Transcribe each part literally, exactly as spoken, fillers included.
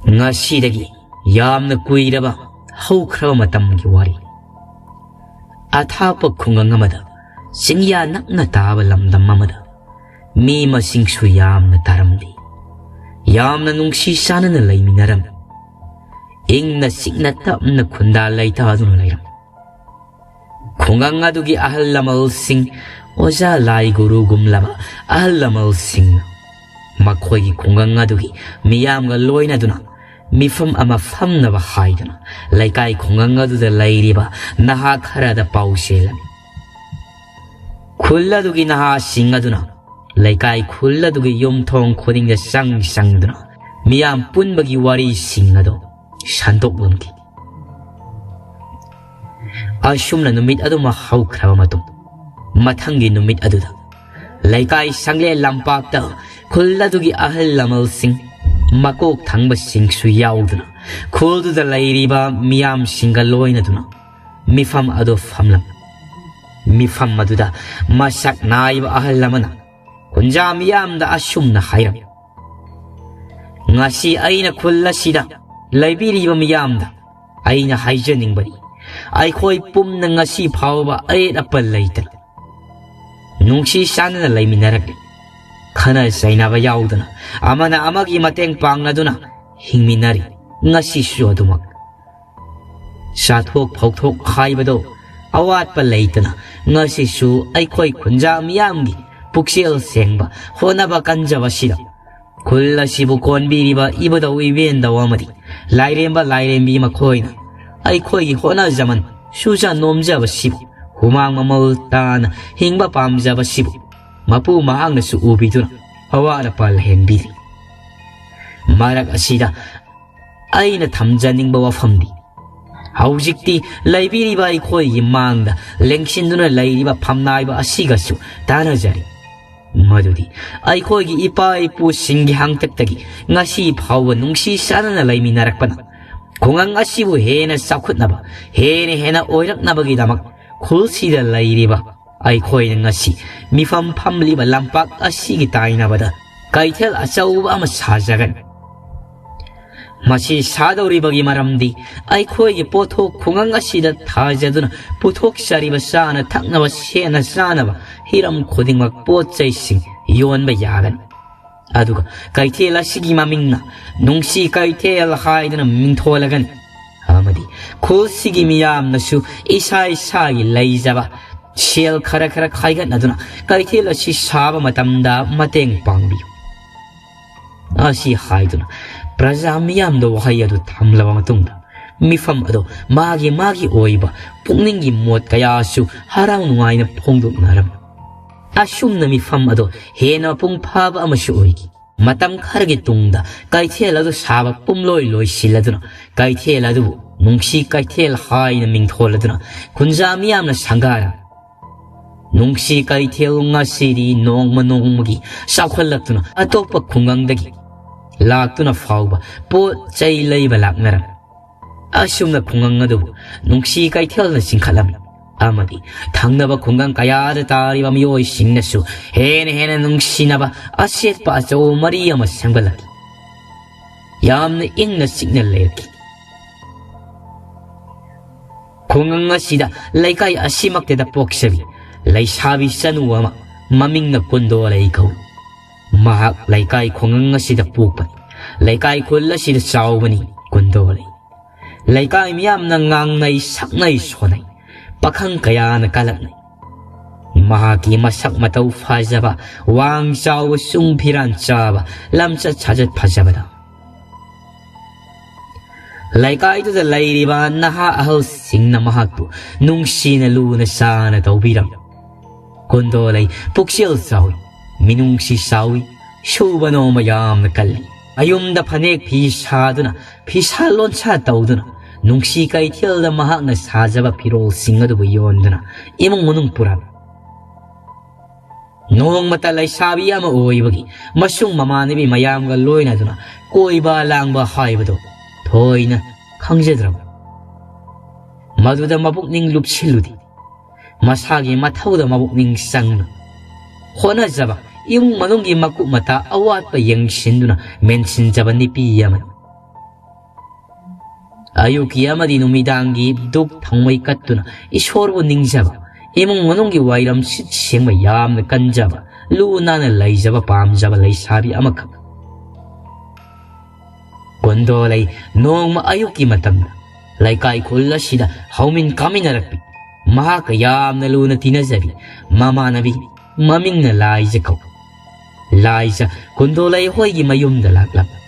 ꯉꯁꯤꯗꯒꯤ ꯌꯥꯝꯅ ꯀꯨꯏꯔꯕ ꯍꯧꯈ꯭ꯔꯕ ꯃꯇꯝꯒꯤ ꯋꯥꯔꯤ꯫ ꯑꯊꯥꯞꯄ ꯈꯨꯡꯒꯪ ꯑꯃꯗ, ꯆꯤꯡꯌꯥ ꯅꯛꯅ ꯇꯥꯕ ꯂꯝꯗꯝ ꯑꯃꯗ, ꯃꯤ ꯃꯁꯤꯡꯁꯨ ꯌꯥꯝꯅ ꯇꯥꯔꯝꯗꯦ꯫ ꯌꯥꯝꯅ ꯅꯨꯡꯁꯤ ꯆꯥꯟꯅꯅ ꯂꯩꯃꯤꯟꯅꯔꯝꯃꯤ꯫ ꯏꯪꯅ ꯆꯤꯛꯅ ꯇꯞꯅ ꯈꯨꯟꯗꯥ ꯂꯩꯇꯥꯗꯨꯅ ꯂꯩꯔꯝꯃꯤ꯫ ꯈꯨꯡꯒꯪ ꯑꯗꯨꯒꯤ ꯑꯍꯜ ꯂꯃꯟꯁꯤꯡ, ꯑꯣꯖꯥ ꯂꯥꯏ ꯒꯨꯔꯨꯒꯨꯝꯂꯕ ꯑꯍꯜ ꯂꯃꯟꯁꯤꯡꯅ ꯃꯈꯣꯏꯒꯤ ꯈꯨꯡꯒꯪ ꯑꯗꯨꯒꯤ ꯃꯤꯌꯥꯝꯒ ꯂꯣꯏꯅꯗꯨꯅ ꯃꯤꯐꯝ ꯑꯃ ꯐꯝꯅꯕ ꯍꯥꯏꯗꯨꯅ ꯂꯩꯀꯥꯏ ꯈꯨꯡꯒꯪ ꯑꯗꯨꯗ ꯂꯩꯔꯤꯕ ꯅꯍꯥ ꯈꯔꯗ ꯄꯥꯎ ꯆꯦꯜꯂꯝꯃꯤ꯫ ꯈꯨꯜ ꯑꯗꯨꯒꯤ ꯅꯍꯥꯁꯤꯡ ꯑꯗꯨꯅ ꯂꯩꯀꯥꯏ ꯈꯨꯜ ꯑꯗꯨꯒꯤ ꯌꯨꯝꯊꯣꯡ ꯈꯨꯗꯤꯡꯗ ꯆꯪ ꯆꯪꯗꯨꯅ ꯃꯤꯌꯥꯝ ꯄꯨꯟꯕꯒꯤ ꯋꯥꯔꯤꯁꯤꯡ ꯑꯗꯨ ꯁꯟꯗꯣꯛꯂꯝꯈꯤ꯫ ꯑꯁꯨꯝꯅ ꯅꯨꯃꯤꯠ ꯑꯗꯨꯃ ꯍꯧꯈ꯭ꯔꯕ ꯃꯇꯨꯡ, ꯃꯊꯪꯒꯤ ꯅꯨꯃꯤꯠ ꯑꯗꯨꯗ ꯂꯩꯀꯥꯏ ꯁꯪꯂꯦꯟ ꯂꯝꯄꯥꯛꯇ ꯈꯨꯜ ꯑꯗꯨꯒꯤ ꯑꯍꯜ ꯂꯃꯟꯁꯤꯡ, ꯃꯀꯣꯛ ꯊꯪꯕꯁꯤꯡꯁꯨ ꯌꯥꯎꯗꯨꯅ ꯈꯨꯜꯗꯨꯗ ꯂꯩꯔꯤꯕ ꯃꯤꯌꯥꯝꯁꯤꯡꯒ ꯂꯣꯏꯅꯗꯨꯅ ꯃꯤꯐꯝ ꯑꯗꯨ ꯐꯝꯂꯝꯃꯤ꯫ ꯃꯤꯐꯝ ꯑꯗꯨꯗ ꯃꯁꯛ ꯅꯥꯏꯕ ꯑꯍꯜ ꯑꯃꯅ ꯈꯨꯟꯖꯥ ꯃꯤꯌꯥꯝꯗ ꯑꯁꯨꯝꯅ ꯍꯥꯏꯔꯝꯃꯤ: "ꯉꯁꯤ ꯑꯩꯅ ꯈꯨꯜ ꯑꯁꯤꯗ ꯂꯩꯕꯤꯔꯤꯕ ꯃꯤꯌꯥꯝꯗ ꯑꯩꯅ ꯍꯥꯏꯖꯅꯤꯡꯕꯗꯤ, ꯑꯩꯈꯣꯏ ꯄꯨꯝꯅ ꯉꯁꯤ ꯐꯥꯎꯕ ꯑꯌꯦꯠ ꯑꯄꯟ ꯂꯩꯇꯅ ꯅꯨꯡꯁꯤ ꯆꯥꯟꯅꯅ ꯂꯩꯃꯤꯟꯅꯔꯛꯂꯤ꯫ ꯈꯠꯅ ꯆꯩꯅꯕ ꯌꯥꯎꯗꯅ, ꯑꯃꯅ ꯑꯃꯒꯤ ꯃꯇꯦꯡ ꯄꯥꯡꯅꯗꯨꯅ ꯍꯤꯡꯃꯤꯟꯅꯔꯤ꯫ ꯉꯁꯤꯁꯨ ꯑꯗꯨꯃꯛ ꯆꯥꯊꯣꯛ ꯐꯧꯊꯣꯛ ꯍꯥꯏꯕꯗꯣ ꯑꯋꯥꯠꯄ ꯂꯩꯇꯅ ꯉꯁꯤꯁꯨ ꯑꯩꯈꯣꯏ ꯈꯨꯟꯖꯥ ꯃꯤꯌꯥꯝꯒꯤ ꯄꯨꯛꯆꯦꯜ ꯁꯦꯡꯕ, ꯍꯣꯠꯅꯕ ꯀꯟꯖꯕꯁꯤꯗ ꯈꯨꯜ ꯑꯁꯤꯕꯨ ꯀꯣꯟꯕꯤꯔꯤꯕ ꯏꯕꯨꯙꯧ ꯏꯕꯦꯟꯗꯧ ꯑꯃꯗꯤ ꯂꯥꯏꯔꯦꯝꯕ ꯂꯥꯏꯔꯦꯝꯕꯤ ꯃꯈꯣꯏꯅ ꯑꯩꯈꯣꯏꯒꯤ ꯍꯣꯠꯅꯖꯃꯟ, ꯁꯨꯖ ꯅꯣꯝꯖꯕꯁꯤꯕꯨ, ꯍꯨꯃꯥꯡ ꯃꯃꯜ ꯇꯥꯅ ꯍꯤꯡꯕ ꯄꯥꯝꯖꯕꯁꯤꯕꯨ ꯃꯄꯨ ꯃꯍꯥꯛꯅꯁꯨ ꯎꯕꯤꯗꯨꯅ ꯑꯋꯥꯠ ꯑꯄꯥ ꯂꯩꯍꯟꯕꯤꯔꯤ꯫ ꯃꯔꯛ ꯑꯁꯤꯗ ꯑꯩꯅ ꯊꯝꯖꯅꯤꯡꯕ ꯋꯥꯐꯝꯗꯤ, ꯍꯧꯖꯤꯛꯇꯤ ꯂꯩꯕꯤꯔꯤꯕ ꯑꯩꯈꯣꯏꯒꯤ ꯃꯥꯡꯗ ꯂꯦꯡꯁꯤꯟꯗꯨꯅ ꯂꯩꯔꯤꯕ ꯐꯝꯅꯥꯏꯕ ꯑꯁꯤꯒꯁꯨ ꯇꯥꯟꯅꯖꯔꯤ꯫ ꯃꯗꯨꯗꯤ ꯑꯩꯈꯣꯏꯒꯤ ꯏꯄꯥ ꯏꯄꯨꯁꯤꯡꯒꯤ ꯍꯥꯡꯇꯛꯇꯒꯤ ꯉꯁꯤ ꯐꯥꯎꯕ ꯅꯨꯡꯁꯤ ꯆꯥꯟꯅꯅ ꯂꯩꯃꯤꯟꯅꯔꯛꯄꯅ ꯈꯨꯡꯒꯪ ꯑꯁꯤꯕꯨ ꯍꯦꯟꯅ ꯆꯥꯎꯈꯠꯅꯕ, ꯍꯦꯟꯅ ꯍꯦꯟꯅ ꯑꯣꯏꯔꯛꯅꯕꯒꯤꯗꯃꯛ ꯈꯨꯜꯁꯤꯗ ꯂꯩꯔꯤꯕ ꯑꯩꯈꯣꯏꯅ ꯉꯁꯤ ꯃꯤꯐꯝ ꯐꯝꯂꯤꯕ ꯂꯝꯄꯥꯛ ꯑꯁꯤꯒꯤ ꯇꯥꯏꯅꯕꯗ ꯀꯩꯊꯦꯜ ꯑꯆꯧꯕ ꯑꯃ ꯁꯥꯖꯒꯅꯤ꯫ ꯃꯁꯤ ꯁꯥꯗꯧꯔꯤꯕꯒꯤ ꯃꯔꯝꯗꯤ ꯑꯩꯈꯣꯏꯒꯤ ꯄꯣꯠꯊꯣꯛ ꯈꯨꯡꯒꯪ ꯑꯁꯤꯗ ꯊꯥꯖꯗꯨꯅ ꯄꯨꯊꯣꯛꯆꯔꯤꯕ ꯆꯥꯅ ꯊꯛꯅꯕ, ꯁꯦꯠꯅ ꯆꯥꯅꯕ, ꯍꯤꯔꯝ ꯈꯨꯗꯤꯡꯃꯛ ꯄꯣꯠ ꯆꯩꯁꯤꯡ ꯌꯣꯟꯕ ꯌꯥꯒꯅꯤ꯫ ꯑꯗꯨꯒ ꯀꯩꯊꯦꯜ ꯑꯁꯤꯒꯤ ꯃꯃꯤꯡꯅ ꯅꯨꯡꯁꯤ ꯀꯩꯊꯦꯜ ꯍꯥꯏꯗꯨꯅ ꯃꯤꯡꯊꯣꯜꯂꯒꯅꯤ꯫ ꯑꯃꯗꯤ ꯈꯨꯜꯁꯤꯒꯤ ꯃꯤꯌꯥꯝꯅꯁꯨ ꯏꯁꯥ ꯏꯁꯥꯒꯤ ꯂꯩꯖꯕ ꯁꯦꯜ ꯈꯔ ꯈꯔ ꯈꯥꯏꯒꯠꯅꯗꯨꯅ ꯀꯩꯊꯦꯜ ꯑꯁꯤ ꯁꯥꯕ ꯃꯇꯝꯗ ꯃꯇꯦꯡ ꯄꯥꯡꯕꯤꯌꯨ꯫ ꯑꯁꯤ ꯍꯥꯏꯗꯨꯅ ꯄ꯭ꯔꯖꯥ ꯃꯤꯌꯥꯝꯗ ꯋꯥꯍꯩ ꯑꯗꯨ ꯊꯝꯂꯕ ꯃꯇꯨꯡꯗ, ꯃꯤꯐꯝ ꯑꯗꯣ ꯃꯥꯒꯤ ꯃꯥꯒꯤ ꯑꯣꯏꯕ ꯄꯨꯛꯅꯤꯡꯒꯤ ꯃꯣꯠ ꯀꯌꯥꯁꯨ ꯍꯔꯥꯎ ꯅꯨꯡꯉꯥꯏꯅ ꯐꯣꯡꯗꯣꯛꯅꯔꯝꯃꯤ꯫ ꯑꯁꯨꯝꯅ ꯃꯤꯐꯝ ꯑꯗꯣ ꯍꯦꯟꯅ ꯃꯄꯨꯡ ꯐꯥꯕ ꯑꯃꯁꯨ ꯑꯣꯏꯈꯤ꯫ ꯃꯇꯝ ꯈꯔꯒꯤ ꯇꯨꯡꯗ ꯀꯩꯊꯦꯜ ꯑꯗꯨ ꯁꯥꯕ ꯄꯨꯝꯂꯣꯏ ꯂꯣꯏꯁꯤꯜꯂꯗꯨꯅ, ꯀꯩꯊꯦꯜ ꯑꯗꯨꯕꯨ ꯅꯨꯡꯁꯤ ꯀꯩꯊꯦꯜ ꯍꯥꯏꯅ ꯃꯤꯡꯊꯣꯜꯂꯗꯨꯅ, ꯈꯨꯟꯖꯥ ꯃꯤꯌꯥꯝꯅ ꯁꯪꯒꯥꯔꯝꯃꯤ꯫ ꯅꯨꯡꯁꯤ ꯀꯩꯊꯦꯜ ꯉꯁꯤꯗꯤ ꯅꯣꯡꯃ ꯅꯣꯡꯃꯒꯤ ꯆꯥꯎꯈꯠꯂꯛꯇꯨꯅ, ꯑꯇꯣꯞꯄ ꯈꯨꯡꯒꯪꯗꯒꯤ ꯂꯥꯛꯇꯨꯅ ꯐꯥꯎꯕ ꯄꯣꯠ ꯆꯩ ꯂꯩꯕ ꯂꯥꯛꯅꯔꯝꯃꯤ꯫ ꯑꯁꯨꯝꯅ ꯈꯨꯡꯒꯪ ꯑꯗꯨꯕꯨ ꯅꯨꯡꯁꯤ ꯀꯩꯊꯦꯜꯅ ꯆꯤꯡꯈꯠꯂꯝꯃꯤ꯫ ꯑꯃꯗꯤ ꯊꯪꯅꯕ ꯈꯨꯡꯒꯪ ꯀꯌꯥꯗ ꯇꯥꯔꯤꯕ ꯃꯤꯑꯣꯏꯁꯤꯡꯅꯁꯨ ꯍꯦꯟꯅ ꯍꯦꯟꯅ ꯅꯨꯡꯁꯤꯅꯕ ꯑꯆꯦꯠꯄ ꯑꯆꯧꯕ ꯃꯔꯤ ꯑꯃ ꯁꯦꯝꯒꯠꯂꯛꯈꯤ꯫ ꯌꯥꯝꯅ ꯏꯪꯅ ꯆꯤꯛꯅ ꯂꯩꯔꯛꯈꯤ꯫ ꯈꯨꯡꯒꯪ ꯑꯁꯤꯗ, ꯂꯩꯀꯥꯏ ꯑꯁꯤꯃꯛꯇꯗ ꯄꯣꯛꯆꯕꯤ ꯂꯩꯁꯥꯕꯤ ꯆꯅꯨ ꯑꯃ, ꯃꯃꯤꯡꯅ ꯀꯨꯟꯗꯣꯂꯩ ꯀꯧꯏ꯫ ꯃꯍꯥꯛ ꯂꯩꯀꯥꯏ ꯈꯨꯡꯒꯪ ꯑꯁꯤꯗ ꯄꯣꯛꯄꯅꯤ꯫ ꯂꯩꯀꯥꯏ ꯈꯨꯜ ꯑꯁꯤꯗ ꯆꯥꯎꯕꯅꯤ ꯀꯨꯟꯗꯣꯂꯩ꯫ ꯂꯩꯀꯥꯏ ꯃꯤꯌꯥꯝꯅ ꯉꯥꯡꯅꯩ, ꯁꯛꯅꯩ, ꯁꯣꯟꯅꯩ꯫ ꯄꯥꯈꯪ ꯀꯌꯥꯅ ꯀꯂꯛꯅꯩ꯫ ꯃꯍꯥꯛꯀꯤ ꯃꯁꯛ ꯃꯇꯧ ꯐꯖꯕ, ꯋꯥꯡ ꯆꯥꯎꯕ, ꯆꯨꯡ ꯐꯤꯔꯥꯟ ꯆꯥꯕ, ꯂꯝꯆꯠ ꯁꯥꯖꯠ ꯐꯖꯕꯗ ꯂꯩꯀꯥꯏꯗꯨꯗ ꯂꯩꯔꯤꯕ ꯅꯍꯥ ꯑꯍꯜꯁꯤꯡꯅ ꯃꯍꯥꯛꯄꯨ ꯅꯨꯡꯁꯤꯅ ꯂꯨꯅ ꯆꯥꯅ ꯇꯧꯕꯤꯔꯝꯃꯤ꯫ ꯀꯨꯟꯗꯣꯂꯩ ꯄꯨꯛꯆꯦꯜ ꯆꯥꯎꯏ, ꯃꯤꯅꯨꯡꯁꯤ ꯆꯥꯎꯏ, ꯁꯨꯕ ꯅꯣꯝꯕ ꯌꯥꯝꯅ ꯀꯜꯂꯤ꯫ ꯃꯌꯨꯝꯗ ꯐꯅꯦꯛ ꯐꯤ ꯁꯥꯗꯨꯅ, ꯐꯤꯁꯥ ꯂꯣꯟꯁꯥ ꯇꯧꯗꯨꯅ, ꯅꯨꯡꯁꯤ ꯀꯩꯊꯦꯜꯗ ꯃꯍꯥꯛꯅ ꯁꯥꯖꯕ ꯐꯤꯔꯣꯜꯁꯤꯡ ꯑꯗꯨꯕꯨ ꯌꯣꯟꯗꯨꯅ ꯏꯃꯨꯡ ꯃꯅꯨꯡ ꯄꯨꯔꯝꯃꯤ꯫ ꯅꯣꯡꯃꯇ ꯂꯩꯁꯥꯕꯤ ꯑꯃ ꯑꯣꯏꯕꯒꯤ ꯃꯁꯨꯡ ꯃꯃꯥꯟꯅꯕꯤ ꯃꯌꯥꯝꯒ ꯂꯣꯏꯅꯗꯨꯅ ꯀꯣꯏꯕ ꯂꯥꯡꯕ ꯍꯥꯏꯕꯗꯨ ꯊꯣꯏꯅ ꯈꯪꯖꯗ꯭ꯔꯕ꯫ ꯃꯗꯨꯗ ꯃꯄꯨꯛꯅꯤꯡ ꯂꯨꯞꯁꯤꯜꯂꯨꯗꯦ꯫ ꯃꯁꯥꯒꯤ ꯃꯊꯧꯗ ꯃꯄꯨꯛꯅꯤꯡ ꯆꯪꯅ ꯍꯣꯠꯅꯖꯕ, ꯏꯃꯨꯡ ꯃꯅꯨꯡꯒꯤ ꯃꯀꯨꯞ ꯃꯇꯥ ꯑꯋꯥꯠꯄ ꯌꯦꯡꯁꯤꯟꯗꯨꯅ ꯃꯦꯟꯁꯤꯟꯖꯕ ꯅꯨꯄꯤ ꯑꯃꯅꯤ꯫ ꯑꯌꯨꯛꯀꯤ ꯑꯃꯗꯤ ꯅꯨꯃꯤꯗꯥꯡꯒꯤ ꯙꯨꯛ ꯊꯥꯎꯃꯩ ꯀꯠꯇꯨꯅ ꯏꯁꯣꯔꯕꯨ ꯅꯤꯡꯖꯕ, ꯏꯃꯨꯡ ꯃꯅꯨꯡꯒꯤ ꯋꯥꯏꯔꯝ ꯁꯤꯠ ꯁꯦꯡꯕ ꯌꯥꯝꯅ ꯀꯟꯖꯕ, ꯂꯨ ꯅꯥꯟꯅ ꯂꯩꯖꯕ ꯄꯥꯝꯖꯕ ꯂꯩꯁꯥꯕꯤ ꯑꯃꯈꯛ꯫ ꯀꯨꯟꯗꯣꯂꯩ ꯅꯣꯡꯃ ꯑꯌꯨꯛꯀꯤ ꯃꯇꯝꯗ ꯂꯩꯀꯥꯏ ꯈꯨꯜ ꯑꯁꯤꯗ ꯍꯧꯃꯤꯟ ꯀꯥꯃꯤꯟꯅꯔꯛꯄꯤ, ꯃꯍꯥꯛꯀ ꯌꯥꯝꯅ ꯂꯨꯅ ꯇꯤꯟꯅꯖꯕꯤ ꯃꯃꯥꯟꯅꯕꯤ, ꯃꯃꯤꯡꯅ ꯂꯥꯏꯖ ꯀꯧ꯫ ꯂꯥꯏꯖ ꯀꯨꯟꯗꯣꯂꯩ ꯍꯣꯏꯒꯤ ꯃꯌꯨꯝꯗ ꯂꯥꯛꯂꯝꯃꯤ꯫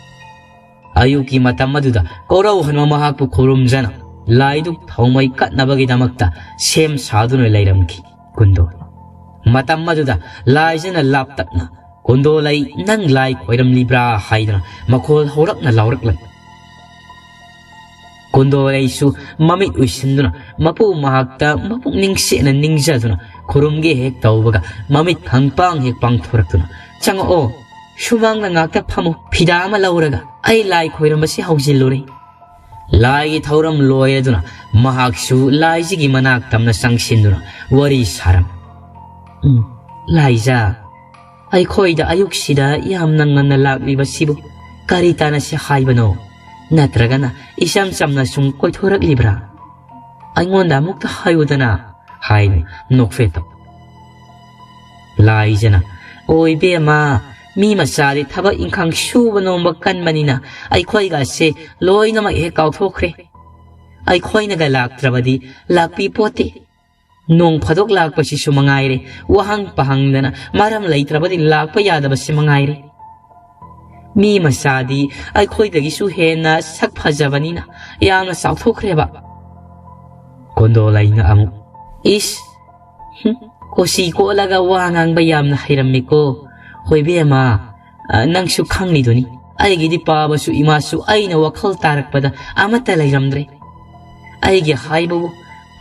ꯑꯌꯨꯛꯀꯤ ꯃꯇꯝ ꯑꯗꯨꯗ ꯀꯣꯔꯧꯍꯟꯕ ꯃꯍꯥꯛꯄꯨ ꯈꯨꯔꯨꯝꯖꯅ ꯂꯥꯏꯗꯨꯛ ꯊꯥꯎꯃꯩ ꯀꯠꯅꯕꯒꯤꯗꯃꯛꯇ ꯁꯦꯝ ꯁꯥꯗꯨꯅ ꯂꯩꯔꯝꯈꯤ ꯀꯨꯟꯗꯣ꯫ ꯃꯇꯝ ꯑꯗꯨꯗ ꯂꯥꯏꯖꯅ ꯂꯥꯞꯇꯛꯅ, "ꯀꯨꯟꯗꯣꯂꯩ, ꯅꯪ ꯂꯥꯏ ꯈꯣꯏꯔꯝꯂꯤꯕ꯭ꯔꯥ?" ꯍꯥꯏꯗꯨꯅ ꯃꯈꯣꯜ ꯍꯧꯔꯛꯅ ꯂꯥꯎꯔꯛꯂꯝꯃꯤ꯫ ꯀꯨꯟꯗꯣꯂꯩꯁꯨ ꯃꯃꯤꯠ ꯎꯏꯁꯤꯟꯗꯨꯅ ꯃꯄꯨ ꯃꯍꯥꯛꯇ ꯃꯄꯨꯛꯅꯤꯡ ꯁꯦꯡꯅ ꯅꯤꯡꯖꯗꯨꯅ ꯈꯨꯔꯨꯝꯒꯦ ꯍꯦꯛ ꯇꯧꯕꯒ ꯃꯃꯤꯠ ꯈꯪꯄꯥꯡ ꯍꯦꯛ ꯄꯥꯡꯊꯣꯔꯛꯇꯨꯅ, "ꯆꯪꯉꯛꯑꯣ, ꯁꯨꯃꯥꯡꯗ ꯉꯥꯛꯇ ꯐꯝꯃꯨ, ꯐꯤꯗꯥ ꯑꯃ ꯂꯧꯔꯒ ꯑꯩ ꯂꯥꯏ ꯈꯣꯏꯔꯝꯕꯁꯤ ꯍꯧꯖꯤꯜꯂꯨꯔꯦ꯫" ꯂꯥꯏꯒꯤ ꯊꯧꯔꯝ ꯂꯣꯏꯔꯗꯨꯅ ꯃꯍꯥꯛꯁꯨ ꯂꯥꯏꯖꯒꯤ ꯃꯅꯥꯛ ꯇꯝꯅ ꯆꯪꯁꯤꯟꯗꯨꯅ ꯋꯥꯔꯤ ꯁꯥꯔꯝꯃꯤ꯫ "ꯎꯝ, ꯂꯥꯏꯖ, ꯑꯩꯈꯣꯏꯗ ꯑꯌꯨꯛꯁꯤꯗ ꯌꯥꯝꯅ ꯉꯟꯅ ꯂꯥꯛꯂꯤꯕꯁꯤꯕꯨ ꯀꯔꯤ ꯇꯥꯟꯅꯁꯤ ꯍꯥꯏꯕꯅꯣ? ꯅꯠꯇ꯭ꯔꯒꯅ ꯏꯆꯝ ꯆꯝꯅ ꯁꯨꯝ ꯀꯣꯏꯊꯣꯔꯛꯂꯤꯕ꯭ꯔꯥ? ꯑꯩꯉꯣꯟꯗ ꯑꯃꯨꯛꯇ ꯍꯥꯏꯌꯨꯗꯅ," ꯍꯥꯏꯅ ꯅꯣꯛꯐꯦꯠ ꯇꯧ꯫ ꯂꯥꯏꯖꯅ, "ꯑꯣ ꯏꯕꯦꯝꯃ, ꯃꯤ ꯃꯆꯥꯗꯤ ꯊꯕꯛ ꯏꯪꯈꯥꯡ ꯁꯨꯕ ꯅꯣꯝꯕ ꯀꯟꯕꯅꯤꯅ ꯑꯩꯈꯣꯏꯒꯁꯦ ꯂꯣꯏꯅꯃꯛ ꯍꯦꯛ ꯀꯥꯎꯊꯣꯛꯈ꯭ꯔꯦ꯫ ꯑꯩꯈꯣꯏꯅꯒ ꯂꯥꯛꯇ꯭ꯔꯕꯗꯤ ꯂꯥꯛꯄꯤ ꯄꯣꯠꯇꯦ꯫ ꯅꯣꯡ ꯐꯥꯗꯣꯛ ꯂꯥꯛꯄꯁꯤꯁꯨ ꯃꯉꯥꯏꯔꯦ, ꯋꯥꯍꯪ ꯄꯥꯍꯪꯗꯅ ꯃꯔꯝ ꯂꯩꯇ꯭ꯔꯕꯗꯤ ꯂꯥꯛꯄ ꯌꯥꯗꯕꯁꯤ ꯃꯉꯥꯏꯔꯦ꯫ ꯃꯤ ꯃꯆꯥꯗꯤ ꯑꯩꯈꯣꯏꯗꯒꯤꯁꯨ ꯍꯦꯟꯅ ꯁꯛ ꯐꯖꯕꯅꯤꯅ ꯌꯥꯝꯅ ꯆꯥꯎꯊꯣꯛꯈ꯭ꯔꯦꯕ꯫" ꯀꯣꯟꯗꯣꯂꯩꯅ ꯑꯃꯨꯛ, "ꯏꯁ, ꯍꯨꯝ, ꯀꯣꯁꯤ ꯀꯣꯠꯂꯒ ꯋꯥ ꯉꯥꯡꯕ ꯌꯥꯝꯅ ꯍꯩꯔꯝꯃꯤꯀꯣ꯫ ꯍꯣꯏ ꯏꯕꯦꯝꯃ, ꯑ, ꯅꯪꯁꯨ ꯈꯪꯂꯤꯗꯨꯅꯤ, ꯑꯩꯒꯤꯗꯤ ꯄꯥꯕꯁꯨ ꯏꯃꯥꯁꯨ ꯑꯩꯅ ꯋꯥꯈꯜ ꯇꯥꯔꯛꯄꯗ ꯑꯃꯠꯇ ꯂꯩꯔꯝꯗ꯭ꯔꯦ꯫ ꯑꯩꯒꯤ ꯍꯥꯏꯕꯕꯨ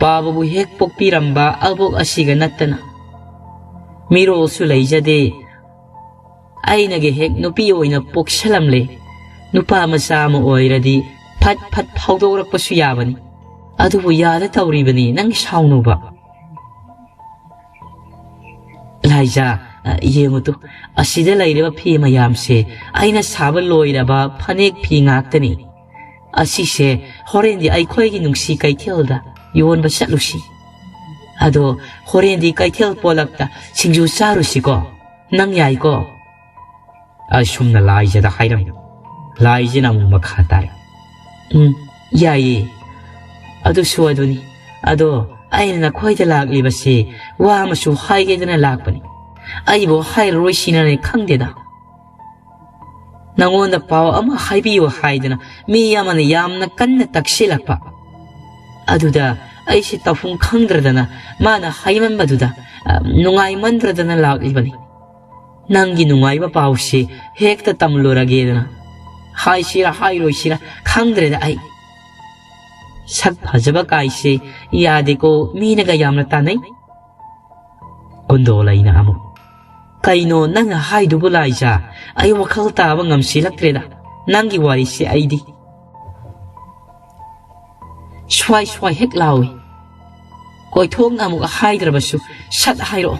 ꯄꯥꯕꯕꯨ ꯍꯦꯛ ꯄꯣꯛꯄꯤꯔꯝꯕ ꯑꯕꯣꯛ ꯑꯁꯤꯒ ꯅꯠꯇꯅ ꯃꯤꯔꯣꯜꯁꯨ ꯂꯩꯖꯗꯦ꯫ ꯑꯩꯅꯒ ꯍꯦꯛ ꯅꯨꯄꯤ ꯑꯣꯏꯅ ꯄꯣꯛꯁꯜꯂꯝꯂꯦ꯫ ꯅꯨꯄꯥ ꯃꯆꯥ ꯑꯃ ꯑꯣꯏꯔꯗꯤ ꯐꯠ ꯐꯠ ꯐꯥꯎꯗꯣꯔꯛꯄꯁꯨ ꯌꯥꯕꯅꯤ꯫ ꯑꯗꯨꯕꯨ ꯌꯥꯗ ꯇꯧꯔꯤꯕꯅꯤ, ꯅꯪ ꯁꯥꯎꯅꯨꯕ꯫" "ꯂꯥꯏꯖꯥ, ꯑ, ꯌꯦꯡꯉꯨ ꯇꯨ, ꯑꯁꯤꯗ ꯂꯩꯔꯤꯕ ꯐꯤ ꯃꯌꯥꯝꯁꯦ ꯑꯩꯅ ꯁꯥꯕ ꯂꯣꯏꯔꯕ ꯐꯅꯦꯛ ꯐꯤ ꯉꯥꯛꯇꯅꯤ꯫ ꯑꯁꯤꯁꯦ ꯍꯣꯔꯦꯟꯗꯤ ꯑꯩꯈꯣꯏꯒꯤ ꯅꯨꯡꯁꯤ ꯀꯩꯊꯦꯜꯗ ꯌꯣꯟꯕ ꯆꯠꯂꯨꯁꯤ꯫ ꯑꯗꯣ ꯍꯣꯔꯦꯟꯗꯤ ꯀꯩꯊꯦꯜ ꯄꯣꯂꯛꯇ ꯁꯤꯡꯖꯨ ꯆꯥꯔꯨꯁꯤꯀꯣ꯫ ꯅꯪ ꯌꯥꯏꯀꯣ?" ꯑꯁꯨꯝꯅ ꯂꯥꯏꯖꯗ ꯍꯥꯏꯔꯝꯃꯤ꯫ ꯂꯥꯏꯖꯅ ꯑꯃꯨꯛ ꯃꯈꯥ ꯇꯥꯔꯦ꯫ "ꯎꯝ, ꯌꯥꯏꯌꯦ꯫ ꯑꯗꯨꯁꯨ ꯑꯗꯨꯅꯤ꯫ ꯑꯗꯣ ꯑꯩꯅ ꯅꯈꯣꯏꯗ ꯂꯥꯛꯂꯤꯕꯁꯤ ꯋꯥ ꯑꯃꯁꯨ ꯍꯥꯏꯒꯦꯗꯅ ꯂꯥꯛꯄꯅꯤ꯫ ꯑꯩꯕꯨ ꯍꯥꯏꯔꯔꯣꯏ ꯁꯤꯅꯅꯦ ꯈꯪꯗꯦꯗ꯫ ꯅꯉꯣꯟꯗ ꯄꯥꯎ ꯑꯃ ꯍꯥꯏꯕꯤꯌꯨ ꯍꯥꯏꯗꯅ ꯃꯤ ꯑꯃꯅ ꯌꯥꯝꯅ ꯀꯟꯅ ꯇꯛꯁꯤꯜꯂꯛꯄ꯫ ꯑꯗꯨꯗ ꯑꯩꯁꯦ ꯇꯧꯐꯝ ꯈꯪꯗ꯭ꯔꯗꯅ ꯃꯥꯅ ꯍꯥꯏꯃꯟꯕꯗꯨꯗ, ꯑ, ꯅꯨꯡꯉꯥꯏꯃꯟꯗ꯭ꯔꯗꯅ ꯂꯥꯛꯂꯤꯕꯅꯤ꯫ ꯅꯪꯒꯤ ꯅꯨꯡꯉꯥꯏꯕ ꯄꯥꯎꯁꯤ ꯍꯦꯛꯇ ꯇꯝꯂꯨꯔꯒꯦꯗꯅ꯫ ꯍꯥꯏꯁꯤꯔꯥ ꯍꯥꯏꯔꯣꯏꯁꯤꯔꯥ ꯈꯪꯗ꯭ꯔꯦꯗ ꯑꯩ꯫ ꯁꯛ ꯐꯖꯕ ꯀꯥꯏꯁꯦ ꯌꯥꯗꯦꯀꯣ, ꯃꯤꯅꯒ ꯌꯥꯝꯅ ꯇꯥꯟꯅꯩ꯫" ꯀꯨꯟꯗꯣꯂꯩꯅ ꯑꯃꯨꯛ, "ꯀꯩꯅꯣ ꯅꯪꯅ ꯍꯥꯏꯗꯨꯕꯨ ꯂꯥꯏꯖꯥ? ꯑꯩ ꯋꯥꯈꯜ ꯇꯥꯕ ꯉꯝꯁꯤꯜꯂꯛꯇ꯭ꯔꯦꯗ ꯅꯪꯒꯤ ꯋꯥꯔꯤꯁꯦ ꯑꯩꯗꯤ꯫" ꯁ꯭ꯋꯥꯏ ꯁ꯭ꯋꯥꯏ ꯍꯦꯛ ꯂꯥꯎꯏ꯫ ꯀꯣꯏꯊꯣꯛꯅ ꯑꯃꯨꯛ ꯍꯥꯏꯗ꯭ꯔꯕꯁꯨ ꯁꯠ ꯍꯥꯏꯔꯛꯑꯣ꯫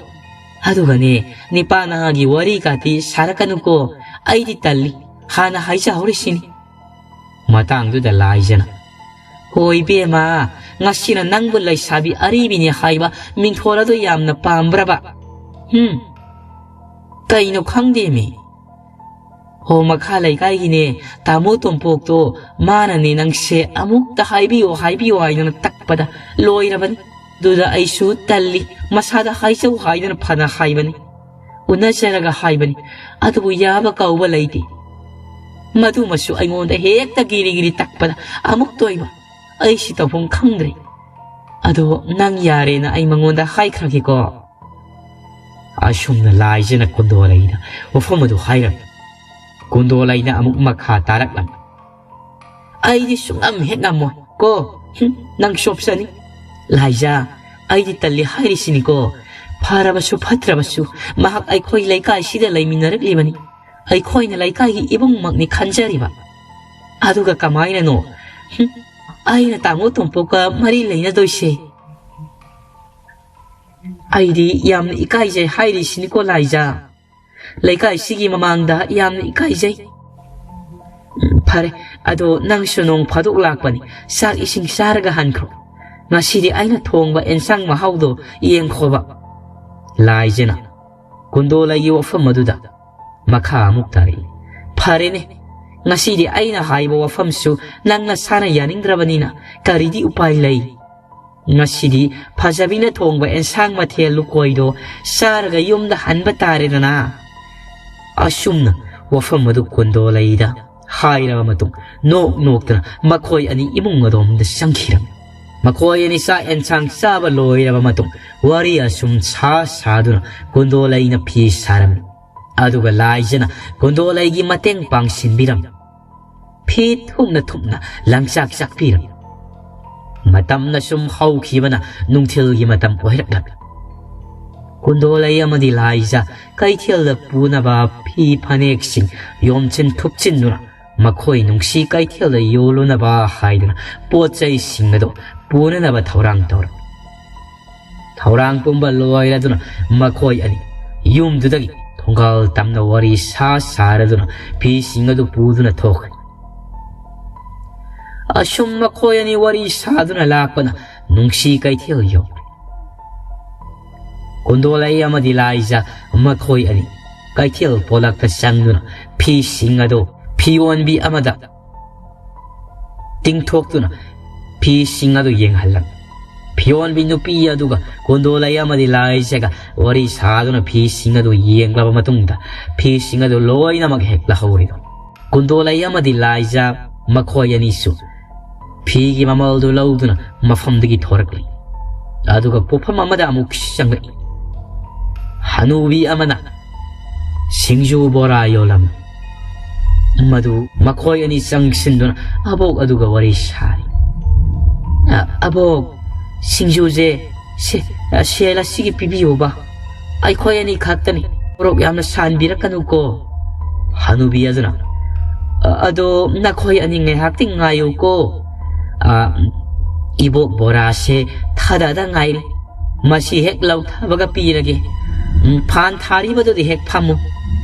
ꯑꯗꯨꯒꯅꯦ, ꯅꯤꯄꯥ ꯅꯍꯥꯒꯤ ꯋꯥꯔꯤ ꯀꯥꯇꯤ ꯁꯥꯔꯛꯀꯅꯨꯀꯣ꯫ ꯑꯩꯗꯤ ꯇꯜꯂꯤ꯫ ꯍꯥꯟꯅ ꯍꯥꯏꯖꯍꯧꯔꯤꯁꯤꯅꯤ꯫ ꯃꯇꯥꯡꯗꯨꯗ ꯂꯥꯏꯖꯅ, "ꯍꯣꯏ ꯏꯕꯦꯝꯃ, ꯉꯁꯤꯅ ꯅꯪꯕꯨ ꯂꯩꯁꯥꯕꯤ ꯑꯔꯤꯕꯤꯅꯤ ꯍꯥꯏꯕ ꯃꯤꯡꯊꯣꯜ ꯑꯗꯨ ꯌꯥꯝꯅ ꯄꯥꯝꯕ꯭ꯔꯕ? ꯍꯨꯝ? ꯀꯩꯅꯣ ꯈꯪꯗꯦꯃꯤ꯫ ꯍꯣ, ꯃꯈꯥ ꯂꯩꯀꯥꯏꯒꯤꯅꯦ, ꯇꯥꯃꯣ ꯇꯣꯝꯄꯣꯛꯇꯣ, ꯃꯥꯅꯅꯦ ꯅꯪꯁꯦ ꯑꯃꯨꯛꯇ ꯍꯥꯏꯕꯤꯌꯣ, ꯍꯥꯏꯕꯤꯌꯣ ꯍꯥꯏꯗꯅ ꯇꯛꯄꯗ ꯂꯣꯏꯔꯕꯅꯤ꯫ ꯑꯗꯨꯗ ꯑꯩꯁꯨ ꯇꯜꯂꯤ, ꯃꯁꯥꯗ ꯍꯥꯏꯖꯧ ꯍꯥꯏꯗꯅ ꯐꯅ ꯍꯥꯏꯕꯅꯤ, ꯎꯅꯖꯔꯒ ꯍꯥꯏꯕꯅꯤ, ꯑꯗꯨꯕꯨ ꯌꯥꯕ ꯀꯧꯕ ꯂꯩꯇꯦ꯫ ꯃꯗꯨꯃꯁꯨ ꯑꯩꯉꯣꯟꯗ ꯍꯦꯛꯇ ꯒꯤꯔꯤ ꯒꯤꯔꯤ ꯇꯛꯄꯗ ꯑꯃꯨꯛꯇ ꯑꯣꯏꯕ꯫ ꯑꯩꯁꯤ ꯇꯧꯐꯝ ꯈꯪꯗ꯭ꯔꯦ꯫ ꯑꯗꯣ ꯅꯪ ꯌꯥꯔꯦꯅ ꯑꯩ ꯃꯉꯣꯟꯗ ꯍꯥꯏꯈ꯭ꯔꯒꯦꯀꯣ꯫" ꯑꯁꯨꯝꯅ ꯂꯥꯏꯖꯅ ꯀꯨꯟꯗꯣꯂꯩꯗ ꯋꯥꯐꯝ ꯑꯗꯨ ꯍꯥꯏꯔꯝꯃꯤ꯫ ꯀꯨꯟꯗꯣꯂꯩꯅ ꯑꯃꯨꯛ ꯃꯈꯥ ꯇꯥꯔꯛꯂꯝꯃꯤ꯫ "ꯑꯩꯗꯤ ꯁꯨꯡꯉꯝ ꯍꯦꯛ ꯉꯝꯃꯣꯏ ꯀꯣ꯫ ꯍꯨꯝ, ꯅꯪ ꯆꯣꯞꯆꯅꯤ꯫ ꯂꯥꯏꯖꯥ, ꯑꯩꯗꯤ ꯇꯜꯂꯤ ꯍꯥꯏꯔꯤꯁꯤꯅꯤꯀꯣ꯫ ꯐꯔꯕꯁꯨ ꯐꯠꯇ꯭ꯔꯕꯁꯨ ꯃꯍꯥꯛ ꯑꯩꯈꯣꯏ ꯂꯩꯀꯥꯏꯁꯤꯗ ꯂꯩꯃꯤꯟꯅꯔꯛꯂꯤꯕꯅꯤ꯫ ꯑꯩꯈꯣꯏꯅ ꯂꯩꯀꯥꯏꯒꯤ ꯏꯕꯨꯡꯃꯛꯅꯤ ꯈꯟꯖꯔꯤꯕ꯫ ꯑꯗꯨꯒ ꯀꯃꯥꯏꯅꯅꯣ, ꯍꯨꯝ, ꯑꯩꯅ ꯇꯥꯃꯣ ꯇꯣꯝꯄꯣꯛꯀ ꯃꯔꯤ ꯂꯩꯅꯗꯣꯏꯁꯦ? ꯑꯩꯗꯤ ꯌꯥꯝꯅ ꯏꯀꯥꯏꯖꯩ ꯍꯥꯏꯔꯤꯁꯤꯅꯤꯀꯣ ꯂꯥꯏꯖꯥ꯫ ꯂꯩꯀꯥꯏꯁꯤꯒꯤ ꯃꯃꯥꯡꯗ ꯌꯥꯝꯅ ꯏꯀꯥꯏꯖꯩ꯫" "ꯎꯝ, ꯐꯔꯦ, ꯑꯗꯣ ꯅꯪꯁꯨ ꯅꯣꯡ ꯐꯥꯗꯣꯛ ꯂꯥꯛꯄꯅꯤ, ꯆꯥꯛ ꯏꯁꯤꯡ ꯆꯥꯔꯒ ꯍꯟꯈ꯭ꯔꯣ꯫ ꯉꯁꯤꯗꯤ ꯑꯩꯅ ꯊꯣꯡꯕ ꯑꯦꯟꯁꯥꯡ ꯃꯍꯥꯎꯗꯣ ꯌꯦꯡꯈꯣꯕ꯫" ꯂꯥꯏꯖꯅ ꯀꯨꯟꯗꯣꯂꯩꯒꯤ ꯋꯥꯐꯝ ꯑꯗꯨꯗ ꯃꯈꯥ ꯑꯃꯨꯛ ꯇꯥꯔꯛꯏ, "ꯐꯔꯦꯅꯦ, ꯉꯁꯤꯗꯤ ꯑꯩꯅ ꯍꯥꯏꯕ ꯋꯥꯐꯝꯁꯨ ꯅꯪ ꯅꯁꯥꯅ ꯌꯥꯅꯤꯡꯗ꯭ꯔꯕꯅꯤꯅ ꯀꯔꯤꯗꯤ ꯎꯄꯥꯏ ꯂꯩ? ꯉꯁꯤꯗꯤ ꯐꯖꯕꯤꯅ ꯊꯣꯡꯕ ꯑꯦꯟꯁꯥꯡ ꯃꯊꯦꯜ ꯂꯨꯀꯣꯏꯗꯣ ꯆꯥꯔꯒ ꯌꯨꯝꯗ ꯍꯟꯕ ꯇꯥꯔꯦꯗꯅ꯫" ꯑꯁꯨꯝꯅ ꯋꯥꯐꯝ ꯑꯗꯨ ꯀꯨꯟꯗꯣꯂꯩꯗ ꯍꯥꯏꯔꯕ ꯃꯇꯨꯡ, ꯅꯣꯛ ꯅꯣꯛꯇꯅ ꯃꯈꯣꯏ ꯑꯅꯤ ꯏꯃꯨꯡ ꯑꯗꯣꯝꯗ ꯆꯪꯈꯤꯔꯝꯃꯤ꯫ ꯃꯈꯣꯏ ꯑꯅꯤ ꯆꯥꯛ ꯑꯦꯟꯁꯥꯡ ꯆꯥꯕ ꯂꯣꯏꯔꯕ ꯃꯇꯨꯡ, ꯋꯥꯔꯤ ꯑꯁꯨꯝ ꯁꯥ ꯁꯥꯗꯨꯅ ꯀꯨꯟꯗꯣꯂꯩꯅ ꯐꯤ ꯁꯥꯔꯝꯃꯤ꯫ ꯑꯗꯨꯒ ꯂꯥꯏꯖꯅ ꯀꯨꯟꯗꯣꯂꯩꯒꯤ ꯃꯇꯦꯡ ꯄꯥꯡꯁꯤꯟꯕꯤꯔꯝꯃꯤ꯫ ꯐꯤ ꯊꯨꯞꯅ ꯊꯨꯞꯅ ꯂꯪꯆꯥꯛ ꯆꯥꯛꯄꯤꯔꯝꯃꯤ꯫ ꯃꯇꯝꯅ ꯁꯨꯝ ꯍꯧꯈꯤꯕꯅ ꯅꯨꯡꯊꯤꯜꯒꯤ ꯃꯇꯝ ꯑꯣꯏꯔꯛꯂꯝꯃꯤ꯫ ꯀꯨꯟꯗꯣꯂꯩ ꯑꯃꯗꯤ ꯂꯥꯏꯖ ꯀꯩꯊꯦꯜꯗ ꯄꯨꯅꯕ ꯐꯤ ꯐꯅꯦꯛꯁꯤꯡ ꯌꯣꯝꯁꯤꯟ ꯊꯨꯞꯆꯤꯟꯗꯨꯅ ꯃꯈꯣꯏ ꯅꯨꯡꯁꯤ ꯀꯩꯊꯦꯜꯗ ꯌꯣꯜꯂꯨꯅꯕ ꯍꯥꯏꯗꯨꯅ ꯄꯣꯠ ꯆꯩꯁꯤꯡ ꯑꯗꯨ ꯄꯨꯅꯅꯕ ꯊꯧꯔꯥꯡ ꯇꯧꯔꯝꯃꯤ꯫ ꯊꯧꯔꯥꯡ ꯄꯨꯝꯕ ꯂꯣꯏꯔꯗꯨꯅ ꯃꯈꯣꯏ ꯑꯅꯤ ꯌꯨꯝꯗꯨꯗꯒꯤ ꯊꯣꯡꯒꯥꯜ ꯇꯝꯅ ꯋꯥꯔꯤ ꯁꯥ ꯁꯥꯔꯗꯨꯅ ꯐꯤꯁꯤꯡ ꯑꯗꯨ ꯄꯨꯗꯨꯅ ꯊꯣꯛꯈ꯭ꯔꯦ꯫ ꯑꯁꯨꯝ ꯃꯈꯣꯏ ꯑꯅꯤ ꯋꯥꯔꯤ ꯁꯥꯗꯨꯅ ꯂꯥꯛꯄꯅ ꯅꯨꯡꯁꯤ ꯀꯩꯊꯦꯜ ꯌꯧꯔꯦ꯫ ꯀꯨꯟꯗꯣꯂꯩ ꯑꯃꯗꯤ ꯂꯥꯏꯖ ꯃꯈꯣꯏ ꯑꯅꯤ ꯀꯩꯊꯦꯜ ꯄꯣꯂꯛꯇ ꯆꯪꯗꯨꯅ ꯐꯤꯁꯤꯡ ꯑꯗꯨ ꯐꯤꯌꯣꯟꯕꯤ ꯑꯃꯗ ꯇꯤꯡꯊꯣꯛꯇꯨꯅ ꯐꯤꯁꯤꯡ ꯑꯗꯨ ꯌꯦꯡꯍꯜꯂꯝꯃꯤ꯫ ꯐꯤꯌꯣꯟꯕꯤ ꯅꯨꯄꯤ ꯑꯗꯨꯒ ꯀꯨꯟꯗꯣꯂꯩ ꯑꯃꯗꯤ ꯂꯥꯏꯖꯒ ꯋꯥꯔꯤ ꯁꯥꯗꯨꯅ ꯐꯤꯁꯤꯡ ꯑꯗꯨ ꯌꯦꯡꯂꯕ ꯃꯇꯨꯡꯗ ꯐꯤꯁꯤꯡ ꯑꯗꯨ ꯂꯣꯏꯅꯃꯛ ꯍꯦꯛ ꯂꯧꯍꯧꯔꯤꯗꯣ꯫ ꯀꯨꯟꯗꯣꯂꯩ ꯑꯃꯗꯤ ꯂꯥꯏꯖ ꯃꯈꯣꯏ ꯑꯅꯤꯁꯨ ꯐꯤꯒꯤ ꯃꯃꯜꯗꯨ ꯂꯧꯗꯨꯅ ꯃꯐꯝꯗꯒꯤ ꯊꯣꯔꯛꯂꯤ꯫ ꯑꯗꯨꯒ ꯄꯣꯠꯐꯝ ꯑꯃꯗ ꯑꯃꯨꯛ ꯆꯪꯂꯛꯏ꯫ ꯍꯅꯨꯕꯤ ꯑꯃꯅ ꯁꯤꯡꯖꯨ ꯕꯣꯔꯥ ꯌꯣꯜꯂꯝꯃꯤ꯫ ꯃꯗꯨ ꯃꯈꯣꯏ ꯑꯅꯤ ꯆꯪꯁꯤꯟꯗꯨꯅ ꯑꯕꯣꯛ ꯑꯗꯨꯒ ꯋꯥꯔꯤ ꯁꯥꯔꯤ꯫ "ꯑ, ꯑꯕꯣꯛ, ꯁꯤꯡꯖꯨꯁꯦ ꯁꯦ-, ꯑ, ꯁꯦꯜ ꯑꯁꯤꯒꯤ ꯄꯤꯕꯤꯌꯨꯕ꯫ ꯑꯩꯈꯣꯏ ꯑꯅꯤ ꯈꯛꯇꯅꯤ꯫ ꯃꯣꯔꯣꯛ ꯌꯥꯝꯅ ꯁꯥꯍꯟꯕꯤꯔꯛꯀꯅꯨꯀꯣ꯫" ꯍꯅꯨꯕꯤ ꯑꯗꯨꯅ, "ꯑ, ꯑꯗꯣ ꯅꯈꯣꯏ ꯑꯅꯤ ꯉꯥꯏꯍꯥꯛꯇꯤ ꯉꯥꯏꯌꯨꯀꯣ꯫ ꯑ, ꯏꯕꯣꯛ ꯕꯣꯔꯥꯁꯦ ꯊꯥꯗꯗ ꯉꯥꯏꯔꯤ꯫ ꯃꯁꯤ ꯍꯦꯛ ꯂꯧꯊꯕꯒ ꯄꯤꯔꯒꯦ꯫ ꯎꯝ, ꯐꯥꯟ ꯊꯥꯔꯤꯕꯗꯨꯗꯤ ꯍꯦꯛ ꯐꯝꯃꯨ꯫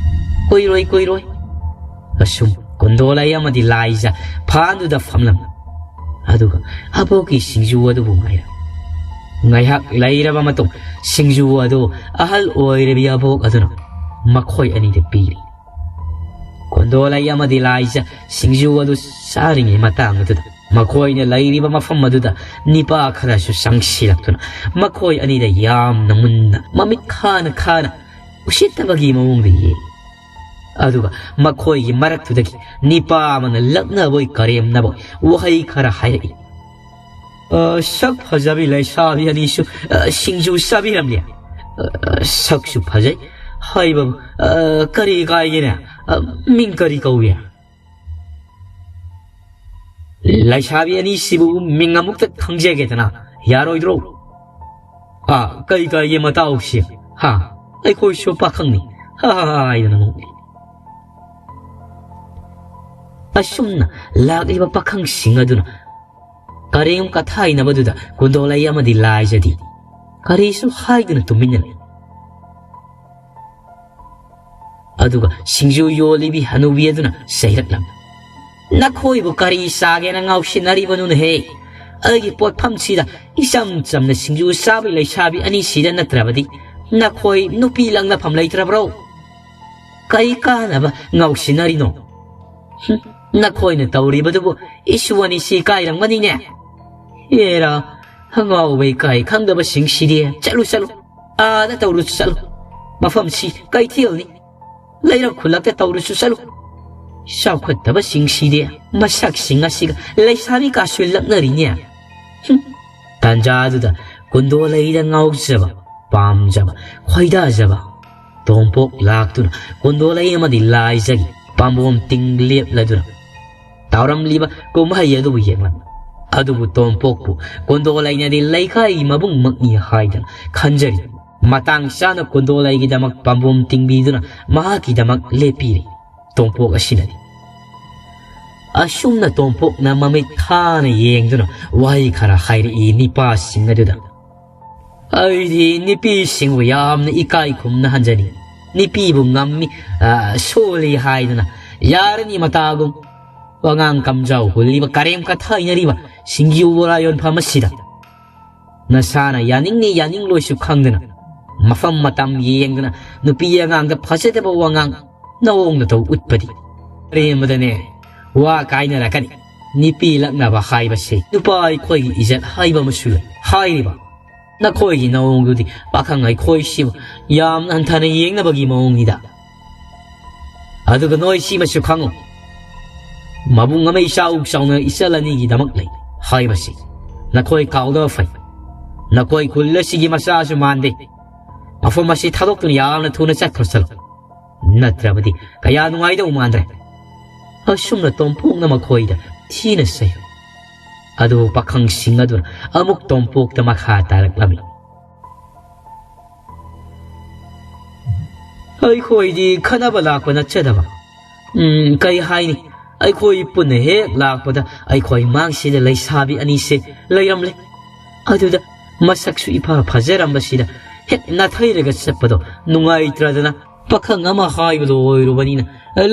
ꯀꯨꯏꯔꯣꯏ, ꯀꯨꯏꯔꯣꯏ꯫" ꯑꯁꯨꯝ ꯀꯣꯟꯗꯣꯂꯩ ꯑꯃꯗꯤ ꯂꯥꯏꯖ ꯐꯥꯟꯗꯨꯗ ꯐꯝꯂꯝꯃꯤ꯫ ꯑꯗꯨꯒ ꯑꯕꯣꯛꯀꯤ ꯁꯤꯡꯖꯨ ꯑꯗꯨꯕꯨ ꯉꯥꯏꯔꯝꯃꯤ꯫ ꯉꯥꯏꯍꯥꯛ ꯂꯩꯔꯕ ꯃꯇꯨꯡ ꯁꯤꯡꯖꯨ ꯑꯗꯨ ꯑꯍꯜ ꯑꯣꯏꯔꯕꯤ ꯑꯕꯣꯛ ꯑꯗꯨꯅ ꯃꯈꯣꯏ ꯑꯅꯤꯗ ꯄꯤꯔꯤ꯫ ꯀꯣꯟꯗꯣꯂꯩ ꯑꯃꯗꯤ ꯂꯥꯏꯖ ꯁꯤꯡꯖꯨ ꯑꯗꯨ ꯆꯥꯔꯤꯉꯩ ꯃꯇꯥꯡ ꯑꯗꯨꯗ ꯃꯈꯣꯏꯅ ꯂꯩꯔꯤꯕ ꯃꯐꯝ ꯑꯗꯨꯗ ꯅꯤꯄꯥ ꯈꯔꯁꯨ ꯆꯪꯁꯤꯜꯂꯛꯇꯨꯅ ꯃꯈꯣꯏ ꯑꯅꯤꯗ ꯌꯥꯝꯅ ꯃꯨꯟꯅ ꯃꯃꯤꯠ ꯈꯥꯅ ꯈꯥꯅ ꯎꯁꯤꯠꯇꯕꯒꯤ ꯃꯑꯣꯡꯗ ꯌꯦꯡꯏ꯫ ꯑꯗꯨꯒ ꯃꯈꯣꯏꯒꯤ ꯃꯔꯛꯇꯨꯗꯒꯤ ꯅꯤꯄꯥ ꯑꯃꯅ ꯂꯛꯅꯕꯣꯏ ꯀꯔꯦꯝꯅꯕꯣꯏ ꯋꯥꯍꯩ ꯈꯔ ꯍꯥꯏꯔꯛꯏ꯫ "ꯑ, ꯁꯛ ꯐꯖꯕꯤ ꯂꯩꯁꯥꯕꯤ ꯑꯅꯤꯁꯨ, ꯑ, ꯁꯤꯡꯖꯨ ꯆꯥꯕꯤꯔꯝꯂꯦ꯫ ꯑ, ꯁꯛꯁꯨ ꯐꯖꯩ ꯍꯥꯏꯕꯕꯨ, ꯑ, ꯀꯔꯤ ꯀꯥꯏꯒꯦꯅꯦ? ꯑ, ꯃꯤꯡ ꯀꯔꯤ ꯀꯧꯏ?" "ꯂꯩꯁꯥꯕꯤ ꯑꯅꯤꯁꯤꯕꯨ ꯃꯤꯡ ꯑꯃꯨꯛꯇ ꯈꯪꯖꯒꯦꯗꯅ, ꯌꯥꯔꯣꯏꯗ꯭ꯔꯣ?" "ꯑ, ꯀꯩ ꯀꯥꯏꯒꯦ ꯃꯇꯥꯎꯁꯤ? ꯍꯥ, ꯑꯩꯈꯣꯏꯁꯨ ꯄꯥꯈꯪꯅꯤ", ꯍꯥꯏꯗꯅ ꯅꯣꯛꯏ꯫ ꯑꯁꯨꯝꯅ ꯂꯥꯛꯂꯤꯕ ꯄꯥꯈꯪꯁꯤꯡ ꯑꯗꯨꯅ ꯀꯔꯦꯝ ꯀꯊꯥꯏꯅꯕꯗꯨꯗ ꯀꯣꯟꯗꯣꯂꯩ ꯑꯃꯗꯤ ꯂꯥꯏꯖꯗꯤ ꯀꯔꯤꯁꯨ ꯍꯥꯏꯗꯨꯅ ꯇꯨꯃꯤꯟꯅ ꯂꯩ꯫ ꯑꯗꯨꯒ ꯁꯤꯡꯖꯨ ꯌꯣꯜꯂꯤꯕꯤ ꯍꯅꯨꯕꯤ ꯑꯗꯨꯅ ꯆꯩꯔꯛꯂꯝꯃꯤ꯫ "ꯅꯈꯣꯏꯕꯨ ꯀꯔꯤ ꯆꯥꯒꯦꯅ ꯉꯥꯎꯁꯤꯟꯅꯔꯤꯕꯅꯣꯅꯦꯍꯦ? ꯑꯩꯒꯤ ꯄꯣꯠꯐꯝꯁꯤꯗ ꯏꯆꯝ ꯆꯝꯅ ꯁꯤꯡꯖꯨ ꯆꯥꯕꯤ ꯂꯩꯁꯥꯕꯤ ꯑꯅꯤꯁꯤꯗ ꯅꯠꯇ꯭ꯔꯕꯗꯤ ꯅꯈꯣꯏ ꯅꯨꯄꯤ ꯂꯪꯅꯐꯝ ꯂꯩꯇ꯭ꯔꯕ꯭ꯔꯣ? ꯀꯔꯤ ꯀꯥꯟꯅꯕ ꯉꯥꯎꯁꯤꯟꯅꯔꯤꯅꯣ? ꯍꯨꯝ, ꯅꯈꯣꯏꯅ ꯇꯧꯔꯤꯕꯗꯨꯕꯨ ꯏꯁꯨ ꯑꯅꯤꯁꯤ ꯏꯀꯥꯏꯔꯝꯒꯅꯤꯅꯦ꯫ ꯑꯦꯔꯥ, ꯑꯉꯥꯎꯕ ꯏꯀꯥꯏ ꯈꯪꯗꯕꯁꯤꯡꯁꯤꯗꯤ꯫ ꯆꯠꯂꯨ, ꯆꯠꯂꯨ, ꯑꯥꯗ ꯇꯧꯔꯨꯁꯨ ꯆꯠꯂꯨ꯫ ꯃꯐꯝꯁꯤ ꯀꯩꯊꯦꯜꯅꯤ꯫ ꯂꯩꯔꯛ ꯈꯨꯜꯂꯛꯇ ꯇꯧꯔꯨꯁꯨ ꯆꯠꯂꯨ꯫ ꯆꯥꯎꯈꯠꯇꯕꯁꯤꯡꯁꯤꯗꯤ ꯃꯁꯛꯁꯤꯡ ꯑꯁꯤꯒ ꯂꯩꯁꯥꯕꯤ ꯀꯥꯁꯨ ꯂꯛꯅꯔꯤꯅꯦ꯫ ꯍꯨꯝ, ꯇꯥꯟꯖꯥꯗꯨꯗ ꯀꯨꯟꯗꯣꯂꯩꯗ ꯉꯥꯎꯖꯕ, ꯄꯥꯝꯖꯕ, ꯈꯣꯏꯗꯥꯖꯕ ꯇꯣꯝꯄꯣꯛ ꯂꯥꯛꯇꯨꯅ ꯀꯣꯟꯗꯣꯂꯩ ꯑꯃꯗꯤ ꯂꯥꯏꯖꯒꯤ ꯄꯥꯝꯕꯣꯝ ꯇꯤꯡ ꯂꯦꯞꯂꯗꯨꯅ ꯇꯥꯎꯔꯝꯂꯤꯕ ꯀꯨꯝꯍꯩ ꯑꯗꯨꯕꯨ ꯌꯦꯡꯂꯝꯃꯤ꯫ ꯑꯗꯨꯕꯨ ꯇꯣꯝꯄꯣꯛꯄꯨ ꯀꯣꯟꯗꯣꯂꯩꯅꯗꯤ ꯂꯩꯀꯥꯏꯒꯤ ꯃꯕꯨꯡꯃꯛꯅꯤ ꯍꯥꯏꯗꯅ ꯈꯟꯖꯔꯤ꯫ ꯃꯇꯥꯡ ꯆꯥꯅ ꯀꯣꯟꯗꯣꯂꯩꯒꯤꯗꯃꯛ ꯄꯥꯝꯕꯣꯝ ꯇꯤꯡꯕꯤꯗꯨꯅ ꯃꯍꯥꯛꯀꯤꯗꯃꯛ ꯂꯦꯞꯄꯤꯔꯤ꯫ ꯇꯣꯝꯄꯣꯛ ꯑꯁꯤꯅꯗꯤ꯫ ꯑꯁꯨꯝꯅ ꯇꯣꯝꯄꯣꯛꯅ ꯃꯃꯤꯠ ꯈꯥꯅ ꯌꯦꯡꯗꯨꯅ ꯋꯥꯍꯩ ꯈꯔ ꯍꯥꯏꯔꯛꯏ ꯅꯤꯄꯥꯁꯤꯡ ꯑꯗꯨꯗ꯫ ꯑꯩꯗꯤ ꯅꯨꯄꯤꯁꯤꯡꯕꯨ ꯌꯥꯝꯅ ꯏꯀꯥꯏ ꯈꯨꯝꯅ ꯍꯟꯖꯅꯤꯡꯏ꯫ ꯅꯨꯄꯤꯕꯨ ꯉꯝꯃꯤ, ꯑ, ꯁꯣꯜꯂꯤ ꯍꯥꯏꯗꯨꯅ ꯌꯥꯔꯅꯤ ꯃꯇꯥꯒꯨꯝ꯫ ꯋꯥꯉꯥꯡ ꯀꯝꯖꯥꯎ ꯍꯨꯜꯂꯤꯕ, ꯀꯔꯦꯝ ꯀꯊꯥꯏꯅꯔꯤꯕ ꯁꯤꯡꯖꯨ ꯕꯣꯔꯥ ꯌꯣꯟꯐꯝ ꯑꯁꯤꯗ ꯅꯁꯥꯅ ꯌꯥꯅꯤꯡꯅꯤ ꯌꯥꯅꯤꯡꯂꯣꯏꯁꯨ ꯈꯪꯗꯅ ꯃꯐꯝ ꯃꯇꯝ ꯌꯦꯡꯗꯅ ꯅꯨꯄꯤ ꯑꯉꯥꯡꯗ ꯐꯖꯗꯕ ꯋꯥꯉꯥꯡ ꯅꯑꯣꯡ ꯅꯇꯧ ꯎꯠꯄꯗꯤ ꯑꯔꯦꯝꯕꯗꯅꯦ ꯋꯥ ꯀꯥꯏꯅꯔꯛꯀꯅꯤ꯫ ꯅꯨꯄꯤ ꯂꯛꯅꯕ ꯍꯥꯏꯕꯁꯤ ꯅꯨꯄꯥ ꯑꯩꯈꯣꯏꯒꯤ ꯏꯖꯠ ꯍꯥꯏꯕ ꯑꯃꯁꯨ ꯂꯩ꯫ ꯍꯥꯏꯔꯤꯕ ꯅꯈꯣꯏꯒꯤ ꯅꯑꯣꯡꯗꯨꯗꯤ ꯄꯥꯈꯪ ꯑꯩꯈꯣꯏꯁꯤꯕꯨ ꯌꯥꯝꯅ ꯍꯟꯊꯅ ꯌꯦꯡꯅꯕꯒꯤ ꯃꯑꯣꯡꯅꯤꯗ꯫ ꯑꯗꯨꯒ ꯅꯣꯏ ꯁꯤꯃꯁꯨ ꯈꯪꯉꯨ, ꯃꯕꯨꯡ ꯑꯃ ꯏꯆꯥꯎ ꯆꯥꯎꯅ ꯏꯆꯜ ꯑꯅꯤꯒꯤꯗꯃꯛ ꯂꯩ ꯍꯥꯏꯕꯁꯤ ꯅꯈꯣꯏ ꯀꯥꯎꯗꯕ ꯐꯩ꯫ ꯅꯈꯣꯏ ꯈꯨꯜ ꯑꯁꯤꯒꯤ ꯃꯆꯥꯁꯨ ꯃꯥꯟꯗꯦ꯫ ꯃꯐꯝ ꯑꯁꯤ ꯊꯥꯗꯣꯛꯇꯨꯅ ꯌꯥꯝꯅ ꯊꯨꯅ ꯆꯠꯈ꯭ꯔꯁꯅꯨ꯫ ꯅꯠꯇ꯭ꯔꯕꯗꯤ ꯀꯌꯥ ꯅꯨꯡꯉꯥꯏꯗꯧ ꯃꯥꯟꯗ꯭ꯔꯦ꯫ ꯑꯁꯨꯝꯅ ꯇꯣꯝꯄꯣꯛꯅ ꯃꯈꯣꯏꯗ ꯊꯤꯅ ꯆꯩ꯫ ꯑꯗꯨꯕꯨ ꯄꯥꯈꯪꯁꯤꯡ ꯑꯗꯨꯅ ꯑꯃꯨꯛ ꯇꯣꯝꯄꯣꯛꯇ ꯃꯈꯥ ꯇꯥꯔꯛꯂꯝꯃꯤ꯫ ꯑꯩꯈꯣꯏꯗꯤ ꯈꯠꯅꯕ ꯂꯥꯛꯄ ꯅꯠꯆꯗꯕ꯫ ꯎꯝ, ꯀꯩ ꯍꯥꯏꯅꯤ? ꯑꯩꯈꯣꯏ ꯄꯨꯟꯅ ꯍꯦꯛ ꯂꯥꯛꯄꯗ ꯑꯩꯈꯣꯏ ꯃꯥꯡꯁꯤꯗ ꯂꯩꯁꯥꯕꯤ ꯑꯅꯤꯁꯦ ꯂꯩꯔꯝꯂꯦ꯫ ꯑꯗꯨꯗ ꯃꯁꯛꯁꯨ ꯏꯐ ꯐꯖꯔꯝꯕꯁꯤꯗ ꯍꯦꯛ ꯅꯥꯊꯩꯔꯒ ꯆꯠꯄꯗꯣ ꯅꯨꯡꯉꯥꯏꯇ꯭ꯔꯗꯅ ꯄꯥꯈꯪ ꯑꯃ ꯍꯥꯏꯕꯗꯣ ꯑꯣꯏꯔꯨꯕꯅꯤꯅ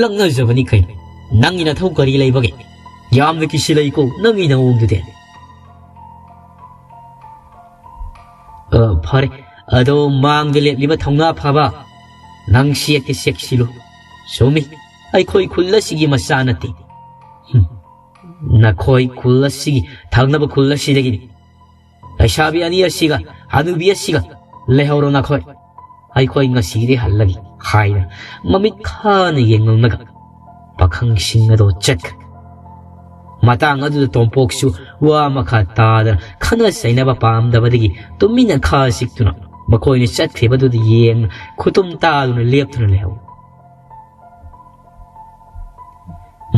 ꯂꯛꯅꯖꯕꯅꯤ ꯀꯩꯅꯣ꯫ ꯅꯪꯒꯤ ꯅꯊꯧ ꯀꯔꯤ ꯂꯩꯕꯒꯦ? ꯌꯥꯝꯅ ꯀꯤꯁꯤꯜꯂꯛꯏꯀꯣ ꯅꯪꯒꯤ ꯅꯑꯣꯡꯗꯨꯗꯤ꯫ ꯑ, ꯐꯔꯦ꯫ ꯑꯗꯣ ꯃꯥꯡꯗ ꯂꯦꯞꯂꯤꯕ ꯊꯧꯅꯥ ꯐꯕ, ꯅꯪ ꯁꯦꯛꯇꯤ ꯁꯦꯛꯁꯤꯜꯂꯨ꯫ ꯆꯨꯝꯃꯤ, ꯑꯩꯈꯣꯏ ꯈꯨꯜ ꯑꯁꯤꯒꯤ ꯃꯆꯥ ꯅꯠꯇꯦ꯫ ꯍꯨꯝ, ꯅꯈꯣꯏ ꯈꯨꯜ ꯑꯁꯤꯒꯤ ꯊꯪꯅꯕ ꯈꯨꯜ ꯑꯁꯤꯗꯒꯤꯅꯤ꯫ ꯂꯩꯁꯥꯕꯤ ꯑꯅꯤ ꯑꯁꯤꯒ ꯍꯅꯨꯕꯤ ꯑꯁꯤꯒ ꯂꯩꯍꯧꯔꯣ ꯅꯈꯣꯏ꯫ ꯑꯩꯈꯣꯏ ꯉꯁꯤꯗꯤ ꯍꯜꯂꯒꯦ ꯍꯥꯏꯅ ꯃꯃꯤꯠ ꯈꯥꯅ ꯌꯦꯡꯂꯝꯂꯒ ꯄꯥꯈꯪꯁꯤꯡ ꯑꯗꯣ ꯆꯠꯈ꯭ꯔꯦ꯫ ꯃꯇꯥꯡ ꯑꯗꯨꯗ ꯇꯣꯝꯄꯣꯛꯁꯨ ꯋꯥ ꯃꯈꯥ ꯇꯥꯗꯅ ꯈꯠꯅ ꯆꯩꯅꯕ ꯄꯥꯝꯗꯕꯗꯒꯤ ꯇꯨꯃꯤꯟꯅ ꯈꯥ ꯆꯤꯛꯇꯨꯅ ꯃꯈꯣꯏꯅ ꯆꯠꯈ꯭ꯔꯤꯕꯗꯨꯗ ꯌꯦꯡ ꯈꯨꯇꯨꯝ ꯇꯥꯗꯨꯅ ꯂꯦꯞꯇꯨꯅ ꯂꯩꯍꯧꯏ꯫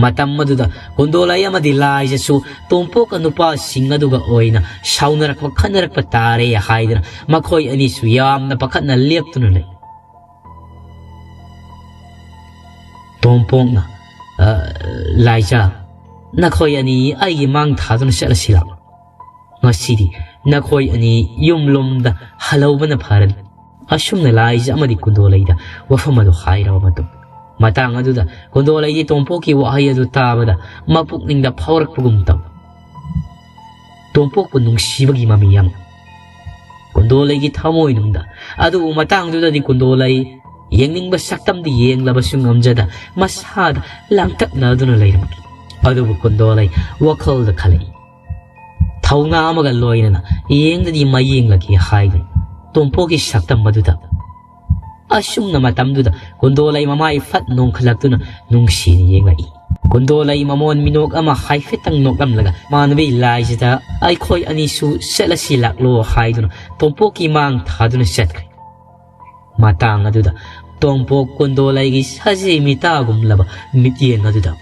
ꯃꯇꯝ ꯑꯗꯨꯗ ꯀꯨꯟꯗꯣꯂꯩ ꯑꯃꯗꯤ ꯂꯥꯏꯖꯁꯨ ꯇꯣꯝꯄꯣꯛꯀ ꯅꯨꯄꯥꯁꯤꯡ ꯑꯗꯨꯒ ꯑꯣꯏꯅ ꯁꯥꯎꯅꯔꯛꯄ ꯈꯠꯅꯔꯛꯄ ꯇꯥꯔꯦ ꯍꯥꯏꯗꯅ ꯃꯈꯣꯏ ꯑꯅꯤꯁꯨ ꯌꯥꯝꯅ ꯄꯥꯈꯠꯅ ꯂꯦꯞꯇꯨꯅ ꯂꯩ꯫ ꯇꯣꯝꯄꯣꯛꯅ, "ꯑ, ꯂꯥꯏꯖ, ꯅꯈꯣꯏ ꯑꯅꯤ ꯑꯩꯒꯤ ꯃꯥꯡ ꯊꯥꯗꯨꯅ ꯆꯠꯂꯁꯤ ꯂꯥꯛꯑꯣ꯫ ꯉꯁꯤꯗꯤ ꯅꯈꯣꯏ ꯑꯅꯤ ꯌꯨꯝꯂꯣꯝꯗ ꯍꯜꯍꯧꯕꯅ ꯐꯔꯅꯤ꯫" ꯑꯁꯨꯝꯅ ꯂꯥꯏꯖ ꯑꯃꯗꯤ ꯀꯨꯟꯗꯣꯂꯩꯗ ꯋꯥꯐꯝ ꯑꯗꯨ ꯍꯥꯏꯔꯕ ꯃꯇꯨꯡ ꯃꯇꯥꯡ ꯑꯗꯨꯗ ꯀꯨꯟꯗꯣꯂꯩꯗꯤ ꯇꯣꯝꯄꯣꯛꯀꯤ ꯋꯥꯍꯩ ꯑꯗꯨ ꯇꯥꯕꯗ ꯃꯄꯨꯛꯅꯤꯡꯗ ꯐꯥꯎꯔꯛꯄꯒꯨꯝ ꯇꯧ꯫ ꯇꯣꯝꯄꯣꯛꯄꯨ ꯅꯨꯡꯁꯤꯕꯒꯤ ꯃꯃꯤ ꯑꯃ꯫ ꯀꯨꯟꯗꯣꯂꯩꯒꯤ ꯊꯃꯣꯏꯅꯨꯡꯗ꯫ ꯑꯗꯨꯕꯨ ꯃꯇꯥꯡꯗꯨꯗꯗꯤ ꯀꯨꯟꯗꯣꯂꯩ ꯌꯦꯡꯅꯤꯡꯕ ꯁꯛꯇꯝꯗꯤ ꯌꯦꯡꯂꯕꯁꯨ ꯉꯝꯖꯗ ꯃꯁꯥꯗ ꯂꯥꯡꯇꯛꯅꯗꯨꯅ ꯂꯩꯔꯝꯃꯤ꯫ ꯑꯗꯨꯕꯨ ꯀꯨꯟꯗꯣꯂꯩ ꯋꯥꯈꯜꯗ ꯈꯜꯂꯛꯏ꯫ ꯊꯧꯅꯥ ꯑꯃꯒ ꯂꯣꯏꯅꯅ ꯌꯦꯡꯗꯗꯤ ꯃꯌꯦꯡꯂꯒꯦ ꯍꯥꯏꯗꯨꯅ ꯇꯣꯝꯄꯣꯛꯀꯤ ꯁꯛꯇꯝ ꯑꯗꯨꯗ꯫ ꯑꯁꯨꯝꯅ ꯃꯇꯝꯗꯨꯗ ꯀꯨꯟꯗꯣꯂꯩ ꯃꯃꯥꯏ ꯐꯠ ꯅꯣꯡꯈꯠꯂꯛꯇꯨꯅ ꯅꯨꯡꯁꯤꯅ ꯌꯦꯡꯂꯛꯏ꯫ ꯀꯨꯟꯗꯣꯂꯩ ꯃꯃꯣꯟ ꯃꯤꯅꯣꯛ ꯑꯃ ꯍꯥꯏꯐꯦꯠꯇꯪ ꯅꯣꯛꯂꯝꯂꯒ ꯃꯥꯟꯅꯕꯤ ꯂꯥꯏꯁꯤꯗ ꯑꯩꯈꯣꯏ ꯑꯅꯤꯁꯨ ꯆꯠꯂꯁꯤ ꯂꯥꯛꯂꯣ ꯍꯥꯏꯗꯨꯅ ꯇꯣꯝꯄꯣꯛꯀꯤ ꯃꯥꯡ ꯊꯥꯗꯨꯅ ꯆꯠꯈ꯭ꯔꯦ꯫ ꯃꯇꯥꯡ ꯑꯗꯨꯗ ꯇꯣꯝꯄꯣꯛ ꯀꯨꯟꯗꯣꯂꯩꯒꯤ ꯁꯖꯤ ꯃꯤꯇꯥꯒꯨꯝꯂꯕ ꯃꯤꯠꯌꯦꯡ ꯑꯗꯨꯗ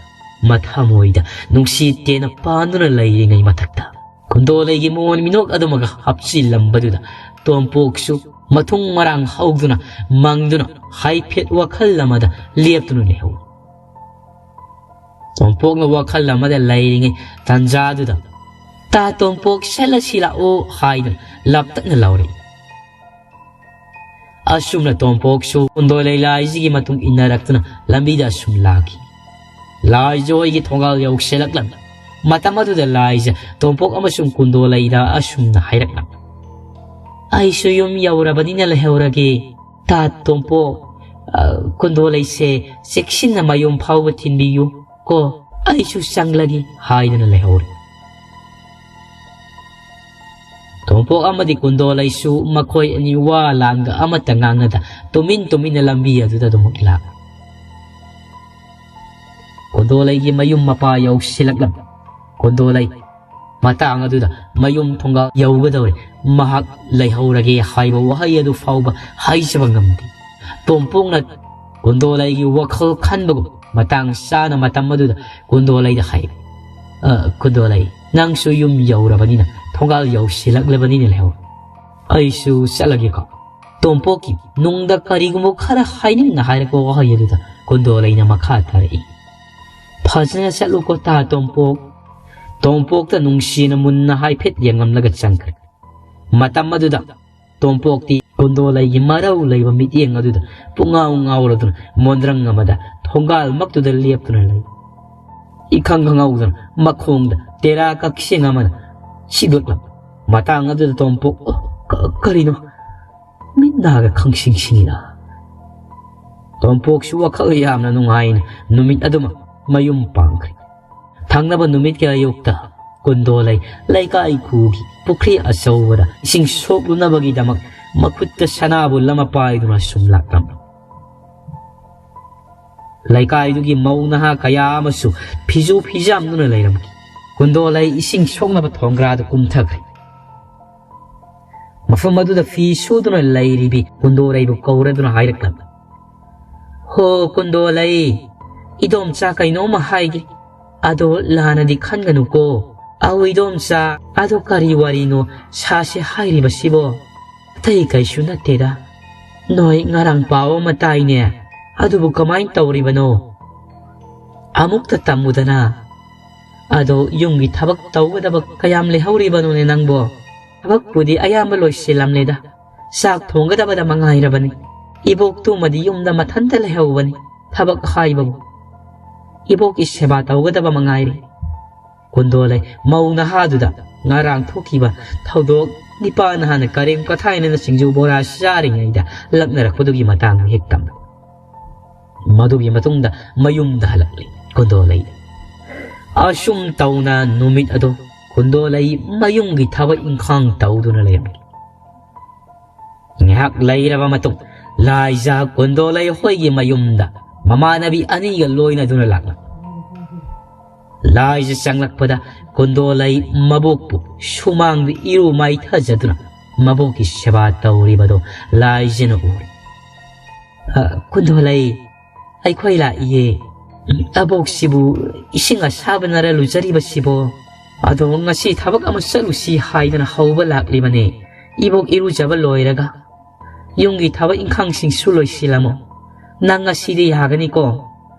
ꯃꯊꯃꯣꯏꯗ ꯅꯨꯡꯁꯤ ꯇꯦꯟꯅ ꯄꯥꯟꯗꯨꯅ ꯂꯩꯔꯤꯉꯩ ꯃꯊꯛꯇ ꯀꯨꯟꯗꯣꯂꯩꯒꯤ ꯃꯣꯟ ꯃꯤꯅꯣꯛ ꯑꯗꯨꯃꯒ ꯍꯥꯞꯆꯤꯜꯂꯝꯕꯗꯨꯗ ꯇꯣꯝꯄꯣꯛꯁꯨ ꯃꯊꯨꯡ ꯃꯔꯥꯡ ꯍꯧꯗꯨꯅ ꯃꯪꯗꯨꯅ ꯍꯥꯏꯐꯦꯠ ꯋꯥꯈꯜ ꯑꯃꯗ ꯂꯦꯞꯇꯨꯅ ꯂꯩꯍꯧꯏ꯫ ꯇꯣꯝꯄꯣꯛꯅ ꯋꯥꯈꯜ ꯑꯃꯗ ꯂꯩꯔꯤꯉꯩ ꯇꯥꯟꯖꯥꯗꯨꯗ "ꯇꯥ ꯇꯣꯝꯄꯣꯛ, ꯆꯠꯂꯁꯤ ꯂꯥꯛꯑꯣ" ꯍꯥꯏꯗꯨꯅ ꯂꯥꯞꯇꯛꯅ ꯂꯥꯎꯔꯛꯏ꯫ ꯑꯁꯨꯝꯅ ꯇꯣꯝꯄꯣꯛꯁꯨ ꯀꯨꯟꯗꯣꯂꯩ ꯂꯥꯏꯁꯤꯒꯤ ꯃꯇꯨꯡ ꯏꯟꯅꯔꯛꯇꯨꯅ ꯂꯝꯕꯤꯗ ꯑꯁꯨꯝ ꯂꯥꯛꯈꯤ꯫ ꯂꯥꯏꯖꯣꯏꯒꯤ ꯊꯣꯡꯒꯥꯜ ꯌꯧꯁꯤꯜꯂꯛꯂꯝꯃꯤ꯫ ꯃꯇꯝ ꯑꯗꯨꯗ ꯂꯥꯏꯖ ꯇꯣꯝꯄꯣꯛ ꯑꯃꯁꯨꯡ ꯀꯨꯟꯗꯣꯂꯩꯗ ꯑꯁꯨꯝꯅ ꯍꯥꯏꯔꯛꯂꯝꯃꯤ, "ꯑꯩꯁꯨ ꯌꯨꯝ ꯌꯧꯔꯕꯅꯤꯅ ꯂꯩꯍꯧꯔꯒꯦ꯫ ꯇꯥ ꯇꯣꯝꯄꯣꯛ, ꯑ, ꯀꯨꯟꯗꯣꯂꯩꯁꯦ ꯆꯦꯛꯁꯤꯟꯅ ꯃꯌꯨꯝ ꯐꯥꯎꯕ ꯊꯤꯟꯕꯤꯌꯨ ꯀꯣ, ꯑꯩꯁꯨ ꯆꯪꯂꯒꯦ" ꯍꯥꯏꯗꯨꯅ ꯂꯩꯍꯧꯔꯦ꯫ ꯇꯣꯝꯄꯣꯛ ꯑꯃꯗꯤ ꯀꯨꯟꯗꯣꯂꯩꯁꯨ ꯃꯈꯣꯏ ꯑꯅꯤ ꯋꯥ ꯂꯥꯡꯒ ꯑꯃꯠꯇ ꯉꯥꯡꯅꯗ ꯇꯨꯃꯤꯟ ꯇꯨꯃꯤꯟꯅ ꯂꯝꯕꯤ ꯑꯗꯨꯗ ꯑꯗꯨꯃꯛ ꯂꯥꯛ꯫ ꯀꯨꯟꯗꯣꯂꯩꯒꯤ ꯃꯌꯨꯝ ꯃꯄꯥ ꯌꯧꯁꯤꯜꯂꯛꯂꯝꯃꯤ꯫ ꯀꯨꯟꯗꯣꯂꯩ ꯃꯇꯥꯡ ꯑꯗꯨꯗ ꯃꯌꯨꯝ ꯊꯣꯡꯒꯥꯜ ꯌꯧꯒꯗꯧꯔꯦ꯫ ꯃꯍꯥꯛ ꯂꯩꯍꯧꯔꯒꯦ ꯍꯥꯏꯕ ꯋꯥꯍꯩ ꯑꯗꯨ ꯐꯥꯎꯕ ꯍꯥꯏꯖꯕ ꯉꯝꯗꯦ꯫ ꯇꯣꯝꯄꯣꯛꯅ ꯀꯨꯟꯗꯣꯂꯩꯒꯤ ꯋꯥꯈꯜ ꯈꯟꯕꯒꯨꯝ ꯃꯇꯥꯡ ꯆꯥꯅ ꯃꯇꯝ ꯑꯗꯨꯗ ꯀꯨꯟꯗꯣꯂꯩꯗ ꯍꯥꯏ, "ꯑ, ꯀꯨꯟꯗꯣꯂꯩ, ꯅꯪꯁꯨ ꯌꯨꯝ ꯌꯧꯔꯕꯅꯤꯅ, ꯊꯣꯡꯒꯥꯜ ꯌꯧꯁꯤꯜꯂꯛꯂꯕꯅꯤꯅ ꯂꯩꯍꯧ꯫ ꯑꯩꯁꯨ ꯆꯠꯂꯒꯦꯀꯣ"꯫ ꯇꯣꯝꯄꯣꯛꯀꯤ ꯅꯨꯡꯗ ꯀꯔꯤꯒꯨꯝꯕ ꯈꯔ ꯍꯥꯏꯅꯤꯡꯅ ꯍꯥꯏꯔꯛꯄ ꯋꯥꯍꯩ ꯑꯗꯨꯗ ꯀꯨꯟꯗꯣꯂꯩꯅ ꯃꯈꯥ ꯇꯥꯔꯛꯏ, "ꯐꯖꯅ ꯆꯠꯂꯨꯀꯣ ꯇꯥ ꯇꯣꯝꯄꯣꯛ"꯫ ꯇꯣꯝꯄꯣꯛꯇ ꯅꯨꯡꯁꯤꯅ ꯃꯨꯟꯅ ꯍꯥꯏꯐꯦꯠ ꯌꯦꯡꯂꯝꯂꯒ ꯆꯪꯈ꯭ꯔꯦ꯫ ꯃꯇꯝ ꯑꯗꯨꯗ ꯇꯣꯝꯄꯣꯛꯇꯤ ꯀꯨꯟꯗꯣꯂꯩꯒꯤ ꯃꯔꯧ ꯂꯩꯕ ꯃꯤꯠꯌꯦꯡ ꯑꯗꯨꯗ ꯄꯨꯡꯉꯥꯎ ꯉꯥꯎꯔꯗꯨꯅ ꯃꯣꯟꯗ꯭ꯔꯪ ꯑꯃꯗ ꯊꯣꯡꯒꯥꯜ ꯃꯛꯇꯨꯗ ꯂꯦꯞꯇꯨꯅ ꯂꯩ꯫ ꯏꯈꯪ ꯈꯪꯍꯧꯗꯅ ꯃꯈꯣꯡꯗ ꯇꯦꯔꯥ ꯀꯛꯆꯦꯡ ꯑꯃꯅ ꯁꯤꯗꯣꯛꯂꯝꯃꯤ꯫ ꯃꯇꯥꯡ ꯑꯗꯨꯗ ꯇꯣꯝꯄꯣꯛ, "ꯑꯣ, ꯀ-, ꯀꯔꯤꯅꯣ? ꯃꯤꯠ ꯅꯥꯒ ꯈꯪꯁꯤꯡ ꯁꯤꯡꯏꯅ?" ꯇꯣꯝꯄꯣꯛꯁꯨ ꯋꯥꯈꯜ ꯌꯥꯝꯅ ꯅꯨꯡꯉꯥꯏꯅ ꯅꯨꯃꯤꯠ ꯑꯗꯨꯃ ꯃꯌꯨꯝ ꯄꯥꯡꯈ꯭ꯔꯦ꯫ ꯊꯪꯅꯕ ꯅꯨꯃꯤꯠꯀꯤ ꯑꯌꯨꯛꯇ ꯀꯨꯟꯗꯣꯂꯩ ꯂꯩꯀꯥꯏ ꯈꯨꯒꯤ ꯄꯨꯈ꯭ꯔꯤ ꯑꯆꯧꯕꯗ ꯏꯁꯤꯡ ꯁꯣꯛꯂꯨꯅꯕꯒꯤꯗꯃꯛ ꯃꯈꯨꯠꯇ ꯁꯅꯥꯕꯨꯜ ꯑꯃ ꯄꯥꯏꯗꯨꯅ ꯁꯨꯝ ꯂꯥꯛꯂꯝꯃꯤ꯫ ꯂꯩꯀꯥꯏꯗꯨꯒꯤ ꯃꯧ ꯅꯍꯥ ꯀꯌꯥ ꯑꯃꯁꯨ ꯐꯤꯖꯨ ꯐꯤꯖꯥꯝꯗꯨꯅ ꯂꯩꯔꯝꯃꯤ꯫ ꯀꯨꯟꯗꯣꯂꯩ ꯏꯁꯤꯡ ꯁꯣꯛꯅꯕ ꯊꯣꯡꯒ꯭ꯔꯥꯗ ꯀꯨꯝꯊꯈ꯭ꯔꯦ꯫ ꯃꯐꯝ ꯑꯗꯨꯗ ꯐꯤ ꯁꯨꯗꯨꯅ ꯂꯩꯔꯤꯕꯤ ꯀꯨꯟꯗꯣꯂꯩꯕꯨ ꯀꯧꯔꯗꯨꯅ ꯍꯥꯏꯔꯛꯂꯝꯃꯤ, "ꯍꯣ ꯀꯨꯟꯗꯣꯂꯩ, ꯏꯗꯣꯝꯆꯥ ꯀꯩꯅꯣꯝꯃ ꯍꯥꯏꯒꯦ꯫ ꯑꯗꯣ ꯂꯥꯟꯅꯗꯤ ꯈꯟꯒꯅꯨꯀꯣ꯫ ꯑꯧ ꯏꯗꯣꯝꯆꯥ, ꯑꯗꯣ ꯀꯔꯤ ꯋꯥꯔꯤꯅꯣ ꯁꯥꯁꯦ ꯍꯥꯏꯔꯤꯕꯁꯤꯕꯣ?" "ꯑꯇꯩ ꯀꯩꯁꯨ ꯅꯠꯇꯦꯗ꯫ ꯅꯣꯏ ꯉꯔꯥꯡ ꯄꯥꯎ ꯑꯃ ꯇꯥꯏꯅꯦ꯫ ꯑꯗꯨꯕꯨ ꯀꯃꯥꯏꯅ ꯇꯧꯔꯤꯕꯅꯣ? ꯑꯃꯨꯛꯇ ꯇꯝꯃꯨꯗꯅ꯫ ꯑꯗꯣ ꯌꯨꯝꯒꯤ ꯊꯕꯛ ꯇꯧꯒꯗꯕ ꯀꯌꯥꯝ ꯂꯩꯍꯧꯔꯤꯕꯅꯣꯅꯦ ꯅꯪꯕꯣ?" "ꯊꯕꯛꯄꯨꯗꯤ ꯑꯌꯥꯝꯕ ꯂꯣꯏꯁꯤꯜꯂꯝꯂꯦꯗ꯫ ꯆꯥꯛ ꯊꯣꯡꯒꯗꯕꯗ ꯃꯉꯥꯏꯔꯕꯅꯤ꯫ ꯏꯕꯣꯛꯇꯨꯃꯗꯤ ꯌꯨꯝꯗ ꯃꯊꯟꯇ ꯂꯩꯍꯧꯕꯅꯤ꯫ ꯊꯕꯛ ꯍꯥꯏꯕꯕꯨ ꯏꯕꯣꯛꯀꯤ ꯁꯦꯕꯥ ꯇꯧꯒꯗꯕ ꯃꯉꯥꯏꯔꯦ꯫" ꯀꯨꯟꯗꯣꯂꯩ ꯃꯧ ꯅꯍꯥꯗꯨꯗ ꯉꯔꯥꯡ ꯊꯣꯛꯈꯤꯕ ꯊꯧꯗꯣꯛ, ꯅꯤꯄꯥ ꯅꯍꯥꯟꯅ ꯀꯔꯦꯝ ꯀꯊꯥꯏꯅꯅ ꯁꯤꯡꯖꯨ ꯕꯣꯔꯥ ꯆꯥꯔꯤꯉꯩꯗ ꯂꯛꯅꯔꯛꯄꯗꯨꯒꯤ ꯃꯇꯥꯡꯗ ꯍꯦꯛ ꯇꯝꯂꯛꯏ꯫ ꯃꯗꯨꯒꯤ ꯃꯇꯨꯡꯗ ꯃꯌꯨꯝꯗ ꯍꯜꯂꯛꯂꯤ ꯀꯨꯟꯗꯣꯂꯩ꯫ ꯑꯁꯨꯝ ꯇꯧꯅ ꯅꯨꯃꯤꯠ ꯑꯗꯨ ꯀꯨꯟꯗꯣꯂꯩ ꯃꯌꯨꯝꯒꯤ ꯊꯕꯛ ꯏꯪꯈꯥꯡ ꯇꯧꯗꯨꯅ ꯂꯩꯔꯝꯃꯤ꯫ ꯉꯥꯏꯍꯥꯛ ꯂꯩꯔꯕ ꯃꯇꯨꯡ ꯂꯥꯏꯖ ꯀꯨꯟꯗꯣꯂꯩ ꯍꯣꯏꯒꯤ ꯃꯌꯨꯝꯗ ꯃꯃꯥꯟꯅꯕꯤ ꯑꯅꯤꯒ ꯂꯣꯏꯅꯗꯨꯅ ꯂꯥꯛꯂꯝꯃꯤ꯫ ꯂꯥꯏꯖ ꯆꯪꯂꯛꯄꯗ ꯀꯨꯟꯗꯣꯂꯩ ꯃꯕꯣꯛꯄꯨ ꯁꯨꯃꯥꯡꯗ ꯏꯔꯨ ꯃꯥꯏꯊꯖꯗꯨꯅ ꯃꯕꯣꯛꯀꯤ ꯁꯦꯕꯥ ꯇꯧꯔꯤꯕꯗꯨ ꯂꯥꯏꯖꯅ ꯎꯔꯦ꯫ "ꯑ, ꯀꯨꯟꯗꯣꯂꯩ, ꯑꯩꯈꯣꯏ ꯂꯥꯛꯏꯌꯦ꯫ ꯑꯕꯣꯛꯁꯤꯕꯨ ꯏꯁꯤꯡ ꯑꯁꯥꯕꯅꯔ ꯂꯨꯖꯔꯤꯕꯁꯤꯕꯣ? ꯑꯗꯣ ꯉꯁꯤ ꯊꯕꯛ ꯑꯃ ꯆꯠꯂꯨꯁꯤ ꯍꯥꯏꯗꯅ ꯍꯧꯕ ꯂꯥꯛꯂꯤꯕꯅꯦ꯫ ꯏꯕꯣꯛ ꯏꯔꯨꯖꯕ ꯂꯣꯏꯔꯒ ꯌꯨꯝꯒꯤ ꯊꯕꯛ ꯏꯪꯈꯥꯡꯁꯤꯡꯁꯨ ꯂꯣꯏꯁꯤꯜꯂꯝꯃꯣ꯫ ꯅꯪ ꯉꯁꯤꯗꯤ ꯌꯥꯒꯅꯤꯀꯣ?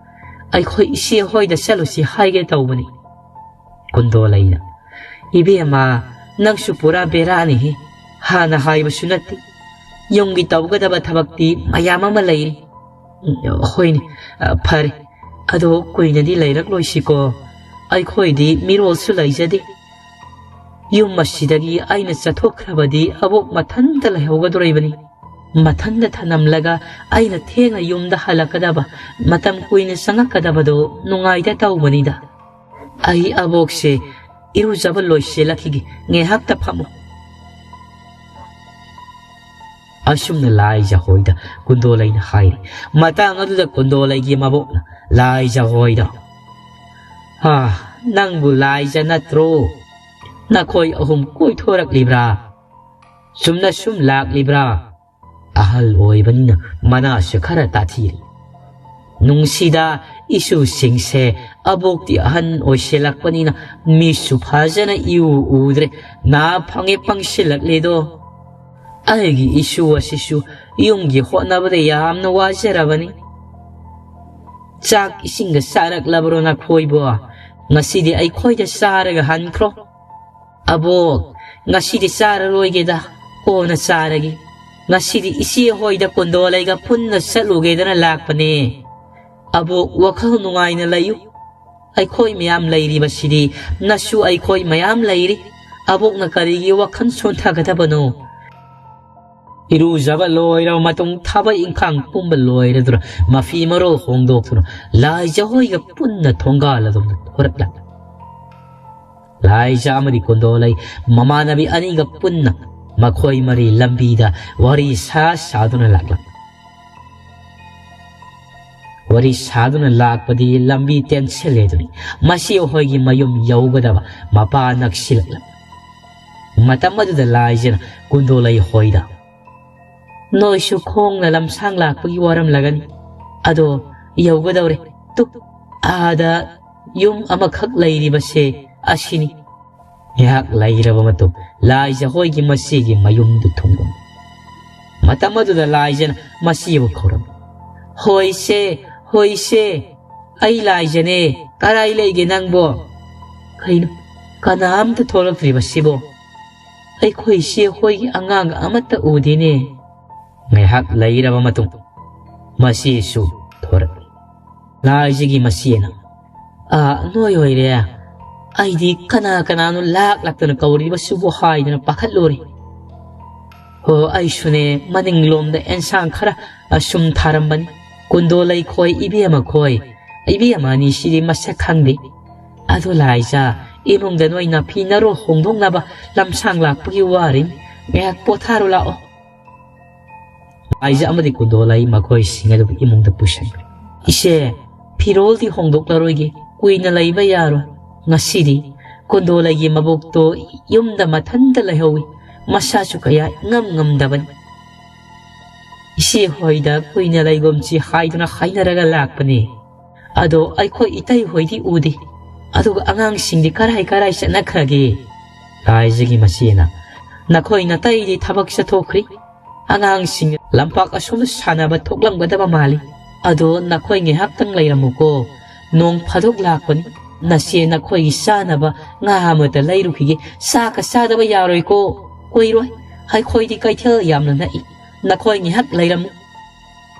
ꯑꯩꯈꯣꯏ ꯏꯆꯦ ꯍꯣꯏꯗ ꯆꯠꯂꯨꯁꯤ ꯍꯥꯏꯒꯦ ꯇꯧꯕꯅꯤ꯫" ꯀꯨꯟꯗꯣꯂꯩꯅ, "ꯏꯕꯦꯝꯃ, ꯅꯪꯁꯨ ꯄꯨꯔꯥ ꯕꯦꯔꯥꯅꯤꯍꯦ꯫ ꯍꯥꯟꯅ ꯍꯥꯏꯕꯁꯨ ꯅꯠꯇꯦ꯫ ꯌꯨꯝꯒꯤ ꯇꯧꯒꯗꯕ ꯊꯕꯛꯇꯤ ꯃꯌꯥꯝ ꯑꯃ ꯂꯩꯔꯤ꯫ ꯎꯝ, ꯍꯣꯏꯅꯦ, ꯑ, ꯐꯔꯦ꯫ ꯑꯗꯣ ꯀꯨꯏꯅꯗꯤ ꯂꯩꯔꯛꯂꯣꯏꯁꯤꯀꯣ꯫ ꯑꯩꯈꯣꯏꯗꯤ ꯃꯤꯔꯣꯜꯁꯨ ꯂꯩꯖꯗꯦ꯫ ꯌꯨꯝ ꯑꯁꯤꯗꯒꯤ ꯑꯩꯅ ꯆꯠꯊꯣꯛꯈ꯭ꯔꯕꯗꯤ ꯑꯕꯣꯛ ꯃꯊꯟꯇ ꯂꯩꯍꯧꯒꯗꯣꯔꯤꯕꯅꯤ꯫ ꯃꯊꯟꯇ ꯊꯅꯝꯂꯒ ꯑꯩꯅ ꯊꯦꯡꯅ ꯌꯨꯝꯗ ꯍꯜꯂꯛꯀꯗꯕ, ꯃꯇꯝ ꯀꯨꯏꯅ ꯆꯪꯉꯛꯀꯗꯕꯗꯣ ꯅꯨꯡꯉꯥꯏꯇ ꯇꯧꯕꯅꯤꯗ꯫ ꯑꯩ ꯑꯕꯣꯛꯁꯦ ꯏꯔꯨꯖꯕ ꯂꯣꯏꯁꯤꯜꯂꯛꯈꯤꯒꯦ, ꯉꯥꯏꯍꯥꯛꯇ ꯐꯝꯃꯨ꯫ ꯑꯁꯨꯝꯅ ꯂꯥꯏꯖ ꯍꯣꯏꯗ ꯀꯨꯟꯗꯣꯂꯩꯅ ꯍꯥꯏꯔꯤ꯫ ꯃꯇꯥꯡ ꯑꯗꯨꯗ ꯀꯨꯟꯗꯣꯂꯩꯒꯤ ꯃꯕꯣꯛꯅ ꯂꯥꯏꯖ ꯍꯣꯏꯗ, "ꯍꯥ, ꯅꯪꯕꯨ ꯂꯥꯏꯖ ꯅꯠꯇ꯭ꯔꯣ? ꯅꯈꯣꯏ ꯑꯍꯨꯝ ꯀꯣꯏꯊꯣꯔꯛꯂꯤꯕ꯭ꯔꯥ? ꯆꯨꯝꯅ ꯁꯨꯝ ꯂꯥꯛꯂꯤꯕ꯭ꯔꯥ?" ꯑꯍꯜ ꯑꯣꯏꯕꯅꯤꯅ ꯃꯅꯥꯁꯨ ꯈꯔ ꯇꯥꯊꯤꯔꯤ꯫ ꯅꯨꯡꯁꯤꯗ, ꯏꯁꯨꯁꯤꯡꯁꯦ, ꯑꯕꯣꯛꯇꯤ ꯑꯍꯟ ꯑꯣꯏꯁꯤꯜꯂꯛꯄꯅꯤꯅ ꯃꯤꯠꯁꯨ ꯐꯖꯅ ꯏꯎ ꯎꯗ꯭ꯔꯦ, ꯅꯥ ꯐꯪꯉꯦ ꯄꯪꯁꯤꯜꯂꯛꯂꯦꯗꯣ꯫ ꯑꯩꯒꯤ ꯏꯁꯨ ꯑꯁꯤꯁꯨ ꯌꯨꯝꯒꯤ ꯍꯣꯠꯅꯕꯗ ꯌꯥꯝꯅ ꯋꯥꯖꯔꯕꯅꯤ꯫ ꯆꯥꯛ ꯏꯁꯤꯡꯒ ꯆꯥꯔꯛꯂꯕ꯭ꯔꯣ ꯅꯈꯣꯏꯕꯣ? ꯉꯁꯤꯗꯤ ꯑꯩꯈꯣꯏꯗ ꯆꯥꯔꯒ ꯍꯟꯈ꯭ꯔꯣ꯫ ꯑꯕꯣꯛ, ꯉꯁꯤꯗꯤ ꯆꯥꯔꯔꯣꯏꯒꯦꯗ, ꯀꯣꯟꯅ ꯆꯥꯔꯒꯦ꯫ ꯉꯁꯤꯗꯤ ꯏꯆꯦ ꯍꯣꯏꯗ ꯀꯨꯟꯗꯣꯂꯩꯒ ꯄꯨꯟꯅ ꯆꯠꯂꯨꯒꯦꯗꯅ ꯂꯥꯛꯄꯅꯦ꯫ ꯑꯕꯣꯛ, ꯋꯥꯈꯜ ꯅꯨꯡꯉꯥꯏꯅ ꯂꯩꯌꯨ꯫ ꯑꯩꯈꯣꯏ ꯃꯌꯥꯝ ꯂꯩꯔꯤꯕꯁꯤꯗꯤ, ꯅꯁꯨ ꯑꯩꯈꯣꯏ ꯃꯌꯥꯝ ꯂꯩꯔꯤ꯫ ꯑꯕꯣꯛꯅ ꯀꯔꯤꯒꯤ ꯋꯥꯈꯜ ꯁꯣꯟꯊꯒꯗꯕꯅꯣ? ꯏꯔꯨꯖꯕ ꯂꯣꯏꯔꯕ ꯃꯇꯨꯡ, ꯊꯕꯛ ꯏꯪꯈꯥꯡ ꯄꯨꯝꯕ ꯂꯣꯏꯔꯗꯨꯅ, ꯃꯐꯤ ꯃꯔꯣꯜ ꯍꯣꯡꯗꯣꯛꯇꯨꯅ, ꯂꯥꯏꯖ ꯍꯣꯏꯒ ꯄꯨꯟꯅ ꯊꯣꯡꯒꯥꯜ ꯑꯗꯣꯝꯗ ꯊꯣꯔꯛꯂꯝꯃꯤ꯫ ꯂꯥꯏꯖ ꯑꯃꯗꯤ ꯀꯨꯟꯗꯣꯂꯩ ꯃꯃꯥꯟꯅꯕꯤ ꯑꯅꯤꯒ ꯄꯨꯟꯅ ꯃꯈꯣꯏ ꯃꯔꯤ ꯂꯝꯕꯤꯗ ꯋꯥꯔꯤ ꯁꯥ ꯁꯥꯗꯨꯅ ꯂꯥꯛꯂꯝꯃꯤ꯫ ꯋꯥꯔꯤ ꯁꯥꯗꯨꯅ ꯂꯥꯛꯄꯗꯤ ꯂꯝꯕꯤ ꯇꯦꯟꯁꯤꯜꯂꯦꯗꯨꯅꯤ꯫ ꯃꯁꯤ ꯑꯩꯈꯣꯏꯒꯤ ꯃꯌꯨꯝ ꯌꯧꯒꯗꯕ ꯃꯄꯥ ꯅꯛꯁꯤꯜꯂꯛꯂꯝꯃꯤ꯫ ꯃꯇꯝ ꯑꯗꯨꯗ ꯂꯥꯏꯖꯅ ꯀꯨꯟꯗꯣꯂꯩ ꯍꯣꯏꯗ, "ꯅꯣꯏꯁꯨ ꯈꯣꯡꯅ ꯂꯝꯁꯥꯡ ꯂꯥꯛꯄꯒꯤ ꯋꯥꯔꯝꯂꯒꯅꯤ꯫ ꯑꯗꯣ ꯌꯧꯒꯗꯧꯔꯦ꯫ ꯇꯨ, ꯑꯥꯗ ꯌꯨꯝ ꯑꯃꯈꯛ ꯂꯩꯔꯤꯕꯁꯦ ꯑꯁꯤꯅꯤ꯫" ꯉꯥꯏꯍꯥꯛ ꯂꯩꯔꯕ ꯃꯇꯨꯡ, ꯂꯥꯏꯖ ꯍꯣꯏꯒꯤ ꯃꯆꯦꯒꯤ ꯃꯌꯨꯝꯗꯨ ꯊꯨꯡꯂꯝꯃꯤ꯫ ꯃꯇꯝ ꯑꯗꯨꯗ ꯂꯥꯏꯖꯅ ꯃꯆꯦꯕꯨ ꯀꯧꯔꯝꯃꯤ꯫ "ꯍꯣꯏꯁꯦ, ꯍꯣꯏꯁꯦ, ꯑꯩ ꯂꯥꯏꯖꯅꯦ꯫ ꯀꯔꯥꯏ ꯂꯩꯒꯦ ꯅꯪꯕꯣ? ꯀꯩꯅꯣ, ꯀꯅꯥꯝꯇ ꯊꯣꯛꯂꯛꯇ꯭ꯔꯤꯕꯁꯤꯕꯣ? ꯑꯩꯈꯣꯏ ꯏꯆꯦ ꯍꯣꯏꯒꯤ ꯑꯉꯥꯡ ꯑꯃꯠꯇ ꯎꯗꯦꯅꯦ꯫" ꯉꯥꯏꯍꯥꯛ ꯂꯩꯔꯕ ꯃꯇꯨꯡ ꯃꯆꯦꯁꯨ ꯊꯣꯔꯛꯏ꯫ ꯂꯥꯏꯖꯒꯤ ꯃꯆꯦꯅ, "ꯑꯥ, ꯅꯣꯏ ꯑꯣꯏꯔꯦ꯫ ꯑꯩꯗꯤ ꯀꯅꯥ ꯀꯅꯥꯅꯣ ꯂꯥꯛ ꯂꯥꯛꯇꯅ ꯀꯧꯔꯤꯕꯁꯤꯕꯨ" ꯍꯥꯏꯗꯨꯅ ꯄꯥꯈꯠꯂꯨꯔꯦ꯫ "ꯍꯣ, ꯑꯩꯁꯨꯅꯦ, ꯃꯅꯤꯡꯂꯣꯝꯗ ꯑꯦꯟꯁꯥꯡ ꯈꯔ, ꯑ, ꯁꯨꯝ ꯊꯥꯔꯝꯕꯅꯤ꯫ ꯀꯨꯟꯗꯣ ꯂꯩꯈꯣꯏ, ꯏꯕꯦꯝꯃ ꯈꯣꯏ, ꯏꯕꯦꯝꯃ ꯑꯅꯤꯁꯤꯗꯤ ꯃꯁꯛ ꯈꯪꯗꯦ꯫ ꯑꯗꯣ ꯂꯥꯏꯖ, ꯏꯃꯨꯡꯗ ꯅꯣꯏ ꯅꯥꯐꯤ ꯅꯔꯣꯜ ꯍꯣꯡꯗꯣꯛꯅꯕ ꯂꯝꯁꯥꯡ ꯂꯥꯛꯄꯒꯤ ꯋꯥꯔꯤꯅꯤ꯫ ꯉꯥꯏꯍꯥꯛ ꯄꯣꯊꯥꯔꯨ ꯂꯥꯛꯑꯣ"꯫ ꯂꯥꯏꯖ ꯑꯃꯗꯤ ꯀꯨꯟꯗꯣꯂꯩ ꯃꯈꯣꯏꯁꯤꯡ ꯑꯗꯨ ꯏꯃꯨꯡꯗ ꯄꯨꯁꯤꯟꯈ꯭ꯔꯦ꯫ "ꯏꯆꯦ, ꯐꯤꯔꯣꯜꯗꯤ ꯍꯣꯡꯗꯣꯛꯂꯔꯣꯏꯒꯦ, ꯀꯨꯏꯅ ꯂꯩꯕ ꯌꯥꯔꯣꯏ꯫ ꯉꯁꯤꯗꯤ ꯀꯨꯟꯗꯣꯂꯩꯒꯤ ꯃꯕꯣꯛꯇꯣ ꯌꯨꯝꯗ ꯃꯊꯟꯇ ꯂꯩꯍꯧꯏ, ꯃꯁꯥꯁꯨ ꯀꯌꯥ ꯏꯉꯝ ꯉꯝꯗꯕꯅꯤ꯫ ꯏꯆꯦ ꯍꯣꯏꯗ ꯀꯨꯏꯅ ꯂꯩꯒꯨꯝꯁꯤ ꯍꯥꯏꯗꯨꯅ ꯍꯥꯏꯅꯔꯒ ꯂꯥꯛꯄꯅꯤ꯫ ꯑꯗꯣ ꯑꯩꯈꯣꯏ ꯏꯇꯩ ꯍꯣꯏꯗꯤ ꯎꯗꯦ꯫ ꯑꯗꯨꯒ ꯑꯉꯥꯡꯁꯤꯡꯗꯤ ꯀꯔꯥꯏ ꯀꯔꯥꯏ ꯆꯠꯅꯈ꯭ꯔꯒꯦ?" ꯂꯥꯏꯖꯒꯤ ꯃꯆꯦꯅ, "ꯅꯈꯣꯏ ꯅꯇꯩꯗꯤ ꯊꯕꯛ ꯆꯠꯊꯣꯛꯈ꯭ꯔꯤ꯫ ꯑꯉꯥꯡꯁꯤꯡ ꯂꯝꯄꯥꯛ ꯑꯁꯣꯝꯗ ꯁꯥꯟꯅꯕ ꯊꯣꯛꯂꯝꯒꯗꯕ ꯃꯥꯜꯂꯤ꯫ ꯑꯗꯣ ꯅꯈꯣꯏ ꯉꯥꯏꯍꯥꯛꯇꯪ ꯂꯩꯔꯝꯃꯨꯀꯣ꯫ ꯅꯣꯡ ꯐꯥꯗꯣꯛ ꯂꯥꯛꯄꯅꯤ꯫ ꯅꯆꯦ ꯅꯈꯣꯏꯒꯤ ꯆꯥꯅꯕ ꯉꯥ ꯑꯃꯇ ꯂꯩꯔꯨꯈꯤꯒꯦ꯫ ꯆꯥꯛꯀ ꯆꯥꯗꯕ ꯌꯥꯔꯣꯏꯀꯣ꯫ ꯀꯨꯏꯔꯣꯏ꯫ ꯑꯩꯈꯣꯏꯗꯤ ꯀꯩꯊꯦꯜ ꯌꯥꯝꯅ ꯅꯛꯏ꯫ ꯅꯈꯣꯏ ꯉꯥꯏꯍꯥꯛ ꯂꯩꯔꯝꯃꯨ"꯫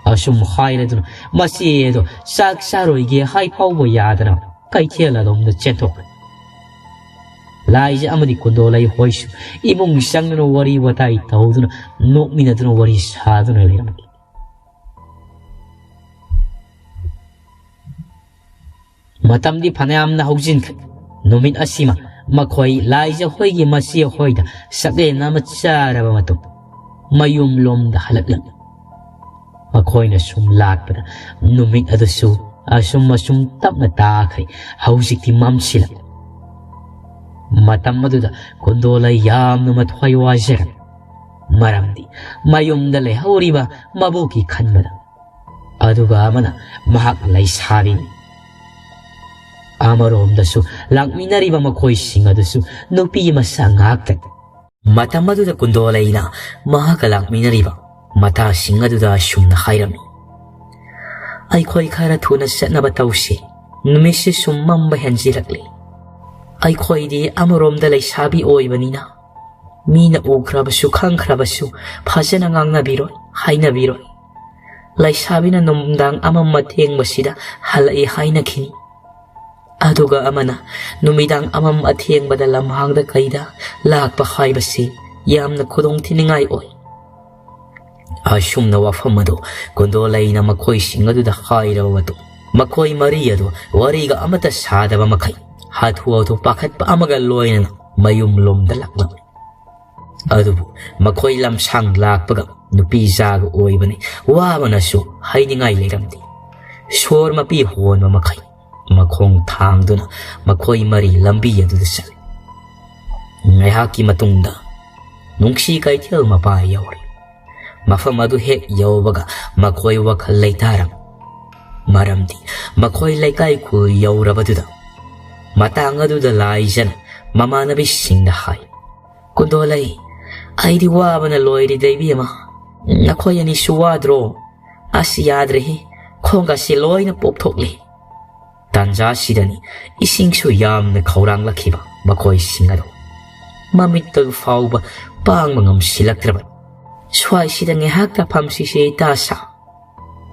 ꯑꯁꯨꯝ ꯍꯥꯏꯔꯗꯨꯅ ꯃꯆꯦ ꯑꯗꯣ ꯆꯥꯛ ꯆꯥꯔꯣꯏꯒꯦ ꯍꯥꯏ ꯐꯥꯎꯕ ꯌꯥꯗꯅ ꯀꯩꯊꯦꯜ ꯑꯗꯣꯝꯗ ꯆꯦꯟꯊꯣꯛꯈ꯭ꯔꯦ꯫ ꯂꯥꯏꯖ ꯑꯃꯗꯤ ꯀꯨꯟꯗꯣꯂꯩ ꯍꯣꯏꯁꯨ ꯏꯃꯨꯡ ꯆꯪꯗꯨꯅ ꯋꯥꯔꯤ ꯋꯥꯇꯥꯏ ꯇꯧꯗꯨꯅ, ꯅꯣꯛꯃꯤꯟꯅꯗꯨꯅ ꯋꯥꯔꯤ ꯁꯥꯗꯨꯅ ꯂꯩꯔꯝꯃꯤ꯫ ꯃꯇꯝꯗꯤ ꯐꯅꯌꯥꯝꯅ ꯍꯧꯖꯤꯟꯈ꯭ꯔꯦ꯫ ꯅꯨꯃꯤꯠ ꯑꯁꯤꯃ ꯃꯈꯣꯏ ꯂꯥꯏꯖ ꯍꯣꯏꯒꯤ ꯃꯆꯦ ꯍꯣꯏꯗ ꯆꯥꯛꯂꯦꯟ ꯑꯃ ꯆꯥꯔꯕ ꯃꯇꯨꯡ ꯃꯌꯨꯝꯂꯣꯝꯗ ꯍꯜꯂꯛꯂꯝꯃꯤ꯫ ꯃꯈꯣꯏꯅ ꯁꯨꯝ ꯂꯥꯛꯄꯗ ꯅꯨꯃꯤꯠ ꯑꯗꯨꯁꯨ ꯑꯁꯨꯝ ꯑꯁꯨꯝ ꯇꯞꯅ ꯇꯥꯈ꯭ꯔꯦ꯫ ꯍꯧꯖꯤꯛꯇꯤ ꯃꯝꯁꯤꯜꯂꯛꯂꯦ꯫ ꯃꯇꯝ ꯑꯗꯨꯗ ꯀꯨꯟꯗꯣꯂꯩ ꯌꯥꯝꯅ ꯃꯊ꯭ꯋꯥꯏ ꯋꯥꯖꯔꯝꯃꯤ꯫ ꯃꯔꯝꯗꯤ ꯃꯌꯨꯝꯗ ꯂꯩꯍꯧꯔꯤꯕ ꯃꯕꯣꯛꯀꯤ ꯈꯟꯕꯗ꯫ ꯑꯗꯨꯒ ꯑꯃꯅ ꯃꯍꯥꯛ ꯂꯩꯁꯥꯕꯤꯅꯤ꯫ ꯑꯃꯔꯣꯝꯗꯁꯨ ꯂꯥꯛꯃꯤꯟꯅꯔꯤꯕ ꯃꯈꯣꯏꯁꯤꯡ ꯑꯗꯨꯁꯨ ꯅꯨꯄꯤ ꯃꯆꯥ ꯉꯥꯛꯇꯅꯤ꯫ ꯃꯇꯝ ꯑꯗꯨꯗ ꯀꯨꯟꯗꯣꯂꯩꯅ ꯃꯍꯥꯛꯀ ꯂꯥꯛꯃꯤꯟꯅꯔꯤꯕ ꯃꯇꯥꯁꯤꯡ ꯑꯗꯨꯗ ꯑꯁꯨꯝꯅ ꯍꯥꯏꯔꯝꯃꯤ, "ꯑꯩꯈꯣꯏ ꯈꯔ ꯊꯨꯅ ꯆꯠꯅꯕ ꯇꯧꯁꯤ꯫ ꯅꯨꯃꯤꯠꯁꯤ ꯁꯨꯝ ꯃꯝꯕ ꯍꯦꯟꯖꯤꯜꯂꯛꯂꯤ꯫ ꯑꯩꯈꯣꯏꯗꯤ ꯑꯃꯔꯣꯝꯗ ꯂꯩꯁꯥꯕꯤ ꯑꯣꯏꯕꯅꯤꯅ ꯃꯤꯅ ꯎꯈ꯭ꯔꯕꯁꯨ ꯈꯪꯈ꯭ꯔꯕꯁꯨ ꯐꯖꯅ ꯉꯥꯡꯅꯕꯤꯔꯣꯏ, ꯍꯥꯏꯅꯕꯤꯔꯣꯏ꯫ ꯂꯩꯁꯥꯕꯤꯅ ꯅꯨꯡꯗꯥꯡ ꯑꯃꯝ ꯑꯊꯦꯡꯕꯁꯤꯗ ꯍꯜꯂꯛꯏ ꯍꯥꯏꯅꯈꯤꯅꯤ꯫ ꯑꯗꯨꯒ ꯑꯃꯅ ꯅꯨꯃꯤꯗꯥꯡ ꯑꯃꯝ ꯑꯊꯦꯡꯕꯗ ꯂꯝꯍꯥꯡꯗ ꯀꯩꯗ ꯂꯥꯛꯄ ꯍꯥꯏꯕꯁꯤ ꯌꯥꯝꯅ ꯈꯨꯗꯣꯡ ꯊꯤꯅꯤꯡꯉꯥꯏ ꯑꯣꯏ꯫ ꯑꯁꯨꯝꯅ ꯋꯥꯐꯝ ꯑꯗꯨ ꯀꯨꯟꯗꯣꯂꯩꯅ ꯃꯈꯣꯏꯁꯤꯡ ꯑꯗꯨꯗ ꯍꯥꯏꯔꯕ ꯃꯇꯨꯡ, ꯃꯈꯣꯏ ꯃꯔꯤ ꯑꯗꯨ ꯋꯥꯔꯤꯒ ꯑꯃꯠꯇ ꯁꯥꯗꯕ ꯃꯈꯩ ꯍꯥꯊꯨ ꯍꯥꯊꯨ ꯄꯥꯈꯠꯄ ꯑꯃꯒ ꯂꯣꯏꯅꯅ ꯃꯌꯨꯝ ꯂꯣꯝꯗ ꯂꯥꯛꯂꯝꯃꯤ꯫ ꯑꯗꯨꯕꯨ ꯃꯈꯣꯏ ꯂꯝꯁꯥꯡ ꯂꯥꯛꯄꯒ ꯅꯨꯄꯤ ꯖꯥꯒ ꯑꯣꯏꯕꯅꯤ, ꯋꯥꯕꯅꯁꯨ ꯍꯥꯏꯅꯤꯡꯉꯥꯏ ꯂꯩꯔꯝꯗꯦ꯫ ꯁꯣꯔ ꯃꯄꯤ ꯍꯣꯟꯕ ꯃꯈꯩ ꯃꯈꯣꯡ ꯊꯥꯡꯗꯨꯅ ꯃꯈꯣꯏ ꯃꯔꯤ ꯂꯝꯕꯤ ꯑꯗꯨꯗ ꯆꯠꯂꯤ꯫ ꯉꯥꯏꯍꯥꯛꯀꯤ ꯃꯇꯨꯡꯗ ꯅꯨꯡꯁꯤ ꯀꯩꯊꯦꯜ ꯃꯄꯥ ꯌꯧꯔꯦ꯫ ꯃꯐꯝ ꯑꯗꯨ ꯍꯦꯛ ꯌꯧꯕꯒ ꯃꯈꯣꯏ ꯋꯥꯈꯜ ꯂꯩꯇꯥꯔꯝꯃꯤ꯫ ꯃꯔꯝꯗꯤ ꯃꯈꯣꯏ ꯂꯩꯀꯥꯏ ꯈꯨꯜ ꯌꯧꯔꯕꯗꯨꯗ ꯃꯇꯥꯡ ꯑꯗꯨꯗ ꯂꯥꯏꯖꯅ ꯃꯃꯥꯟꯅꯕꯤꯁꯤꯡꯗ ꯍꯥꯏ, "ꯀꯨꯟꯗꯣꯂꯩ, ꯑꯩꯗꯤ ꯋꯥꯕꯅ ꯂꯣꯏꯔꯦꯗ ꯏꯕꯦꯝꯃ꯫ ꯅꯈꯣꯏ ꯑꯅꯤꯁꯨ ꯋꯥꯗ꯭ꯔꯣ? ꯑꯁ, ꯌꯥꯗ꯭ꯔꯦꯍꯦ, ꯈꯣꯡꯒꯁꯤ ꯂꯣꯏꯅ ꯄꯣꯞꯊꯣꯛꯂꯦ"꯫ ꯇꯥꯟꯖꯥꯁꯤꯗꯅꯤ ꯏꯁꯤꯡꯁꯨ ꯌꯥꯝꯅ ꯈꯧꯔꯥꯡꯂꯛꯈꯤꯕ ꯃꯈꯣꯏꯁꯤꯡ ꯑꯗꯨ꯫ ꯃꯃꯤꯠꯇ ꯐꯥꯎꯕ ꯄꯥꯡꯕ ꯉꯝꯁꯤꯜꯂꯛꯇ꯭ꯔꯕ꯫ "ꯁ꯭ꯋꯥꯏꯁꯤꯗ ꯉꯥꯏꯍꯥꯛꯇ ꯐꯝꯁꯤꯁꯦ, ꯏꯇꯥ ꯁꯥ"꯫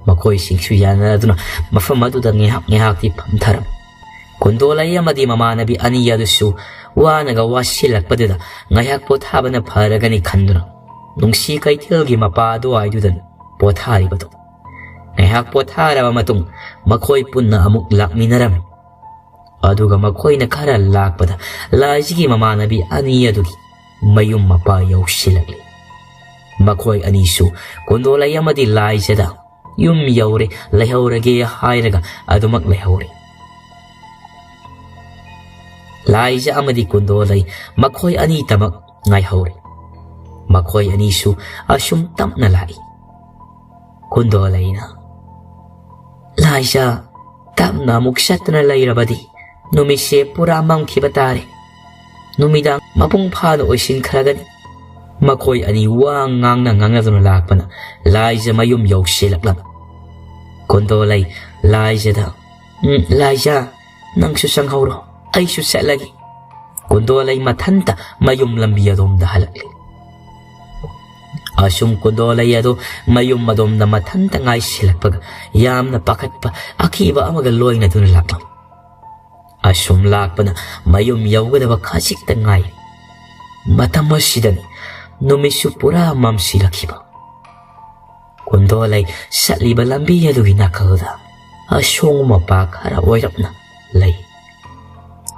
ꯃꯈꯣꯏꯁꯤꯡꯁꯨ ꯌꯥꯅꯗꯨꯅ ꯃꯐꯝ ꯑꯗꯨꯗ ꯉꯥꯏꯍꯥꯛ ꯉꯥꯏꯍꯥꯛꯇꯤ ꯐꯝꯊꯔꯝꯃꯤ꯫ ꯀꯨꯟꯗꯣꯂꯩ ꯑꯃꯗꯤ ꯃꯃꯥꯟꯅꯕꯤ ꯑꯅꯤ ꯑꯗꯨꯁꯨ ꯋꯥꯅꯒ ꯋꯥꯁꯤꯜꯂꯛꯄꯗꯨꯗ ꯉꯥꯏꯍꯥꯛ ꯄꯣꯊꯥꯕꯅ ꯐꯔꯒꯅꯤ ꯈꯟꯗꯨꯅ ꯅꯨꯡꯁꯤ ꯀꯩꯊꯦꯜꯒꯤ ꯃꯄꯥ ꯑꯗꯨꯋꯥꯏꯗꯨꯗ ꯄꯣꯊꯥꯔꯤꯕꯗꯨ꯫ ꯉꯥꯏꯍꯥꯛ ꯄꯣꯊꯥꯔꯕ ꯃꯇꯨꯡ ꯃꯈꯣꯏ ꯄꯨꯟꯅ ꯑꯃꯨꯛ ꯂꯥꯛꯃꯤꯟꯅꯔꯝꯃꯤ꯫ ꯑꯗꯨꯒ ꯃꯈꯣꯏꯅ ꯈꯔ ꯂꯥꯛꯄꯗ ꯂꯥꯏꯖꯒꯤ ꯃꯃꯥꯟꯅꯕꯤ ꯑꯅꯤ ꯑꯗꯨꯒꯤ ꯃꯌꯨꯝ ꯃꯄꯥ ꯌꯧꯁꯤꯜꯂꯛꯂꯤ꯫ ꯃꯈꯣꯏ ꯑꯅꯤꯁꯨ ꯀꯨꯟꯗꯣꯂꯩ ꯑꯃꯗꯤ ꯂꯥꯏꯖꯗ "ꯌꯨꯝ ꯌꯧꯔꯦ, ꯂꯩꯍꯧꯔꯒꯦ" ꯍꯥꯏꯔꯒ ꯑꯗꯨꯃꯛ ꯂꯩꯍꯧꯔꯦ꯫ ꯂꯥꯏꯖ ꯑꯃꯗꯤ ꯀꯨꯟꯗꯣꯂꯩ ꯃꯈꯣꯏ ꯑꯅꯤꯇꯃꯛ ꯉꯥꯏꯍꯧꯔꯦ꯫ ꯃꯈꯣꯏ ꯑꯅꯤꯁꯨ ꯑꯁꯨꯝ ꯇꯞꯅ ꯂꯥꯛꯏ꯫ ꯀꯨꯟꯗꯣꯂꯩꯅ, "ꯂꯥꯏꯖ, ꯇꯞꯅ ꯑꯃꯨꯛ ꯆꯠꯇꯨꯅ ꯂꯩꯔꯕꯗꯤ ꯅꯨꯃꯤꯠꯁꯦ ꯄꯨꯔꯥ ꯃꯝꯈꯤꯕ ꯇꯥꯔꯦ꯫ ꯅꯨꯃꯤꯗꯥꯡ ꯃꯄꯨꯡ ꯐꯥꯅ ꯑꯣꯏꯁꯤꯟꯈ꯭ꯔꯒꯅꯤ"꯫ ꯃꯈꯣꯏ ꯑꯅꯤ ꯋꯥ ꯉꯥꯡꯅ ꯉꯥꯡꯅꯗꯨꯅ ꯂꯥꯛꯄꯅ ꯂꯥꯏꯖ ꯃꯌꯨꯝ ꯌꯧꯁꯤꯜꯂꯛꯂꯝꯃꯤ꯫ ꯀꯨꯟꯗꯣꯂꯩ ꯂꯥꯏꯖꯗ, "ꯎꯝ, ꯂꯥꯏꯖ, ꯅꯪꯁꯨ ꯆꯪꯍꯧꯔꯣ, ꯑꯩꯁꯨ ꯆꯠꯂꯒꯦ"꯫ ꯀꯨꯟꯗꯣꯂꯩ ꯃꯊꯟꯇ ꯃꯌꯨꯝ ꯂꯝꯕꯤ ꯑꯗꯣꯝꯗ ꯍꯜꯂꯛꯂꯤ꯫ ꯑꯁꯨꯝ ꯀꯨꯟꯗꯣꯂꯩ ꯑꯗꯨ ꯃꯌꯨꯝ ꯑꯗꯣꯝꯗ ꯃꯊꯟꯇ ꯉꯥꯏꯁꯤꯜꯂꯛꯄꯒ ꯌꯥꯝꯅ ꯄꯥꯈꯠꯄ ꯑꯀꯤꯕ ꯑꯃꯒ ꯂꯣꯏꯅꯗꯨꯅ ꯂꯥꯛꯂꯝꯃꯤ꯫ ꯑꯁꯨꯝ ꯂꯥꯛꯄꯅ ꯃꯌꯨꯝ ꯌꯧꯒꯗꯕ ꯈꯖꯤꯛꯇ ꯉꯥꯏꯔꯤ꯫ ꯃꯇꯝ ꯑꯁꯤꯗꯅꯤ ꯅꯨꯃꯤꯠꯁꯨ ꯄꯨꯔꯥ ꯃꯝꯁꯤꯜꯂꯛꯈꯤꯕ꯫ ꯀꯨꯟꯗꯣꯂꯩ ꯆꯠꯂꯤꯕ ꯂꯝꯕꯤ ꯑꯗꯨꯒꯤ ꯅꯥꯀꯜꯗ ꯑꯁꯣꯡꯕ ꯃꯄꯥ ꯈꯔ ꯑꯣꯏꯔꯞꯅ ꯂꯩ꯫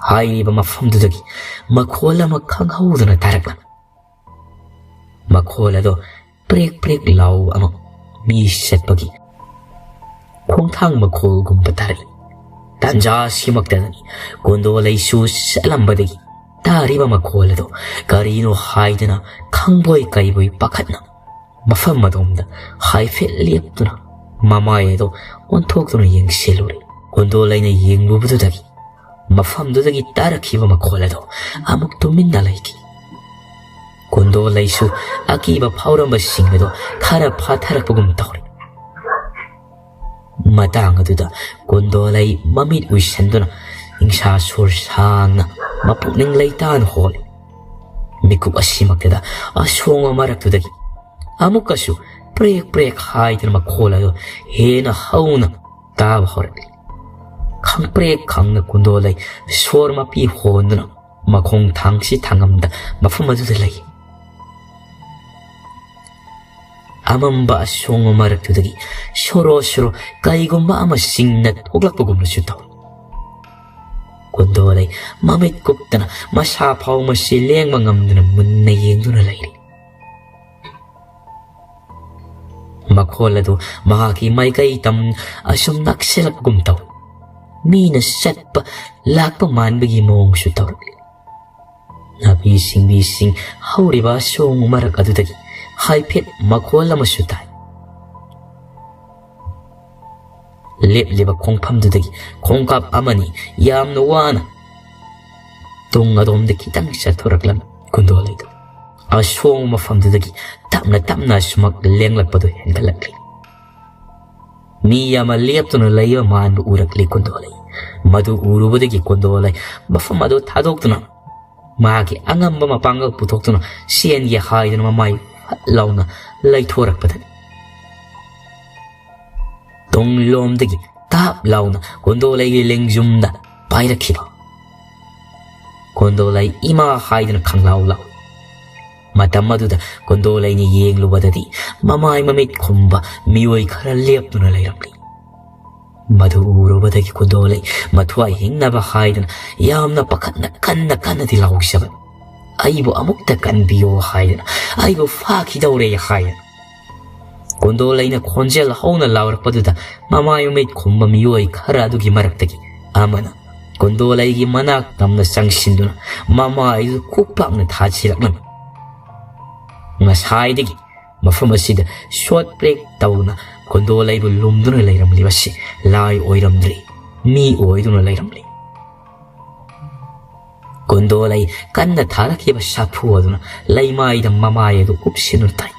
ꯍꯥꯏꯔꯤꯕ ꯃꯐꯝꯗꯨꯗꯒꯤ ꯃꯈꯣꯜ ꯑꯃ ꯈꯪꯍꯧꯗꯅ ꯇꯥꯔꯛꯂꯝꯃꯤ꯫ ꯃꯈꯣꯜ ꯑꯗꯣ ꯄ꯭ꯔꯦꯛ ꯄ꯭ꯔꯦꯛ ꯂꯥꯎꯕ ꯑꯃ, ꯃꯤ ꯆꯠꯄꯒꯤ ꯈꯣꯡꯊꯥꯡ ꯃꯈꯣꯜꯒꯨꯝꯕ ꯇꯥꯔꯛꯏ꯫ ꯇꯥꯟꯖꯥ ꯑꯁꯤꯃꯛꯇꯗꯅꯤ ꯀꯨꯟꯗꯣꯂꯩꯁꯨ ꯆꯠꯂꯝꯕꯗꯒꯤ ꯇꯥꯔꯤꯕ ꯃꯈꯣꯜ ꯑꯗꯣ ꯀꯔꯤꯅꯣ ꯍꯥꯏꯗꯅ ꯈꯪꯕꯣꯏ ꯀꯩꯕꯣꯏ ꯄꯥꯈꯠꯅ ꯃꯐꯝ ꯑꯗꯣꯝꯗ ꯍꯥꯏꯐꯦꯠ ꯂꯦꯞꯇꯨꯅ ꯃꯃꯥꯏ ꯑꯗꯣ ꯑꯣꯟꯊꯣꯛꯇꯨꯅ ꯌꯦꯡꯁꯤꯜꯂꯨꯔꯦ꯫ ꯀꯨꯟꯗꯣꯂꯩꯅ ꯌꯦꯡꯂꯨꯕꯗꯨꯗꯒꯤ ꯃꯐꯝꯗꯨꯗꯒꯤ ꯇꯥꯔꯛꯈꯤꯕ ꯃꯈꯣꯜ ꯑꯗꯣ ꯑꯃꯨꯛ ꯇꯨꯃꯤꯟꯅ ꯂꯩꯈꯤ꯫ ꯀꯨꯟꯗꯣꯂꯩꯁꯨ ꯑꯀꯤꯕ ꯐꯥꯎꯔꯝꯕꯁꯤꯡ ꯑꯗꯣ ꯈꯔ ꯐꯥꯊꯔꯛꯄꯒꯨꯝ ꯇꯧꯔꯦ꯫ ꯃꯇꯥꯡ ꯑꯗꯨꯗ ꯀꯨꯟꯗꯣꯂꯩ ꯃꯃꯤꯠ ꯎꯏꯁꯟꯗꯨꯅ ꯅꯤꯡꯁꯥ ꯁꯣꯔ ꯁꯥꯡꯅ ꯃꯄꯨꯛꯅꯤꯡ ꯂꯩꯇꯥꯅ ꯍꯣꯜꯂꯤ꯫ ꯃꯤꯀꯨꯞ ꯑꯁꯤꯃꯛꯇꯗ ꯑꯁꯣꯡꯕ ꯃꯔꯛꯇꯨꯗꯒꯤ ꯑꯃꯨꯛꯀꯁꯨ ꯄ꯭ꯔꯦꯛ ꯄ꯭ꯔꯦꯛ ꯍꯥꯏꯗꯨꯅ ꯃꯈꯣꯜ ꯑꯗꯨ ꯍꯦꯟꯅ ꯍꯧꯅ ꯇꯥꯕ ꯍꯧꯔꯛꯂꯤ꯫ ꯈꯪꯄ꯭ꯔꯦꯛ ꯈꯪꯅ ꯀꯨꯟꯗꯣꯂꯩ ꯁꯣꯔ ꯃꯄꯤ ꯍꯣꯟꯗꯨꯅ ꯃꯈꯣꯡ ꯊꯥꯡꯁꯤ ꯊꯥꯡꯉꯝꯗ ꯃꯐꯝ ꯑꯗꯨꯗ ꯂꯩ꯫ ꯑꯃꯝꯕ ꯑꯁꯣꯡꯕ ꯃꯔꯛꯇꯨꯗꯒꯤ ꯁꯣꯔꯣ ꯁꯣꯔꯣ ꯀꯩꯒꯨꯝꯕ ꯑꯃ ꯁꯤꯡꯅ ꯊꯣꯛꯂꯛꯄꯒꯨꯝꯅꯁꯨ ꯇꯧꯏ꯫ ꯀꯨꯟꯗꯣꯂꯩ ꯃꯃꯤꯠ ꯀꯨꯞꯇꯅ ꯃꯁꯥ ꯐꯥꯎ ꯃꯁꯤ ꯂꯦꯡꯕ ꯉꯝꯗꯅ ꯃꯨꯟꯅ ꯌꯦꯡꯗꯨꯅ ꯂꯩꯔꯤ꯫ ꯃꯈꯣꯜ ꯑꯗꯨ ꯃꯍꯥꯛꯀꯤ ꯃꯥꯏꯀꯩ ꯇꯝ ꯑꯁꯨꯝ ꯅꯛꯁꯤꯜꯂꯛꯄꯒꯨꯝ ꯇꯧꯏ꯫ ꯃꯤꯅ ꯆꯠꯄ ꯂꯥꯛꯄ ꯃꯥꯟꯕꯒꯤ ꯃꯑꯣꯡꯁꯨ ꯇꯧꯔꯛꯂꯤ꯫ ꯅꯥꯄꯤ ꯁꯤꯡꯕꯤꯁꯤꯡ ꯍꯧꯔꯤꯕ ꯑꯁꯣꯡ ꯃꯔꯛ ꯑꯗꯨꯗꯒꯤ ꯍꯥꯏꯐꯦꯠ ꯃꯈꯣꯜ ꯑꯃꯁꯨ ꯇꯥꯏ꯫ ꯂꯦꯞꯂꯤꯕ ꯈꯣꯡꯐꯝꯗꯨꯗꯒꯤ ꯈꯣꯡꯀꯥꯞ ꯑꯃꯅꯤ ꯌꯥꯝꯅ ꯋꯥꯅ ꯇꯨꯡ ꯑꯗꯣꯝꯗ ꯈꯤꯇꯪ ꯆꯠꯊꯣꯔꯛꯂꯝꯃꯤ ꯀꯨꯟꯗꯣꯂꯩꯗꯨ꯫ ꯑꯁꯣꯡꯕ ꯃꯐꯝꯗꯨꯗꯒꯤ ꯇꯞꯅ ꯇꯞꯅ ꯑꯁꯨꯃꯛ ꯂꯦꯡꯂꯛꯄꯗꯨ ꯍꯦꯟꯒꯠꯂꯛꯂꯤ꯫ ꯃꯤ ꯑꯃ ꯂꯦꯞꯇꯨꯅ ꯂꯩꯕ ꯃꯥꯟꯕ ꯎꯔꯛꯂꯤ ꯀꯨꯟꯗꯣꯂꯩ꯫ ꯃꯗꯨ ꯎꯔꯨꯕꯗꯒꯤ ꯀꯨꯟꯗꯣꯂꯩ ꯃꯐꯝ ꯑꯗꯨ ꯊꯥꯗꯣꯛꯇꯨꯅ ꯃꯥꯒꯤ ꯑꯉꯝꯕ ꯃꯄꯥꯡꯒꯜ ꯄꯨꯊꯣꯛꯇꯨꯅ ꯆꯦꯟꯒꯦ ꯍꯥꯏꯗꯨꯅ ꯃꯃꯥꯏ ꯐꯠ ꯂꯥꯎꯅ ꯂꯩꯊꯣꯔꯛꯄꯗꯅꯤ, ꯇꯨꯡꯂꯣꯝꯗꯒꯤ ꯇꯥꯞ ꯂꯥꯎꯅ ꯀꯣꯟꯗꯣꯂꯩꯒꯤ ꯂꯦꯡꯖꯨꯝꯗ ꯄꯥꯏꯔꯛꯈꯤꯕ꯫ ꯀꯣꯟꯗꯣꯂꯩ ꯏꯃꯥ ꯍꯥꯏꯗꯨꯅ ꯈꯪꯂꯥꯎ ꯂꯥꯎꯏ꯫ ꯃꯇꯝ ꯑꯗꯨꯗ ꯀꯣꯟꯗꯣꯂꯩꯅ ꯌꯦꯡꯂꯨꯕꯗꯗꯤ ꯃꯃꯥꯏ ꯃꯃꯤꯠ ꯈꯨꯝꯕ ꯃꯤꯑꯣꯏ ꯈꯔ ꯂꯦꯞꯇꯨꯅ ꯂꯩꯔꯝꯂꯤ꯫ ꯃꯗꯨ ꯎꯔꯨꯕꯗꯒꯤ ꯀꯣꯟꯗꯣꯂꯩ ꯃꯊ꯭ꯋꯥꯏ ꯍꯤꯡꯅꯕ ꯍꯥꯏꯗꯨꯅ ꯌꯥꯝꯅ ꯄꯥꯈꯠꯅ ꯀꯟꯅ ꯀꯟꯅꯗꯤ ꯂꯥꯎꯖꯕꯅꯤ꯫ "ꯑꯩꯕꯨ ꯑꯃꯨꯛꯇ ꯀꯟꯕꯤꯌꯣ" ꯍꯥꯏꯗꯨꯅ, "ꯑꯩꯕꯨ ꯐꯥꯈꯤꯗꯧꯔꯦ" ꯍꯥꯏꯗꯨꯅ꯫ ꯀꯣꯟꯗꯣꯂꯩꯅ ꯈꯣꯟꯖꯦꯜ ꯍꯧꯅ ꯂꯥꯎꯔꯛꯄꯗꯨꯗ ꯃꯃꯥꯏ ꯃꯃꯤꯠ ꯈꯨꯝꯕ ꯃꯤꯑꯣꯏ ꯈꯔ ꯑꯗꯨꯒꯤ ꯃꯔꯛꯇꯒꯤ ꯑꯃꯅ ꯀꯣꯟꯗꯣꯂꯩꯒꯤ ꯃꯅꯥꯛ ꯇꯝꯅ ꯆꯪꯁꯤꯟꯗꯨꯅ ꯃꯃꯥꯏꯗꯨ ꯈꯨꯄꯥꯛꯅ ꯊꯥꯖꯤꯜꯂꯛꯂꯝꯃꯤ꯫ ꯉꯁꯥꯏꯗꯒꯤ ꯃꯐꯝ ꯑꯁꯤꯗ ꯁꯣꯠ ꯄ꯭ꯔꯦꯛ ꯇꯧꯅ ꯀꯣꯟꯗꯣꯂꯩꯕꯨ ꯂꯨꯝꯗꯨꯅ ꯂꯩꯔꯝꯂꯤꯕꯁꯤ ꯂꯥꯏ ꯑꯣꯏꯔꯝꯗ꯭ꯔꯤ, ꯃꯤ ꯑꯣꯏꯗꯨꯅ ꯂꯩꯔꯝꯂꯤ꯫ ꯀꯣꯟꯗꯣꯂꯩ ꯀꯟꯅ ꯊꯥꯔꯛꯈꯤꯕ ꯁꯥꯐꯨ ꯑꯗꯨꯅ ꯂꯩꯃꯥꯏꯗ ꯃꯃꯥꯏ ꯑꯗꯨ ꯀꯨꯞꯁꯤꯟꯗꯨꯅ ꯇꯥꯏ꯫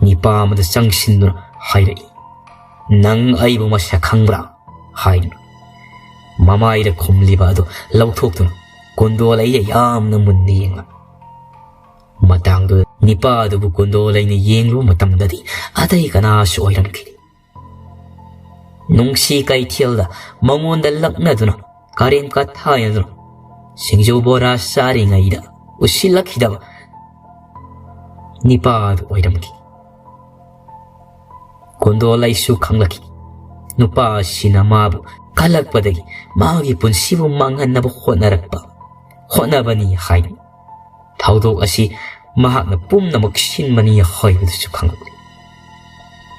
ꯅꯤꯄꯥ ꯑꯃꯗ ꯆꯪꯁꯤꯟꯗꯨꯅ ꯍꯥꯏꯔꯛꯏ, "ꯅꯪ ꯑꯩꯕꯨ ꯃꯁꯛ ꯈꯪꯕ꯭ꯔꯥ?" ꯍꯥꯏꯗꯨꯅ꯫ ꯃꯃꯥꯏꯗ ꯈꯨꯝꯂꯤꯕ ꯑꯗꯨ ꯂꯧꯊꯣꯛꯇꯨꯅ ꯀꯣꯟꯗꯣꯂꯩꯗ ꯌꯥꯝꯅ ꯃꯨꯟꯅ ꯌꯦꯡꯂꯝꯃꯤ꯫ ꯃꯇꯥꯡꯗꯨꯗ ꯅꯤꯄꯥ ꯑꯗꯨꯕꯨ ꯀꯣꯟꯗꯣꯂꯩꯅ ꯌꯦꯡꯂꯨꯕ ꯃꯇꯝꯗꯗꯤ ꯑꯇꯩ ꯀꯅꯥꯁꯨ ꯑꯣꯏꯔꯝꯈꯤꯗꯦ꯫ ꯅꯨꯡꯁꯤ ꯀꯩꯊꯦꯜꯗ ꯃꯉꯣꯟꯗ ꯂꯛꯅꯗꯨꯅ, ꯀꯔꯦꯝ ꯀꯊꯥꯏꯅꯗꯨꯅ, ꯁꯤꯡꯖꯨ ꯕꯣꯔꯥ ꯆꯥꯔꯤꯉꯩꯗ ꯎꯁꯤꯜꯂꯛꯈꯤꯗꯕ ꯅꯤꯄꯥ ꯑꯗꯨ ꯑꯣꯏꯔꯝꯈꯤ꯫ ꯀꯣꯟꯗꯣꯂꯩꯁꯨ ꯈꯪꯂꯛꯈꯤ꯫ ꯅꯨꯄꯥ ꯑꯁꯤꯅ ꯃꯥꯕꯨ ꯀꯜꯂꯛꯄꯗꯒꯤ ꯃꯥꯒꯤ ꯄꯨꯟꯁꯤꯕꯨ ꯃꯥꯡꯍꯟꯅꯕ ꯍꯣꯠꯅꯔꯛꯄ, ꯍꯣꯠꯅꯕꯅꯤ ꯍꯥꯏꯅ꯫ ꯊꯧꯗꯣꯛ ꯑꯁꯤ ꯃꯍꯥꯛꯅ ꯄꯨꯝꯅꯃꯛ ꯁꯤꯟꯕꯅꯤ ꯍꯥꯏꯕꯗꯨꯁꯨ ꯈꯪꯂꯛꯂꯤ꯫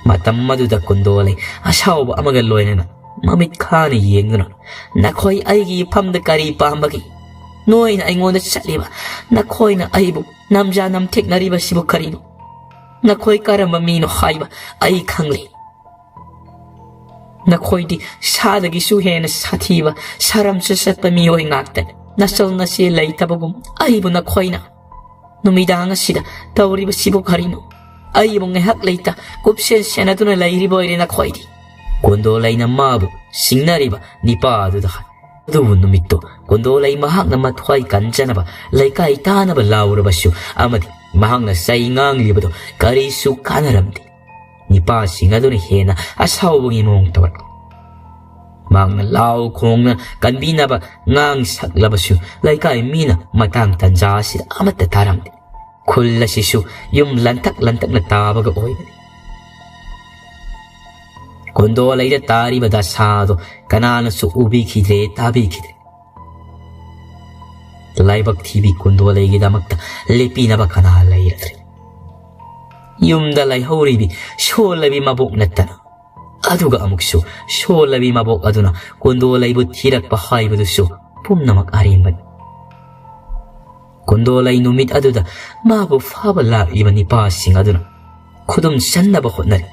ꯃꯇꯝ ꯑꯗꯨꯗ ꯀꯣꯟꯗꯣꯂꯩ ꯑꯁꯥꯎꯕ ꯑꯃꯒ ꯂꯣꯏꯅꯅ ꯃꯃꯤꯠ ꯈꯥꯅ ꯌꯦꯡꯗꯨꯅ, "ꯅꯈꯣꯏ ꯑꯩꯒꯤ ꯏꯐꯝꯗ ꯀꯔꯤ ꯄꯥꯝꯕꯒꯦ? ꯅꯣꯏꯅ ꯑꯩꯉꯣꯟꯗ ꯆꯠꯂꯤꯕ, ꯅꯈꯣꯏꯅ ꯑꯩꯕꯨ ꯅꯝꯖꯥ ꯅꯝꯊꯦꯛꯅꯔꯤꯕꯁꯤꯕꯨ ꯀꯔꯤꯅꯣ? ꯅꯈꯣꯏ ꯀꯔꯝꯕ ꯃꯤꯅꯣ ꯍꯥꯏꯕ ꯑꯩ ꯈꯪꯂꯦ꯫ ꯅꯈꯣꯏꯗꯤ ꯁꯥꯗꯒꯤꯁꯨ ꯍꯦꯟꯅ ꯁꯥꯊꯤꯕ, ꯁꯥꯔꯝꯁꯨ ꯆꯠꯄ ꯃꯤꯑꯣꯏ ꯉꯥꯛꯇꯅꯤ꯫ ꯅꯆꯜ ꯅꯆꯦ ꯂꯩꯇꯕꯒꯨꯝ ꯑꯩꯕꯨ ꯅꯈꯣꯏꯅ ꯅꯨꯃꯤꯗꯥꯡ ꯑꯁꯤꯗ ꯇꯧꯔꯤꯕꯁꯤꯕꯨ ꯀꯔꯤꯅꯣ? ꯑꯩꯕꯨ ꯉꯥꯏꯍꯥꯛ ꯂꯩꯇ ꯀꯨꯞꯁꯦꯟ ꯁꯦꯟꯅꯗꯨꯅ ꯂꯩꯔꯤꯕ ꯑꯣꯏꯔꯦ ꯅꯈꯣꯏꯗꯤ꯫" ꯀꯣꯟꯗꯣꯂꯩꯅ ꯃꯥꯕꯨ ꯁꯤꯡꯅꯔꯤꯕ ꯅꯤꯄꯥ ꯑꯗꯨꯗ ꯍꯥꯏ꯫ ꯑꯗꯨꯕꯨ ꯅꯨꯃꯤꯠꯇꯨ ꯀꯨꯟꯗꯣꯂꯩ ꯃꯍꯥꯛꯅ ꯃꯊ꯭ꯋꯥꯏ ꯀꯟꯖꯅꯕ, ꯂꯩꯀꯥꯏ ꯇꯥꯅꯕ ꯂꯥꯎꯔꯕꯁꯨ ꯑꯃꯗꯤ ꯃꯍꯥꯛꯅ ꯆꯩ ꯉꯥꯡꯂꯤꯕꯗꯨ ꯀꯔꯤꯁꯨ ꯀꯥꯟꯅꯔꯝꯗꯦ꯫ ꯅꯤꯄꯥꯁꯤꯡ ꯑꯗꯨꯅ ꯍꯦꯟꯅ ꯑꯁꯥꯎꯕꯒꯤ ꯃꯑꯣꯡ ꯇꯧꯔꯛꯂꯤ꯫ ꯃꯍꯥꯛꯅ ꯂꯥꯎ ꯈꯣꯡꯅ ꯀꯟꯕꯤꯅꯕ ꯉꯥꯡ ꯁꯛꯂꯕꯁꯨ ꯂꯩꯀꯥꯏ ꯃꯤꯅ ꯃꯇꯥꯡ ꯇꯟꯖꯥ ꯑꯁꯤꯗ ꯑꯃꯠꯇ ꯇꯥꯔꯝꯗꯦ꯫ ꯈꯨꯜ ꯑꯁꯤꯁꯨ ꯌꯨꯝ ꯂꯟꯇꯛ ꯂꯟꯇꯛꯅ ꯇꯥꯕꯒ ꯑꯣꯏꯕꯅꯤ꯫ ꯀꯨꯟꯗꯣꯂꯩꯗ ꯇꯥꯔꯤꯕ ꯗꯁꯥꯗꯣ ꯀꯅꯥꯅꯁꯨ ꯎꯕꯤꯈꯤꯗ꯭ꯔꯦ, ꯇꯥꯕꯤꯈꯤꯗ꯭ꯔꯦ꯫ ꯂꯥꯏꯕꯛ ꯊꯤꯕꯤ ꯀꯨꯟꯗꯣꯂꯩꯒꯤꯗꯃꯛꯇ ꯂꯦꯞꯄꯤꯅꯕ ꯀꯅꯥ ꯂꯩꯔꯗ꯭ꯔꯦ? ꯌꯨꯝꯗ ꯂꯩꯍꯧꯔꯤꯕꯤ ꯁꯣꯜꯂꯕꯤ ꯃꯕꯣꯛ ꯅꯠꯇꯅ꯫ ꯑꯗꯨꯒ ꯑꯃꯨꯛꯁꯨ ꯁꯣꯜꯂꯕꯤ ꯃꯕꯣꯛ ꯑꯗꯨꯅ ꯀꯨꯟꯗꯣꯂꯩꯕꯨ ꯊꯤꯔꯛꯄ ꯍꯥꯏꯕꯗꯨꯁꯨ ꯄꯨꯝꯅꯃꯛ ꯑꯔꯦꯝꯕꯅꯤ꯫ ꯀꯨꯟꯗꯣꯂꯩ ꯅꯨꯃꯤꯠ ꯑꯗꯨꯗ ꯃꯥꯕꯨ ꯐꯥꯕ ꯂꯥꯛꯂꯤꯕ ꯅꯤꯄꯥꯁꯤꯡ ꯑꯗꯨꯅ ꯈꯨꯗꯨꯝ ꯆꯟꯅꯕ ꯍꯣꯠꯅꯔꯤ꯫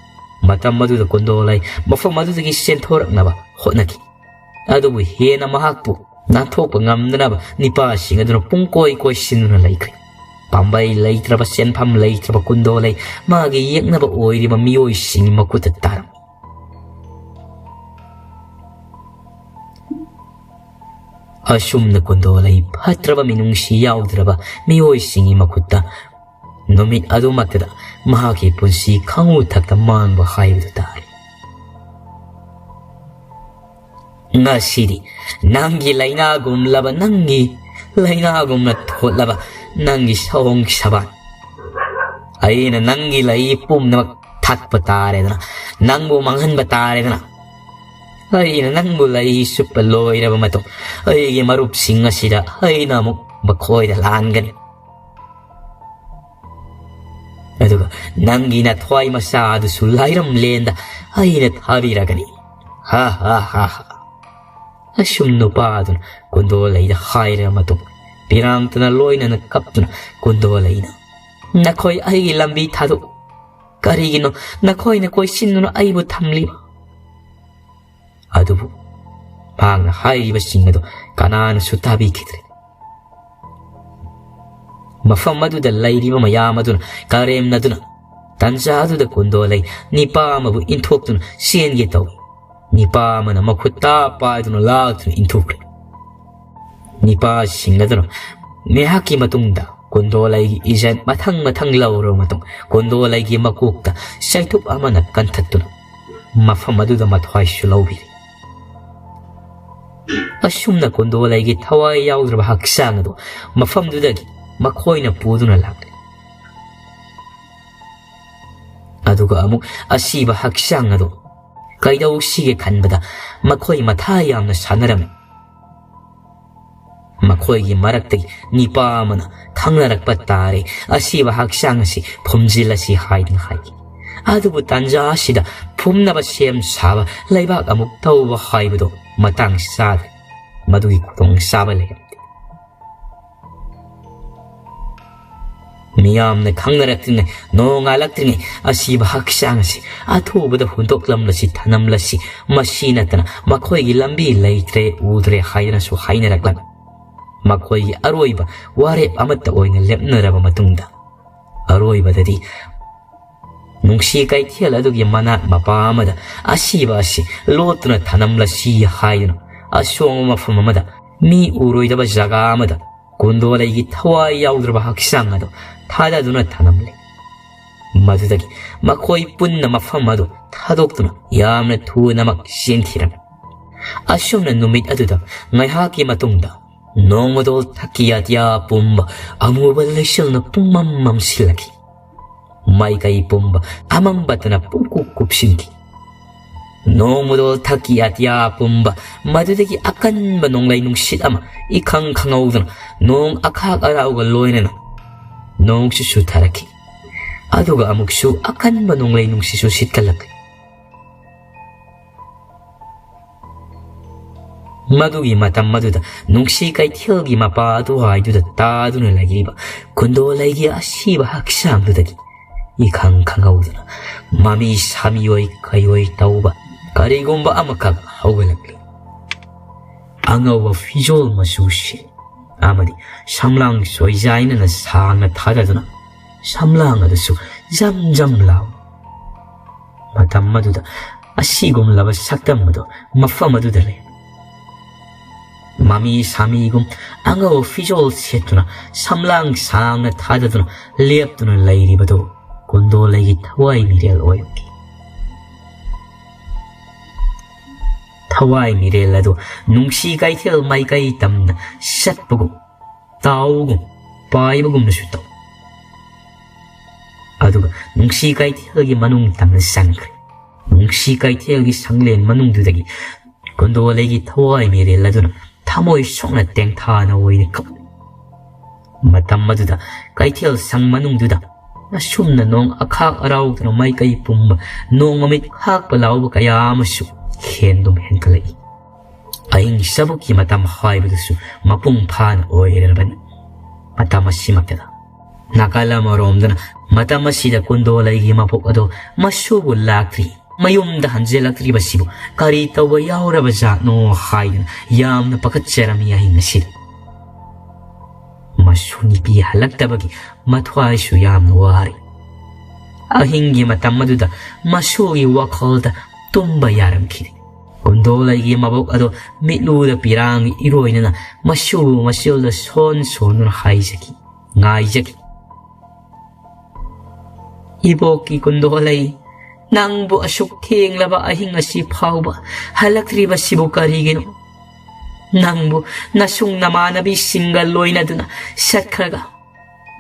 ꯃꯇꯝ ꯑꯗꯨꯗ ꯀꯨꯟꯗꯣꯂꯩ ꯃꯐꯝ ꯑꯗꯨꯗꯒꯤ ꯆꯦꯟꯊꯣꯔꯛꯅꯕ ꯍꯣꯠꯅꯈꯤ꯫ ꯑꯗꯨꯕꯨ ꯍꯦꯟꯅ ꯃꯍꯥꯛꯄꯨ ꯅꯥꯟꯊꯣꯛꯄ ꯉꯝꯗꯅꯕ ꯅꯤꯄꯥꯁꯤꯡ ꯑꯗꯨꯅ ꯄꯨꯡꯀꯣꯏ ꯀꯣꯏꯁꯤꯟꯗꯨꯅ ꯂꯩꯈ꯭ꯔꯦ꯫ ꯄꯥꯝꯕꯩ ꯂꯩꯇ꯭ꯔꯕ, ꯆꯦꯟꯐꯝ ꯂꯩꯇ꯭ꯔꯕ ꯀꯨꯟꯗꯣꯂꯩ ꯃꯥꯒꯤ ꯌꯦꯛꯅꯕ ꯑꯣꯏꯔꯤꯕ ꯃꯤꯑꯣꯏꯁꯤꯡꯒꯤ ꯃꯈꯨꯠꯇ ꯇꯥꯔꯝꯃꯤ꯫ ꯑꯁꯨꯝꯅ ꯀꯨꯟꯗꯣꯂꯩ ꯐꯠꯇ꯭ꯔꯕ ꯃꯤꯅꯨꯡꯁꯤ ꯌꯥꯎꯗ꯭ꯔꯕ ꯃꯤꯑꯣꯏꯁꯤꯡꯒꯤ ꯃꯈꯨꯠꯇ ꯅꯨꯃꯤꯠ ꯑꯗꯨꯃꯛꯇꯗ ꯃꯍꯥꯛꯀꯤ ꯄꯨꯟꯁꯤ ꯈꯪꯉꯨ ꯊꯛꯇ ꯃꯥꯡꯕ ꯍꯥꯏꯕꯗꯨ ꯇꯥꯔꯦ꯫ ꯉꯁꯤꯗꯤ ꯅꯪꯒꯤ ꯂꯥꯏꯅꯥꯒꯨꯝꯂꯕ, ꯅꯪꯒꯤ ꯂꯥꯏꯅꯥꯒꯨꯝꯅ ꯊꯣꯠꯂꯕ ꯅꯪꯒꯤ ꯁꯑꯣꯡ ꯁꯕꯥꯟ, ꯑꯩꯅ ꯅꯪꯒꯤ ꯂꯩ ꯄꯨꯝꯅꯃꯛ ꯊꯛꯄ ꯇꯥꯔꯦꯗꯅ, ꯅꯪꯕꯨ ꯃꯥꯡꯍꯟꯕ ꯇꯥꯔꯦꯗꯅ꯫ ꯑꯩꯅ ꯅꯪꯕꯨ ꯂꯩ ꯆꯨꯞꯄ ꯂꯣꯏꯔꯕ ꯃꯇꯨꯡ, ꯑꯩꯒꯤ ꯃꯔꯨꯞꯁꯤꯡ ꯑꯁꯤꯗ ꯑꯩꯅ ꯑꯃꯨꯛ ꯃꯈꯣꯏꯗ ꯂꯥꯟꯒꯅꯤ꯫ ꯑꯗꯨꯒ ꯅꯪꯒꯤ ꯅꯊ꯭ꯋꯥꯏ ꯃꯆꯥ ꯑꯗꯨꯁꯨ ꯂꯥꯏꯔꯝꯂꯦꯟꯗ ꯑꯩꯅ ꯊꯥꯕꯤꯔꯒꯅꯤ꯫ ꯍꯥ, ꯍꯥ, ꯍꯥ, ꯍꯥ꯫ ꯑꯁꯨꯝ ꯅꯨꯄꯥ ꯑꯗꯨꯅ ꯀꯨꯟꯗꯣꯂꯩꯗ ꯍꯥꯏꯔꯕ ꯃꯇꯨꯡ, ꯄꯤꯔꯥꯡꯇꯅ ꯂꯣꯏꯅꯅ ꯀꯞꯇꯨꯅ ꯀꯨꯟꯗꯣꯂꯩꯅ, "ꯅꯈꯣꯏ ꯑꯩꯒꯤ ꯂꯝꯕꯤ ꯊꯥꯗꯣꯛꯎ꯫ ꯀꯔꯤꯒꯤꯅꯣ ꯅꯈꯣꯏꯅ ꯀꯣꯏꯁꯤꯟꯗꯨꯅ ꯑꯩꯕꯨ ꯊꯝꯂꯤꯕ?" ꯑꯗꯨꯕꯨ ꯃꯍꯥꯛꯅ ꯍꯥꯏꯔꯤꯕꯁꯤꯡ ꯑꯗꯨ ꯀꯅꯥꯅꯁꯨ ꯇꯥꯕꯤꯈꯤꯗ꯭ꯔꯦ꯫ ꯃꯐꯝ ꯑꯗꯨꯗ ꯂꯩꯔꯤꯕ ꯃꯌꯥꯝ ꯑꯗꯨꯅ ꯀꯔꯦꯝꯅꯗꯨꯅ, ꯇꯟꯖꯥ ꯑꯗꯨꯗ ꯀꯨꯟꯗꯣꯂꯩ ꯅꯤꯄꯥ ꯑꯃꯕꯨ ꯏꯟꯊꯣꯛꯇꯨꯅ ꯆꯦꯟꯒꯦ ꯇꯧꯏ꯫ ꯅꯤꯄꯥ ꯑꯃꯅ ꯃꯈꯨꯠ ꯇꯥ ꯄꯥꯏꯗꯨꯅ ꯂꯥꯛꯇꯨꯅ ꯏꯟꯊꯣꯛꯈ꯭ꯔꯦ꯫ ꯅꯤꯄꯥꯁꯤꯡ ꯑꯗꯨꯅ ꯉꯥꯏꯍꯥꯛꯀꯤ ꯃꯇꯨꯡꯗ ꯀꯨꯟꯗꯣꯂꯩꯒꯤ ꯏꯖꯠ ꯃꯊꯪ ꯃꯊꯪ ꯂꯧꯔꯕ ꯃꯇꯨꯡ, ꯀꯨꯟꯗꯣꯂꯩꯒꯤ ꯃꯀꯣꯛꯇ ꯆꯩꯇꯨꯞ ꯑꯃꯅ ꯀꯟꯊꯠꯇꯨꯅ ꯃꯐꯝ ꯑꯗꯨꯗ ꯃꯊ꯭ꯋꯥꯏꯁꯨ ꯂꯧꯕꯤꯔꯤ꯫ ꯑꯁꯨꯝꯅ ꯀꯨꯟꯗꯣꯂꯩꯒꯤ ꯊꯋꯥꯏ ꯌꯥꯎꯗ꯭ꯔꯕ ꯍꯛꯆꯥꯡ ꯑꯗꯨ ꯃꯐꯝꯗꯨꯗꯒꯤ ꯃꯈꯣꯏꯅ ꯄꯨꯗꯨꯅ ꯂꯥꯛꯂꯤ꯫ ꯑꯗꯨꯒ ꯑꯃꯨꯛ ꯑꯁꯤꯕ ꯍꯛꯆꯥꯡ ꯑꯗꯨ ꯀꯩꯗꯧꯁꯤꯒꯦ ꯈꯟꯕꯗ ꯃꯈꯣꯏ ꯃꯊꯥ ꯌꯥꯝꯅ ꯁꯥꯟꯅꯔꯝꯃꯤ꯫ ꯃꯈꯣꯏꯒꯤ ꯃꯔꯛꯇꯒꯤ ꯅꯤꯄꯥ ꯑꯃꯅ ꯈꯪꯅꯔꯛꯄ ꯇꯥꯔꯦ, ꯑꯁꯤꯕ ꯍꯛꯆꯥꯡ ꯑꯁꯤ ꯐꯨꯝꯖꯤꯜꯂꯁꯤ ꯍꯥꯏꯗꯨꯅ ꯍꯥꯏꯈꯤ꯫ ꯑꯗꯨꯕꯨ ꯇꯥꯟꯖꯥ ꯑꯁꯤꯗ ꯐꯨꯝꯅꯕ ꯁꯦꯝ ꯁꯥꯕ, ꯂꯩꯕꯥꯛ ꯑꯃꯨꯛ ꯇꯧꯕ ꯍꯥꯏꯕꯗꯨ ꯃꯇꯥꯡ ꯆꯥꯗ꯭ꯔꯦ꯫ ꯃꯗꯨꯒꯤ ꯈꯨꯗꯣꯡꯆꯥꯕ ꯂꯩꯔꯝꯗꯦ꯫ ꯃꯤꯌꯥꯝꯅ ꯈꯪꯅꯔꯛꯇ꯭ꯔꯤꯉꯩ, ꯅꯣꯡꯉꯥꯜꯂꯛꯇ꯭ꯔꯤꯉꯩ ꯑꯁꯤꯕ ꯍꯛꯆꯥꯡ ꯑꯁꯤ ꯑꯊꯨꯕꯗ ꯍꯨꯟꯗꯣꯛꯂꯝꯂꯁꯤ, ꯊꯅꯝꯂꯁꯤ, ꯃꯁꯤ ꯅꯠꯇꯅ ꯃꯈꯣꯏꯒꯤ ꯂꯝꯕꯤ ꯂꯩꯇ꯭ꯔꯦ, ꯎꯗ꯭ꯔꯦ ꯍꯥꯏꯗꯅꯁꯨ ꯍꯥꯏꯅꯔꯛꯂꯝꯃꯤ꯫ ꯃꯈꯣꯏꯒꯤ ꯑꯔꯣꯏꯕ ꯋꯥꯔꯦꯞ ꯑꯃꯠꯇ ꯑꯣꯏꯅ ꯂꯦꯞꯅꯔꯕ ꯃꯇꯨꯡꯗ, ꯑꯔꯣꯏꯕꯗꯗꯤ ꯅꯨꯡꯁꯤ ꯀꯩꯊꯦꯜ ꯑꯗꯨꯒꯤ ꯃꯅꯥꯛ ꯃꯄꯥ ꯑꯃꯗ ꯑꯁꯤꯕ ꯑꯁꯤ ꯂꯣꯠꯇꯨꯅ ꯊꯅꯝꯂꯁꯤ ꯍꯥꯏꯗꯨꯅ, ꯑꯁꯣꯡꯕ ꯃꯐꯝ ꯑꯃꯗ, ꯃꯤ ꯎꯔꯣꯏꯗꯕ ꯖꯒꯥ ꯑꯃꯗ ꯀꯨꯟꯗꯣꯂꯩꯒꯤ ꯊꯋꯥꯏ ꯌꯥꯎꯗ꯭ꯔꯕ ꯍꯛꯆꯥꯡ ꯑꯗꯨ ꯊꯥꯗꯗꯨꯅ ꯊꯅꯝꯂꯦ꯫ ꯃꯗꯨꯗꯒꯤ ꯃꯈꯣꯏ ꯄꯨꯟꯅ ꯃꯐꯝ ꯑꯗꯨ ꯊꯥꯗꯣꯛꯇꯨꯅ ꯌꯥꯝꯅ ꯊꯨꯅꯃꯛ ꯆꯦꯟꯈꯤꯔꯝꯃꯤ꯫ ꯑꯁꯨꯝꯅ ꯅꯨꯃꯤꯠ ꯑꯗꯨꯗ ꯉꯥꯏꯍꯥꯛꯀꯤ ꯃꯇꯨꯡꯗ ꯅꯣꯡꯃꯗꯣꯜ ꯊꯛꯀꯤ ꯑꯇꯤꯌꯥ ꯄꯨꯝꯕ ꯑꯃꯨꯕ ꯂꯩꯆꯤꯜꯅ ꯄꯨꯡꯃꯝ ꯃꯝꯁꯤꯜꯂꯛꯈꯤ꯫ ꯃꯥꯏꯀꯩ ꯄꯨꯝꯕ ꯑꯃꯝꯕꯇꯅ ꯄꯨꯡꯀꯨꯞ ꯀꯨꯞꯁꯤꯟꯈꯤ꯫ ꯅꯣꯡꯃꯗꯣꯜ ꯊꯛꯀꯤ ꯑꯇꯤꯌꯥ ꯄꯨꯝꯕ ꯃꯗꯨꯗꯒꯤ ꯑꯀꯟꯕ ꯅꯣꯡꯂꯩ ꯅꯨꯡꯁꯤꯠ ꯑꯃ ꯏꯈꯪ ꯈꯪꯍꯧꯗꯅ ꯅꯣꯡ ꯑꯈꯥꯛ ꯑꯔꯥꯎꯒ ꯂꯣꯏꯅꯅ ꯅꯣꯡꯁꯨ ꯆꯨꯊꯔꯛꯈꯤ꯫ ꯑꯗꯨꯒ ꯑꯃꯨꯛꯁꯨ ꯑꯀꯟꯕ ꯅꯣꯡꯂꯩ ꯅꯨꯡꯁꯤꯠꯁꯨ ꯁꯤꯠꯀꯠꯂꯛꯈꯤ꯫ ꯃꯗꯨꯒꯤ ꯃꯇꯝ ꯑꯗꯨꯗ ꯅꯨꯡꯁꯤ ꯀꯩꯊꯦꯜꯒꯤ ꯃꯄꯥ ꯑꯗꯨꯋꯥꯏꯗꯨꯗ ꯇꯥꯗꯨꯅ ꯂꯩꯔꯤꯕ ꯀꯨꯟꯗꯣꯂꯩꯒꯤ ꯑꯁꯤꯕ ꯍꯛꯆꯥꯡꯗꯨꯗꯒꯤ ꯏꯈꯪ ꯈꯪꯍꯧꯗꯅ ꯃꯃꯤ ꯁꯥꯃꯤꯑꯣꯏ ꯀꯩꯑꯣꯏ ꯇꯧꯕ ꯀꯔꯤꯒꯨꯝꯕ ꯑꯃꯈꯛ ꯍꯧꯒꯠꯂꯛꯂꯤ꯫ ꯑꯉꯧꯕ ꯐꯤꯖꯣꯜ ꯃꯆꯨꯁꯤ ꯑꯃꯗꯤ ꯁꯝꯂꯥꯡ ꯁꯣꯏꯖꯥꯏꯅꯅ ꯁꯥꯡꯅ ꯊꯥꯗꯗꯨꯅ ꯁꯝꯂꯥꯡ ꯑꯗꯨꯁꯨ ꯖꯝ ꯖꯝ ꯂꯥꯎ꯫ ꯃꯇꯝ ꯑꯗꯨꯗ ꯑꯁꯤꯒꯨꯝꯂꯕ ꯁꯛꯇꯝ ꯑꯗꯨ ꯃꯐꯝ ꯑꯗꯨꯗ ꯂꯩ꯫ ꯃꯃꯤ ꯁꯥꯃꯤꯒꯨꯝ ꯑꯉꯧꯕ ꯐꯤꯖꯣꯜ ꯁꯦꯠꯇꯨꯅ ꯁꯝꯂꯥꯡ ꯁꯥꯡꯅ ꯊꯥꯗꯗꯨꯅ ꯂꯦꯞꯇꯨꯅ ꯂꯩꯔꯤꯕꯗꯨ ꯀꯨꯟꯗꯣꯂꯩꯒꯤ ꯊꯋꯥꯏ ꯃꯤꯔꯦꯜ ꯑꯣꯏꯔꯛꯈꯤ꯫ ꯊꯋꯥꯏ ꯃꯤꯔꯦꯜ ꯑꯗꯨ ꯅꯨꯡꯁꯤ ꯀꯩꯊꯦꯜ ꯃꯥꯏꯀꯩ ꯇꯝꯅ ꯆꯠꯄꯒꯨꯝ, ꯇꯥꯎꯒꯨꯝ, ꯄꯥꯏꯕꯒꯨꯝꯅꯁꯨ ꯇꯧ꯫ ꯑꯗꯨꯒ ꯅꯨꯡꯁꯤ ꯀꯩꯊꯦꯜꯒꯤ ꯃꯅꯨꯡ ꯇꯝꯅ ꯆꯪꯈ꯭ꯔꯦ꯫ ꯅꯨꯡꯁꯤ ꯀꯩꯊꯦꯜꯒꯤ ꯁꯪꯂꯦꯟ ꯃꯅꯨꯡꯗꯨꯗꯒꯤ ꯀꯨꯟꯗꯣꯂꯩꯒꯤ ꯊꯋꯥꯏ ꯃꯤꯔꯦꯜ ꯑꯗꯨꯅ ꯊꯃꯣꯏ ꯁꯣꯛꯅ ꯇꯦꯡꯊꯥꯅ ꯑꯣꯏꯅ ꯀꯞꯂꯤ꯫ ꯃꯇꯝ ꯑꯗꯨꯗ ꯀꯩꯊꯦꯜ ꯁꯪ ꯃꯅꯨꯡꯗꯨꯗ ꯑꯁꯨꯝꯅ ꯅꯣꯡ ꯑꯈꯥꯛ ꯑꯔꯥꯎꯗꯅ ꯃꯥꯏꯀꯩ ꯄꯨꯝꯕ ꯅꯣꯡ ꯃꯃꯤꯠ ꯈꯥꯛꯄ ꯂꯥꯎꯕ ꯀꯌꯥ ꯑꯃꯁꯨ ꯍꯦꯟꯗꯨꯝ ꯍꯦꯟꯒꯠꯂꯛꯏ꯫ ꯑꯍꯤꯡ ꯆꯕꯨꯛꯀꯤ ꯃꯇꯝ ꯍꯥꯏꯕꯗꯨꯁꯨ ꯃꯄꯨꯡ ꯐꯥꯅ ꯑꯣꯏꯔꯕꯅꯤ꯫ ꯃꯇꯝ ꯑꯁꯤꯃꯛꯇꯗ ꯅꯥꯀꯜ ꯑꯃꯔꯣꯝꯗꯅ ꯃꯇꯝ ꯑꯁꯤꯗ ꯀꯨꯟꯗꯣꯂꯩꯒꯤ ꯃꯕꯣꯛ ꯑꯗꯣ ꯃꯁꯨꯕꯨ ꯂꯥꯛꯇ꯭ꯔꯤ, ꯃꯌꯨꯝꯗ ꯍꯟꯖꯤꯜꯂꯛꯇ꯭ꯔꯤꯕꯁꯤꯕꯨ ꯀꯔꯤ ꯇꯧꯕ ꯌꯥꯎꯔꯕ ꯖꯥꯠꯅꯣ ꯍꯥꯏꯗꯨꯅ ꯌꯥꯝꯅ ꯄꯥꯈꯠꯆꯔꯝꯃꯤ꯫ ꯑꯍꯤꯡ ꯑꯁꯤꯗ ꯃꯁꯨ ꯅꯨꯄꯤ ꯍꯜꯂꯛꯇꯕꯒꯤ ꯃꯊ꯭ꯋꯥꯏꯁꯨ ꯌꯥꯝꯅ ꯋꯥꯔꯤ꯫ ꯑꯍꯤꯡꯒꯤ ꯃꯇꯝ ꯑꯗꯨꯗ ꯃꯁꯨꯒꯤ ꯋꯥꯈꯜꯗ ꯇꯨꯝꯕ ꯌꯥꯔꯝꯈꯤꯗꯦ꯫ ꯀꯨꯟꯗꯣꯂꯩꯒꯤ ꯃꯕꯣꯛ ꯑꯗꯣ ꯃꯤꯠꯂꯨꯗ ꯄꯤꯔꯥꯡꯒꯤ ꯏꯔꯣꯏꯅꯅ ꯃꯁꯨꯕꯨ ꯃꯆꯤꯜꯗ ꯁꯣꯟ ꯁꯣꯟꯗꯨꯅ ꯍꯥꯏꯖꯈꯤ, ꯉꯥꯏꯖꯈꯤ꯫ "ꯏꯕꯣꯛꯀꯤ ꯀꯨꯟꯗꯣꯂꯩ, ꯅꯪꯕꯨ ꯑꯁꯨꯛ ꯊꯦꯡꯂꯕ ꯑꯍꯤꯡ ꯑꯁꯤ ꯐꯥꯎꯕ ꯍꯜꯂꯛꯇ꯭ꯔꯤꯕꯁꯤꯕꯨ ꯀꯔꯤꯒꯤꯅꯣ? ꯅꯪꯕꯨ ꯅꯁꯨꯡ ꯅꯃꯥꯟꯅꯕꯤꯁꯤꯡꯒ ꯂꯣꯏꯅꯗꯨꯅ ꯆꯠꯈ꯭ꯔꯒ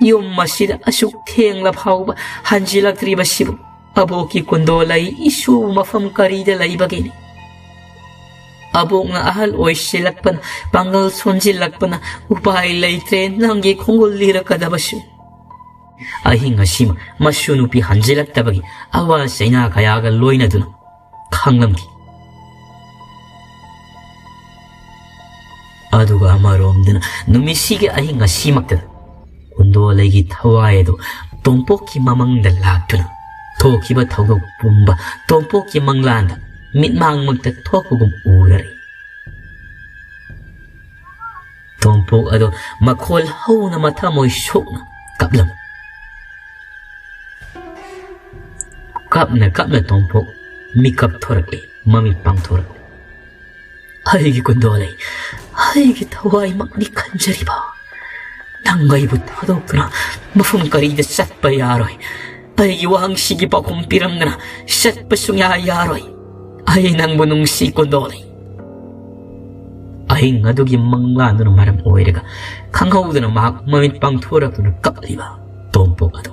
ꯌꯨꯝ ꯑꯁꯤꯗ ꯑꯁꯨꯛ ꯊꯦꯡꯂ ꯐꯥꯎꯕ ꯍꯟꯖꯤꯜꯂꯛꯇ꯭ꯔꯤꯕꯁꯤꯕꯨ ꯑꯕꯣꯛꯀꯤ ꯀꯨꯟꯗꯣꯂꯩ ꯏꯁꯨ ꯃꯐꯝ ꯀꯔꯤꯗ ꯂꯩꯕꯒꯦꯅꯦ? ꯑꯕꯣꯛꯅ ꯑꯍꯜ ꯑꯣꯏꯁꯤꯜꯂꯛꯄꯅ, ꯄꯥꯡꯒꯜ ꯁꯣꯟꯖꯤꯜꯂꯛꯄꯅ ꯎꯄꯥꯏ ꯂꯩꯇ꯭ꯔꯦ ꯅꯪꯒꯤ ꯈꯣꯡꯒꯨꯜ ꯂꯤꯔꯛꯀꯗꯕꯁꯨ꯫" ꯑꯍꯤꯡ ꯑꯁꯤꯃ ꯃꯁꯨ ꯅꯨꯄꯤ ꯍꯟꯖꯤꯜꯂꯛꯇꯕꯒꯤ ꯑꯋꯥ ꯆꯩꯅꯥ ꯀꯌꯥꯒ ꯂꯣꯏꯅꯗꯨꯅ ꯈꯥꯡꯂꯝꯈꯤ꯫ ꯑꯗꯨꯒ ꯑꯃꯔꯣꯝꯗꯅ ꯅꯨꯃꯤꯠꯁꯤꯒꯤ ꯑꯍꯤꯡ ꯑꯁꯤꯃꯛꯇꯗ ꯀꯨꯟꯗꯣꯂꯩꯒꯤ ꯊꯋꯥꯏ ꯑꯗꯨ ꯇꯣꯝꯄꯣꯛꯀꯤ ꯃꯃꯪꯗ ꯂꯥꯛꯇꯨꯅ ꯊꯣꯛꯈꯤꯕ ꯊꯧꯗꯣꯛ ꯄꯨꯝꯕ ꯇꯣꯝꯄꯣꯛꯀꯤ ꯃꯪꯂꯥꯟꯗ ꯃꯤꯠꯃꯥꯡꯃꯛꯇ ꯊꯣꯛꯄꯒꯨꯝ ꯎꯔꯔꯦ꯫ ꯇꯣꯝꯄꯣꯛ ꯑꯗꯣ ꯃꯈꯣꯜ ꯍꯧꯅ ꯃꯊꯃꯣꯏ ꯁꯣꯛꯅ ꯀꯞꯂꯝꯃꯤ꯫ ꯀꯞꯅ ꯀꯞꯅ ꯇꯣꯝꯄꯣꯛ ꯃꯤꯀꯞ ꯊꯣꯔꯛꯂꯤ, ꯃꯃꯤꯠ ꯄꯥꯡꯊꯣꯔꯛꯂꯤ꯫ "ꯑꯩꯒꯤ ꯀꯨꯟꯗꯣꯂꯩ, ꯑꯩꯒꯤ ꯊꯋꯥꯏꯃꯛꯅꯤ ꯈꯟꯖꯔꯤꯕ꯫ ꯅꯪ ꯑꯩꯕꯨ ꯊꯥꯗꯣꯛꯇꯨꯅ ꯃꯐꯝ ꯀꯔꯤꯗ ꯆꯠꯄ ꯌꯥꯔꯣꯏ꯫ ꯑꯩꯒꯤ ꯋꯥꯍꯪꯁꯤꯒꯤ ꯄꯥꯎꯈꯨꯝ ꯄꯤꯔꯝꯗꯅ ꯆꯠꯄ ꯁꯨꯡꯌꯥ ꯌꯥꯔꯣꯏ꯫ ꯑꯩ ꯅꯪꯕꯨ ꯅꯨꯡꯁꯤ, ꯀꯨꯟꯗꯣꯂꯩ꯫ ꯑꯍꯤꯡ ꯑꯗꯨꯒꯤ ꯃꯪꯂꯥꯟꯗꯨꯅ ꯃꯔꯝ ꯑꯣꯏꯔꯒ ꯈꯪꯍꯧꯗꯅ ꯃꯍꯥꯛ ꯃꯃꯤꯠ ꯄꯥꯡꯊꯣꯔꯛꯇꯨꯅ ꯀꯞꯂꯤꯕ ꯇꯣꯝꯄꯣꯛ ꯑꯗꯨ꯫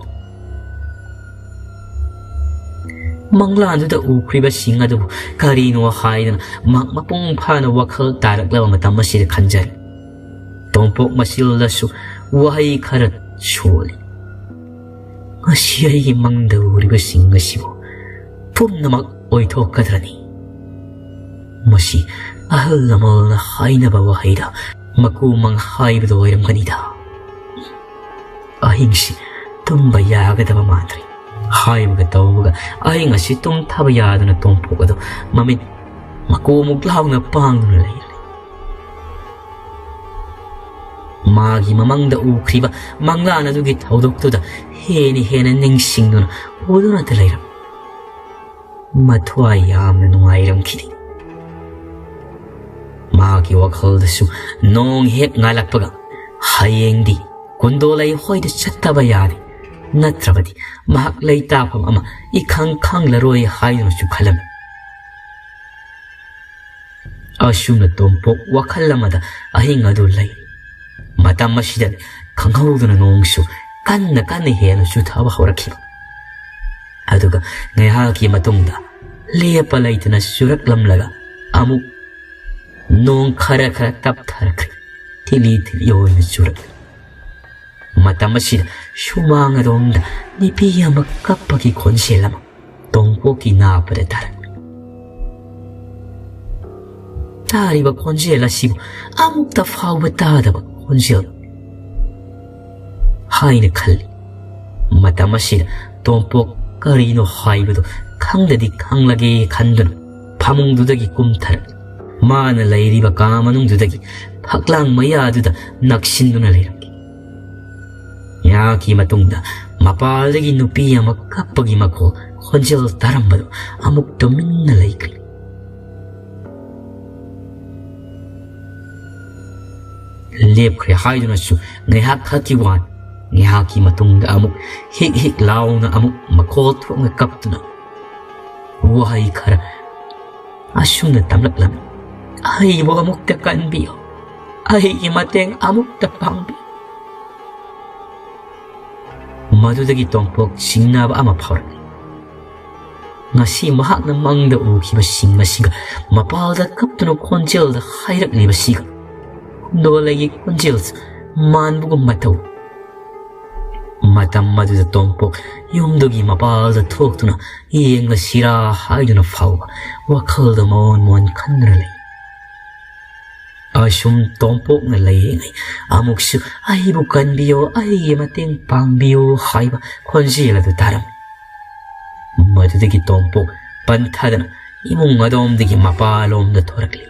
ꯃꯪꯂꯥꯟꯗꯨꯗ ꯎꯈ꯭ꯔꯤꯕꯁꯤꯡ ꯑꯗꯨꯕꯨ ꯀꯔꯤꯅꯣ ꯍꯥꯏꯗꯅ ꯃꯍꯥꯛ ꯃꯄꯨꯡ ꯐꯥꯅ ꯋꯥꯈꯜ ꯇꯥꯔꯛꯂꯕ ꯃꯇꯝ ꯑꯁꯤꯗ ꯈꯟꯖꯔꯤ꯫ ꯇꯣꯝꯄꯣꯛ ꯃꯁꯤꯜꯗꯁꯨ ꯋꯥꯍꯩ ꯈꯔ ꯁꯣꯜꯂꯤ꯫ ꯉꯁꯤ ꯑꯩꯒꯤ ꯃꯪꯗ ꯎꯔꯤꯕꯁꯤꯡ ꯑꯁꯤꯕꯨ ꯄꯨꯝꯅꯃꯛ ꯑꯣꯏꯊꯣꯛꯀꯗ꯭ꯔꯅꯤ? ꯃꯁꯤ ꯑꯍꯜ ꯂꯃꯟꯅ ꯍꯥꯏꯅꯕ ꯋꯥꯍꯩꯗ ꯃꯀꯨ ꯃꯪ ꯍꯥꯏꯕꯗꯨ ꯑꯣꯏꯔꯝꯒꯅꯤꯗ꯫ ꯑꯍꯤꯡꯁꯤ ꯇꯨꯝꯕ ꯌꯥꯒꯗꯕ ꯃꯥꯟꯗ꯭ꯔꯦ꯫ ꯍꯥꯏꯕꯒ ꯇꯧꯕꯒ ꯑꯍꯤꯡ ꯑꯁꯤ ꯇꯨꯝꯊꯕ ꯌꯥꯗꯅ ꯇꯣꯝꯄꯣꯛ ꯑꯗꯨ ꯃꯃꯤꯠ ꯃꯀꯨꯃꯨꯛ ꯂꯥꯎꯅ ꯄꯥꯡꯗꯨꯅ ꯂꯩꯔꯦ꯫ ꯃꯥꯒꯤ ꯃꯃꯪꯗ ꯎꯈ꯭ꯔꯤꯕ ꯃꯪꯂꯥꯟ ꯑꯗꯨꯒꯤ ꯊꯧꯗꯣꯛꯇꯨꯗ ꯍꯦꯟꯅ ꯍꯦꯟꯅ ꯅꯤꯡꯁꯤꯡꯗꯨꯅ ꯎꯗꯨꯅꯇ ꯂꯩꯔꯝꯃꯤ꯫ ꯃꯊ꯭ꯋꯥꯏ ꯌꯥꯝꯅ ꯅꯨꯡꯉꯥꯏꯔꯝꯈꯤꯗꯦ꯫ ꯃꯥꯒꯤ ꯋꯥꯈꯜꯗꯁꯨ ꯅꯣꯡ ꯍꯦꯛ ꯉꯥꯜꯂꯛꯄꯒ ꯍꯌꯦꯡꯗꯤ ꯀꯨꯟꯗꯣꯂꯩ ꯍꯣꯏꯗ ꯆꯠꯇꯕ ꯌꯥꯗꯦ, ꯅꯠꯇ꯭ꯔꯕꯗꯤ ꯃꯍꯥꯛ ꯂꯩꯇꯥꯐꯝ ꯑꯃ ꯏꯈꯪ ꯈꯪꯂꯔꯣꯏ ꯍꯥꯏꯗꯨꯅꯁꯨ ꯈꯜꯂꯝꯃꯤ꯫ ꯑꯁꯨꯝꯅ ꯇꯣꯝꯄꯣꯛ ꯋꯥꯈꯜ ꯑꯃꯗ ꯑꯍꯤꯡ ꯑꯗꯨ ꯂꯩ꯫ ꯃꯇꯝ ꯑꯁꯤꯗ ꯈꯪꯍꯧꯗꯅ ꯅꯣꯡꯁꯨ ꯀꯟꯅ ꯀꯟꯅ ꯍꯦꯟꯅ ꯆꯨꯊꯕ ꯍꯧꯔꯛꯈꯤꯕ꯫ ꯑꯗꯨꯒ ꯉꯥꯏꯍꯥꯛꯀꯤ ꯃꯇꯨꯡꯗ ꯂꯦꯞꯄ ꯂꯩꯇꯅ ꯆꯨꯔꯛꯂꯝꯂꯒ ꯑꯃꯨꯛ ꯅꯣꯡ ꯈꯔ ꯈꯔ ꯇꯞꯊꯔꯛꯈ꯭ꯔꯦ꯫ ꯊꯤꯂꯤ ꯊꯤꯂꯤ ꯑꯣꯏꯅ ꯆꯨꯔꯛꯂꯤ꯫ ꯃꯇꯝ ꯑꯁꯤꯗ ꯁꯨꯃꯥꯡ ꯑꯗꯣꯝꯗ ꯅꯨꯄꯤ ꯑꯃ ꯀꯞꯄꯒꯤ ꯈꯣꯟꯖꯦꯜ ꯑꯃ ꯇꯣꯝꯄꯣꯛꯀꯤ ꯅꯥꯄꯗ ꯇꯥꯔꯛꯂꯤ꯫ ꯇꯥꯔꯤꯕ ꯈꯣꯟꯖꯦꯜ ꯑꯁꯤꯕꯨ ꯑꯃꯨꯛꯇ ꯐꯥꯎꯕ ꯇꯥꯗꯕ ꯈꯣꯟꯖꯦꯜ ꯍꯥꯏꯅ ꯈꯜꯂꯤ꯫ ꯃꯇꯝ ꯑꯁꯤꯗ ꯇꯣꯝꯄꯣꯛ ꯀꯔꯤꯅꯣ ꯍꯥꯏꯕꯗꯨ ꯈꯪꯗꯗꯤ ꯈꯪꯂꯒꯦ ꯈꯟꯗꯨꯅ ꯐꯃꯨꯡꯗꯨꯗꯒꯤ ꯀꯨꯝꯊꯔꯛꯂꯤ꯫ ꯃꯥꯅ ꯂꯩꯔꯤꯕ ꯀꯥ ꯃꯅꯨꯡꯗꯨꯗꯒꯤ ꯐꯛꯂꯥꯡ ꯃꯌꯥꯗꯨꯗ ꯅꯛꯁꯤꯟꯗꯨꯅ ꯂꯩꯔꯝꯃꯤ꯫ ꯉꯥꯏꯍꯥꯛꯀꯤ ꯃꯇꯨꯡꯗ ꯃꯄꯥꯜꯗꯒꯤ ꯅꯨꯄꯤ ꯑꯃ ꯀꯞꯄꯒꯤ ꯃꯈꯣꯜ ꯈꯣꯟꯖꯦꯜ ꯇꯥꯔꯝꯕꯗꯨ ꯑꯃꯨꯛ ꯇꯨꯃꯤꯟꯅ ꯂꯩꯈ꯭ꯔꯦ꯫ ꯂꯦꯞꯈ꯭ꯔꯦ ꯍꯥꯏꯗꯨꯅꯁꯨ ꯉꯥꯏꯍꯥꯛ ꯈꯛꯀꯤ ꯋꯥꯅꯤ꯫ ꯉꯥꯏꯍꯥꯛꯀꯤ ꯃꯇꯨꯡꯗ ꯑꯃꯨꯛ ꯍꯤꯛ ꯍꯤꯛ ꯂꯥꯎꯅ ꯑꯃꯨꯛ ꯃꯈꯣꯜ ꯊꯣꯛꯅ ꯀꯞꯇꯨꯅ ꯋꯥꯍꯩ ꯈꯔ ꯑꯁꯨꯝꯅ ꯇꯝꯂꯛꯂꯝꯃꯤ: "ꯑꯩꯕꯨ ꯑꯃꯨꯛꯇ ꯀꯟꯕꯤꯌꯨ, ꯑꯩꯒꯤ ꯃꯇꯦꯡ ꯑꯃꯨꯛꯇ ꯄꯥꯡꯕꯤꯌꯨ"꯫ ꯃꯗꯨꯗꯒꯤ ꯇꯣꯝꯄꯣꯛ ꯆꯤꯡꯅꯕ ꯑꯃ ꯐꯥꯎꯔꯛꯏ꯫ ꯉꯁꯤ ꯃꯍꯥꯛꯅ ꯃꯪꯗ ꯎꯈꯤꯕꯁꯤꯡ ꯑꯁꯤꯒ ꯃꯄꯥꯜꯗ ꯀꯞꯇꯨꯅ ꯈꯣꯟꯖꯦꯜꯗ ꯍꯥꯏꯔꯛꯂꯤꯕꯁꯤꯒ ꯀꯨꯟꯗꯣꯂꯩꯒꯤ ꯈꯣꯟꯖꯦꯜ ꯃꯥꯟꯕꯒꯨꯝ ꯃꯇꯧ꯫ ꯃꯇꯝ ꯑꯗꯨꯗ ꯇꯣꯝꯄꯣꯛ ꯌꯨꯝꯗꯨꯒꯤ ꯃꯄꯥꯜꯗ ꯊꯣꯛꯇꯨꯅ ꯌꯦꯡꯂꯁꯤꯔꯥ ꯍꯥꯏꯗꯨꯅ ꯐꯥꯎꯕ ꯋꯥꯈꯜꯗ ꯃꯑꯣꯟ ꯃꯑꯣꯟ ꯈꯟꯗꯨꯅ ꯂꯩ꯫ ꯑꯁꯨꯝ ꯇꯣꯝꯄꯣꯛꯅ ꯂꯩꯔꯤꯉꯩ ꯑꯃꯨꯛꯁꯨ "ꯑꯩꯕꯨ ꯀꯟꯕꯤꯌꯣ, ꯑꯩꯒꯤ ꯃꯇꯦꯡ ꯄꯥꯡꯕꯤꯌꯣ" ꯍꯥꯏꯕ ꯈꯣꯟꯖꯦꯜ ꯑꯗꯨ ꯇꯥꯔꯝꯃꯤ꯫ ꯃꯗꯨꯗꯒꯤ ꯇꯣꯝꯄꯣꯛ ꯄꯟꯊꯗꯅ ꯏꯃꯨꯡ ꯑꯗꯣꯝꯗꯒꯤ ꯃꯄꯥꯂꯣꯝꯗ ꯊꯣꯔꯛꯂꯤ꯫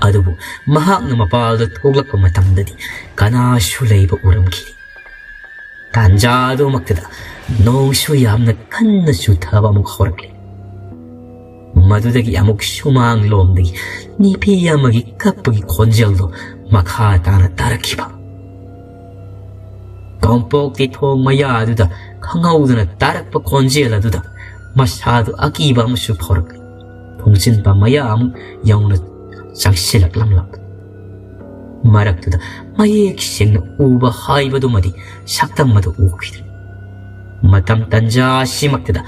ꯑꯗꯨꯕꯨ ꯃꯍꯥꯛꯅ ꯃꯄꯥꯜꯗ ꯊꯣꯛꯂꯛꯄ ꯃꯇꯝꯗꯗꯤ ꯀꯅꯥꯁꯨ ꯂꯩꯕ ꯎꯔꯝꯈꯤꯗꯦ꯫ ꯇꯥꯟꯖꯥ ꯑꯗꯨꯃꯛꯇꯗ ꯅꯣꯡꯁꯨ ꯌꯥꯝꯅ ꯀꯟꯅ ꯆꯨꯊꯕ ꯑꯃꯨꯛ ꯍꯧꯔꯛꯂꯦ꯫ ꯃꯗꯨꯗꯒꯤ ꯑꯃꯨꯛ ꯁꯨꯃꯥꯡꯂꯣꯝꯗꯒꯤ ꯅꯨꯄꯤ ꯑꯃꯒꯤ ꯀꯞꯄꯒꯤ ꯈꯣꯟꯖꯦꯜꯗꯣ ꯃꯈꯥ ꯇꯥꯅ ꯇꯥꯔꯛꯈꯤꯕ꯫ ꯇꯣꯝꯄꯣꯛꯇꯤ ꯊꯣꯡ ꯃꯌꯥ ꯑꯗꯨꯗ ꯈꯪꯍꯧꯗꯅ ꯇꯥꯔꯛꯄ ꯈꯣꯟꯖꯦꯜ ꯑꯗꯨꯗ ꯃꯁꯥꯗꯨ ꯑꯀꯤꯕ ꯑꯃꯁꯨ ꯐꯥꯎꯔꯛꯂꯤ꯫ ꯊꯣꯡꯖꯤꯟꯕ ꯃꯌꯥ ꯑꯃꯨꯛ ꯌꯧꯅ ꯆꯪꯁꯤꯜꯂꯛꯂꯝꯂꯕ ꯃꯔꯛꯇꯨꯗ ꯃꯌꯦꯛ ꯁꯦꯡꯅ ꯎꯕ ꯍꯥꯏꯕꯗꯨꯃꯗꯤ ꯁꯛꯇꯝ ꯑꯗꯨ ꯎꯈꯤꯗ꯭ꯔꯦ꯫ ꯃꯇꯝ ꯇꯟꯖꯥ ꯑꯁꯤꯃꯛꯇꯗ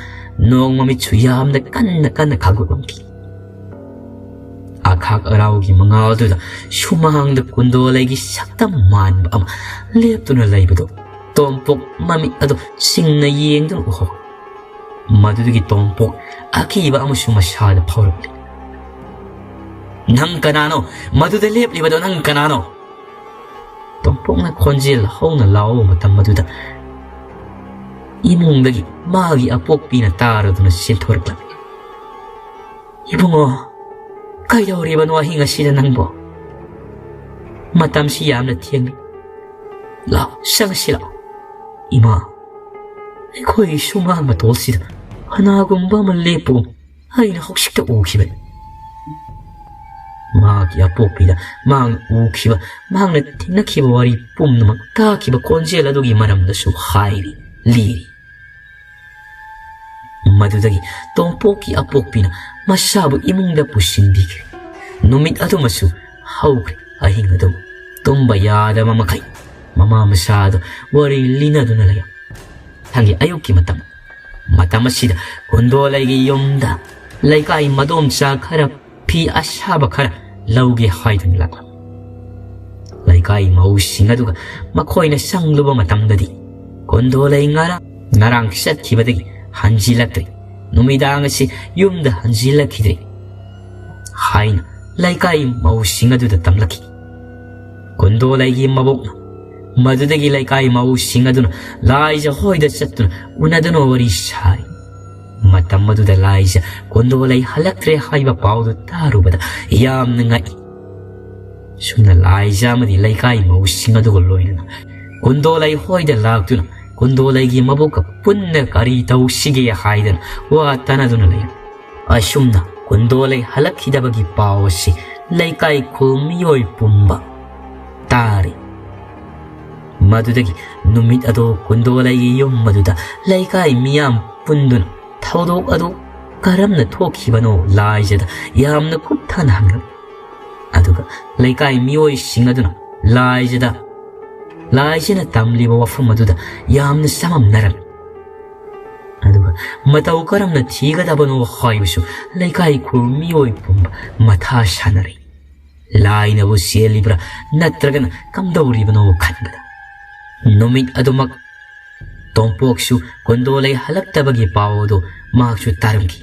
ꯅꯣꯡ ꯃꯃꯤꯠꯁꯨ ꯌꯥꯝꯅ ꯀꯟꯅ ꯀꯟꯅ ꯈꯥꯡꯒꯠꯂꯝꯈꯤ꯫ ꯑꯈꯥꯛ ꯑꯔꯥꯎꯒꯤ ꯃꯉꯥꯜꯗꯨꯗ ꯁꯨꯃꯥꯡꯗ ꯀꯨꯟꯗꯣꯂꯩꯒꯤ ꯁꯛꯇꯝ ꯃꯥꯟꯕ ꯑꯃ ꯂꯦꯞꯇꯨꯅ ꯂꯩꯕꯗꯨ ꯇꯣꯝꯄꯣꯛ ꯃꯃꯤꯠ ꯑꯗꯨ ꯁꯤꯡꯅ ꯌꯦꯡꯗꯨꯅ ꯎꯍꯧꯏ꯫ ꯃꯗꯨꯗꯒꯤ ꯇꯣꯝꯄꯣꯛ ꯑꯀꯤꯕ ꯑꯃꯁꯨ ꯃꯁꯥꯗ ꯐꯥꯎꯔꯛꯂꯤ꯫ "ꯅꯪ ꯀꯅꯥꯅꯣ? ꯃꯗꯨꯗ ꯂꯦꯞꯂꯤꯕꯗꯣ ꯅꯪ ꯀꯅꯥꯅꯣ?" ꯇꯣꯝꯄꯣꯛꯅ ꯈꯣꯟꯖꯦꯜ ꯍꯧꯅ ꯂꯥꯎꯕ ꯃꯇꯝ ꯑꯗꯨꯗ ꯏꯃꯨꯡꯗꯒꯤ ꯃꯥꯒꯤ ꯑꯄꯣꯛꯄꯤꯅ ꯇꯥꯔꯗꯨꯅ ꯆꯦꯟꯊꯣꯔꯛꯂꯝꯃꯤ꯫ "ꯏꯕꯨꯡꯉꯣ, ꯀꯩꯗꯧꯔꯤꯕꯅꯣ ꯑꯍꯤꯡ ꯑꯁꯤꯗ ꯅꯪꯕꯣ? ꯃꯇꯝꯁꯤ ꯌꯥꯝꯅ ꯊꯦꯡꯂꯤ꯫ ꯂꯥꯛꯑꯣ, ꯆꯪꯉꯁꯤ ꯂꯥꯛꯑꯣ꯫ ꯏꯃꯥ, ꯑꯩꯈꯣꯏꯒꯤ ꯁꯨꯃꯥꯡ ꯃꯇꯣꯜꯁꯤꯗ ꯀꯅꯥꯒꯨꯝꯕ ꯑꯃ ꯂꯦꯞꯄꯒꯨꯝ ꯑꯩꯅ ꯍꯧꯖꯤꯛꯇ ꯎꯈꯤꯕꯅꯤ"꯫ ꯃꯍꯥꯛꯀꯤ ꯑꯄꯣꯛꯄꯤꯗ ꯃꯍꯥꯛꯅ ꯎꯈꯤꯕ, ꯃꯍꯥꯛꯅ ꯊꯦꯡꯅꯈꯤꯕ ꯋꯥꯔꯤ ꯄꯨꯝꯅꯃꯛ, ꯇꯥꯈꯤꯕ ꯈꯣꯟꯖꯦꯜ ꯑꯗꯨꯒꯤ ꯃꯔꯝꯗꯁꯨ ꯍꯥꯏꯔꯤ, ꯂꯤꯔꯤ꯫ ꯃꯗꯨꯗꯒꯤ ꯇꯣꯝꯄꯣꯛꯀꯤ ꯑꯄꯣꯛꯄꯤꯅ ꯃꯁꯥꯕꯨ ꯏꯃꯨꯡꯗ ꯄꯨꯁꯤꯟꯕꯤꯈ꯭ꯔꯦ꯫ ꯅꯨꯃꯤꯠ ꯑꯗꯨꯃꯁꯨ ꯍꯧꯈ꯭ꯔꯦ꯫ ꯑꯍꯤꯡ ꯑꯗꯨ ꯇꯨꯝꯕ ꯌꯥꯗꯕ ꯃꯈꯩ ꯃꯃꯥ ꯃꯆꯥ ꯑꯗꯨ ꯋꯥꯔꯤ ꯂꯤꯅꯗꯨꯅ ꯂꯩꯔꯝꯃꯤ꯫ ꯃꯊꯪꯒꯤ ꯑꯌꯨꯛꯀꯤ ꯃꯇꯝ, ꯃꯇꯝ ꯑꯁꯤꯗ ꯀꯨꯟꯗꯣꯂꯩꯒꯤ ꯌꯨꯝꯗ ꯂꯩꯀꯥꯏ ꯃꯗꯣꯝꯆꯥ ꯈꯔ ꯐꯤ ꯑꯁꯥꯕ ꯈꯔ ꯂꯧꯒꯦ ꯍꯥꯏꯗꯨꯅ ꯂꯥꯛꯂꯝꯃꯤ꯫ ꯂꯩꯀꯥꯏ ꯃꯧꯁꯤꯡ ꯑꯗꯨꯒ ꯃꯈꯣꯏꯅ ꯆꯪꯂꯨꯕ ꯃꯇꯝꯗꯗꯤ ꯀꯨꯟꯗꯣꯂꯩ ꯉꯔꯥꯡ, ꯉꯔꯥꯡ ꯆꯠꯈꯤꯕꯗꯒꯤ ꯍꯟꯖꯤꯜꯂꯛꯇ꯭ꯔꯦ, ꯅꯨꯃꯤꯗꯥꯡ ꯑꯁꯤ ꯌꯨꯝꯗ ꯍꯟꯖꯤꯜꯂꯛꯈꯤꯗ꯭ꯔꯦ ꯍꯥꯏꯅ ꯂꯩꯀꯥꯏ ꯃꯧꯁꯤꯡ ꯑꯗꯨꯗ ꯇꯝꯂꯛꯈꯤ꯫ ꯀꯨꯟꯗꯣꯂꯩꯒꯤ ꯃꯕꯣꯛꯅ ꯃꯗꯨꯗꯒꯤ ꯂꯩꯀꯥꯏ ꯃꯧꯁꯤꯡ ꯑꯗꯨꯅ ꯂꯥꯏꯖ ꯍꯣꯏꯗ ꯆꯠꯇꯨꯅ ꯎꯅꯗꯨꯅ ꯋꯥꯔꯤ ꯁꯥꯏ꯫ ꯃꯇꯝ ꯑꯗꯨꯗ ꯂꯥꯏꯖ ꯀꯨꯟꯗꯣꯂꯩ ꯍꯜꯂꯛꯇ꯭ꯔꯦ ꯍꯥꯏꯕ ꯄꯥꯎꯗꯨ ꯇꯥꯔꯨꯕꯗ ꯌꯥꯝꯅ ꯉꯛꯏ꯫ ꯁꯨꯝꯅ ꯂꯥꯏꯖ ꯑꯃꯗꯤ ꯂꯩꯀꯥꯏ ꯃꯧꯁꯤꯡ ꯑꯗꯨꯒ ꯂꯣꯏꯅꯅ ꯀꯨꯟꯗꯣꯂꯩ ꯍꯣꯏꯗ ꯂꯥꯛꯇꯨꯅ ꯀꯨꯟꯗꯣꯂꯩꯒꯤ ꯃꯕꯣꯛꯀ ꯄꯨꯟꯅ ꯀꯔꯤ ꯇꯧꯁꯤꯒꯦ ꯍꯥꯏꯗꯅ ꯋꯥ ꯇꯥꯅꯗꯨꯅ ꯂꯩꯔꯝꯃꯤ꯫ ꯑꯁꯨꯝꯅ ꯀꯨꯟꯗꯣꯂꯩ ꯍꯜꯂꯛꯈꯤꯗꯕꯒꯤ ꯄꯥꯎ ꯑꯁꯤ ꯂꯩꯀꯥꯏ ꯈꯨꯜ ꯃꯤꯑꯣꯏ ꯄꯨꯝꯕ ꯇꯥꯔꯤ꯫ ꯃꯗꯨꯗꯒꯤ ꯅꯨꯃꯤꯠ ꯑꯗꯨ ꯀꯨꯟꯗꯣꯂꯩꯒꯤ ꯌꯨꯝ ꯑꯗꯨꯗ ꯂꯩꯀꯥꯏ ꯃꯤꯌꯥꯝ ꯄꯨꯟꯗꯨꯅ ꯊꯧꯗꯣꯛ ꯑꯗꯨ ꯀꯔꯝꯅ ꯊꯣꯛꯈꯤꯕꯅꯣ ꯂꯥꯏꯖꯗ ꯌꯥꯝꯅ ꯀꯨꯞꯊꯅ ꯍꯪꯂꯝꯃꯤ꯫ ꯑꯗꯨꯒ ꯂꯩꯀꯥꯏ ꯃꯤꯑꯣꯏꯁꯤꯡ ꯑꯗꯨꯅ ꯂꯥꯏꯖꯗ, ꯂꯥꯏꯖꯅ ꯇꯝꯂꯤꯕ ꯋꯥꯐꯝ ꯑꯗꯨꯗ ꯌꯥꯝꯅ ꯆꯃꯝꯅꯔꯝꯃꯤ꯫ ꯑꯗꯨꯒ ꯃꯇꯧ ꯀꯔꯝꯅ ꯊꯤꯒꯗꯕꯅꯣ ꯍꯥꯏꯕꯁꯨ ꯂꯩꯀꯥꯏ ꯈꯨꯜ ꯃꯤꯑꯣꯏ ꯄꯨꯝꯕ ꯃꯊꯥ ꯁꯥꯅꯔꯤ꯫ ꯂꯥꯏꯅꯕꯨ ꯆꯦꯜꯂꯤꯕ꯭ꯔꯥ ꯅꯠꯇ꯭ꯔꯒꯅ ꯀꯝꯗꯧꯔꯤꯕꯅꯣ ꯈꯟꯕꯗ꯫ ꯅꯨꯃꯤꯠ ꯑꯗꯨꯃꯛ ꯇꯣꯝꯄꯣꯛꯁꯨ ꯀꯨꯟꯗꯣꯂꯩ ꯍꯜꯂꯛꯇꯕꯒꯤ ꯄꯥꯎ ꯑꯗꯨ ꯃꯍꯥꯛꯁꯨ ꯇꯥꯔꯝꯈꯤ꯫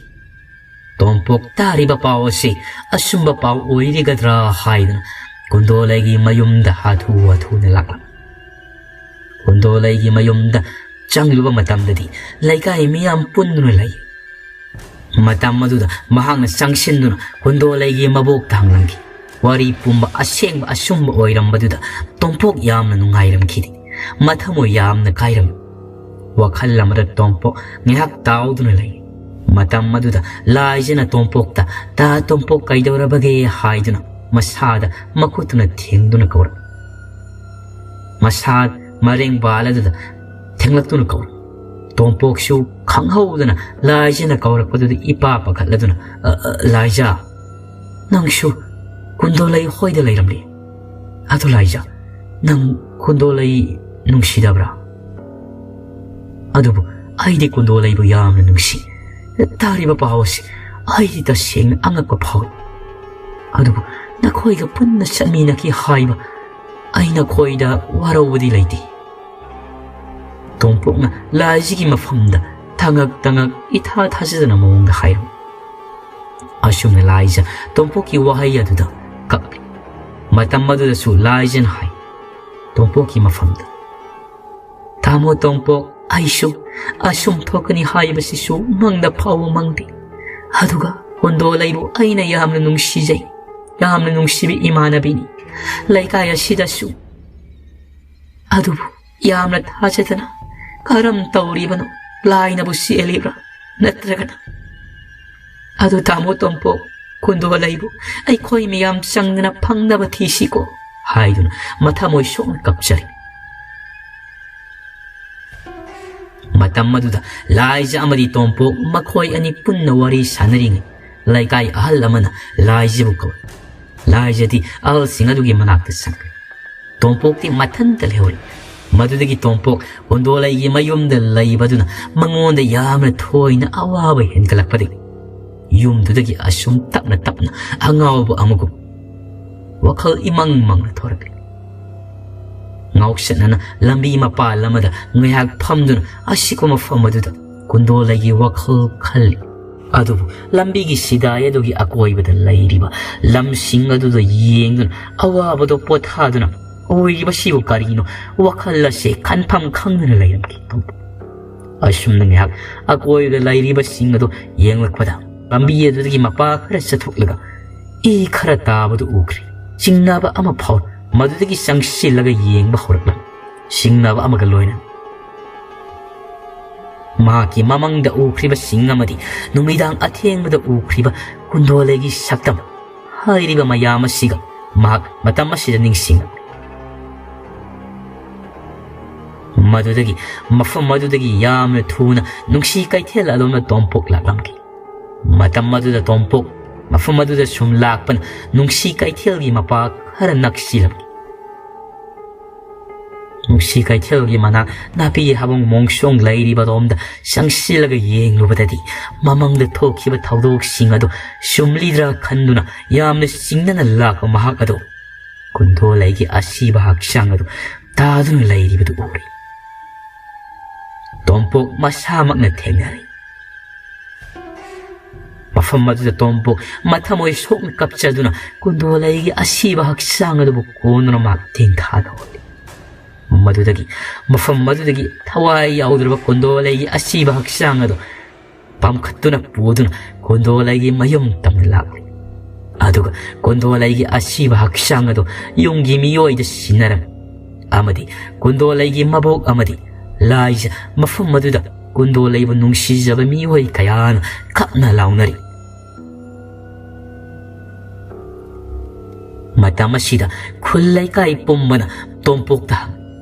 ꯇꯣꯝꯄꯣꯛ ꯇꯥꯔꯤꯕ ꯄꯥꯎ ꯑꯁꯤ ꯑꯆꯨꯝꯕ ꯄꯥꯎ ꯑꯣꯏꯔꯤꯒꯗ꯭ꯔꯥ ꯍꯥꯏꯗꯨꯅ ꯀꯨꯟꯗꯣꯂꯩꯒꯤ ꯃꯌꯨꯝꯗ ꯍꯥꯊꯨ ꯍꯥꯊꯨꯅ ꯂꯥꯛꯂꯝꯃꯤ꯫ ꯀꯨꯟꯗꯣꯂꯩꯒꯤ ꯃꯌꯨꯝꯗ ꯆꯪꯂꯨꯕ ꯃꯇꯝꯗꯗꯤ ꯂꯩꯀꯥꯏ ꯃꯤꯌꯥꯝ ꯄꯨꯟꯗꯨꯅ ꯂꯩ꯫ ꯃꯇꯝ ꯑꯗꯨꯗ ꯃꯍꯥꯛꯅ ꯆꯪꯁꯤꯟꯗꯨꯅ ꯀꯨꯟꯗꯣꯂꯩꯒꯤ ꯃꯕꯣꯛꯇ ꯍꯪꯂꯝꯈꯤ꯫ ꯋꯥꯔꯤ ꯄꯨꯝꯕ ꯑꯁꯦꯡꯕ ꯑꯆꯨꯝꯕ ꯑꯣꯏꯔꯝꯕꯗꯨꯗ ꯇꯣꯝꯄꯣꯛ ꯌꯥꯝꯅ ꯅꯨꯡꯉꯥꯏꯔꯝꯈꯤꯗꯦ꯫ ꯃꯊꯃꯣꯏ ꯌꯥꯝꯅ ꯀꯥꯏꯔꯝꯃꯤ꯫ ꯋꯥꯈꯜ ꯑꯃꯗ ꯇꯣꯝꯄꯣꯛ ꯉꯥꯏꯍꯥꯛ ꯇꯥꯎꯗꯨꯅ ꯂꯩ꯫ ꯃꯇꯝ ꯑꯗꯨꯗ ꯂꯥꯏꯖꯅ ꯇꯣꯝꯄꯣꯛꯇ, "ꯇꯥ ꯇꯣꯝꯄꯣꯛ, ꯀꯩꯗꯧꯔꯕꯒꯦ?" ꯍꯥꯏꯗꯨꯅ ꯃꯁꯥꯗ ꯃꯈꯨꯠꯇꯨꯅ ꯊꯦꯡꯗꯨꯅ ꯀꯧꯔꯛꯏ꯫ ꯃꯁꯥ ꯃꯔꯦꯡ ꯕꯥꯜ ꯑꯗꯨꯗ ꯊꯦꯡꯂꯛꯇꯨꯅ ꯀꯧꯔꯛꯏ꯫ ꯇꯣꯝꯄꯣꯛꯁꯨ ꯈꯪꯍꯧꯗꯅ ꯂꯥꯏꯖꯅ ꯀꯧꯔꯛꯄꯗꯨꯗ ꯏꯄꯥ ꯄꯥꯈꯠꯂꯗꯨꯅ, "ꯑ, ꯑ, ꯂꯥꯏꯖ, ꯅꯪꯁꯨ ꯀꯨꯟꯗꯣꯂꯩ ꯍꯣꯏꯗ ꯂꯩꯔꯝꯂꯦ꯫ ꯑꯗꯨ ꯂꯥꯏꯖ, ꯅꯪ ꯀꯨꯟꯗꯣꯂꯩ ꯅꯨꯡꯁꯤꯗꯕ꯭ꯔꯥ?" "ꯑꯗꯨꯕꯨ ꯑꯩꯗꯤ ꯀꯨꯟꯗꯣꯂꯩꯕꯨ ꯌꯥꯝꯅ ꯅꯨꯡꯁꯤ꯫ ꯇꯥꯔꯤꯕ ꯄꯥꯎ ꯑꯁꯤ ꯑꯩꯗꯤ ꯇꯁꯦꯡꯅ ꯑꯉꯛꯄ ꯐꯥꯎꯏ꯫ ꯑꯗꯨꯕꯨ ꯅꯈꯣꯏꯒ ꯄꯨꯟꯅ ꯆꯠꯃꯤꯟꯅꯈꯤ ꯍꯥꯏꯕ ꯑꯩ ꯅꯈꯣꯏꯗ ꯋꯥꯔꯧꯕꯗꯤ ꯂꯩꯇꯦ꯫" ꯇꯣꯝꯄꯣꯛꯅ ꯂꯥꯏꯖꯒꯤ ꯃꯐꯝꯗ ꯇꯉꯛ ꯇꯉꯛ ꯏꯊꯥ ꯊꯥꯖꯗꯅ ꯃꯑꯣꯡꯗ ꯍꯥꯏꯔꯝꯃꯤ꯫ ꯑꯁꯨꯝꯅ ꯂꯥꯏꯖ ꯇꯣꯝꯄꯣꯛꯀꯤ ꯋꯥꯍꯩ ꯑꯗꯨꯗ ꯀꯞꯂꯤ꯫ ꯃꯇꯝ ꯑꯗꯨꯗꯁꯨ ꯂꯥꯏꯖꯅ ꯍꯥꯏ, ꯇꯣꯝꯄꯣꯛꯀꯤ ꯃꯐꯝꯗ, "ꯇꯥꯃꯣ ꯇꯣꯝꯄꯣꯛ, ꯑꯩꯁꯨ ꯑꯁꯨꯝ ꯊꯣꯛꯀꯅꯤ ꯍꯥꯏꯕꯁꯤꯁꯨ ꯃꯪꯗ ꯐꯥꯎꯕ ꯃꯪꯗꯦ꯫ ꯑꯗꯨꯒ ꯀꯨꯟꯗꯣꯂꯩꯕꯨ ꯑꯩꯅ ꯌꯥꯝꯅ ꯅꯨꯡꯁꯤꯖꯩ, ꯌꯥꯝꯅ ꯅꯨꯡꯁꯤꯕ ꯏꯃꯥꯟꯅꯕꯤꯅꯤ꯫ ꯂꯩꯀꯥꯏ ꯑꯁꯤꯗꯁꯨ꯫ ꯑꯗꯨꯕꯨ ꯌꯥꯝꯅ ꯊꯥꯖꯗꯅ ꯀꯔꯝ ꯇꯧꯔꯤꯕꯅꯣ? ꯂꯥꯏꯅꯕꯨ ꯆꯦꯜꯂꯤꯕ꯭ꯔꯥ? ꯅꯠꯇ꯭ꯔꯒꯅ? ꯑꯗꯨ ꯇꯥꯃꯣ ꯇꯣꯝꯄꯣꯛ, ꯀꯨꯟꯗꯣꯂꯩꯕꯨ ꯑꯩꯈꯣꯏ ꯃꯤꯌꯥꯝ ꯆꯪꯗꯅ ꯐꯪꯅꯕ ꯊꯤꯁꯤꯀꯣ" ꯍꯥꯏꯗꯨꯅ ꯃꯊꯃꯣꯏ ꯁꯣꯛꯅ ꯀꯞꯆꯔꯤ꯫ ꯃꯇꯝ ꯑꯗꯨꯗ ꯂꯥꯏꯖ ꯑꯃꯗꯤ ꯇꯣꯝꯄꯣꯛ ꯃꯈꯣꯏ ꯑꯅꯤ ꯄꯨꯟꯅ ꯋꯥꯔꯤ ꯁꯥꯟꯅꯔꯤꯉꯩ, ꯂꯩꯀꯥꯏ ꯑꯍꯜ ꯑꯃꯅ ꯂꯥꯏꯖꯕꯨ ꯀꯧꯏ꯫ ꯂꯥꯏꯖꯗꯤ ꯑꯍꯜꯁꯤꯡ ꯑꯗꯨꯒꯤ ꯃꯅꯥꯛꯇ ꯆꯪꯈ꯭ꯔꯦ꯫ ꯇꯣꯝꯄꯣꯛꯇꯤ ꯃꯊꯟꯇ ꯂꯩꯍꯧꯔꯤ꯫ ꯃꯗꯨꯗꯒꯤ ꯇꯣꯝꯄꯣꯛ ꯀꯨꯟꯗꯣꯂꯩꯒꯤ ꯃꯌꯨꯝꯗ ꯂꯩꯕꯗꯨꯅ ꯃꯉꯣꯟꯗ ꯌꯥꯝꯅ ꯊꯣꯏꯅ ꯑꯋꯥꯕ ꯍꯦꯟꯒꯠꯂꯛꯄꯗꯒꯤ, ꯌꯨꯝꯗꯨꯗꯒꯤ ꯑꯁꯨꯝ ꯇꯞꯅ ꯇꯞꯅ ꯑꯉꯥꯎꯕ ꯑꯃꯒꯨꯝ ꯋꯥꯈꯜ ꯏꯃꯪ ꯃꯪꯅ ꯊꯣꯔꯛꯂꯤ꯫ ꯉꯥꯎꯁꯟꯅꯅ ꯂꯝꯕꯤ ꯃꯄꯥꯜ ꯑꯃꯗ ꯉꯥꯏꯍꯥꯛ ꯐꯝꯗꯨꯅ ꯑꯁꯤꯒꯨꯝꯕ ꯃꯐꯝ ꯑꯗꯨꯗ ꯀꯨꯟꯗꯣꯂꯩꯒꯤ ꯋꯥꯈꯜ ꯈꯜꯂꯤ꯫ ꯑꯗꯨꯕꯨ ꯂꯝꯕꯤꯒꯤ ꯁꯤꯗꯥꯏ ꯑꯗꯨꯒꯤ ꯑꯀꯣꯏꯕꯗ ꯂꯩꯔꯤꯕ ꯂꯝꯁꯤꯡ ꯑꯗꯨꯗ ꯌꯦꯡꯗꯨꯅ, ꯑꯋꯥꯕꯗꯣ ꯄꯣꯊꯥꯗꯨꯅ, ꯑꯣꯏꯔꯤꯕꯁꯤꯕꯨ ꯀꯔꯤꯅꯣ? ꯋꯥꯈꯜ ꯑꯁꯦ ꯈꯟꯐꯝ ꯈꯪꯗꯅ ꯂꯩꯔꯝꯈꯤ꯫ ꯑꯁꯨꯝꯅ ꯉꯥꯏꯍꯥꯛ ꯑꯀꯣꯏꯕꯗ ꯂꯩꯔꯤꯕꯁꯤꯡ ꯑꯗꯨ ꯌꯦꯡꯂꯛꯄꯗ, ꯂꯝꯕꯤ ꯑꯗꯨꯗꯒꯤ ꯃꯄꯥ ꯈꯔ ꯆꯠꯊꯣꯛꯂꯒ ꯏ ꯈꯔ ꯇꯥꯕꯗꯨ ꯎꯈ꯭ꯔꯦ꯫ ꯆꯤꯡꯅꯕ ꯑꯃ ꯐꯥꯎ ꯃꯗꯨꯗꯒꯤ ꯆꯪꯁꯤꯜꯂꯒ ꯌꯦꯡꯕ ꯍꯧꯔꯛꯂꯝꯃꯤ꯫ ꯆꯤꯡꯅꯕ ꯑꯃꯒ ꯂꯣꯏꯅꯅ ꯃꯍꯥꯛꯀꯤ ꯃꯃꯪꯗ ꯎꯈ꯭ꯔꯤꯕꯁꯤꯡ ꯑꯃꯗꯤ ꯅꯨꯃꯤꯗꯥꯡ ꯑꯊꯦꯡꯕꯗ ꯎꯈ꯭ꯔꯤꯕ ꯀꯨꯟꯗꯣꯂꯩꯒꯤ ꯁꯛꯇꯝ ꯍꯥꯏꯔꯤꯕ ꯃꯌꯥꯝ ꯑꯁꯤꯒ ꯃꯍꯥꯛ ꯃꯇꯝ ꯑꯁꯤꯗ ꯅꯤꯡꯁꯤꯡꯂꯛꯂꯤ꯫ ꯃꯗꯨꯗꯒꯤ, ꯃꯐꯝ ꯑꯗꯨꯗꯒꯤ ꯌꯥꯝꯅ ꯊꯨꯅ ꯅꯨꯡꯁꯤ ꯀꯩꯊꯦꯜ ꯑꯗꯣꯝꯗ ꯇꯣꯝꯄꯣꯛ ꯂꯥꯛꯂꯝꯈꯤ꯫ ꯃꯇꯝ ꯑꯗꯨꯗ ꯇꯣꯝꯄꯣꯛ ꯃꯐꯝ ꯑꯗꯨꯗ ꯁꯨꯝ ꯂꯥꯛꯄꯅ ꯅꯨꯡꯁꯤ ꯀꯩꯊꯦꯜꯒꯤ ꯃꯄꯥ ꯈꯔ ꯅꯛꯁꯤꯜꯂꯝꯃꯤ꯫ ꯅꯨꯡꯁꯤ ꯀꯩꯊꯦꯜꯒꯤ ꯃꯅꯥꯛ ꯅꯥꯄꯤ ꯍꯥꯕꯨꯡ ꯃꯣꯡꯁꯣꯡ ꯂꯩꯔꯤꯕꯔꯣꯝꯗ ꯆꯪꯁꯤꯜꯂꯒ ꯌꯦꯡꯂꯨꯕꯗꯗꯤ, ꯃꯃꯥꯡꯗ ꯊꯣꯛꯈꯤꯕ ꯊꯧꯗꯣꯛꯁꯤꯡ ꯑꯗꯨ ꯆꯨꯝꯂꯤꯗ꯭ꯔꯥ ꯈꯟꯗꯨꯅ ꯌꯥꯝꯅ ꯆꯤꯡꯅꯅ ꯂꯥꯛꯄ ꯃꯍꯥꯛ ꯑꯗꯨ ꯀꯨꯟꯗꯣꯂꯩꯒꯤ ꯑꯁꯤꯕ ꯍꯛꯆꯥꯡ ꯑꯗꯨ ꯇꯥꯗꯨꯅ ꯂꯩꯔꯤꯕꯗꯨ ꯎꯔꯦ꯫ ꯇꯣꯝꯄꯣꯛ ꯃꯁꯥꯃꯛꯅ ꯊꯦꯡꯅꯔꯦ꯫ ꯃꯐꯝ ꯑꯗꯨꯗ ꯇꯣꯝꯄꯣꯛ ꯃꯊꯃꯣꯏ ꯁꯣꯛꯅ ꯀꯞꯆꯗꯨꯅ ꯀꯨꯟꯗꯣꯂꯩꯒꯤ ꯑꯁꯤꯕ ꯍꯛꯆꯥꯡ ꯑꯗꯨꯕꯨ ꯀꯣꯟꯗꯨꯅ ꯃꯍꯥꯛ ꯇꯦꯡꯊꯥꯅ ꯍꯣꯜꯂꯤ꯫ ꯃꯗꯨꯗꯒꯤ, ꯃꯐꯝ ꯑꯗꯨꯗꯒꯤ ꯊꯋꯥꯏ ꯌꯥꯎꯗ꯭ꯔꯕ ꯀꯨꯟꯗꯣꯂꯩꯒꯤ ꯑꯁꯤꯕ ꯍꯛꯆꯥꯡ ꯑꯗꯨ ꯄꯥꯝꯈꯠꯇꯨꯅ ꯄꯨꯗꯨꯅ ꯀꯨꯟꯗꯣꯂꯩꯒꯤ ꯃꯌꯨꯝ ꯇꯝꯅ ꯂꯥꯛꯂꯤ꯫ ꯑꯗꯨꯒ ꯀꯨꯟꯗꯣꯂꯩꯒꯤ ꯑꯁꯤꯕ ꯍꯛꯆꯥꯡ ꯑꯗꯨ ꯌꯨꯝꯒꯤ ꯃꯤꯑꯣꯏꯗ ꯁꯤꯟꯅꯔꯝꯃꯤ꯫ ꯑꯃꯗꯤ ꯀꯨꯟꯗꯣꯂꯩꯒꯤ ꯃꯕꯣꯛ ꯑꯃꯗꯤ ꯂꯥꯏꯖ ꯃꯐꯝ ꯑꯗꯨꯗ ꯀꯨꯟꯗꯣꯂꯩꯕꯨ ꯅꯨꯡꯁꯤꯖꯕ ꯃꯤꯑꯣꯏ ꯀꯌꯥꯅ ꯀꯞꯅ ꯂꯥꯎꯅꯔꯤ꯫ ꯃꯇꯝ ꯑꯁꯤꯗ ꯈꯨꯜ ꯂꯩꯀꯥꯏ ꯄꯨꯝꯕꯅ ꯇꯣꯝꯄꯣꯛꯇ ꯍꯪ,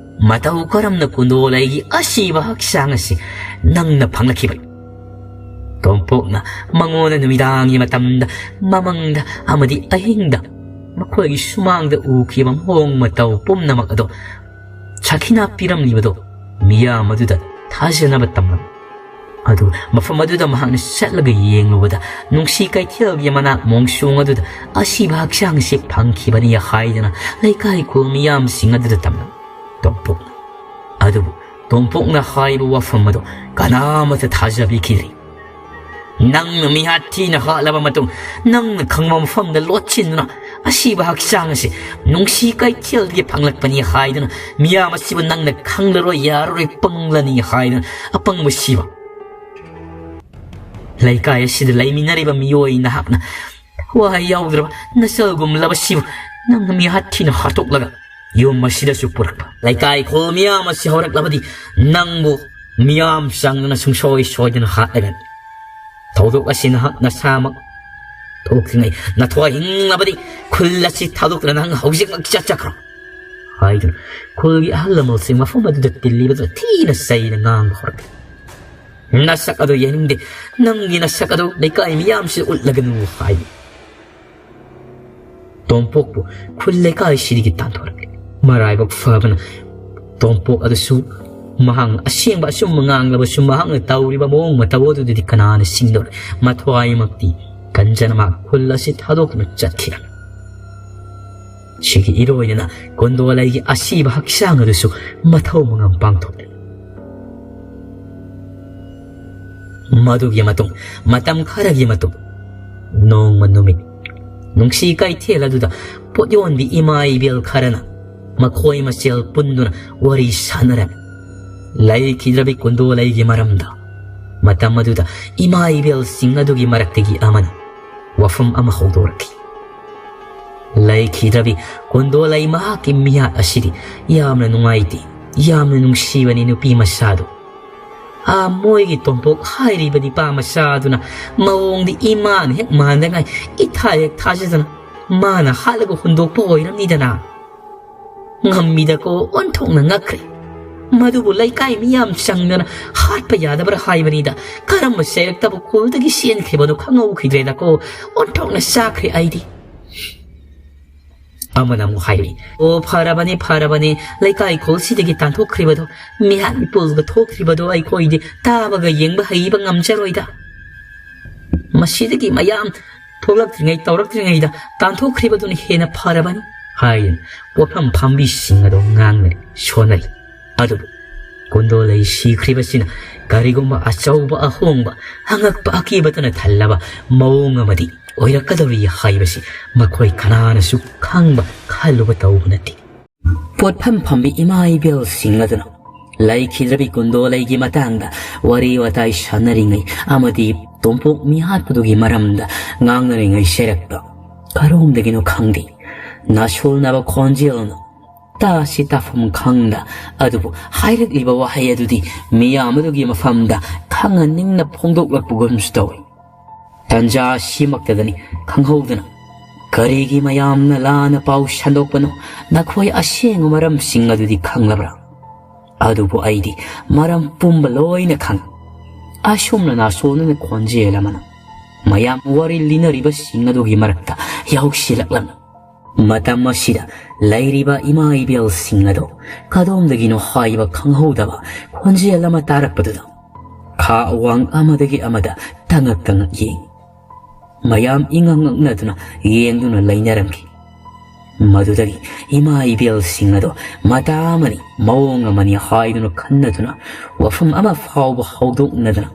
"ꯃꯇꯧ ꯀꯔꯝꯅ ꯀꯨꯟꯗꯣꯂꯩꯒꯤ ꯑꯁꯤꯕ ꯍꯛꯆꯥꯡ ꯑꯁꯤ ꯅꯪꯅ ꯐꯪꯂꯛꯈꯤꯕꯅꯤ?" ꯇꯣꯝꯄꯣꯛꯅ ꯃꯉꯣꯟꯗ ꯅꯨꯃꯤꯗꯥꯡꯒꯤ ꯃꯇꯝꯗ, ꯃꯃꯪꯗ ꯑꯃꯗꯤ ꯑꯍꯤꯡꯗ ꯃꯈꯣꯏꯒꯤ ꯁꯨꯃꯥꯡꯗ ꯎꯈꯤꯕ ꯃꯑꯣꯡ ꯃꯇꯧ ꯄꯨꯝꯅꯃꯛ ꯑꯗꯨ ꯁꯥꯈꯤꯅꯥ ꯄꯤꯔꯝꯂꯤꯕꯗꯨ ꯃꯤꯌꯥꯝ ꯑꯗꯨꯗ ꯊꯥꯖꯅꯕ ꯇꯝꯂꯝꯃꯤ꯫ ꯑꯗꯨ ꯃꯐꯝ ꯑꯗꯨꯗ ꯃꯍꯥꯛꯅ ꯆꯠꯂꯒ ꯌꯦꯡꯂꯨꯕꯗ, ꯅꯨꯡꯁꯤ ꯀꯩꯊꯦꯜꯒꯤ ꯃꯅꯥꯛ ꯃꯣꯡꯁꯣꯡ ꯑꯗꯨꯗ ꯑꯁꯤꯕ ꯍꯛꯆꯥꯡꯁꯤ ꯐꯪꯈꯤꯕꯅꯤ ꯍꯥꯏꯗꯅ ꯂꯩꯀꯥꯏ ꯈꯨꯜ ꯃꯤꯌꯥꯝꯁꯤꯡ ꯑꯗꯨꯗ ꯇꯝꯂꯝꯃꯤ꯫ ꯇꯣꯝꯄꯣꯛꯅ, ꯑꯗꯨꯕꯨ ꯇꯣꯝꯄꯣꯛꯅ ꯍꯥꯏꯕ ꯋꯥꯐꯝ ꯑꯗꯨ ꯀꯅꯥꯃꯠꯇ ꯊꯥꯖꯕꯤꯈꯤꯗ꯭ꯔꯤ꯫ "ꯅꯪꯅ ꯃꯤꯍꯥꯠ ꯊꯤꯅ ꯍꯥꯠꯂꯕ ꯃꯇꯨꯡ, ꯅꯪꯅ ꯈꯪꯕ ꯃꯐꯝꯗ ꯂꯣꯠꯁꯤꯟꯗꯨꯅ ꯑꯁꯤꯕ ꯍꯛꯆꯥꯡ ꯑꯁꯤ ꯅꯨꯡꯁꯤ ꯀꯩꯊꯦꯜꯗꯒꯤ ꯐꯪꯂꯛꯄꯅꯤ ꯍꯥꯏꯗꯨꯅ, ꯃꯤꯌꯥꯝ ꯑꯁꯤꯕꯨ ꯅꯪꯅ ꯈꯪꯂꯔꯣꯏ, ꯌꯥꯔꯔꯣꯏ, ꯄꯪꯂꯅꯤ ꯍꯥꯏꯗꯨꯅ ꯑꯄꯪꯕ ꯁꯤꯕ꯫ ꯂꯩꯀꯥꯏ ꯑꯁꯤꯗ ꯂꯩꯃꯤꯟꯅꯔꯤꯕ ꯃꯤꯑꯣꯏ ꯅꯍꯥꯛꯅ ꯊꯋꯥꯏ ꯌꯥꯎꯗ꯭ꯔꯕ ꯅꯆꯜꯒꯨꯝꯂꯕ ꯁꯤꯕꯨ ꯅꯪꯅ ꯃꯤꯍꯥꯠ ꯊꯤꯅ ꯍꯥꯠꯇꯣꯛꯂꯒ ꯌꯨꯝ ꯑꯁꯤꯗꯁꯨ ꯄꯨꯔꯛꯄ꯫ ꯂꯩꯀꯥꯏ ꯈꯨꯜ ꯃꯤꯌꯥꯝ ꯑꯁꯤ ꯍꯧꯔꯛꯂꯕꯗꯤ ꯅꯪꯕꯨ ꯃꯤꯌꯥꯝ ꯆꯪꯗꯅ ꯁꯨꯡꯁꯣꯏ ꯁꯣꯏꯗꯅ ꯍꯥꯠꯂꯒꯅꯤ꯫ ꯊꯧꯗꯣꯛ ꯑꯁꯤ ꯅꯍꯥꯛ ꯅꯁꯥꯃꯛ ꯊꯣꯛꯇ꯭ꯔꯤꯉꯩ ꯅꯊ꯭ꯋꯥꯏ ꯍꯤꯡꯂꯕꯗꯤ ꯈꯨꯜ ꯑꯁꯤ ꯊꯥꯗꯣꯛꯇꯨꯅ ꯅꯍꯥꯛ ꯍꯧꯖꯤꯛꯃꯛ ꯆꯠꯆꯈ꯭ꯔꯣ ꯍꯥꯏꯗꯨꯅ ꯈꯨꯜꯒꯤ ꯑꯍꯜ ꯂꯃꯟꯁꯤꯡ ꯃꯐꯝ ꯑꯗꯨꯗ ꯇꯤꯜꯂꯤꯕꯗꯨ ꯊꯤꯅ ꯆꯩꯅ ꯉꯥꯡꯕ ꯍꯧꯔꯛꯂꯤ꯫ ꯅꯁꯛ ꯑꯗꯨ ꯌꯦꯡꯅꯤꯡꯗꯦ꯫ ꯅꯪꯒꯤ ꯅꯁꯛ ꯑꯗꯨ ꯂꯩꯀꯥꯏ ꯃꯤꯌꯥꯝꯁꯤꯗ ꯎꯠꯂꯒꯅꯨ ꯍꯥꯏ꯫ ꯇꯣꯝꯄꯣꯛꯄꯨ ꯈꯨꯜ ꯂꯩꯀꯥꯏꯁꯤꯗꯒꯤ ꯇꯥꯟꯊꯣꯔꯛꯂꯤ꯫ ꯃꯔꯥꯏꯕꯛ ꯐꯕꯅ ꯇꯣꯝꯄꯣꯛ ꯑꯗꯨꯁꯨ ꯃꯍꯥꯛꯅ ꯑꯁꯦꯡꯕ ꯑꯆꯨꯝꯕ ꯉꯥꯡꯂꯕꯁꯨ ꯃꯍꯥꯛꯅ ꯇꯧꯔꯤꯕ ꯃꯑꯣꯡ ꯃꯇꯧ ꯑꯗꯨꯗꯗꯤ ꯀꯅꯥꯅ ꯁꯤꯡꯗꯧꯔꯤ? ꯃꯊ꯭ꯋꯥꯏꯃꯛꯇꯤ ꯀꯟꯖꯅ ꯃꯍꯥꯛ ꯈꯨꯜ ꯑꯁꯤ ꯊꯥꯗꯣꯛꯇꯨꯅ ꯆꯠꯈꯤꯔꯝꯃꯤ꯫ ꯁꯤꯒꯤ ꯏꯔꯣꯏꯅꯅ ꯀꯣꯟꯗꯣꯂꯩꯒꯤ ꯑꯁꯤꯕ ꯍꯛꯆꯥꯡ ꯑꯗꯨꯁꯨ ꯃꯊꯧ ꯃꯉꯝ ꯄꯥꯡꯊꯣꯛꯂꯤ꯫ ꯃꯗꯨꯒꯤ ꯃꯇꯨꯡ ꯃꯇꯝ ꯈꯔꯒꯤ ꯃꯇꯨꯡ ꯅꯣꯡꯃ ꯅꯨꯃꯤꯠ ꯅꯨꯡꯁꯤ ꯀꯩꯊꯦꯜ ꯑꯗꯨꯗ ꯄꯣꯠ ꯌꯣꯟꯕꯤ ꯏꯃꯥ ꯏꯕꯦꯜ ꯈꯔꯅ ꯃꯈꯣꯏ ꯃꯁꯦꯜ ꯄꯨꯟꯗꯨꯅ ꯋꯥꯔꯤ ꯁꯥꯟꯅꯔꯝꯃꯤ꯫ ꯂꯩꯈꯤꯗ꯭ꯔꯕꯤ ꯀꯨꯟꯗꯣꯂꯩꯒꯤ ꯃꯔꯝꯗ꯫ ꯃꯇꯝ ꯑꯗꯨꯗ ꯏꯃꯥ ꯏꯕꯦꯜꯁꯤꯡ ꯑꯗꯨꯒꯤ ꯃꯔꯛꯇꯒꯤ ꯑꯃꯅ ꯋꯥꯐꯝ ꯑꯃ ꯍꯧꯗꯣꯔꯛꯈꯤ꯫ ꯂꯩꯈꯤꯗ꯭ꯔꯕꯤ ꯀꯨꯟꯗꯣꯂꯩ ꯃꯍꯥꯛꯀꯤ ꯃꯤꯍꯥꯠ ꯑꯁꯤꯗꯤ ꯌꯥꯝꯅ ꯅꯨꯡꯉꯥꯏꯇꯦ, ꯌꯥꯝꯅ ꯅꯨꯡꯁꯤꯕꯅꯤ ꯅꯨꯄꯤ ꯃꯆꯥꯗꯨ꯫ ꯑꯥ, ꯃꯣꯏꯒꯤ ꯇꯣꯝꯄꯣꯛ ꯍꯥꯏꯔꯤꯕ ꯅꯤꯄꯥ ꯃꯆꯥꯗꯨꯅ ꯃꯑꯣꯡꯗꯤ ꯏꯃꯥꯅ ꯍꯦꯛ ꯃꯥꯟꯗꯉꯥꯏ ꯏꯊꯥ ꯍꯦꯛ ꯊꯥꯖꯗꯅ ꯃꯥꯅ ꯍꯥꯠꯂꯒ ꯍꯨꯟꯗꯣꯛꯄ ꯑꯣꯏꯔꯝꯅꯤꯗꯅ꯫ ꯉꯝꯃꯤꯗꯀꯣ, ꯑꯣꯟꯊꯣꯛꯅ ꯉꯛꯈ꯭ꯔꯦ꯫ ꯃꯗꯨꯕꯨ ꯂꯩꯀꯥꯏ ꯃꯤꯌꯥꯝ ꯆꯪꯗꯅ ꯍꯥꯠꯄ ꯌꯥꯗꯕ꯭ꯔꯥ ꯍꯥꯏꯕꯅꯤꯗ꯫ ꯀꯔꯝꯕ ꯆꯩꯔꯛꯇꯕ ꯈꯨꯜꯗꯒꯤ ꯆꯦꯟꯈ꯭ꯔꯤꯕꯅꯣ ꯈꯪꯍꯧꯈꯤꯗ꯭ꯔꯦꯗꯀꯣ꯫ ꯑꯣꯟꯊꯣꯛꯅ ꯆꯥꯈ꯭ꯔꯦ ꯑꯩꯗꯤ꯫ ꯑꯃꯅ ꯑꯃꯨꯛ ꯍꯥꯏꯔꯤ, "ꯑꯣ, ꯐꯔꯕꯅꯤ, ꯐꯔꯕꯅꯤ, ꯂꯩꯀꯥꯏ ꯈꯨꯜꯁꯤꯗꯒꯤ ꯇꯥꯟꯊꯣꯛꯈ꯭ꯔꯤꯕꯗꯣ, ꯃꯤꯍꯥꯠ ꯃꯤꯄꯨꯜꯒ ꯊꯣꯛꯈ꯭ꯔꯤꯕꯗꯣ ꯑꯩꯈꯣꯏꯗꯤ ꯇꯥꯕꯒ ꯌꯦꯡꯕ ꯍꯩꯕ ꯉꯝꯖꯔꯣꯏꯗ꯫ ꯃꯁꯤꯗꯒꯤ ꯃꯌꯥꯝ ꯊꯣꯛꯂꯛꯇ꯭ꯔꯤꯉꯩ, ꯇꯧꯔꯛꯇ꯭ꯔꯤꯉꯩꯗ ꯇꯥꯟꯊꯣꯛꯈ꯭ꯔꯤꯕꯗꯨꯅ ꯍꯦꯟꯅ ꯐꯔꯕꯅꯤ" ꯍꯥꯏꯗꯨꯅ ꯄꯣꯠꯐꯝ ꯐꯝꯕꯤꯁꯤꯡ ꯑꯗꯨ ꯉꯥꯡꯅꯔꯤ, ꯁꯣꯟꯅꯔꯤ꯫ ꯑꯗꯨꯕꯨ ꯀꯨꯟꯗꯣꯂꯩ ꯁꯤꯈ꯭ꯔꯤꯕꯁꯤꯅ ꯀꯔꯤꯒꯨꯝꯕ ꯑꯆꯧꯕ ꯑꯍꯣꯡꯕ, ꯑꯉꯛꯄ ꯑꯀꯤꯕꯇꯅ ꯊꯜꯂꯕ ꯃꯑꯣꯡ ꯑꯃꯗꯤ ꯑꯣꯏꯔꯛꯀꯗꯧꯔꯤ ꯍꯥꯏꯕꯁꯤ ꯃꯈꯣꯏ ꯀꯅꯥꯅꯁꯨ ꯈꯪꯕ, ꯈꯜꯂꯨꯕ ꯇꯧꯕ ꯅꯠꯇꯦ꯫ ꯄꯣꯠꯐꯝ ꯐꯝꯕꯤ ꯏꯃꯥ ꯏꯕꯦꯜꯁꯤꯡ ꯑꯗꯨꯅ ꯂꯩꯈꯤꯗ꯭ꯔꯕꯤ ꯀꯨꯟꯗꯣꯂꯩꯒꯤ ꯃꯇꯥꯡꯗ ꯋꯥꯔꯤ ꯋꯥꯇꯥꯏ ꯁꯥꯟꯅꯔꯤꯉꯩ ꯑꯃꯗꯤ ꯇꯣꯝꯄꯣꯛ ꯃꯤꯍꯥꯠꯄꯗꯨꯒꯤ ꯃꯔꯝꯗ ꯉꯥꯡꯅꯔꯤꯉꯩ ꯁꯦꯔꯛꯇ ꯀꯔꯣꯝꯗꯒꯤꯅꯣ ꯈꯪꯗꯦ, ꯅꯥꯁꯣꯜꯅꯕ ꯈꯣꯟꯖꯦꯜꯅ ꯇꯥꯁꯤ ꯇꯥꯐꯝ ꯈꯪꯗ, ꯑꯗꯨꯕꯨ ꯍꯥꯏꯔꯛꯂꯤꯕ ꯋꯥꯍꯩ ꯑꯗꯨꯗꯤ ꯃꯤꯌꯥꯝ ꯑꯗꯨꯒꯤ ꯃꯐꯝꯗ ꯈꯪꯍꯟꯅꯤꯡꯅ ꯐꯣꯡꯗꯣꯛꯂꯛꯄꯒꯨꯝꯁꯨ ꯇꯧꯏ꯫ ꯇꯟꯖꯥ ꯑꯁꯤꯃꯛꯇꯗꯅꯤ ꯈꯪꯍꯧꯗꯅ, "ꯀꯔꯤꯒꯤ ꯃꯌꯥꯝꯅ ꯂꯥꯟꯅ ꯄꯥꯎ ꯁꯟꯗꯣꯛꯄꯅꯣ? ꯅꯈꯣꯏ ꯑꯁꯦꯡꯕ ꯃꯔꯝꯁꯤꯡ ꯑꯗꯨꯗꯤ ꯈꯪꯂꯕ꯭ꯔꯥ?" ꯑꯗꯨꯕꯨ ꯑꯩꯗꯤ ꯃꯔꯝ ꯄꯨꯝꯕ ꯂꯣꯏꯅ ꯈꯪꯏ꯫ ꯑꯁꯨꯝꯅ ꯅꯥꯁꯣꯟꯅꯅ ꯈꯣꯟꯖꯦꯜ ꯑꯃꯅ ꯃꯌꯥꯝ ꯋꯥꯔꯤ ꯂꯤꯅꯔꯤꯕꯁꯤꯡ ꯑꯗꯨꯒꯤ ꯃꯔꯛꯇ ꯌꯥꯎꯁꯤꯜꯂꯛꯂꯝꯃꯤ꯫ ꯃꯇꯝ ꯑꯁꯤꯗ ꯂꯩꯔꯤꯕ ꯏꯃꯥ ꯏꯕꯦꯜꯁꯤꯡ ꯑꯗꯨ ꯀꯗꯣꯝꯗꯒꯤꯅꯣ ꯍꯥꯏꯕ ꯈꯪꯍꯧꯗꯕ ꯈꯣꯟꯖꯦꯜ ꯑꯃ ꯇꯥꯔꯛꯄꯗꯨꯗ ꯈꯥ ꯑꯋꯥꯡ ꯑꯃꯗꯒꯤ ꯑꯃꯗ ꯇꯉꯛ ꯇꯉꯛ ꯌꯦꯡꯏ꯫ ꯃꯌꯥꯝ ꯏꯉꯛ ꯉꯛꯅꯗꯨꯅ ꯌꯦꯡꯗꯨꯅ ꯂꯩꯅꯔꯝꯈꯤ꯫ ꯃꯗꯨꯗꯒꯤ ꯏꯃꯥ ꯏꯕꯦꯜꯁꯤꯡ ꯑꯗꯨ ꯃꯇꯥ ꯑꯃꯅꯤ, ꯃꯑꯣꯡ ꯑꯃꯅꯤ ꯍꯥꯏꯗꯨꯅ ꯈꯟꯅꯗꯨꯅ ꯋꯥꯐꯝ ꯑꯃ ꯐꯥꯎꯕ ꯍꯧꯗꯣꯛꯅꯗꯅ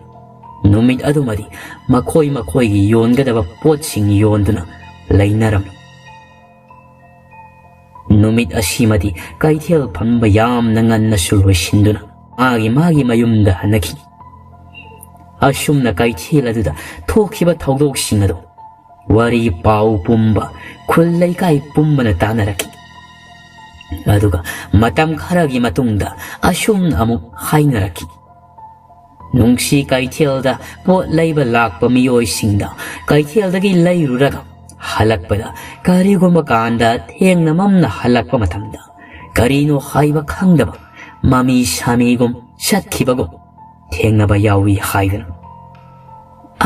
ꯅꯨꯃꯤꯠ ꯑꯗꯨꯃꯗꯤ ꯃꯈꯣꯏ ꯃꯈꯣꯏꯒꯤ ꯌꯣꯟꯒꯗꯕ ꯄꯣꯠꯁꯤꯡ ꯌꯣꯟꯗꯨꯅ ꯂꯩꯅꯔꯝꯃꯤ꯫ ꯅꯨꯃꯤꯠ ꯑꯁꯤꯃꯗꯤ ꯀꯩꯊꯦꯜ ꯐꯝꯕ ꯌꯥꯝꯅ ꯉꯟꯅꯁꯨ ꯂꯣꯏꯁꯤꯟꯗꯨꯅ ꯃꯥꯒꯤ ꯃꯥꯒꯤ ꯃꯌꯨꯝꯗ ꯍꯟꯅꯈꯤ꯫ ꯑꯁꯨꯝꯅ ꯀꯩꯊꯦꯜ ꯑꯗꯨꯗ ꯊꯣꯛꯈꯤꯕ ꯊꯧꯗꯣꯛꯁꯤꯡ ꯑꯗꯨ ꯋꯥꯔꯤ ꯄꯥꯎ ꯄꯨꯝꯕ, ꯈꯨꯜ ꯂꯩꯀꯥꯏ ꯄꯨꯝꯕꯅ ꯇꯥꯅꯔꯛꯈꯤ꯫ ꯑꯗꯨꯒ ꯃꯇꯝ ꯈꯔꯒꯤ ꯃꯇꯨꯡꯗ ꯑꯁꯨꯝꯅ ꯑꯃꯨꯛ ꯍꯥꯏꯅꯔꯛꯈꯤ꯫ ꯅꯨꯡꯁꯤ ꯀꯩꯊꯦꯜꯗ ꯄꯣꯠ ꯂꯩꯕ ꯂꯥꯛꯄ ꯃꯤꯑꯣꯏꯁꯤꯡꯗ ꯀꯩꯊꯦꯜꯗꯒꯤ ꯂꯩꯔꯨꯔꯒ ꯍꯜꯂꯛꯄꯗ ꯀꯔꯤꯒꯨꯝꯕ ꯀꯥꯟꯗ ꯊꯦꯡꯅ ꯃꯝꯅ ꯍꯜꯂꯛꯄ ꯃꯇꯝꯗ ꯀꯔꯤꯅꯣ ꯍꯥꯏꯕ ꯈꯪꯗꯕ ꯃꯃꯤ ꯁꯥꯃꯤꯒꯨꯝ ꯆꯠꯈꯤꯕꯒꯨꯝ ꯊꯦꯡꯅꯕ ꯌꯥꯎꯏ ꯍꯥꯏꯗꯅ꯫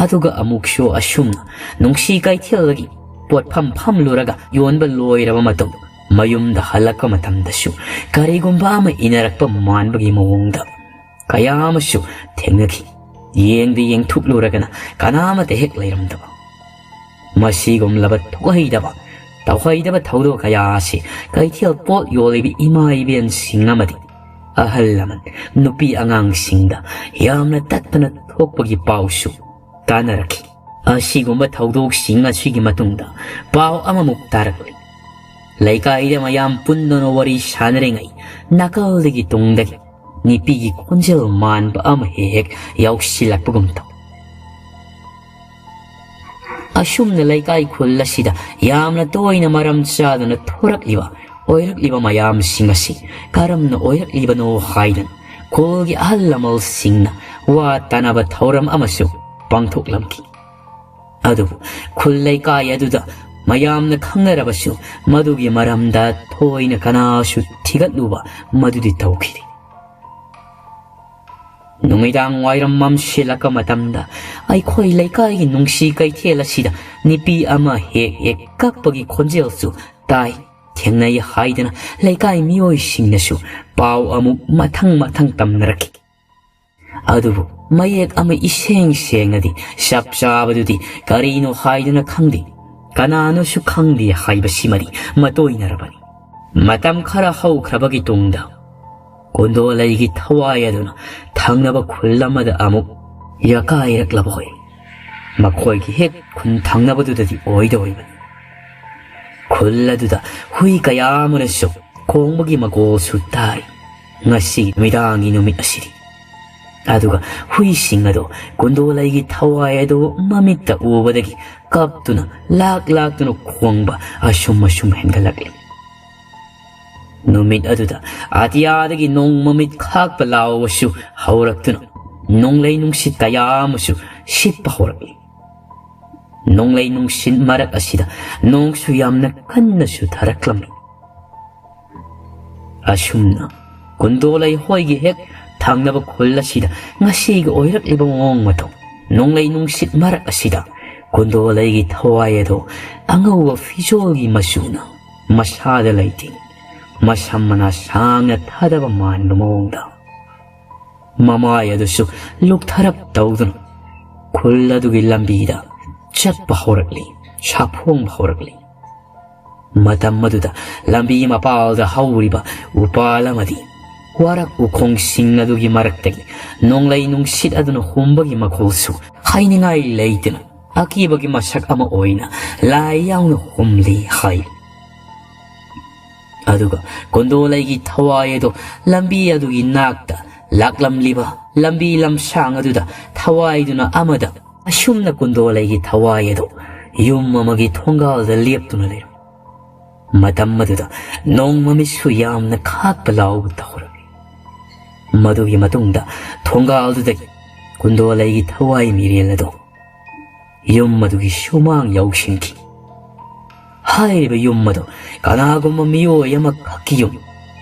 ꯑꯗꯨꯒ ꯑꯃꯨꯛꯁꯨ ꯑꯁꯨꯝꯅ ꯅꯨꯡꯁꯤ ꯀꯩꯊꯦꯜꯗꯒꯤ ꯄꯣꯠꯐꯝ ꯐꯝꯂꯨꯔꯒ ꯌꯣꯟꯕ ꯂꯣꯏꯔꯕ ꯃꯇꯨꯡ ꯃꯌꯨꯝꯗ ꯍꯜꯂꯛꯄ ꯃꯇꯝꯗꯁꯨ ꯀꯔꯤꯒꯨꯝꯕ ꯑꯃ ꯏꯟꯅꯔꯛꯄ ꯃꯥꯟꯕꯒꯤ ꯃꯑꯣꯡꯗ ꯀꯌꯥ ꯑꯃꯁꯨ ꯊꯦꯡꯅꯈꯤ꯫ ꯌꯦꯡꯗ ꯌꯦꯡꯊꯣꯛꯂꯨꯔꯒꯅ ꯀꯅꯥꯃꯠꯇ ꯍꯦꯛ ꯂꯩꯔꯝꯗꯕ꯫ ꯃꯁꯤꯒꯨꯝꯂꯕ ꯊꯣꯛꯍꯩꯗꯕ, ꯇꯧꯍꯩꯗꯕ ꯊꯧꯗꯣꯛ ꯀꯌꯥ ꯑꯁꯤ ꯀꯩꯊꯦꯜ ꯄꯣꯠ ꯌꯣꯜꯂꯤꯕ ꯏꯃꯥ ꯏꯕꯦꯟꯁꯤꯡ ꯑꯃꯗꯤ ꯑꯍꯜ ꯂꯃꯟ, ꯅꯨꯄꯤ ꯑꯉꯥꯡꯁꯤꯡꯗ ꯌꯥꯝꯅ ꯇꯠꯇꯅ ꯊꯣꯛꯄꯒꯤ ꯄꯥꯎꯁꯨ ꯇꯥꯅꯔꯛꯈꯤ꯫ ꯑꯁꯤꯒꯨꯝꯕ ꯊꯧꯗꯣꯛꯁꯤꯡ ꯑꯁꯤꯒꯤ ꯃꯇꯨꯡꯗ ꯄꯥꯎ ꯑꯃꯃꯨꯛ ꯇꯥꯔꯛꯂꯤ꯫ ꯂꯩꯀꯥꯏꯗ ꯃꯌꯥꯝ ꯄꯨꯟꯗꯨꯅ ꯋꯥꯔꯤ ꯁꯥꯟꯅꯔꯤꯉꯩ ꯅꯥꯀꯜꯗꯒꯤ ꯇꯨꯡꯗꯒꯤ ꯅꯨꯄꯤꯒꯤ ꯈꯣꯟꯖꯦꯜ ꯃꯥꯟꯕ ꯑꯃ ꯍꯦꯛ ꯍꯦꯛ ꯌꯥꯎꯁꯤꯜꯂꯛꯄꯒꯨꯝ ꯇꯧ꯫ ꯑꯁꯨꯝꯅ ꯂꯩꯀꯥꯏ ꯈꯨꯜ ꯑꯁꯤꯗ ꯌꯥꯝꯅ ꯇꯣꯏꯅ ꯃꯔꯝ ꯆꯥꯗꯅ ꯊꯣꯔꯛꯂꯤꯕ ꯑꯣꯏꯔꯛꯂꯤꯕ ꯃꯌꯥꯝꯁꯤꯡ ꯑꯁꯤ ꯀꯔꯝꯅ ꯑꯣꯏꯔꯛꯂꯤꯕꯅꯣ ꯍꯥꯏꯗꯅ ꯈꯨꯜꯒꯤ ꯑꯍꯜ ꯂꯃꯟꯁꯤꯡꯅ ꯋꯥ ꯇꯥꯅꯕ ꯊꯧꯔꯝ ꯑꯃꯁꯨ ꯄꯥꯡꯊꯣꯛꯂꯝꯈꯤ꯫ ꯑꯗꯨꯕꯨ ꯈꯨꯜ ꯂꯩꯀꯥꯏ ꯑꯗꯨꯗ ꯃꯌꯥꯝꯅ ꯈꯪꯅꯔꯕꯁꯨ ꯃꯗꯨꯒꯤ ꯃꯔꯝꯗ ꯊꯣꯏꯅ ꯀꯅꯥꯁꯨ ꯊꯤꯒꯠꯂꯨꯕ ꯃꯗꯨꯗꯤ ꯇꯧꯈꯤꯗꯦ꯫ ꯅꯨꯃꯤꯗꯥꯡ ꯋꯥꯏꯔꯝ ꯃꯝꯁꯤꯜꯂꯛꯄ ꯃꯇꯝꯗ ꯑꯩꯈꯣꯏ ꯂꯩꯀꯥꯏꯒꯤ ꯅꯨꯡꯁꯤ ꯀꯩꯊꯦꯜ ꯑꯁꯤꯗ ꯅꯨꯄꯤ ꯑꯃ ꯍꯦꯛ ꯍꯦꯛ ꯀꯞꯄꯒꯤ ꯈꯣꯟꯖꯦꯜꯁꯨ ꯇꯥꯏ꯫ ꯊꯦꯡꯅꯩ ꯍꯥꯏꯗꯅ ꯂꯩꯀꯥꯏ ꯃꯤꯑꯣꯏꯁꯤꯡꯅꯁꯨ ꯄꯥꯎ ꯑꯃꯨꯛ ꯃꯊꯪ ꯃꯊꯪ ꯇꯝꯅꯔꯛꯈꯤ꯫ ꯑꯗꯨꯕꯨ ꯃꯌꯦꯛ ꯑꯃ ꯏꯁꯦꯡ ꯁꯦꯡꯅꯗꯤ ꯆꯞ ꯆꯥꯕꯗꯨꯗꯤ ꯀꯔꯤꯅꯣ ꯍꯥꯏꯗꯨꯅ ꯈꯪꯗꯦ, ꯀꯅꯥꯅꯣꯁꯨ ꯈꯪꯗꯦ ꯍꯥꯏꯕꯁꯤꯃꯗꯤ ꯃꯇꯣꯏꯅꯔꯕꯅꯤ꯫ ꯃꯇꯝ ꯈꯔ ꯍꯧꯈ꯭ꯔꯕꯒꯤ ꯇꯨꯡꯗ ꯀꯨꯟꯗꯣꯂꯩꯒꯤ ꯊꯋꯥꯏ ꯑꯗꯨꯅ ꯊꯪꯅꯕ ꯈꯨꯜ ꯑꯃꯗ ꯑꯃꯨꯛ ꯌꯀꯥꯏꯔꯛꯂꯕ ꯍꯣꯏ꯫ ꯃꯈꯣꯏꯒꯤ ꯍꯦꯛ ꯈꯨꯟ ꯊꯪꯅꯕꯗꯨꯗꯗꯤ ꯑꯣꯏꯗꯧꯔꯤꯕꯅꯤ꯫ ꯈꯨꯜ ꯑꯗꯨꯗ ꯍꯨꯏ ꯀꯌꯥ ꯑꯃꯅꯁꯨ ꯈꯣꯡꯕꯒꯤ ꯃꯈꯣꯜꯁꯨ ꯇꯥꯔꯤ꯫ ꯉꯁꯤ ꯅꯨꯃꯤꯗꯥꯡꯒꯤ ꯅꯨꯃꯤꯠ ꯑꯁꯤꯗꯤ꯫ ꯑꯗꯨꯒ ꯍꯨꯏꯁꯤꯡ ꯑꯗꯨ ꯀꯨꯟꯗꯣꯂꯩꯒꯤ ꯊꯋꯥꯏ ꯑꯗꯨ ꯃꯃꯤꯠꯇ ꯎꯕꯗꯒꯤ ꯀꯞꯇꯨꯅ ꯂꯥꯛ ꯂꯥꯛꯇꯨꯅ ꯈꯣꯡꯕ ꯑꯁꯨꯝ ꯑꯁꯨꯝ ꯍꯦꯟꯒꯠꯂꯛꯂꯤ꯫ ꯅꯨꯃꯤꯠ ꯑꯗꯨꯗ ꯑꯇꯤꯌꯥꯗꯒꯤ ꯅꯣꯡ ꯃꯃꯤꯠ ꯈꯥꯛꯄ ꯂꯥꯎꯕꯁꯨ ꯍꯧꯔꯛꯇꯨꯅ ꯅꯣꯡꯂꯩ ꯅꯨꯡꯁꯤꯠ ꯀꯌꯥ ꯑꯃꯁꯨ ꯁꯤꯠꯄ ꯍꯧꯔꯛꯏ꯫ ꯅꯣꯡꯂꯩ ꯅꯨꯡꯁꯤꯠ ꯃꯔꯛ ꯑꯁꯤꯗ ꯅꯣꯡꯁꯨ ꯌꯥꯝꯅ ꯀꯟꯅ ꯆꯨꯊꯔꯛꯂꯝꯃꯤ꯫ ꯑꯁꯨꯝꯅ ꯀꯨꯟꯗꯣꯂꯩ ꯍꯣꯏꯒꯤ ꯍꯦꯛ ꯊꯪꯅꯕ ꯈꯨꯜ ꯑꯁꯤꯗ ꯉꯁꯤꯒꯤ ꯑꯣꯏꯔꯛꯂꯤꯕ ꯃꯑꯣꯡ ꯃꯇꯧ, ꯅꯣꯡꯂꯩ ꯅꯨꯡꯁꯤꯠ ꯃꯔꯛ ꯑꯁꯤꯗ ꯀꯨꯟꯗꯣꯂꯩꯒꯤ ꯊꯋꯥꯏ ꯑꯗꯣ ꯑꯉꯧꯕ ꯐꯤꯖꯣꯜꯒꯤ ꯃꯆꯨꯅ ꯃꯁꯥꯗ ꯂꯩꯇꯦ꯫ ꯃꯁꯝ ꯃꯅꯥ ꯁꯥꯡꯅ ꯊꯥꯗꯕ ꯃꯥꯟꯕ ꯃꯑꯣꯡꯗ ꯃꯃꯥꯏ ꯑꯗꯨꯁꯨ ꯂꯨꯛꯊꯔꯞ ꯇꯧꯗꯨꯅ ꯈꯨꯜ ꯑꯗꯨꯒꯤ ꯂꯝꯕꯤꯗ ꯆꯠꯄ ꯍꯧꯔꯛꯂꯤ, ꯁꯥꯐꯣꯡꯕ ꯍꯧꯔꯛꯂꯤ꯫ ꯃꯇꯝ ꯑꯗꯨꯗ ꯂꯝꯕꯤ ꯃꯄꯥꯜꯗ ꯍꯧꯔꯤꯕ ꯎꯄꯥꯜ ꯑꯃꯗꯤ ꯋꯥꯔꯛ ꯎꯈꯣꯡꯁꯤꯡ ꯑꯗꯨꯒꯤ ꯃꯔꯛꯇꯒꯤ ꯅꯣꯡꯂꯩ ꯅꯨꯡꯁꯤꯠ ꯑꯗꯨꯅ ꯍꯨꯝꯕꯒꯤ ꯃꯈꯣꯜꯁꯨ ꯍꯥꯏꯅꯤꯡꯉꯥꯏ ꯂꯩꯇꯅ ꯑꯀꯤꯕꯒꯤ ꯃꯁꯛ ꯑꯃ ꯑꯣꯏꯅ ꯂꯥꯏ ꯌꯥꯎꯅ ꯍꯨꯝꯂꯤ ꯍꯥꯏ꯫ ꯑꯗꯨꯒ ꯀꯣꯟꯗꯣꯂꯩꯒꯤ ꯊꯋꯥꯏ ꯑꯗꯨ ꯂꯝꯕꯤ ꯑꯗꯨꯒꯤ ꯅꯥꯛꯇ ꯂꯥꯛꯂꯝꯂꯤꯕ ꯂꯝꯕꯤ ꯂꯝꯁꯥꯡ ꯑꯗꯨꯗ ꯊꯋꯥꯏꯗꯨꯅ ꯑꯃꯗ ꯑꯁꯨꯝꯅ ꯀꯣꯟꯗꯣꯂꯩꯒꯤ ꯊꯋꯥꯏ ꯑꯗꯨ ꯌꯨꯝ ꯑꯃꯒꯤ ꯊꯣꯡꯒꯥꯜꯗ ꯂꯦꯞꯇꯨꯅ ꯂꯩꯔꯝꯃꯤ꯫ ꯃꯇꯝ ꯑꯗꯨꯗ ꯅꯣꯡꯃꯃꯤꯠꯁꯨ ꯌꯥꯝꯅ ꯈꯥꯛꯄ ꯂꯥꯎꯕ ꯇꯧꯔꯝꯃꯤ꯫ ꯃꯗꯨꯒꯤ ꯃꯇꯨꯡꯗ ꯊꯣꯡꯒꯥꯜꯗꯨꯗꯒꯤ ꯀꯨꯟꯗꯣꯂꯩꯒꯤ ꯊꯋꯥꯏ ꯃꯤꯔꯦꯜ ꯑꯗꯣ ꯌꯨꯝ ꯑꯗꯨꯒꯤ ꯁꯨꯃꯥꯡ ꯌꯧꯁꯤꯟꯈꯤ꯫ ꯍꯥꯏꯔꯤꯕ ꯌꯨꯝ ꯑꯗꯨ ꯀꯅꯥꯒꯨꯝꯕ ꯃꯤꯑꯣꯏ ꯑꯃꯈꯛꯀꯤ ꯌꯨꯝ,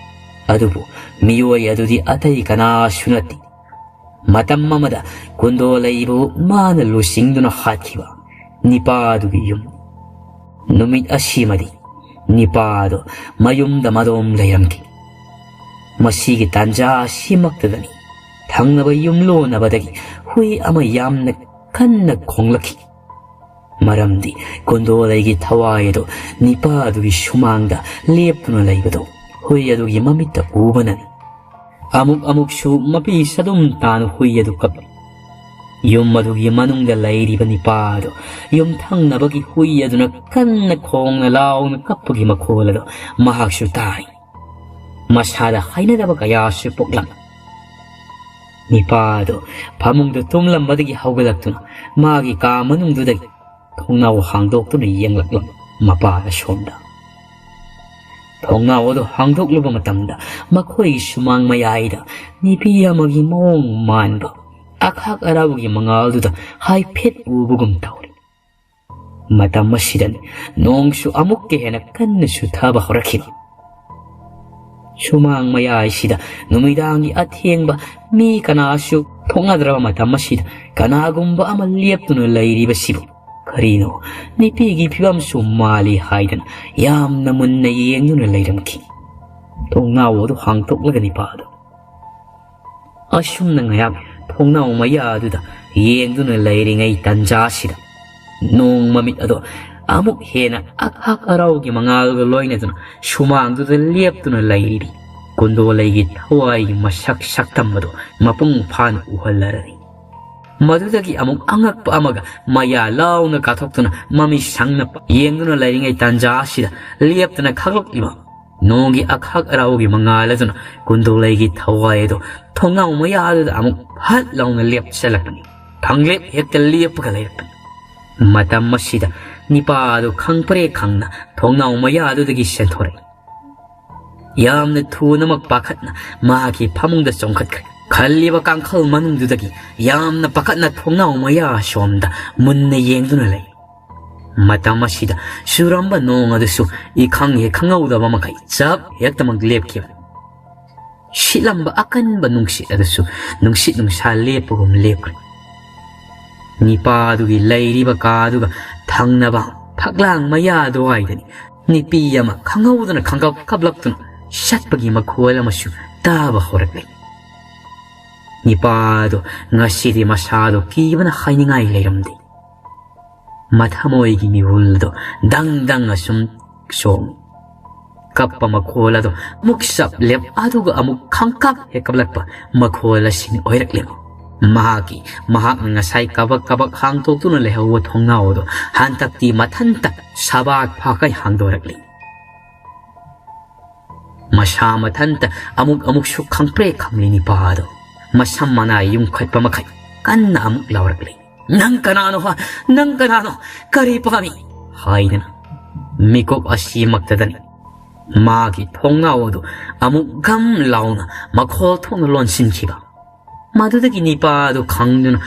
ꯑꯗꯨꯕꯨ ꯃꯤꯑꯣꯏ ꯑꯗꯨꯗꯤ ꯑꯇꯩ ꯀꯅꯥꯁꯨ ꯅꯠꯇꯦ, ꯃꯇꯝ ꯑꯃꯗ ꯀꯨꯟꯗꯣꯂꯩꯕꯨ ꯃꯥꯅ ꯂꯨꯆꯤꯡꯗꯨꯅ ꯍꯥꯠꯈꯤꯕ ꯅꯤꯄꯥꯗꯨꯒꯤ ꯌꯨꯝ꯫ ꯅꯨꯃꯤꯠ ꯑꯁꯤꯃꯗꯤ ꯅꯤꯄꯥꯗꯣ ꯃꯌꯨꯝꯗ ꯃꯗꯣꯝ ꯂꯩꯔꯝꯈꯤ꯫ ꯃꯁꯤꯒꯤ ꯇꯥꯟꯖꯥ ꯑꯁꯤꯃꯛꯇꯗꯅꯤ ꯊꯪꯅꯕ ꯌꯨꯝꯂꯣꯟꯅꯕꯗꯒꯤ ꯍꯨꯏ ꯑꯃ ꯌꯥꯝꯅ ꯀꯟꯅ ꯈꯣꯡꯂꯛꯈꯤ꯫ ꯃꯔꯝꯗꯤ ꯀꯨꯟꯗꯣꯂꯩꯒꯤ ꯊꯋꯥꯏ ꯑꯗꯨ ꯅꯤꯄꯥ ꯑꯗꯨꯒꯤ ꯁꯨꯃꯥꯡꯗ ꯂꯦꯞꯇꯨꯅ ꯂꯩꯕꯗꯨ ꯍꯨꯏ ꯑꯗꯨꯒꯤ ꯃꯃꯤꯠꯇ ꯎꯕꯅꯅꯤ꯫ ꯑꯃꯨꯛ ꯑꯃꯨꯛꯁꯨ ꯃꯄꯤ ꯁꯗꯨꯝ ꯇꯥꯅ ꯍꯨꯏ ꯑꯗꯨ ꯀꯞꯂꯤ꯫ ꯌꯨꯝ ꯑꯗꯨꯒꯤ ꯃꯅꯨꯡꯗ ꯂꯩꯔꯤꯕ ꯅꯤꯄꯥ ꯑꯗꯨ ꯌꯨꯝꯊꯪꯅꯕꯒꯤ ꯍꯨꯏ ꯑꯗꯨꯅ ꯀꯟꯅ ꯈꯣꯡꯅ ꯂꯥꯎꯅ ꯀꯞꯄꯒꯤ ꯃꯈꯣꯜ ꯑꯗꯨ ꯃꯍꯥꯛꯁꯨ ꯇꯥꯏ꯫ ꯃꯁꯥꯗ ꯍꯩꯅꯗꯕ ꯀꯌꯥꯁꯨ ꯄꯣꯛꯂꯝꯃꯤ꯫ ꯅꯤꯄꯥ ꯑꯗꯨ ꯐꯃꯨꯡꯗ ꯇꯨꯝꯂꯝꯕꯗꯒꯤ ꯍꯧꯒꯠꯂꯛꯇꯨꯅ ꯃꯥꯒꯤ ꯀꯥ ꯃꯅꯨꯡꯗꯨꯗꯒꯤ ꯊꯣꯡꯅꯥꯎ ꯍꯥꯡꯗꯣꯛꯇꯨꯅ ꯌꯦꯡꯂꯛꯂꯝꯃꯤ ꯃꯄꯥ ꯑꯁꯣꯝꯗ꯫ ꯊꯣꯡꯅꯥꯎ ꯑꯗꯨ ꯍꯥꯡꯗꯣꯛꯂꯨꯕ ꯃꯇꯝꯗ ꯃꯈꯣꯏꯒꯤ ꯁꯨꯃꯥꯡ ꯃꯌꯥꯏꯗ ꯅꯨꯄꯤ ꯑꯃꯒꯤ ꯃꯑꯣꯡ ꯃꯥꯟꯕ ꯑꯈꯥꯛ ꯑꯔꯥꯎꯒꯤ ꯃꯉꯥꯜꯗꯨꯗ ꯍꯥꯏꯐꯦꯠ ꯎꯕꯒꯨꯝ ꯇꯧꯔꯤ꯫ ꯃꯇꯝ ꯑꯁꯤꯗꯅꯤ ꯅꯣꯡꯁꯨ ꯑꯃꯨꯛꯀ ꯍꯦꯟꯅ ꯀꯟꯅ ꯆꯨꯊꯕ ꯍꯧꯔꯛꯈꯤꯕ꯫ ꯁꯨꯃꯥꯡ ꯃꯌꯥꯏꯁꯤꯗ ꯅꯨꯃꯤꯗꯥꯡꯒꯤ ꯑꯊꯦꯡꯕ, ꯃꯤ ꯀꯅꯥꯁꯨ ꯊꯣꯛꯅꯗ꯭ꯔꯕ ꯃꯇꯝ ꯑꯁꯤꯗ ꯀꯅꯥꯒꯨꯝꯕ ꯑꯃ ꯂꯦꯞꯇꯨꯅ ꯂꯩꯔꯤꯕꯁꯤꯕꯨ ꯀꯔꯤꯅꯣ ꯅꯨꯄꯤꯒꯤ ꯐꯤꯕꯝꯁꯨ ꯃꯥꯜꯂꯤ ꯍꯥꯏꯗꯅ ꯌꯥꯝꯅ ꯃꯨꯟꯅ ꯌꯦꯡꯗꯨꯅ ꯂꯩꯔꯝꯈꯤ꯫ ꯊꯣꯡꯅꯥꯎ ꯑꯗꯨ ꯍꯥꯡꯗꯣꯛꯂꯒ ꯅꯤꯄꯥꯗꯨ ꯑꯁꯨꯝꯅ ꯉꯥꯏꯍꯥꯛ ꯊꯣꯡꯅꯥꯎ ꯃꯌꯥ ꯑꯗꯨꯗ ꯌꯦꯡꯗꯨꯅ ꯂꯩꯔꯤꯉꯩ ꯇꯟꯖꯥꯁꯤꯗ ꯅꯣꯡ ꯃꯃꯤꯠ ꯑꯗꯣ ꯑꯃꯨꯛ ꯍꯦꯟꯅ ꯑꯈꯥꯛ ꯑꯔꯥꯎꯒꯤ ꯃꯉꯥꯜꯒ ꯂꯣꯏꯅꯗꯨꯅ ꯁꯨꯃꯥꯡꯗꯨꯗ ꯂꯦꯞꯇꯨꯅ ꯂꯩꯔꯤ ꯀꯨꯟꯗꯣꯂꯩꯒꯤ ꯊꯋꯥꯏꯒꯤ ꯃꯁꯛ ꯁꯛꯇꯝ ꯑꯗꯨ ꯃꯄꯨꯡ ꯐꯥꯅ ꯎꯍꯜꯂꯔꯅꯤ꯫ ꯃꯗꯨꯗꯒꯤ ꯑꯃꯨꯛ ꯑꯉꯛꯄ ꯑꯃꯒ ꯃꯌꯥ ꯂꯥꯎꯅ ꯀꯥꯊꯣꯛꯇꯨꯅ ꯃꯃꯤ ꯁꯪꯅ ꯌꯦꯡꯗꯨꯅ ꯂꯩꯔꯤꯉꯩ ꯇꯥꯟꯖꯥ ꯑꯁꯤꯗ ꯂꯦꯞꯇꯅ ꯈꯥꯛꯂꯛꯂꯤꯕ ꯅꯣꯡꯒꯤ ꯑꯈꯥꯛ ꯑꯔꯥꯎꯒꯤ ꯃꯉꯥꯜ ꯑꯗꯨꯅ ꯀꯨꯟꯗꯣꯂꯩꯒꯤ ꯊꯋꯥꯏ ꯑꯗꯨ ꯊꯣꯡꯅꯥꯎ ꯃꯌꯥ ꯑꯗꯨꯗ ꯑꯃꯨꯛ ꯐꯠ ꯂꯥꯎꯅ ꯂꯦꯞꯁꯤꯜꯂꯛꯄꯅꯤ꯫ ꯈꯪꯂꯦꯞ ꯍꯦꯛꯇ ꯂꯦꯞꯄꯒ ꯂꯩꯔꯛꯄꯅꯤ꯫ ꯃꯇꯝ ꯑꯁꯤꯗ ꯅꯤꯄꯥ ꯑꯗꯨ ꯈꯪꯄ꯭ꯔꯦ ꯈꯪꯅ ꯊꯣꯡꯅꯥꯎ ꯃꯌꯥꯗꯨꯗꯒꯤ ꯁꯦꯟꯊꯣꯔꯛꯏ꯫ ꯌꯥꯝꯅ ꯊꯨꯅꯃꯛ ꯄꯥꯈꯠꯅ ꯃꯍꯥꯛꯀꯤ ꯐꯃꯨꯡꯗ ꯆꯣꯡꯈꯠꯈ꯭ꯔꯦ꯫ ꯈꯜꯂꯤꯕ ꯀꯥꯡꯈꯜ ꯃꯅꯨꯡꯗꯨꯗꯒꯤ ꯌꯥꯝꯅ ꯄꯥꯈꯠꯅ ꯊꯣꯡꯅꯥꯎ ꯃꯌꯥ ꯑꯁꯣꯝꯗ ꯃꯨꯟꯅ ꯌꯦꯡꯗꯨꯅ ꯂꯩ꯫ ꯃꯇꯝ ꯑꯁꯤꯗ ꯆꯨꯔꯝꯕ ꯅꯣꯡ ꯑꯗꯨꯁꯨ ꯏꯈꯪ ꯍꯦꯛ ꯈꯪꯍꯧꯗꯕ ꯃꯈꯩ ꯆꯞ ꯍꯦꯛꯇꯃꯛ ꯂꯦꯞꯈꯤꯕ꯫ ꯁꯤꯠꯂꯝꯕ ꯑꯀꯟꯕ ꯅꯨꯡꯁꯤꯠ ꯑꯗꯨꯁꯨ ꯅꯨꯡꯁꯤꯠ ꯅꯨꯡꯁꯥ ꯂꯦꯞꯄꯒꯨꯝ ꯂꯦꯞꯈ꯭ꯔꯦ꯫ ꯅꯤꯄꯥ ꯑꯗꯨꯒꯤ ꯂꯩꯔꯤꯕ ꯀꯥꯗꯨꯒ ꯊꯪꯅꯕ ꯐꯛꯂꯥꯡ ꯃꯌꯥ ꯑꯗꯨꯋꯥꯏꯗꯅꯤ ꯅꯨꯄꯤ ꯑꯃ ꯈꯪꯍꯧꯗꯅ ꯈꯪꯀꯞ ꯀꯞꯂꯛꯇꯨꯅ ꯆꯠꯄꯒꯤ ꯃꯈꯣꯜ ꯑꯃꯁꯨ ꯇꯥꯕ ꯍꯧꯔꯛꯂꯦ꯫ ꯅꯤꯄꯥ ꯑꯗꯨ ꯉꯁꯤꯗꯤ ꯃꯁꯥꯗꯨ ꯀꯤꯕꯅ ꯍꯥꯏꯅꯤꯡꯉꯥꯏ ꯂꯩꯔꯝꯗꯦ꯫ ꯃꯊꯃꯣꯏꯒꯤ ꯃꯤꯍꯨꯜꯗꯣ ꯗꯪ ꯗꯪ ꯑꯁꯨꯝ ꯆꯣꯡ꯫ ꯀꯞꯄ ꯃꯈꯣꯜ ꯑꯗꯣ ꯑꯃꯨꯛ ꯆꯞ ꯂꯦꯞ, ꯑꯗꯨꯒ ꯑꯃꯨꯛ ꯈꯪꯀꯞ ꯍꯦꯛ ꯀꯞꯂꯛꯄ ꯃꯈꯣꯜ ꯑꯁꯤꯅ ꯑꯣꯏꯔꯛꯂꯦꯕ꯫ ꯃꯍꯥꯛꯀꯤ, ꯃꯍꯥꯛꯅ ꯉꯁꯥꯏ ꯀꯕꯛ ꯀꯕꯛ ꯍꯥꯡꯗꯣꯛꯇꯨꯅ ꯂꯩꯍꯧꯕ ꯊꯣꯡꯅꯥꯎ ꯑꯗꯣ ꯍꯟꯗꯛꯇꯤ ꯃꯊꯟꯇ ꯁꯕꯥꯛ ꯐꯥꯀꯩ ꯍꯥꯡꯗꯣꯔꯛꯂꯤ꯫ ꯃꯁꯥ ꯃꯊꯟꯇ ꯑꯃꯨꯛ ꯑꯃꯨꯛꯁꯨ ꯈꯪꯄ꯭ꯔꯦꯛ ꯈꯪꯂꯤ ꯅꯤꯄꯥ ꯑꯗꯣ꯫ ꯃꯁꯝ ꯃꯅꯥ ꯌꯨꯝꯈꯠꯄ ꯃꯈꯩ ꯀꯟꯅ ꯑꯃꯨꯛ ꯂꯥꯎꯔꯛꯂꯤ꯫ "ꯅꯪ ꯀꯅꯥꯅꯣ ꯍꯥ? ꯅꯪ ꯀꯅꯥꯅꯣ? ꯀꯔꯤ ꯄꯥꯝꯃꯤ?" ꯍꯥꯏꯗꯅ ꯃꯤꯀꯨꯞ ꯑꯁꯤꯃꯛꯇꯗꯅꯤ ꯃꯥꯒꯤ ꯊꯣꯡꯅꯥꯎ ꯑꯗꯨ ꯑꯃꯨꯛ ꯒꯝ ꯂꯥꯎꯅ ꯃꯈꯣꯜ ꯊꯣꯛꯅ ꯂꯣꯟꯁꯤꯟꯈꯤꯕ꯫ ꯃꯗꯨꯗꯒꯤ ꯅꯤꯄꯥ ꯑꯗꯨ ꯈꯪꯗꯨꯅ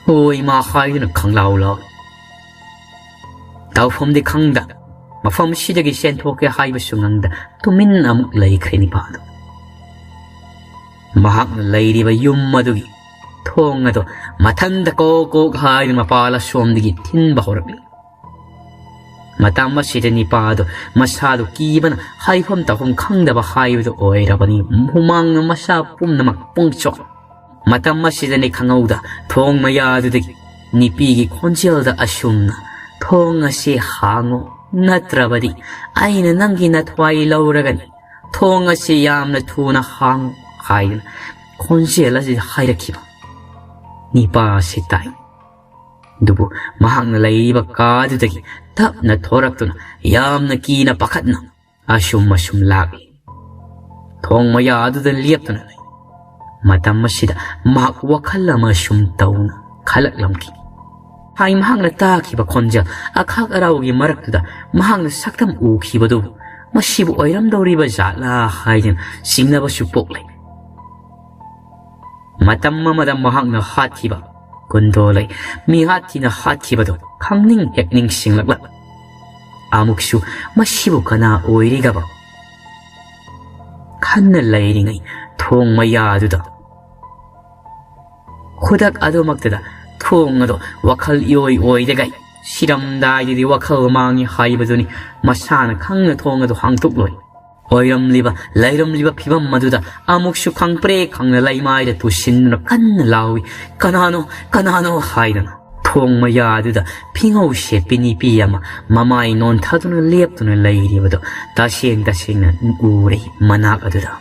"ꯍꯣꯏ ꯏꯃꯥ" ꯍꯥꯏꯗꯨꯅ ꯈꯪꯂꯥꯎ ꯂꯥꯎꯏ꯫ ꯇꯧꯐꯝꯗꯤ ꯈꯪꯗ, ꯃꯐꯝꯁꯤꯗꯒꯤ ꯆꯦꯟꯊꯣꯛꯀꯦ ꯍꯥꯏꯕꯁꯨ ꯉꯝꯗ ꯇꯨꯃꯤꯟꯅ ꯑꯃꯨꯛ ꯂꯩꯈ꯭ꯔꯦ ꯅꯤꯄꯥꯗꯨ꯫ ꯃꯍꯥꯛꯅ ꯂꯩꯔꯤꯕ ꯌꯨꯝ ꯑꯗꯨꯒꯤ ꯊꯣꯡ ꯑꯗꯨ ꯃꯊꯟꯗ ꯀꯣꯛ ꯀꯣꯛ ꯍꯥꯏꯗꯨꯅ ꯃꯄꯥꯜ ꯑꯁꯣꯝꯗꯒꯤ ꯊꯤꯟꯕ ꯍꯧꯔꯛꯂꯤ꯫ ꯃꯇꯝ ꯑꯁꯤꯗ ꯅꯤꯄꯥꯗꯨ ꯃꯁꯥꯗꯨ ꯀꯤꯕꯅ ꯍꯥꯏꯐꯝ ꯇꯧꯐꯝ ꯈꯪꯗꯕ ꯍꯥꯏꯕꯗꯨ ꯑꯣꯏꯔꯕꯅꯤ꯫ ꯍꯨꯃꯥꯡꯅ ꯃꯁꯥ ꯄꯨꯝꯅꯃꯛ ꯄꯨꯡꯆꯣꯠ꯫ ꯃꯇꯝ ꯑꯁꯤꯗꯅꯤ ꯈꯪꯍꯧꯗ ꯊꯣꯡ ꯃꯌꯥꯗꯨꯗꯒꯤ ꯅꯨꯄꯤꯒꯤ ꯈꯣꯟꯖꯦꯜꯗ ꯑꯁꯨꯝꯅ, "ꯊꯣꯡ ꯑꯁꯤ ꯍꯥꯡꯉꯨ, ꯅꯠꯇ꯭ꯔꯕꯗꯤ ꯑꯩꯅ ꯅꯪꯒꯤ ꯅꯊ꯭ꯋꯥꯏ ꯂꯧꯔꯒꯅꯤ꯫ ꯊꯣꯡ ꯑꯁꯤ ꯌꯥꯝꯅ ꯊꯨꯅ ꯍꯥꯡꯉꯨ" ꯍꯥꯏꯗꯨꯅ ꯈꯣꯟꯖꯦꯜ ꯑꯁꯤ ꯍꯥꯏꯔꯛꯈꯤꯕ꯫ ꯅꯤꯄꯥ ꯑꯁꯤ ꯇꯥꯏ꯫ ꯑꯗꯨꯕꯨ ꯃꯍꯥꯛꯅ ꯂꯩꯔꯤꯕ ꯀꯥꯗꯨꯗꯒꯤ ꯇꯞꯅ ꯊꯣꯔꯛꯇꯨꯅ ꯌꯥꯝꯅ ꯀꯤꯅ ꯄꯥꯈꯠꯅ ꯑꯁꯨꯝ ꯑꯁꯨꯝ ꯂꯥꯛꯂꯤ꯫ ꯊꯣꯡ ꯃꯌꯥ ꯑꯗꯨꯗ ꯂꯦꯞꯇꯨꯅ ꯂꯩ꯫ ꯃꯇꯝ ꯑꯁꯤꯗ ꯃꯍꯥꯛ ꯋꯥꯈꯜ ꯑꯃ ꯁꯨꯝ ꯇꯧꯅ ꯈꯜꯂꯛꯂꯝꯈꯤ꯫ ꯃꯍꯥꯛꯅ ꯇꯥꯈꯤꯕ ꯈꯣꯟꯖꯦꯜ, ꯑꯈꯥꯛ ꯑꯔꯥꯎꯒꯤ ꯃꯔꯛꯇꯨꯗ ꯃꯍꯥꯛꯅ ꯁꯛꯇꯝ ꯎꯈꯤꯕꯗꯨꯕꯨ ꯃꯁꯤꯕꯨ ꯑꯣꯏꯔꯝꯗꯧꯔꯤꯕ ꯖꯥꯠꯂꯥ ꯍꯥꯏꯗꯨꯅ ꯆꯤꯡꯅꯕꯁꯨ ꯄꯣꯛꯂꯦ꯫ ꯃꯇꯝ ꯑꯃꯗ ꯃꯍꯥꯛꯅ ꯍꯥꯠꯈꯤꯕ ꯀꯨꯟꯗꯣꯂꯩ, ꯃꯤꯍꯥꯠ ꯊꯤꯅ ꯍꯥꯠꯈꯤꯕꯗꯨ ꯈꯪꯅꯤꯡ ꯍꯦꯛ ꯅꯤꯡꯁꯤꯡꯂꯛꯂ ꯑꯃꯨꯛꯁꯨ ꯃꯁꯤꯕꯨ ꯀꯅꯥ ꯑꯣꯏꯔꯤꯒꯕ ꯈꯟꯅ ꯂꯩꯔꯤꯉꯩ ꯊꯣꯡ ꯃꯌꯥꯗꯨꯗ ꯈꯨꯗꯛ ꯑꯗꯨꯃꯛꯇꯗ ꯊꯣꯡ ꯑꯗꯣ ꯋꯥꯈꯜ ꯏꯑꯣꯏ ꯑꯣꯏꯗꯒꯩ ꯁꯤꯔꯝꯗꯥꯏꯗꯗꯤ ꯋꯥꯈꯜ ꯃꯥꯡꯉꯤ ꯍꯥꯏꯕꯗꯨꯅꯤ꯫ ꯃꯁꯥꯅ ꯈꯪꯅ ꯊꯣꯡ ꯑꯗꯨ ꯍꯥꯡꯗꯣꯛꯂꯣꯏ꯫ ꯑꯣꯏꯔꯝꯂꯤꯕ, ꯂꯩꯔꯝꯂꯤꯕ ꯐꯤꯕꯝ ꯑꯗꯨꯗ ꯑꯃꯨꯛꯁꯨ ꯈꯪꯄ꯭ꯔꯦꯛ ꯈꯪꯅ ꯂꯩꯃꯥꯏꯗ ꯇꯨꯁꯤꯟꯗꯨꯅ ꯀꯟꯅ ꯂꯥꯎꯏ, "ꯀꯅꯥꯅꯣ? ꯀꯅꯥꯅꯣ?" ꯍꯥꯏꯗꯅ꯫ ꯊꯣꯡ ꯃꯌꯥꯗꯨꯗ ꯐꯤꯉꯧ ꯁꯦꯠꯄꯤ ꯅꯨꯄꯤ ꯑꯃ ꯃꯃꯥꯏ ꯅꯣꯟꯊꯗꯨꯅ ꯂꯦꯞꯇꯨꯅ ꯂꯩꯔꯤꯕꯗꯨ ꯇꯁꯦꯡ ꯇꯁꯦꯡꯅ ꯎꯔꯦ ꯃꯅꯥꯛ ꯑꯗꯨꯗ꯫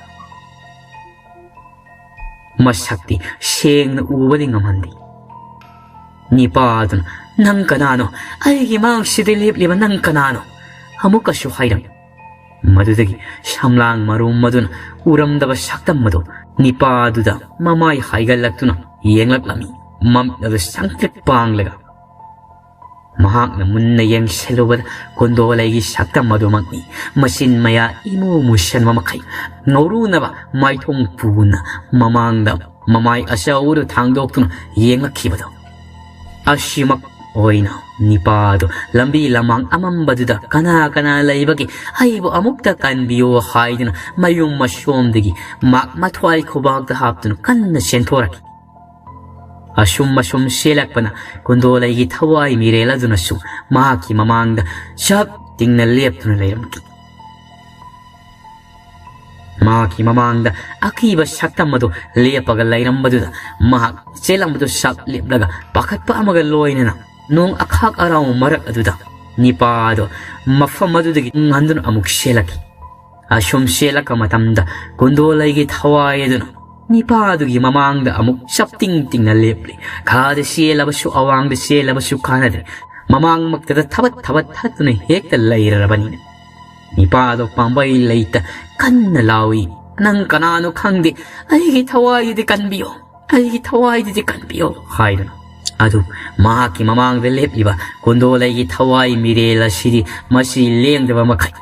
ꯃꯁꯛꯇꯤ ꯁꯦꯡꯅ ꯎꯕꯗꯤ ꯉꯝꯍꯟꯗꯦ꯫ ꯅꯤꯄꯥꯗꯨꯅ, "ꯅꯪ ꯀꯅꯥꯅꯣ? ꯑꯩꯒꯤ ꯃꯥꯡꯁꯤꯗ ꯂꯦꯞꯂꯤꯕ ꯅꯪ ꯀꯅꯥꯅꯣ?" ꯑꯃꯨꯛꯀꯁꯨ ꯍꯥꯏꯔꯝꯃꯤ꯫ ꯃꯗꯨꯗꯒꯤ ꯁꯝꯂꯥꯡ ꯃꯔꯨꯝ ꯑꯗꯨꯅ ꯎꯔꯝꯗꯕ ꯁꯛꯇꯝ ꯑꯗꯨ ꯅꯤꯄꯥꯗꯨꯗ ꯃꯃꯥꯏ ꯍꯥꯏꯒꯠꯂꯛꯇꯨꯅ ꯌꯦꯡꯂꯛꯂꯝꯃꯤ꯫ ꯃꯃꯤꯠ ꯑꯗꯨ ꯁꯪꯇ꯭ꯔꯤꯛ ꯄꯥꯡꯂꯒ ꯃꯍꯥꯛꯅ ꯃꯨꯟꯅ ꯌꯦꯡꯁꯤꯜꯂꯨꯕꯗ ꯀꯨꯟꯗꯣꯂꯩꯒꯤ ꯁꯛꯇꯝ ꯑꯗꯨꯃꯛꯅꯤ꯫ ꯃꯆꯤꯟ ꯃꯌꯥ ꯏꯃꯨ ꯃꯨꯁꯟꯕ ꯃꯈꯩ ꯉꯧꯔꯨꯅꯕ ꯃꯥꯏꯊꯣꯡ ꯄꯨꯅ ꯃꯃꯥꯡꯗ ꯃꯃꯥꯏ ꯑꯆꯧꯕꯗꯨ ꯊꯥꯡꯗꯣꯛꯇꯨꯅ ꯌꯦꯡꯂꯛꯈꯤꯕꯗꯣ꯫ ꯑꯁꯤꯃꯛ ꯑꯣꯏꯅ ꯅꯤꯄꯥꯗꯣ ꯂꯝꯕꯤ ꯂꯃꯥꯡ ꯑꯃꯝꯕꯗꯨꯗ ꯀꯅꯥ ꯀꯅꯥ ꯂꯩꯕꯒꯦ, ꯑꯩꯕꯨ ꯑꯃꯨꯛꯇ ꯀꯟꯕꯤꯌꯣ ꯍꯥꯏꯗꯨꯅ ꯃꯌꯨꯝ ꯃꯁꯣꯝꯗꯒꯤ ꯃꯥꯛ ꯃꯊ꯭ꯋꯥꯏ ꯈꯨꯕꯥꯛꯇ ꯍꯥꯞꯇꯨꯅ ꯀꯟꯅ ꯆꯦꯟꯊꯣꯔꯛꯈꯤ꯫ ꯑꯁꯨꯝ ꯑꯁꯨꯝ ꯆꯦꯜꯂꯛꯄꯅ ꯀꯨꯟꯗꯣꯂꯩꯒꯤ ꯊꯋꯥꯏ ꯃꯤꯔꯦꯜ ꯑꯗꯨꯅꯁꯨ ꯃꯍꯥꯛꯀꯤ ꯃꯃꯥꯡꯗ ꯆꯞ ꯇꯤꯡꯅ ꯂꯦꯞꯇꯨꯅ ꯂꯩꯔꯝꯈꯤ꯫ ꯃꯍꯥꯛꯀꯤ ꯃꯃꯥꯡꯗ ꯑꯀꯤꯕ ꯁꯛꯇꯝ ꯑꯗꯨ ꯂꯦꯞꯄꯒ ꯂꯩꯔꯝꯕꯗꯨꯗ ꯃꯍꯥꯛ ꯆꯦꯜꯂꯝꯕꯗꯨ ꯆꯞ ꯂꯦꯞꯂꯒ ꯄꯥꯈꯠꯄ ꯑꯃꯒ ꯂꯣꯏꯅꯅ ꯅꯣꯡ ꯑꯈꯥꯛ ꯑꯔꯥꯎ ꯃꯔꯛ ꯑꯗꯨꯗ ꯅꯤꯄꯥꯗꯣ ꯃꯐꯝ ꯑꯗꯨꯗꯒꯤ ꯇꯨꯡꯍꯟꯗꯨꯅ ꯑꯃꯨꯛ ꯆꯦꯜꯂꯛꯈꯤ꯫ ꯑꯁꯨꯝ ꯆꯦꯜꯂꯛꯄ ꯃꯇꯝꯗ ꯀꯨꯟꯗꯣꯂꯩꯒꯤ ꯊꯋꯥꯏ ꯑꯗꯨꯅ ꯅꯤꯄꯥꯗꯨꯒꯤ ꯃꯃꯥꯡꯗ ꯑꯃꯨꯛ ꯆꯞꯇꯤꯡ ꯇꯤꯡꯅ ꯂꯦꯞꯂꯤ꯫ ꯈꯥꯗ ꯆꯦꯜꯂꯕꯁꯨ ꯑꯋꯥꯡꯗ ꯆꯦꯜꯂꯕꯁꯨ ꯀꯥꯟꯅꯗ꯭ꯔꯦ꯫ ꯃꯃꯥꯡꯃꯛꯇꯗ ꯊꯕꯠ ꯊꯕꯠ ꯊꯠꯇꯨꯅ ꯍꯦꯛꯇ ꯂꯩꯔꯔꯕꯅꯤꯅ꯫ ꯅꯤꯄꯥꯗꯣ ꯄꯥꯝꯕꯩ ꯂꯩꯇ ꯀꯟꯅ ꯂꯥꯎꯏ, "ꯅꯪ ꯀꯅꯥꯅꯣ ꯈꯪꯗꯦ, ꯑꯩꯒꯤ ꯊꯋꯥꯏꯗꯨꯗꯤ ꯀꯟꯕꯤꯌꯣ, ꯑꯩꯒꯤ ꯊꯋꯥꯏꯗꯨꯗꯤ ꯀꯟꯕꯤꯌꯣ" ꯍꯥꯏꯗꯨꯅ꯫ ꯑꯗꯨ ꯃꯍꯥꯛꯀꯤ ꯃꯃꯥꯡꯗ ꯂꯦꯞꯂꯤꯕ ꯀꯨꯟꯗꯣꯂꯩꯒꯤ ꯊꯋꯥꯏ ꯃꯤꯔꯦꯜ ꯑꯁꯤꯗꯤ ꯃꯁꯤ ꯂꯦꯡꯗꯕ ꯃꯈꯩ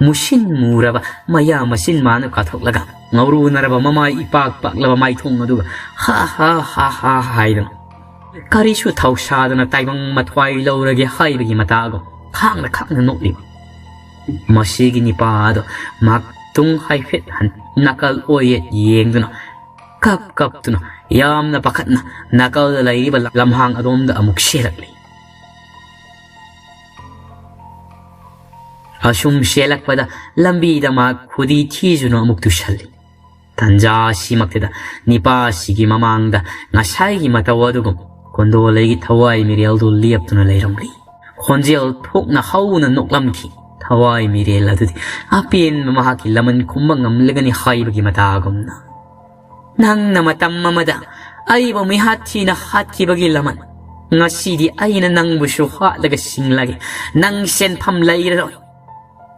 ꯃꯨꯁꯤꯟ ꯃꯨꯔꯕ ꯃꯌꯥ ꯃꯆꯤꯟ ꯃꯥꯅ ꯀꯥꯊꯣꯛꯂꯒ ꯉꯧꯔꯨꯅꯔꯕ ꯃꯃꯥꯏ ꯏꯄꯥꯛ ꯄꯥꯛꯂꯕ ꯃꯥꯏꯊꯣꯡ ꯑꯗꯨꯒ ꯍꯥ ꯍꯥ ꯍꯥ ꯍꯥ ꯍꯥꯏꯗꯨꯅ ꯀꯔꯤꯁꯨ ꯊꯧꯁꯥꯗꯅ ꯇꯥꯏꯕꯪ ꯃꯊ꯭ꯋꯥꯏ ꯂꯧꯔꯒꯦ ꯍꯥꯏꯕꯒꯤ ꯃꯇꯥꯒꯨꯝ ꯈꯥꯡꯅ ꯈꯥꯡꯅ ꯅꯣꯛꯂꯤꯕ ꯃꯁꯤꯒꯤ ꯅꯤꯄꯥ ꯑꯗꯣ ꯃꯥꯛꯇꯨꯡ ꯍꯥꯏꯐꯦꯠ ꯍꯟ ꯅꯥꯀꯜ ꯑꯣꯏꯌꯦꯠ ꯌꯦꯡꯗꯨꯅ ꯀꯞ ꯀꯞꯇꯨꯅ ꯌꯥꯝꯅ ꯄꯥꯈꯠꯅ ꯅꯥꯀꯜꯗ ꯂꯩꯔꯤꯕ ꯂꯝꯍꯥꯡ ꯑꯗꯣꯝꯗ ꯑꯃꯨꯛ ꯆꯦꯜꯂꯛꯂꯤ꯫ ꯑꯁꯨꯝ ꯆꯦꯜꯂꯛꯄꯗ ꯂꯝꯕꯤꯗ ꯃꯥ ꯈꯨꯗꯤ ꯊꯤꯗꯨꯅ ꯑꯃꯨꯛ ꯇꯨꯁꯜꯂꯤ꯫ ꯇꯟꯖꯥ ꯑꯁꯤꯃꯛꯇꯗ ꯅꯤꯄꯥꯁꯤꯒꯤ ꯃꯃꯥꯡꯗ ꯉꯁꯥꯏꯒꯤ ꯃꯇꯧ ꯑꯗꯨꯒꯨꯝ ꯀꯣꯟꯗꯣꯂꯩꯒꯤ ꯊꯋꯥꯏ ꯃꯤꯔꯦꯜꯗꯨ ꯂꯦꯞꯇꯨꯅ ꯂꯩꯔꯝꯂꯤ꯫ ꯈꯣꯟꯖꯦꯜ ꯊꯣꯛꯅ ꯍꯧꯅ ꯅꯣꯛꯂꯝꯈꯤ꯫ ꯊꯋꯥꯏ ꯃꯤꯔꯦꯜ ꯑꯗꯨꯗꯤ ꯑꯄꯦꯟꯕ ꯃꯍꯥꯛꯀꯤ ꯂꯃꯟ ꯈꯨꯝꯕ ꯉꯝꯂꯒꯅꯤ ꯍꯥꯏꯕꯒꯤ ꯃꯇꯥꯒꯨꯝꯅ, "ꯅꯪꯅ ꯃꯇꯝ ꯑꯃꯗ ꯑꯩꯕꯨ ꯃꯤꯍꯥꯠ ꯊꯤꯅ ꯍꯥꯠꯈꯤꯕꯒꯤ ꯂꯃꯟ, ꯉꯁꯤꯗꯤ ꯑꯩꯅ ꯅꯪꯕꯨꯁꯨ ꯍꯥꯠꯂꯒ ꯁꯤꯡꯂꯒꯦ꯫ ꯅꯪ ꯁꯦꯟꯐꯝ ꯂꯩꯔꯔꯣꯏ꯫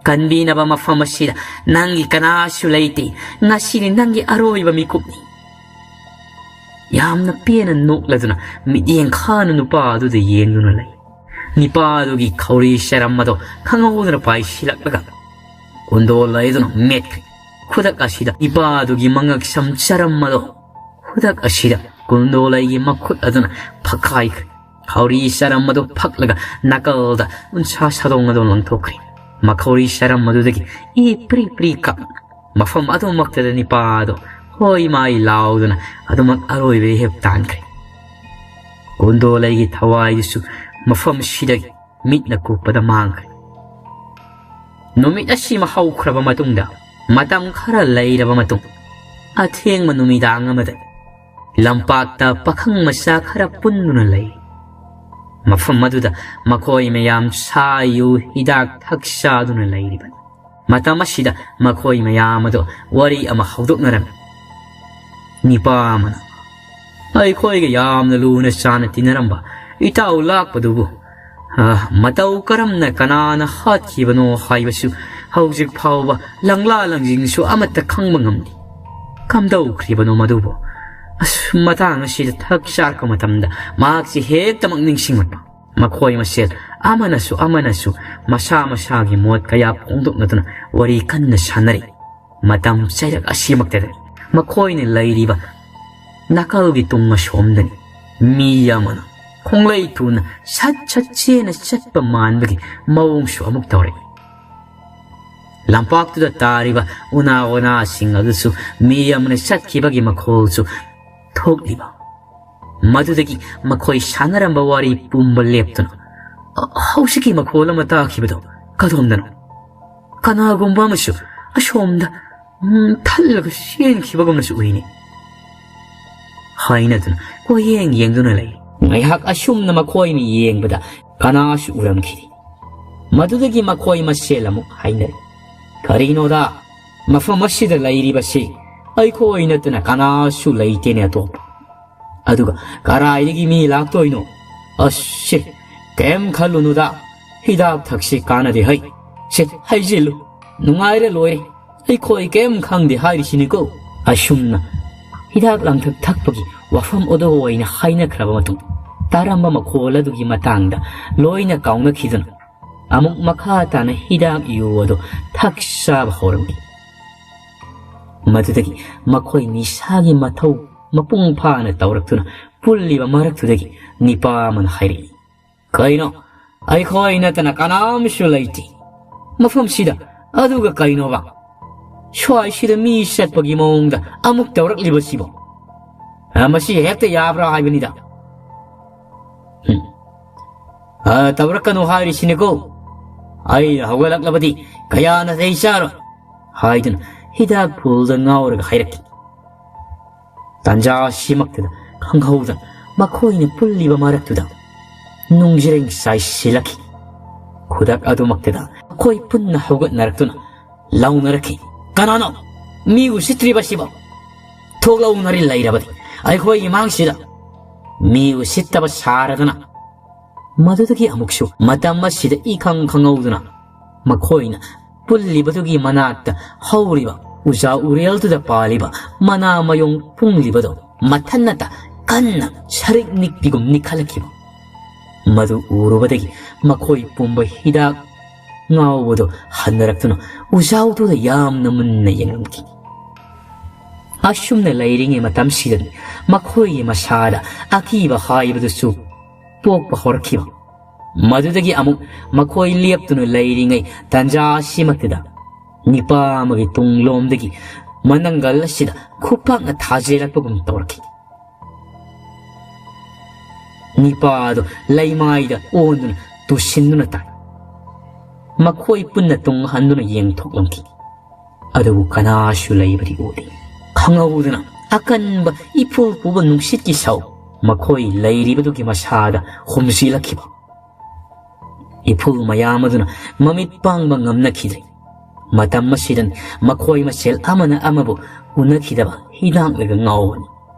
ꯀꯟꯕꯤꯅꯕ ꯃꯐꯝ ꯑꯁꯤꯗ ꯅꯪꯒꯤ ꯀꯅꯥꯁꯨ ꯂꯩꯇꯦ꯫ ꯉꯁꯤꯗꯤ ꯅꯪꯒꯤ ꯑꯔꯣꯏꯕ ꯃꯤꯀꯨꯞꯅꯤ꯫" ꯌꯥꯝꯅ ꯄꯦꯟꯅ ꯅꯣꯛꯂꯗꯨꯅ ꯃꯤꯠꯌꯦꯡ ꯈꯥꯅ ꯅꯨꯄꯥ ꯑꯗꯨꯗ ꯌꯦꯡꯗꯨꯅ ꯂꯩ꯫ ꯅꯤꯄꯥ ꯑꯗꯨꯒꯤ ꯈꯧꯔꯤ ꯆꯔꯝ ꯑꯗꯣ ꯈꯪꯍꯧꯗꯅ ꯄꯥꯏꯁꯤꯜꯂꯛꯂꯒ ꯀꯨꯟꯗꯣ ꯂꯩꯗꯨꯅ ꯃꯦꯠꯈ꯭ꯔꯦ꯫ ꯈꯨꯗꯛ ꯑꯁꯤꯗ ꯅꯤꯄꯥ ꯑꯗꯨꯒꯤ ꯃꯉꯛ ꯁꯝ ꯆꯔꯝ ꯑꯗꯣ ꯈꯨꯗꯛ ꯑꯁꯤꯗ ꯀꯨꯟꯗꯣꯂꯩꯒꯤ ꯃꯈꯨꯠ ꯑꯗꯨꯅ ꯐꯛꯈꯥꯏꯈ꯭ꯔꯦ꯫ ꯈꯧꯔꯤ ꯆꯔꯝ ꯑꯗꯨ ꯐꯛꯂꯒ ꯅꯥꯀꯜꯗ ꯎꯟꯁꯥ ꯁꯥꯗꯣꯡ ꯑꯗꯨ ꯂꯪꯊꯣꯛꯈ꯭ꯔꯦ꯫ ꯃꯈꯧꯔꯤ ꯆꯔꯝ ꯑꯗꯨꯗꯒꯤ ꯏ ꯄ꯭ꯔꯤ ꯄ꯭ꯔꯤ ꯀꯥꯞ ꯃꯐꯝ ꯑꯗꯨꯃꯛꯇꯗ ꯅꯤꯄꯥ ꯑꯗꯨ ꯍꯣꯏ ꯃꯥꯏ ꯂꯥꯎꯗꯨꯅ ꯑꯗꯨꯃꯛ ꯑꯔꯣꯏꯕ ꯏꯍꯦꯞ ꯇꯥꯟꯈ꯭ꯔꯦ꯫ ꯀꯨꯟꯗꯣꯂꯩꯒꯤ ꯊꯋꯥꯏꯗꯨꯁꯨ ꯃꯐꯝꯁꯤꯗꯒꯤ ꯃꯤꯠꯅ ꯀꯨꯞꯄꯗ ꯃꯥꯡꯈ꯭ꯔꯦ꯫ ꯅꯨꯃꯤꯠ ꯑꯁꯤꯃ ꯍꯧꯈ꯭ꯔꯕ ꯃꯇꯨꯡꯗ, ꯃꯇꯝ ꯈꯔ ꯂꯩꯔꯕ ꯃꯇꯨꯡ, ꯑꯊꯦꯡꯕ ꯅꯨꯃꯤꯗꯥꯡ ꯑꯃꯗ ꯂꯝꯄꯥꯛꯇ ꯄꯥꯈꯪ ꯃꯆꯥ ꯈꯔ ꯄꯨꯟꯗꯨꯅ ꯂꯩ꯫ ꯃꯐꯝ ꯑꯗꯨꯗ ꯃꯈꯣꯏ ꯃꯌꯥꯝ ꯁꯥ ꯌꯨ ꯍꯤꯗꯥꯛ ꯊꯛꯆꯥꯗꯨꯅ ꯂꯩꯔꯤꯕꯅꯤ꯫ ꯃꯇꯝ ꯑꯁꯤꯗ ꯃꯈꯣꯏ ꯃꯌꯥꯝ ꯑꯗꯨ ꯋꯥꯔꯤ ꯑꯃ ꯍꯧꯗꯣꯛꯅꯔꯝꯃꯤ꯫ ꯅꯤꯄꯥ ꯑꯃꯅ, "ꯑꯩꯈꯣꯏꯒ ꯌꯥꯝꯅ ꯂꯨꯅ ꯆꯥꯟꯅ ꯇꯤꯟꯅꯔꯝꯕ ꯏꯇꯥꯎ ꯂꯥꯛꯄꯗꯨꯕꯨ, ꯑ, ꯃꯇꯧ ꯀꯔꯝꯅ ꯀꯅꯥꯅ ꯍꯥꯠꯈꯤꯕꯅꯣ ꯍꯥꯏꯕꯁꯨ ꯍꯧꯖꯤꯛ ꯐꯥꯎꯕ ꯂꯪꯂꯥ ꯂꯪꯖꯤꯡꯁꯨ ꯑꯃꯠꯇ ꯈꯪꯕ ꯉꯝꯗꯦ꯫ ꯀꯝꯗꯧꯈ꯭ꯔꯤꯕꯅꯣ ꯃꯗꯨꯕꯨ? ꯑꯁ, ꯃꯇꯥꯡ ꯑꯁꯤꯗ ꯊꯛ ꯆꯥꯔꯛꯄ ꯃꯇꯝꯗ ꯃꯍꯥꯛꯁꯤ ꯍꯦꯛꯇꯃꯛ ꯅꯤꯡꯁꯤꯡꯂꯛꯄ꯫ ꯃꯈꯣꯏ ꯃꯁꯦꯜ ꯑꯃꯅꯁꯨ ꯑꯃꯅꯁꯨ ꯃꯁꯥ ꯃꯁꯥꯒꯤ ꯃꯣꯠ ꯀꯌꯥ ꯐꯣꯡꯗꯣꯛꯅꯗꯨꯅ ꯋꯥꯔꯤ ꯀꯟꯅ ꯁꯥꯟꯅꯔꯤ꯫ ꯃꯇꯝ ꯆꯩꯔꯛ ꯑꯁꯤꯃꯛꯇꯗ ꯃꯈꯣꯏꯅ ꯂꯩꯔꯤꯕ ꯅꯥꯀꯜꯒꯤ ꯇꯨꯡ ꯑꯁꯣꯝꯗꯅꯤ ꯃꯤ ꯑꯃꯅ ꯈꯣꯡꯂꯩ ꯊꯨꯅ ꯁꯠ ꯁꯠ ꯆꯦꯅ ꯆꯠꯄ ꯃꯥꯟꯕꯒꯤ ꯃꯑꯣꯡꯁꯨ ꯑꯃꯨꯛ ꯇꯧꯔꯛꯏ꯫ ꯂꯝꯄꯥꯛꯇꯨꯗ ꯇꯥꯔꯤꯕ ꯎꯅꯥ ꯋꯥꯅꯥꯁꯤꯡ ꯑꯗꯨꯁꯨ ꯃꯤ ꯑꯃꯅ ꯆꯠꯈꯤꯕꯒꯤ ꯃꯈꯣꯜꯁꯨ ꯊꯣꯛꯂꯤꯕ꯫ ꯃꯗꯨꯗꯒꯤ ꯃꯈꯣꯏ ꯁꯥꯟꯅꯔꯝꯕ ꯋꯥꯔꯤ ꯄꯨꯝꯕ ꯂꯦꯞꯇꯨꯅ, "ꯑ, ꯍꯧꯖꯤꯛꯀꯤ ꯃꯈꯣꯜ ꯑꯃ ꯇꯥꯈꯤꯕꯗꯣ ꯀꯗꯣꯝꯗꯅꯣ? ꯀꯅꯥꯒꯨꯝꯕ ꯑꯃꯁꯨ ꯑꯁꯣꯝꯗ, ꯎꯝ, ꯊꯜꯂꯒ ꯆꯦꯟꯈꯤꯕꯒꯨꯝꯅꯁꯨ ꯎꯏꯅꯦ," ꯍꯥꯏꯅꯗꯨꯅ ꯀꯣꯏꯌꯦꯡ ꯌꯦꯡꯗꯨꯅ ꯂꯩ꯫ ꯉꯥꯏꯍꯥꯛ ꯑꯁꯨꯝꯅ ꯃꯈꯣꯏꯅ ꯌꯦꯡꯕꯗ ꯀꯅꯥꯁꯨ ꯎꯔꯝꯈꯤꯗꯦ꯫ ꯃꯗꯨꯗꯒꯤ ꯃꯈꯣꯏ ꯃꯁꯦꯜ ꯑꯃꯨꯛ ꯍꯥꯏꯅꯔꯦ, "ꯀꯔꯤꯅꯣꯗ, ꯃꯐꯝ ꯑꯁꯤꯗ ꯂꯩꯔꯤꯕꯁꯤ ꯑꯩꯈꯣꯏ ꯅꯠꯇꯅ ꯀꯅꯥꯁꯨ ꯂꯩꯇꯦꯅꯦ ꯑꯇꯣꯞꯄ꯫ ꯑꯗꯨꯒ ꯀꯔꯥꯏꯗꯒꯤ ꯃꯤ ꯂꯥꯛꯇꯣꯏꯅꯣ? ꯑꯁ, ꯁꯦ, ꯀꯩꯝ ꯈꯜꯂꯨꯅꯨꯗ, ꯍꯤꯗꯥꯛ ꯊꯛꯁꯤ ꯀꯥꯟꯅꯗꯦ ꯍꯩ꯫ ꯁꯦ, ꯍꯩꯖꯤꯜꯂꯨ, ꯅꯨꯡꯉꯥꯏꯔꯦ ꯂꯣꯏꯔꯦ, ꯑꯩꯈꯣꯏ ꯀꯩꯝ ꯈꯪꯗꯦ ꯍꯥꯏꯔꯤꯁꯤꯅꯤꯀꯣ"꯫ ꯑꯁꯨꯝꯅ ꯍꯤꯗꯥꯛ ꯂꯥꯡꯊꯛ ꯊꯛꯄꯒꯤ ꯋꯥꯐꯝ ꯑꯗꯨ ꯑꯣꯏꯅ ꯍꯥꯏꯅꯈ꯭ꯔꯕ ꯃꯇꯨꯡ, ꯇꯥꯔꯝꯕ ꯃꯈꯣꯜ ꯑꯗꯨꯒꯤ ꯃꯇꯥꯡꯗ ꯂꯣꯏꯅ ꯀꯥꯎꯅꯈꯤꯗꯨꯅ ꯑꯃꯨꯛ ꯃꯈꯥ ꯇꯥꯅ ꯍꯤꯗꯥꯛ ꯌꯨ ꯑꯗꯨ ꯊꯛ ꯆꯥꯕ ꯍꯧꯔꯝꯃꯤ꯫ ꯃꯗꯨꯗꯒꯤ ꯃꯈꯣꯏ ꯅꯤꯁꯥꯒꯤ ꯃꯊꯧ ꯃꯄꯨꯡ ꯐꯥꯅ ꯇꯧꯔꯛꯇꯨꯅ ꯄꯨꯜꯂꯤꯕ ꯃꯔꯛꯇꯨꯗꯒꯤ ꯅꯤꯄꯥ ꯑꯃꯅ ꯍꯥꯏꯔꯛꯏ, "ꯀꯩꯅꯣ? ꯑꯩꯈꯣꯏ ꯅꯠꯇꯅ ꯀꯅꯥꯝꯁꯨ ꯂꯩꯇꯦ ꯃꯐꯝꯁꯤꯗ꯫ ꯑꯗꯨꯒ ꯀꯩꯅꯣꯕ? ꯁ꯭ꯋꯥꯏꯁꯤꯗ ꯃꯤ ꯆꯠꯄꯒꯤ ꯃꯑꯣꯡꯗ ꯑꯃꯨꯛ ꯇꯧꯔꯛꯂꯤꯕꯁꯤꯕꯣ? ꯑ, ꯃꯁꯤ ꯍꯦꯛꯇ ꯌꯥꯕ꯭ꯔꯥ ꯍꯥꯏꯕꯅꯤꯗ"꯫ ꯍꯨꯝ꯫ "ꯑ, ꯇꯧꯔꯛꯀꯅꯨ ꯍꯥꯏꯔꯤꯁꯤꯅꯤꯀꯣ꯫ ꯑꯩꯅ ꯍꯧꯒꯠꯂꯛꯂꯕꯗꯤ ꯀꯌꯥ ꯅꯥꯇꯩ ꯆꯥꯔꯣꯏ" ꯍꯥꯏꯗꯨꯅ ꯍꯤꯗꯥꯛ ꯐꯨꯜꯗ ꯉꯥꯎꯔꯒ ꯍꯥꯏꯔꯛꯈꯤ꯫ ꯇꯥꯟꯖꯥ ꯑꯁꯤꯃꯛꯇꯗ ꯈꯪꯍꯧꯗꯅ ꯃꯈꯣꯏꯅ ꯄꯨꯜꯂꯤꯕ ꯃꯔꯛꯇꯨꯗ ꯅꯨꯡꯖ꯭ꯔꯦꯡ ꯆꯥꯏꯁꯤꯜꯂꯛꯈꯤ꯫ ꯈꯨꯗꯛ ꯑꯗꯨꯃꯛꯇꯗ ꯃꯈꯣꯏ ꯄꯨꯟꯅ ꯍꯧꯒꯠꯅꯔꯛꯇꯨꯅ ꯂꯥꯎꯅꯔꯛꯈꯤ, "ꯀꯅꯥꯅꯣ ꯃꯤ ꯎꯁꯤꯠꯇ꯭ꯔꯤꯕꯁꯤꯕꯣ? ꯊꯣꯛꯂꯛꯎꯅꯔꯤ ꯂꯩꯔꯕꯗꯤ ꯑꯩꯈꯣꯏꯒꯤ ꯃꯥꯡꯁꯤꯗ ꯃꯤ ꯎꯁꯤꯠꯇꯕ ꯁꯥꯔꯗꯅ!" ꯃꯗꯨꯗꯒꯤ ꯑꯃꯨꯛꯁꯨ ꯃꯇꯝ ꯑꯁꯤꯗ ꯏꯈꯪ ꯈꯪꯍꯧꯗꯅ ꯃꯈꯣꯏꯅ ꯄꯨꯜꯂꯤꯕꯗꯨꯒꯤ ꯃꯅꯥꯛꯇ ꯍꯧꯔꯤꯕ ꯎꯖꯥ ꯎꯔꯦꯜꯗꯨꯗ ꯄꯥꯜꯂꯤꯕ ꯃꯅꯥ ꯃꯌꯣꯡ ꯄꯨꯡꯂꯤꯕꯗꯣ ꯃꯊꯟꯅꯇ ꯀꯟꯅ ꯁꯔꯤꯛ ꯅꯤꯛꯄꯤꯒꯨꯝ ꯅꯤꯛꯈꯠꯂꯛꯈꯤꯕ꯫ ꯃꯗꯨ ꯎꯔꯨꯕꯗꯒꯤ ꯃꯈꯣꯏ ꯄꯨꯝꯕ ꯍꯤꯗꯥꯛ ꯉꯥꯎꯕꯗꯨ ꯍꯟꯅꯔꯛꯇꯨꯅ ꯎꯖꯥꯎꯗꯨꯗ ꯌꯥꯝꯅ ꯃꯨꯟꯅ ꯌꯦꯡꯂꯝꯈꯤ꯫ ꯑꯁꯨꯝꯅ ꯂꯩꯔꯤꯉꯩ ꯃꯇꯝꯁꯤꯗꯅꯤ ꯃꯈꯣꯏꯒꯤ ꯃꯁꯥꯗ ꯑꯀꯤꯕ ꯍꯥꯏꯕꯗꯨꯁꯨ ꯄꯣꯛꯄ ꯍꯧꯔꯛꯈꯤꯕ꯫ ꯃꯗꯨꯗꯒꯤ ꯑꯃꯨꯛ ꯃꯈꯣꯏ ꯂꯦꯞꯇꯨꯅ ꯂꯩꯔꯤꯉꯩ ꯇꯟꯖꯥ ꯑꯁꯤꯃꯛꯇꯗ ꯅꯤꯄꯥ ꯑꯃꯒꯤ ꯇꯨꯡꯂꯣꯝꯗꯒꯤ ꯃꯅꯪꯒꯜ ꯑꯁꯤꯗ ꯈꯨꯄꯥꯛꯅ ꯊꯥꯖꯤꯜꯂꯛꯄꯒꯨꯝ ꯇꯧꯔꯛꯈꯤ꯫ ꯅꯤꯄꯥ ꯑꯗꯨ ꯂꯩꯃꯥꯏꯗ ꯑꯣꯟꯗꯨꯅ ꯇꯨꯁꯤꯟꯗꯨꯅ ꯇꯥꯏ꯫ ꯃꯈꯣꯏ ꯄꯨꯟꯅ ꯇꯨꯡ ꯍꯟꯗꯨꯅ ꯌꯦꯡꯊꯣꯛꯂꯝꯈꯤ꯫ ꯑꯗꯨꯕꯨ ꯀꯅꯥꯁꯨ ꯂꯩꯕꯗꯤ ꯎꯗꯦ꯫ ꯈꯪꯍꯧꯗꯅ ꯑꯀꯟꯕ ꯏꯐꯨꯜ ꯄꯨꯕ ꯅꯨꯡꯁꯤꯠꯀꯤ ꯁꯧ ꯃꯈꯣꯏ ꯂꯩꯔꯤꯕꯗꯨꯒꯤ ꯃꯁꯥꯗ ꯍꯨꯝꯖꯤꯜꯂꯛꯈꯤꯕ꯫ ꯏꯐꯨꯜ ꯃꯌꯥꯝ ꯑꯗꯨꯅ ꯃꯃꯤꯠ ꯄꯥꯡꯕ ꯉꯝꯅꯈꯤꯗ꯭ꯔꯦ꯫ ꯃꯇꯝ ꯑꯁꯤꯗ ꯃꯈꯣꯏ ꯃꯁꯦꯜ ꯑꯃꯅ ꯑꯃꯕꯨ ꯎꯅꯈꯤꯗꯕ ꯍꯤꯗꯥꯛꯂꯒ ꯉꯥꯎꯕꯅꯤ꯫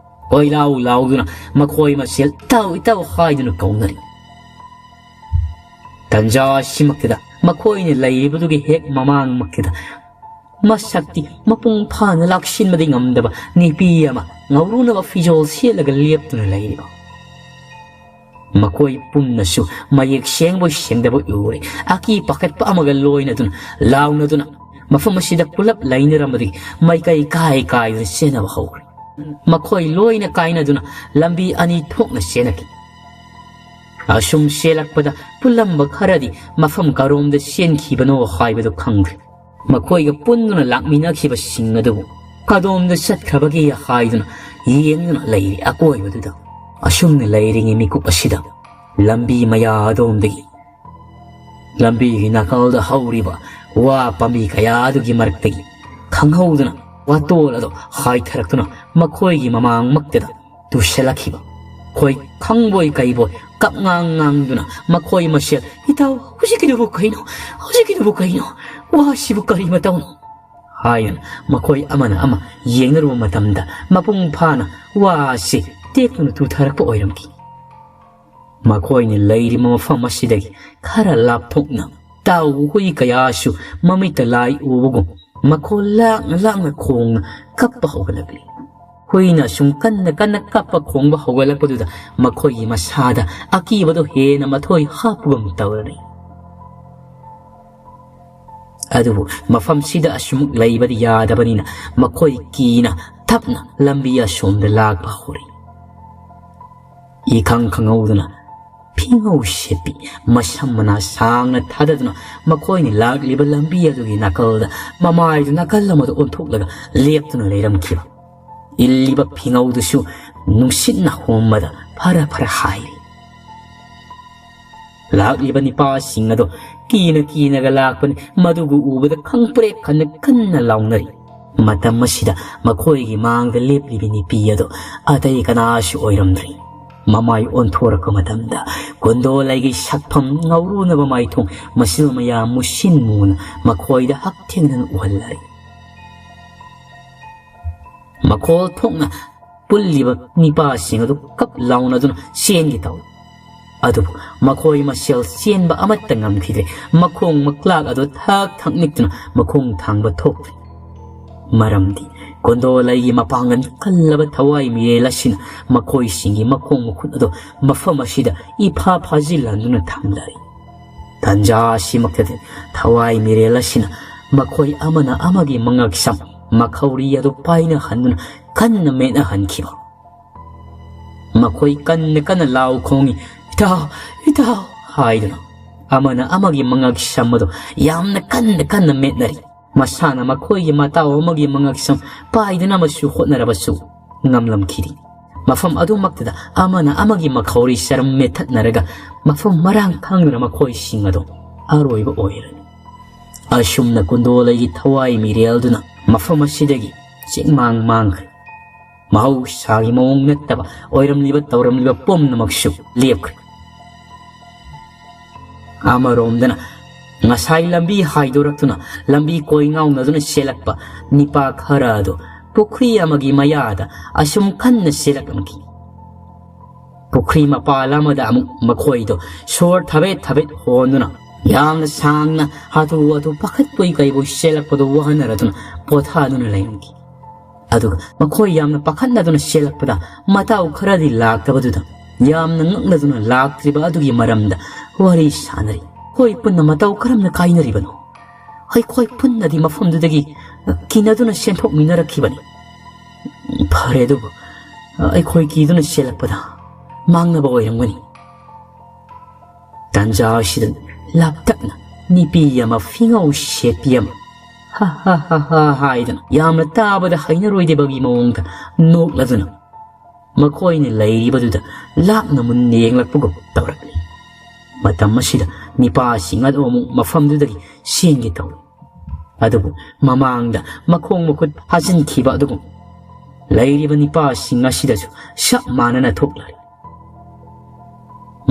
ꯀꯣꯏꯂꯥꯎ ꯂꯥꯎꯗꯨꯅ ꯃꯈꯣꯏ ꯃꯁꯦꯜ "ꯏꯇꯥꯎ, ꯏꯇꯥꯎ" ꯍꯥꯏꯗꯨꯅ ꯀꯧꯅꯔꯤ꯫ ꯇꯟꯖꯥ ꯑꯁꯤꯃꯛꯇꯗ ꯃꯈꯣꯏꯅ ꯂꯩꯔꯤꯕꯗꯨꯒꯤ ꯍꯦꯛ ꯃꯃꯥꯡꯃꯛꯇꯗ ꯃꯁꯛꯇꯤ ꯃꯄꯨꯡ ꯐꯥꯅ ꯂꯥꯛꯁꯤꯟꯕꯗꯤ ꯉꯝꯗꯕ ꯅꯨꯄꯤ ꯑꯃ ꯉꯧꯔꯨꯅꯕ ꯐꯤꯖꯣꯜ ꯁꯦꯠꯂꯒ ꯂꯦꯞꯇꯨꯅ ꯂꯩꯔꯤꯕ꯫ ꯃꯈꯣꯏ ꯄꯨꯝꯅꯁꯨ ꯃꯌꯦꯛ ꯁꯦꯡꯕꯣꯏ ꯁꯦꯡꯗꯕꯣꯏ ꯎꯔꯦ꯫ ꯑꯀꯤ ꯄꯥꯈꯠꯄ ꯑꯃꯒ ꯂꯣꯏꯅꯗꯨꯅ, ꯂꯥꯎꯅꯗꯨꯅ ꯃꯐꯝ ꯑꯁꯤꯗ ꯄꯨꯂꯞ ꯂꯩꯅꯔꯝꯕꯗꯒꯤ ꯃꯥꯏꯀꯩ ꯀꯥꯏ ꯀꯥꯏꯗꯨꯅ ꯆꯦꯟꯅꯕ ꯍꯧꯈ꯭ꯔꯦ꯫ ꯃꯈꯣꯏ ꯂꯣꯏꯅ ꯀꯥꯏꯅꯗꯨꯅ ꯂꯝꯕꯤ ꯑꯅꯤ ꯊꯣꯛꯅ ꯆꯦꯟꯅꯈꯤ꯫ ꯑꯁꯨꯝ ꯆꯦꯜꯂꯛꯄꯗ ꯄꯨꯜꯂꯝꯕ ꯈꯔꯗꯤ ꯃꯐꯝ ꯀꯔꯣꯝꯗ ꯆꯦꯟꯈꯤꯕꯅꯣ ꯍꯥꯏꯕꯗꯨ ꯈꯪꯗ꯭ꯔꯦ꯫ ꯃꯈꯣꯏꯒ ꯄꯨꯟꯗꯨꯅ ꯂꯥꯛꯃꯤꯟꯅꯈꯤꯕꯁꯤꯡ ꯑꯗꯨꯕꯨ ꯀꯗꯣꯝꯗ ꯆꯠꯈ꯭ꯔꯕꯒꯦ ꯍꯥꯏꯗꯨꯅ ꯌꯦꯡꯗꯨꯅ ꯂꯩꯔꯤ ꯑꯀꯣꯏꯕꯗꯨꯗ꯫ ꯑꯁꯨꯝꯅ ꯂꯩꯔꯤꯉꯩ ꯃꯤꯀꯨꯞ ꯑꯁꯤꯗ ꯂꯝꯕꯤ ꯃꯌꯥ ꯑꯗꯣꯝꯗꯒꯤ, ꯂꯝꯕꯤꯒꯤ ꯅꯥꯀꯜꯗ ꯍꯧꯔꯤꯕ ꯋꯥ ꯄꯥꯝꯕꯤ ꯀꯌꯥ ꯑꯗꯨꯒꯤ ꯃꯔꯛꯇꯒꯤ ꯈꯪꯍꯧꯗꯅ ꯋꯥꯇꯣꯜ ꯑꯗꯨ ꯍꯥꯏꯊꯔꯛꯇꯨꯅ ꯃꯈꯣꯏꯒꯤ ꯃꯃꯥꯡꯃꯛꯇꯗ ꯇꯨꯁꯤꯜꯂꯛꯈꯤꯕ꯫ ꯈꯣꯏ ꯈꯪꯕꯣꯏ ꯀꯩꯕꯣꯏ ꯀꯞꯉꯥꯡ ꯉꯥꯡꯗꯨꯅ ꯃꯈꯣꯏ ꯃꯁꯦꯜ, "ꯏꯇꯥꯎ, ꯍꯧꯖꯤꯛꯀꯤꯗꯨꯕꯨ ꯀꯩꯅꯣ? ꯍꯧꯖꯤꯛꯀꯤꯗꯨꯕꯨ ꯀꯩꯅꯣ? ꯋꯥꯁꯤꯕꯨ ꯀꯔꯤ ꯃꯇꯧꯅꯣ?" ꯍꯥꯏꯗꯨꯅ ꯃꯈꯣꯏ ꯑꯃꯅ ꯑꯃ ꯌꯦꯡꯅꯔꯨꯕ ꯃꯇꯝꯗ ꯃꯄꯨꯡ ꯐꯥꯅ ꯋꯥ ꯑꯁꯤ ꯇꯦꯛꯇꯨꯅ ꯇꯨꯊꯔꯛꯄ ꯑꯣꯏꯔꯝꯈꯤ꯫ ꯃꯈꯣꯏꯅ ꯂꯩꯔꯤꯕ ꯃꯐꯝ ꯑꯁꯤꯗꯒꯤ ꯈꯔ ꯂꯥꯞꯊꯣꯛꯅ ꯇꯥꯎ ꯍꯨꯏ ꯀꯌꯥꯁꯨ ꯃꯃꯤꯠꯇ ꯂꯥꯏ ꯎꯕꯒꯨꯝ ꯃꯈꯣꯜ ꯂꯥꯡꯅ ꯂꯥꯡꯅ ꯈꯣꯡꯅ ꯀꯞꯄ ꯍꯧꯒꯠꯂꯛꯂꯤ꯫ ꯍꯨꯏꯅ ꯁꯨꯝ ꯀꯟꯅ ꯀꯟꯅ ꯀꯞꯄ ꯈꯣꯡꯕ ꯍꯧꯒꯠꯂꯛꯄꯗꯨꯗ ꯃꯈꯣꯏꯒꯤ ꯃꯁꯥꯗ ꯑꯀꯤꯕꯗꯣ ꯍꯦꯟꯅ ꯃꯊꯣꯏ ꯍꯥꯞꯄꯒꯨꯝ ꯇꯧꯔꯅꯤ꯫ ꯑꯗꯨꯕꯨ ꯃꯐꯝꯁꯤꯗ ꯑꯁꯨꯃꯨꯛ ꯂꯩꯕꯗꯤ ꯌꯥꯗꯕꯅꯤꯅ ꯃꯈꯣꯏ ꯀꯤꯅ ꯇꯞꯅ ꯂꯝꯕꯤ ꯑꯁꯣꯝꯗ ꯂꯥꯛꯄ ꯍꯧꯔꯤ꯫ ꯏꯈꯪ ꯈꯪꯍꯧꯗꯅ ꯐꯤꯉꯧ ꯁꯦꯠꯄꯤ ꯃꯁꯝ ꯃꯅꯥ ꯁꯥꯡꯅ ꯊꯥꯗꯗꯨꯅ ꯃꯈꯣꯏꯅ ꯂꯥꯛꯂꯤꯕ ꯂꯝꯕꯤ ꯑꯗꯨꯒꯤ ꯅꯥꯀꯜꯗ ꯃꯃꯥꯏꯗꯨ ꯅꯥꯀꯜ ꯑꯃꯗ ꯑꯣꯟꯊꯣꯛꯂꯒ ꯂꯦꯞꯇꯨꯅ ꯂꯩꯔꯝꯈꯤꯕ ꯏꯜꯂꯤꯕ ꯐꯤꯉꯧꯗꯨꯁꯨ ꯅꯨꯡꯁꯤꯠꯅ ꯍꯣꯝꯕꯗ ꯐꯔ ꯐꯔ ꯍꯥꯏꯔꯤ꯫ ꯂꯥꯛꯂꯤꯕ ꯅꯤꯄꯥꯁꯤꯡ ꯑꯗꯣ ꯀꯤꯅ ꯀꯤꯅꯒ ꯂꯥꯛꯄꯅꯤ꯫ ꯃꯗꯨꯒ ꯎꯕꯗ ꯈꯪꯄ꯭ꯔꯦꯛ ꯈꯟꯅ ꯀꯟꯅ ꯂꯥꯎꯅꯔꯤ꯫ ꯃꯇꯝ ꯑꯁꯤꯗ ꯃꯈꯣꯏꯒꯤ ꯃꯥꯡꯗ ꯂꯦꯞꯂꯤꯕꯤ ꯅꯨꯄꯤ ꯑꯗꯣ ꯑꯇꯩ ꯀꯅꯥꯁꯨ ꯑꯣꯏꯔꯝꯗ꯭ꯔꯤ꯫ ꯃꯃꯥꯏ ꯑꯣꯟꯊꯣꯔꯛꯄ ꯃꯇꯝꯗ ꯀꯨꯟꯗꯣꯂꯩꯒꯤ ꯁꯛꯐꯝ ꯉꯧꯔꯨꯅꯕ ꯃꯥꯏꯊꯣꯡ ꯃꯁꯤꯜ ꯃꯌꯥ ꯃꯨꯁꯤꯟ ꯃꯨꯅ ꯃꯈꯣꯏꯗ ꯍꯛꯊꯦꯡꯅꯅ ꯎꯍꯜꯂꯔꯤ꯫ ꯃꯈꯣꯜ ꯊꯣꯛꯅ ꯄꯨꯜꯂꯤꯕ ꯅꯤꯄꯥꯁꯤꯡ ꯑꯗꯨ ꯀꯞ ꯂꯥꯎꯅꯗꯨꯅ ꯆꯦꯟꯒꯦ ꯇꯧꯏ꯫ ꯑꯗꯨꯕꯨ ꯃꯈꯣꯏ ꯃꯁꯦꯜ ꯆꯦꯟꯕ ꯑꯃꯠꯇ ꯉꯝꯈꯤꯗ꯭ꯔꯦ꯫ ꯃꯈꯣꯡ ꯃꯈ꯭ꯂꯥꯛ ꯑꯗꯨ ꯊꯛ ꯊꯛ ꯅꯤꯛꯇꯨꯅ ꯃꯈꯣꯡ ꯊꯥꯡꯕ ꯊꯣꯛꯇ꯭ꯔꯦ꯫ ꯃꯔꯝꯗꯤ ꯀꯣꯟꯗꯣꯂꯩꯒꯤ ꯃꯄꯥꯡꯒꯜ ꯀꯜꯂꯕ ꯊꯋꯥꯏ ꯃꯤꯔꯦꯜ ꯑꯁꯤꯅ ꯃꯈꯣꯏꯁꯤꯡꯒꯤ ꯃꯈꯣꯡ ꯃꯈꯨꯠ ꯑꯗꯨ ꯃꯐꯝ ꯑꯁꯤꯗ ꯏꯐꯥ ꯐꯥꯖꯤꯜꯍꯟꯗꯨꯅ ꯊꯝꯂꯔꯤ꯫ ꯇꯟꯖꯥ ꯑꯁꯤꯃꯛꯇꯗ ꯊꯋꯥꯏ ꯃꯤꯔꯦꯜ ꯑꯁꯤꯅ ꯃꯈꯣꯏ ꯑꯃꯅ ꯑꯃꯒꯤ ꯃꯉꯛꯁꯝ ꯃꯈꯧꯔꯤ ꯑꯗꯨ ꯄꯥꯏꯅꯍꯟꯗꯨꯅ ꯀꯟꯅ ꯃꯦꯠꯅꯍꯟꯈꯤꯕ꯫ ꯃꯈꯣꯏ ꯀꯟꯅ ꯀꯟꯅ ꯂꯥꯎ ꯈꯣꯡꯏ, "ꯏꯇꯥꯎ, ꯏꯇꯥꯎ" ꯍꯥꯏꯗꯨꯅ꯫ ꯑꯃꯅ ꯑꯃꯒꯤ ꯃꯉꯛꯁꯝ ꯑꯗꯨ ꯌꯥꯝꯅ ꯀꯟꯅ ꯀꯟꯅ ꯃꯦꯠꯅꯔꯤ꯫ ꯃꯁꯥꯅ ꯃꯈꯣꯏꯒꯤ ꯃꯇꯥꯎ ꯑꯃꯒꯤ ꯃꯉꯛꯁꯝ ꯄꯥꯏꯗꯅꯕꯁꯨ ꯍꯣꯠꯅꯔꯕꯁꯨ ꯉꯝꯂꯝꯈꯤꯗꯦ꯫ ꯃꯐꯝ ꯑꯗꯨꯃꯛꯇꯗ ꯑꯃꯅ ꯑꯃꯒꯤ ꯃꯈꯧꯔꯤ ꯆꯔꯝ ꯃꯦꯠꯊꯠꯅꯔꯒ ꯃꯐꯝ ꯃꯔꯥꯡ ꯈꯪꯗꯅ ꯃꯈꯣꯏꯁꯤꯡ ꯑꯗꯨ ꯑꯔꯣꯏꯕ ꯑꯣꯏꯔꯅꯤ꯫ ꯑꯁꯨꯝꯅ ꯀꯨꯟꯗꯣꯂꯩꯒꯤ ꯊꯋꯥꯏ ꯃꯤꯔꯦꯜꯗꯨꯅ ꯃꯐꯝ ꯑꯁꯤꯗꯒꯤ ꯆꯤꯡꯃꯥꯡ ꯃꯥꯡꯈ꯭ꯔꯦ꯫ ꯃꯍꯧꯁꯥꯒꯤ ꯃꯑꯣꯡ ꯅꯠꯇꯕ ꯑꯣꯏꯔꯝꯂꯤꯕ ꯇꯧꯔꯝꯂꯤꯕ ꯄꯨꯝꯅꯃꯛꯁꯨ ꯂꯦꯞꯈ꯭ꯔꯦ꯫ ꯑꯃꯔꯣꯝꯗꯅ ꯉꯁꯥꯏ ꯂꯝꯕꯤ ꯍꯥꯏꯗꯣꯔꯛꯇꯨꯅ ꯂꯝꯕꯤ ꯀꯣꯏꯉꯥꯎꯅꯗꯨꯅ ꯆꯦꯜꯂꯛꯄ ꯅꯤꯄꯥ ꯈꯔ ꯑꯗꯨ ꯄꯨꯈ꯭ꯔꯤ ꯑꯃꯒꯤ ꯃꯌꯥꯗ ꯑꯁꯨꯝ ꯀꯟꯅ ꯆꯦꯜꯂꯛꯂꯝꯈꯤ꯫ ꯄꯨꯈ꯭ꯔꯤ ꯃꯄꯥꯜ ꯑꯃꯗ ꯑꯃꯨꯛ ꯃꯈꯣꯏꯗꯣ ꯁꯣꯔ ꯊꯕꯦꯠ ꯊꯕꯦꯠ ꯍꯣꯟꯗꯨꯅ ꯌꯥꯝꯅ ꯁꯥꯡꯅ ꯍꯥꯊꯨ ꯍꯥꯊꯨ ꯄꯥꯈꯠꯄꯣꯏ ꯀꯩꯕꯣꯏ ꯆꯦꯜꯂꯛꯄꯗꯨ ꯋꯥꯅꯔꯗꯨꯅ ꯄꯣꯊꯥꯗꯨꯅ ꯂꯩꯔꯝꯈꯤ꯫ ꯑꯗꯨꯒ ꯃꯈꯣꯏ ꯌꯥꯝꯅ ꯄꯥꯈꯠꯅꯗꯨꯅ ꯆꯦꯜꯂꯛꯄꯗ, ꯃꯇꯥꯎ ꯈꯔꯗꯤ ꯂꯥꯛꯇꯕꯗꯨꯗ ꯌꯥꯝꯅ ꯉꯛꯅꯗꯨꯅ ꯂꯥꯛꯇ꯭ꯔꯤꯕ ꯑꯗꯨꯒꯤ ꯃꯔꯝꯗ ꯋꯥꯔꯤ ꯁꯥꯅꯔꯤ꯫ ꯃꯈꯣꯏ ꯄꯨꯟꯅ ꯃꯇꯧ ꯀꯔꯝꯅ ꯀꯥꯏꯅꯔꯤꯕꯅꯣ? ꯑꯩꯈꯣꯏ ꯄꯨꯟꯅꯗꯤ ꯃꯐꯝꯗꯨꯗꯒꯤ ꯀꯤꯅꯗꯨꯅ ꯆꯦꯟꯊꯣꯛꯃꯤꯟꯅꯔꯛꯈꯤꯕꯅꯤ꯫ ꯐꯔꯦ, ꯑꯗꯨꯕꯨ ꯑꯩꯈꯣꯏ ꯀꯤꯗꯨꯅ ꯆꯦꯜꯂꯛꯄꯗ ꯃꯥꯡꯅꯕ ꯑꯣꯏꯔꯝꯒꯅꯤ꯫ ꯇꯥꯟꯖꯥ ꯑꯁꯤꯗ ꯂꯥꯞꯇꯛꯅ ꯅꯨꯄꯤ ꯑꯃ ꯐꯤꯉꯧ ꯁꯦꯠꯄꯤ ꯑꯃ "ꯍꯥ ꯍꯥ ꯍꯥ ꯍꯥ" ꯍꯥꯏꯗꯨꯅ ꯌꯥꯝꯅ ꯇꯥꯕꯗ ꯍꯩꯅꯔꯣꯏꯗꯕꯒꯤ ꯃꯑꯣꯡꯗ ꯅꯣꯛꯂꯗꯨꯅ ꯃꯈꯣꯏꯅ ꯂꯩꯔꯤꯕꯗꯨꯗ ꯂꯥꯞꯅ ꯃꯨꯟꯅ ꯌꯦꯡꯂꯛꯄꯒꯨꯝ ꯇꯧꯔꯛꯂꯤ꯫ ꯃꯇꯝ ꯑꯁꯤꯗ ꯅꯤꯄꯥꯁꯤꯡ ꯑꯗꯨ ꯑꯃꯨꯛ ꯃꯐꯝꯗꯨꯗꯒꯤ ꯆꯦꯟꯒꯦ ꯇꯧꯏ꯫ ꯑꯗꯨꯕꯨ ꯃꯃꯥꯡꯗ ꯃꯈꯣꯡ ꯃꯈꯨꯠ ꯐꯥꯖꯤꯟꯈꯤꯕ ꯑꯗꯨꯒꯨꯝ ꯂꯩꯔꯤꯕ ꯅꯤꯄꯥꯁꯤꯡ ꯑꯁꯤꯗꯁꯨ ꯆꯞ ꯃꯥꯟꯅꯅ ꯊꯣꯛꯂꯔꯤ꯫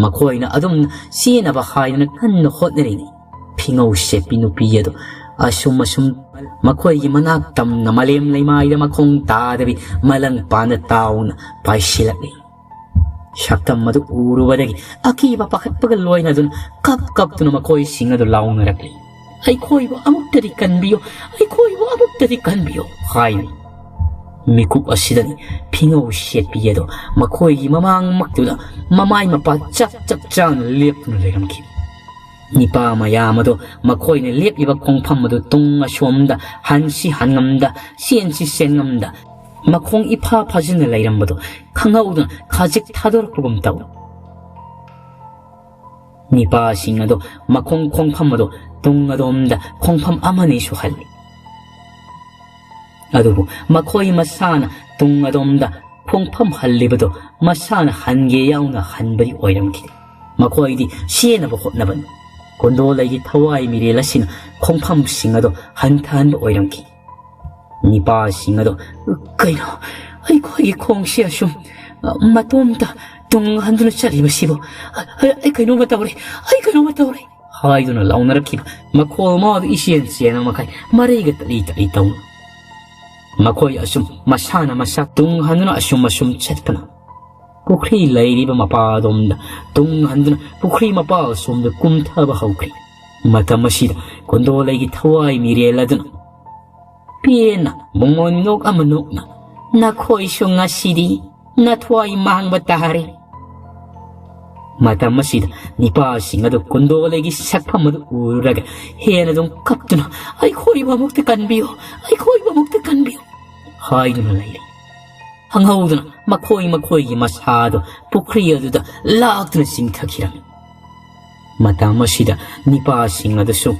ꯃꯈꯣꯏꯅ ꯑꯗꯨꯝ ꯆꯦꯟꯅꯕ ꯍꯥꯏꯗꯨꯅ ꯀꯟꯅ ꯍꯣꯠꯅꯔꯤꯉꯩ, ꯐꯤꯉꯧ ꯁꯦꯠꯄꯤ ꯅꯨꯄꯤ ꯑꯗꯨ ꯑꯁꯨꯝ ꯑꯁꯨꯝ ꯃꯈꯣꯏꯒꯤ ꯃꯅꯥꯛ ꯇꯝꯅ ꯃꯥꯂꯦꯝ ꯂꯩꯃꯥꯏꯗ ꯃꯈꯣꯡ ꯇꯥꯗꯕꯤ ꯃꯂꯪ ꯄꯥꯟꯗ ꯇꯥꯎꯅ ꯄꯥꯏꯁꯤꯜꯂꯛꯂꯤ꯫ ꯁꯛꯇꯝ ꯑꯗꯨ ꯎꯔꯨꯕꯗꯒꯤ ꯑꯀꯤꯕ ꯄꯥꯈꯠꯄꯒ ꯂꯣꯏꯅꯗꯨꯅ ꯀꯞ ꯀꯞꯇꯨꯅ ꯃꯈꯣꯏꯁꯤꯡ ꯑꯗꯨ ꯂꯥꯎꯅꯔꯛꯂꯤ꯫ "ꯑꯩꯈꯣꯏꯕꯨ ꯑꯃꯨꯛꯇꯗꯤ ꯀꯟꯕꯤꯌꯨ, ꯑꯩꯈꯣꯏꯕꯨ ꯑꯃꯨꯛꯇꯗꯤ ꯀꯟꯕꯤꯌꯨ" ꯍꯥꯏꯔꯤ꯫ ꯃꯤꯀꯨꯞ ꯑꯁꯤꯗꯅꯤ ꯐꯤꯉꯧ ꯁꯦꯠꯄꯤ ꯑꯗꯣ ꯃꯈꯣꯏꯒꯤ ꯃꯃꯥꯡꯃꯛꯇꯨꯗ ꯃꯃꯥꯏ ꯃꯄꯥ ꯆꯞ ꯆꯞ ꯆꯥꯅ ꯂꯦꯞꯇꯨꯅ ꯂꯩꯔꯝꯈꯤ꯫ ꯅꯤꯄꯥ ꯃꯌꯥꯝ ꯑꯗꯣ ꯃꯈꯣꯏꯅ ꯂꯦꯞꯂꯤꯕ ꯈꯣꯡꯐꯝ ꯑꯗꯨ ꯇꯨꯡ ꯑꯁꯣꯝꯗ ꯍꯟꯁꯤ ꯍꯟꯉꯝꯗ, ꯆꯦꯟꯁꯤ ꯆꯦꯟꯉꯝꯗ, ꯃꯈꯣꯡ ꯏꯐꯥ ꯐꯥꯖꯤꯟꯅ ꯂꯩꯔꯝꯕꯗꯨ ꯈꯪꯍꯧꯗꯅ ꯈꯖꯤꯛ ꯊꯥꯗꯣꯔꯛꯄꯒꯨꯝ ꯇꯧꯏ꯫ ꯅꯤꯄꯥꯁꯤꯡ ꯑꯗꯨ ꯃꯈꯣꯡ ꯈꯣꯡꯐꯝ ꯑꯗꯨ ꯇꯨꯡ ꯑꯗꯣꯝꯗ ꯈꯣꯡꯐꯝ ꯑꯃꯅꯤꯁꯨ ꯍꯜꯂꯤ꯫ ꯑꯗꯨꯕꯨ ꯃꯈꯣꯏ ꯃꯁꯥꯅ ꯇꯨꯡ ꯑꯗꯣꯝꯗ ꯈꯣꯡꯐꯝ ꯍꯜꯂꯤꯕꯗꯨ ꯃꯁꯥꯅ ꯍꯟꯒꯦ ꯌꯥꯎꯅ ꯍꯟꯕꯗꯤ ꯑꯣꯏꯔꯝꯈꯤꯗꯦ꯫ ꯃꯈꯣꯏꯗꯤ ꯆꯦꯟꯅꯕ ꯍꯣꯠꯅꯕꯅꯤ꯫ ꯀꯣꯟꯗꯣꯂꯩꯒꯤ ꯊꯋꯥꯏ ꯃꯤꯔꯦꯜ ꯑꯁꯤꯅ ꯈꯣꯡꯐꯝꯁꯤꯡ ꯑꯗꯨ ꯍꯟꯊꯍꯟꯕ ꯑꯣꯏꯔꯝꯈꯤ꯫ ꯅꯤꯄꯥꯁꯤꯡ ꯑꯗꯨ, "ꯀꯩꯅꯣ, ꯑꯩꯈꯣꯏꯒꯤ ꯈꯣꯡꯁꯤ ꯑꯁꯨꯝ, ꯑ, ꯃꯇꯣꯝꯇ ꯇꯨꯡ ꯍꯟꯗꯨꯅ ꯆꯠꯂꯤꯕꯁꯤꯕꯨ? ꯑ, ꯑ, ꯑꯩ ꯀꯩꯅꯣꯝꯃ ꯇꯧꯔꯦ, ꯑꯩ ꯀꯩꯅꯣꯝꯃ ꯇꯧꯔꯦ" ꯍꯥꯏꯗꯨꯅ ꯂꯥꯎꯅꯔꯛꯈꯤꯕ ꯃꯈꯣꯜ ꯃꯥꯗꯨ ꯏꯆꯦꯟ ꯆꯦꯟꯕ ꯃꯈꯩ ꯃꯔꯩꯒ ꯇꯠꯂꯤ ꯇꯠꯂꯤ ꯇꯧꯅ ꯃꯈꯣꯏ ꯑꯁꯨꯝ ꯃꯁꯥꯅ ꯃꯁꯥ ꯇꯨꯡ ꯍꯟꯗꯨꯅ ꯑꯁꯨꯝ ꯑꯁꯨꯝ ꯆꯠꯄꯅ ꯄꯨꯈ꯭ꯔꯤ ꯂꯩꯔꯤꯕ ꯃꯄꯥ ꯑꯗꯣꯝꯗ ꯇꯨꯡ ꯍꯟꯗꯨꯅ ꯄꯨꯈ꯭ꯔꯤ ꯃꯄꯥ ꯑꯁꯣꯝꯗ ꯀꯨꯝꯊꯕ ꯍꯧꯈ꯭ꯔꯦ꯫ ꯃꯇꯝ ꯑꯁꯤꯗ ꯀꯣꯟꯗꯣꯂꯩꯒꯤ ꯊꯋꯥꯏ ꯃꯤꯔꯦꯜ ꯑꯗꯨꯅ ꯄꯦꯟꯅ ꯃꯣꯃꯣꯟ ꯅꯣꯛ ꯑꯃ ꯅꯣꯛꯅ, "ꯅꯈꯣꯏꯁꯨ ꯉꯁꯤꯗꯤ ꯅꯊ꯭ꯋꯥꯏ ꯃꯥꯡꯕ ꯇꯥꯔꯦ"꯫ ꯃꯇꯝ ꯑꯁꯤꯗ ꯅꯤꯄꯥꯁꯤꯡ ꯑꯗꯨ ꯀꯨꯟꯗꯣꯂꯩꯒꯤ ꯁꯛꯐꯝ ꯑꯗꯨ ꯎꯔꯨꯔꯒ ꯍꯦꯟꯅ ꯑꯗꯨꯝ ꯀꯞꯇꯨꯅ, "ꯑꯩꯈꯣꯏꯕꯨ ꯑꯃꯨꯛꯇ ꯀꯟꯕꯤꯌꯨ, ꯑꯩꯈꯣꯏꯕꯨ ꯑꯃꯨꯛꯇ ꯀꯟꯕꯤꯌꯨ" ꯍꯥꯏꯗꯨꯅ ꯂꯩꯔꯦ꯫ ꯈꯪꯍꯧꯗꯅ ꯃꯈꯣꯏ ꯃꯈꯣꯏꯒꯤ ꯃꯁꯥꯗꯣ ꯄꯨꯈ꯭ꯔꯤ ꯑꯗꯨꯗ ꯂꯥꯛꯇꯨꯅ ꯆꯤꯡꯊꯈꯤꯔꯝꯃꯤ꯫ ꯃꯇꯝ ꯑꯁꯤꯗ ꯅꯤꯄꯥꯁꯤꯡ ꯑꯗꯨꯁꯨ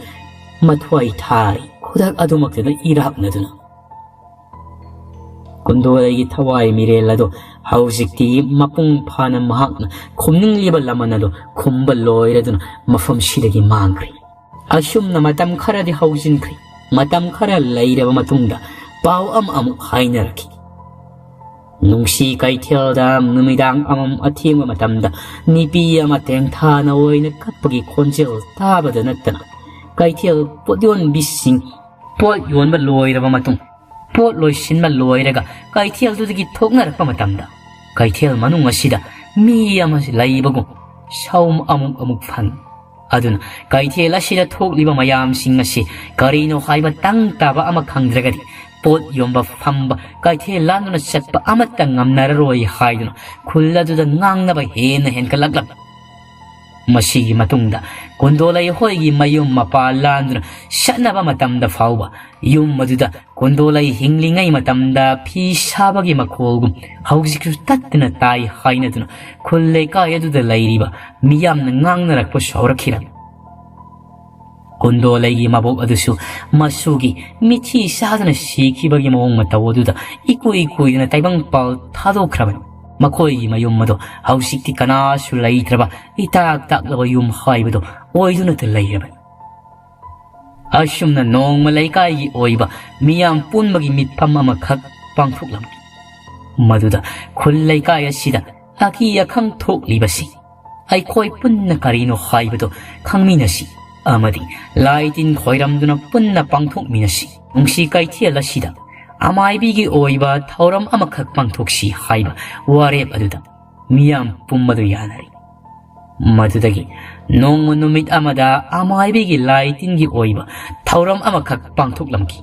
ꯃꯊ꯭ꯋꯥꯏ ꯊꯥꯔꯤ ꯈꯨꯗꯛ ꯑꯗꯨꯃꯛꯇꯗ ꯏꯔꯥꯛꯅꯗꯨꯅ, ꯀꯨꯟꯗꯣꯂꯩꯒꯤ ꯊꯋꯥꯏ ꯃꯤꯔꯦꯜ ꯑꯗꯨ ꯍꯧꯖꯤꯛꯇꯤ ꯃꯄꯨꯡ ꯐꯥꯅ ꯃꯍꯥꯛꯅ ꯈꯨꯝꯅꯤꯡꯂꯤꯕ ꯂꯃꯟ ꯑꯗꯨ ꯈꯨꯝꯕ ꯂꯣꯏꯔꯗꯨꯅ ꯃꯐꯝꯁꯤꯗꯒꯤ ꯃꯥꯡꯈ꯭ꯔꯦ꯫ ꯑꯁꯨꯝꯅ ꯃꯇꯝ ꯈꯔꯗꯤ ꯍꯧꯖꯤꯟꯈ꯭ꯔꯦ꯫ ꯃꯇꯝ ꯈꯔ ꯂꯩꯔꯕ ꯃꯇꯨꯡꯗ ꯄꯥꯎ ꯑꯃ ꯑꯃꯨꯛ ꯍꯥꯏꯅꯔꯛꯈꯤ꯫ ꯅꯨꯡꯁꯤ ꯀꯩꯊꯦꯜꯗ ꯅꯨꯃꯤꯗꯥꯡ ꯑꯃꯝ ꯑꯊꯦꯡꯕ ꯃꯇꯝꯗ ꯅꯨꯄꯤ ꯑꯃ ꯇꯦꯡꯊꯥꯅ ꯑꯣꯏꯅ ꯀꯞꯄꯒꯤ ꯈꯣꯟꯖꯦꯜ ꯇꯥꯕꯗ ꯅꯠꯇꯅ, ꯀꯩꯊꯦꯜ ꯄꯣꯠ ꯌꯣꯟꯕꯤꯁꯤꯡ ꯄꯣꯠ ꯌꯣꯟꯕ ꯂꯣꯏꯔꯕ ꯃꯇꯨꯡ, ꯄꯣꯠ ꯂꯣꯏꯁꯤꯟꯕ ꯂꯣꯏꯔꯒ ꯀꯩꯊꯦꯜꯗꯨꯗꯒꯤ ꯊꯣꯛꯅꯔꯛꯄ ꯃꯇꯝꯗ, ꯀꯩꯊꯦꯜ ꯃꯅꯨꯡ ꯑꯁꯤꯗ ꯃꯤ ꯑꯃ ꯂꯩꯕꯒꯨꯝ ꯁꯥꯎꯝ ꯑꯃꯨꯛ ꯑꯃꯨꯛ ꯐꯪꯏ꯫ ꯑꯗꯨꯅ ꯀꯩꯊꯦꯜ ꯑꯁꯤꯗ ꯊꯣꯛꯂꯤꯕ ꯃꯌꯥꯝꯁꯤꯡ ꯑꯁꯤ ꯀꯔꯤꯅꯣ ꯍꯥꯏꯕ ꯇꯪ ꯇꯥꯕ ꯑꯃ ꯈꯪꯗ꯭ꯔꯒꯗꯤ, ꯄꯣꯠ ꯌꯣꯟꯕ ꯐꯝꯕ, ꯀꯩꯊꯦꯜ ꯂꯥꯟꯗꯨꯅ ꯆꯠꯄ ꯑꯃꯠꯇ ꯉꯝꯅꯔꯔꯣꯏ ꯍꯥꯏꯗꯨꯅ ꯈꯨꯜ ꯑꯗꯨꯗ ꯉꯥꯡꯅꯕ ꯍꯦꯟꯅ ꯍꯦꯟꯒꯠꯂꯛꯂꯝꯃꯤ꯫ ꯃꯁꯤꯒꯤ ꯃꯇꯨꯡꯗ ꯀꯨꯟꯗꯣꯂꯩ ꯍꯣꯏꯒꯤ ꯃꯌꯨꯝ ꯃꯄꯥ ꯂꯥꯟꯗꯨꯅ ꯆꯠꯅꯕ ꯃꯇꯝꯗ ꯐꯥꯎꯕ, ꯌꯨꯝ ꯑꯗꯨꯗ ꯀꯨꯟꯗꯣꯂꯩ ꯍꯤꯡꯂꯤꯉꯩ ꯃꯇꯝꯗ ꯐꯤ ꯁꯥꯕꯒꯤ ꯃꯈꯣꯜꯒꯨꯝ ꯍꯧꯖꯤꯛꯁꯨ ꯇꯠꯇꯅ ꯇꯥꯏ ꯍꯥꯏꯅꯗꯨꯅ ꯈꯨꯜ ꯂꯩꯀꯥꯏ ꯑꯗꯨꯗ ꯂꯩꯔꯤꯕ ꯃꯤꯌꯥꯝꯅ ꯉꯥꯡꯅꯔꯛꯄꯁꯨ ꯍꯧꯔꯛꯈꯤꯔꯝꯃꯤ꯫ ꯀꯨꯟꯗꯣꯂꯩꯒꯤ ꯃꯕꯣꯛ ꯑꯗꯨꯁꯨ ꯃꯁꯨꯒꯤ ꯃꯤꯊꯤ ꯆꯥꯗꯨꯅ ꯁꯤꯈꯤꯕꯒꯤ ꯃꯑꯣꯡ ꯃꯇꯧ ꯑꯗꯨꯗ ꯏꯀꯨꯏ ꯀꯨꯏꯗꯅ ꯇꯥꯏꯕꯪꯄꯥꯜ ꯊꯥꯗꯣꯛꯈ꯭ꯔꯕꯅꯤ꯫ ꯃꯈꯣꯏꯒꯤ ꯃꯌꯨꯝ ꯑꯗꯣ ꯍꯧꯖꯤꯛꯇꯤ ꯀꯅꯥꯁꯨ ꯂꯩꯇ꯭ꯔꯕ ꯏꯇꯥꯛ ꯇꯥꯛꯂꯕ ꯌꯨꯝ ꯍꯥꯏꯕꯗꯣ ꯑꯣꯏꯗꯨꯅꯇ ꯂꯩꯔꯕꯅꯤ꯫ ꯑꯁꯨꯝꯅ ꯅꯣꯡꯃ ꯂꯩꯀꯥꯏꯒꯤ ꯑꯣꯏꯕ ꯃꯤꯌꯥꯝ ꯄꯨꯟꯕꯒꯤ ꯃꯤꯠꯐꯝ ꯑꯃꯈꯛ ꯄꯥꯡꯊꯣꯛꯂꯝꯃꯤ꯫ ꯃꯗꯨꯗ ꯈꯨꯜ ꯂꯩꯀꯥꯏ ꯑꯁꯤꯗ ꯑꯀꯤ ꯑꯈꯪ ꯊꯣꯛꯂꯤꯕꯁꯤ ꯑꯩꯈꯣꯏ ꯄꯨꯟꯅ ꯀꯔꯤꯅꯣ ꯍꯥꯏꯕꯗꯨ ꯈꯪꯃꯤꯟꯅꯁꯤ ꯑꯃꯗꯤ ꯂꯥꯏ ꯇꯤꯟ ꯈꯣꯏꯔꯝꯗꯨꯅ ꯄꯨꯟꯅ ꯄꯥꯡꯊꯣꯛꯃꯤꯟꯅꯁꯤ꯫ ꯅꯨꯡꯁꯤ ꯀꯩꯊꯦꯜ ꯑꯁꯤꯗ ꯑꯃꯥꯏꯕꯤꯒꯤ ꯑꯣꯏꯕ ꯊꯧꯔꯝ ꯑꯃꯈꯛ ꯄꯥꯡꯊꯣꯛꯁꯤ ꯍꯥꯏꯕ ꯋꯥꯔꯦꯞ ꯑꯗꯨꯗ ꯃꯤꯌꯥꯝ ꯄꯨꯝꯕꯗꯨ ꯌꯥꯅꯔꯤ꯫ ꯃꯗꯨꯗꯒꯤ ꯅꯣꯡꯃ ꯅꯨꯃꯤꯠ ꯑꯃꯗ ꯑꯃꯥꯏꯕꯤꯒꯤ ꯂꯥꯏ ꯇꯤꯟꯒꯤ ꯑꯣꯏꯕ ꯊꯧꯔꯝ ꯑꯃꯈꯛ ꯄꯥꯡꯊꯣꯛꯂꯝꯈꯤ꯫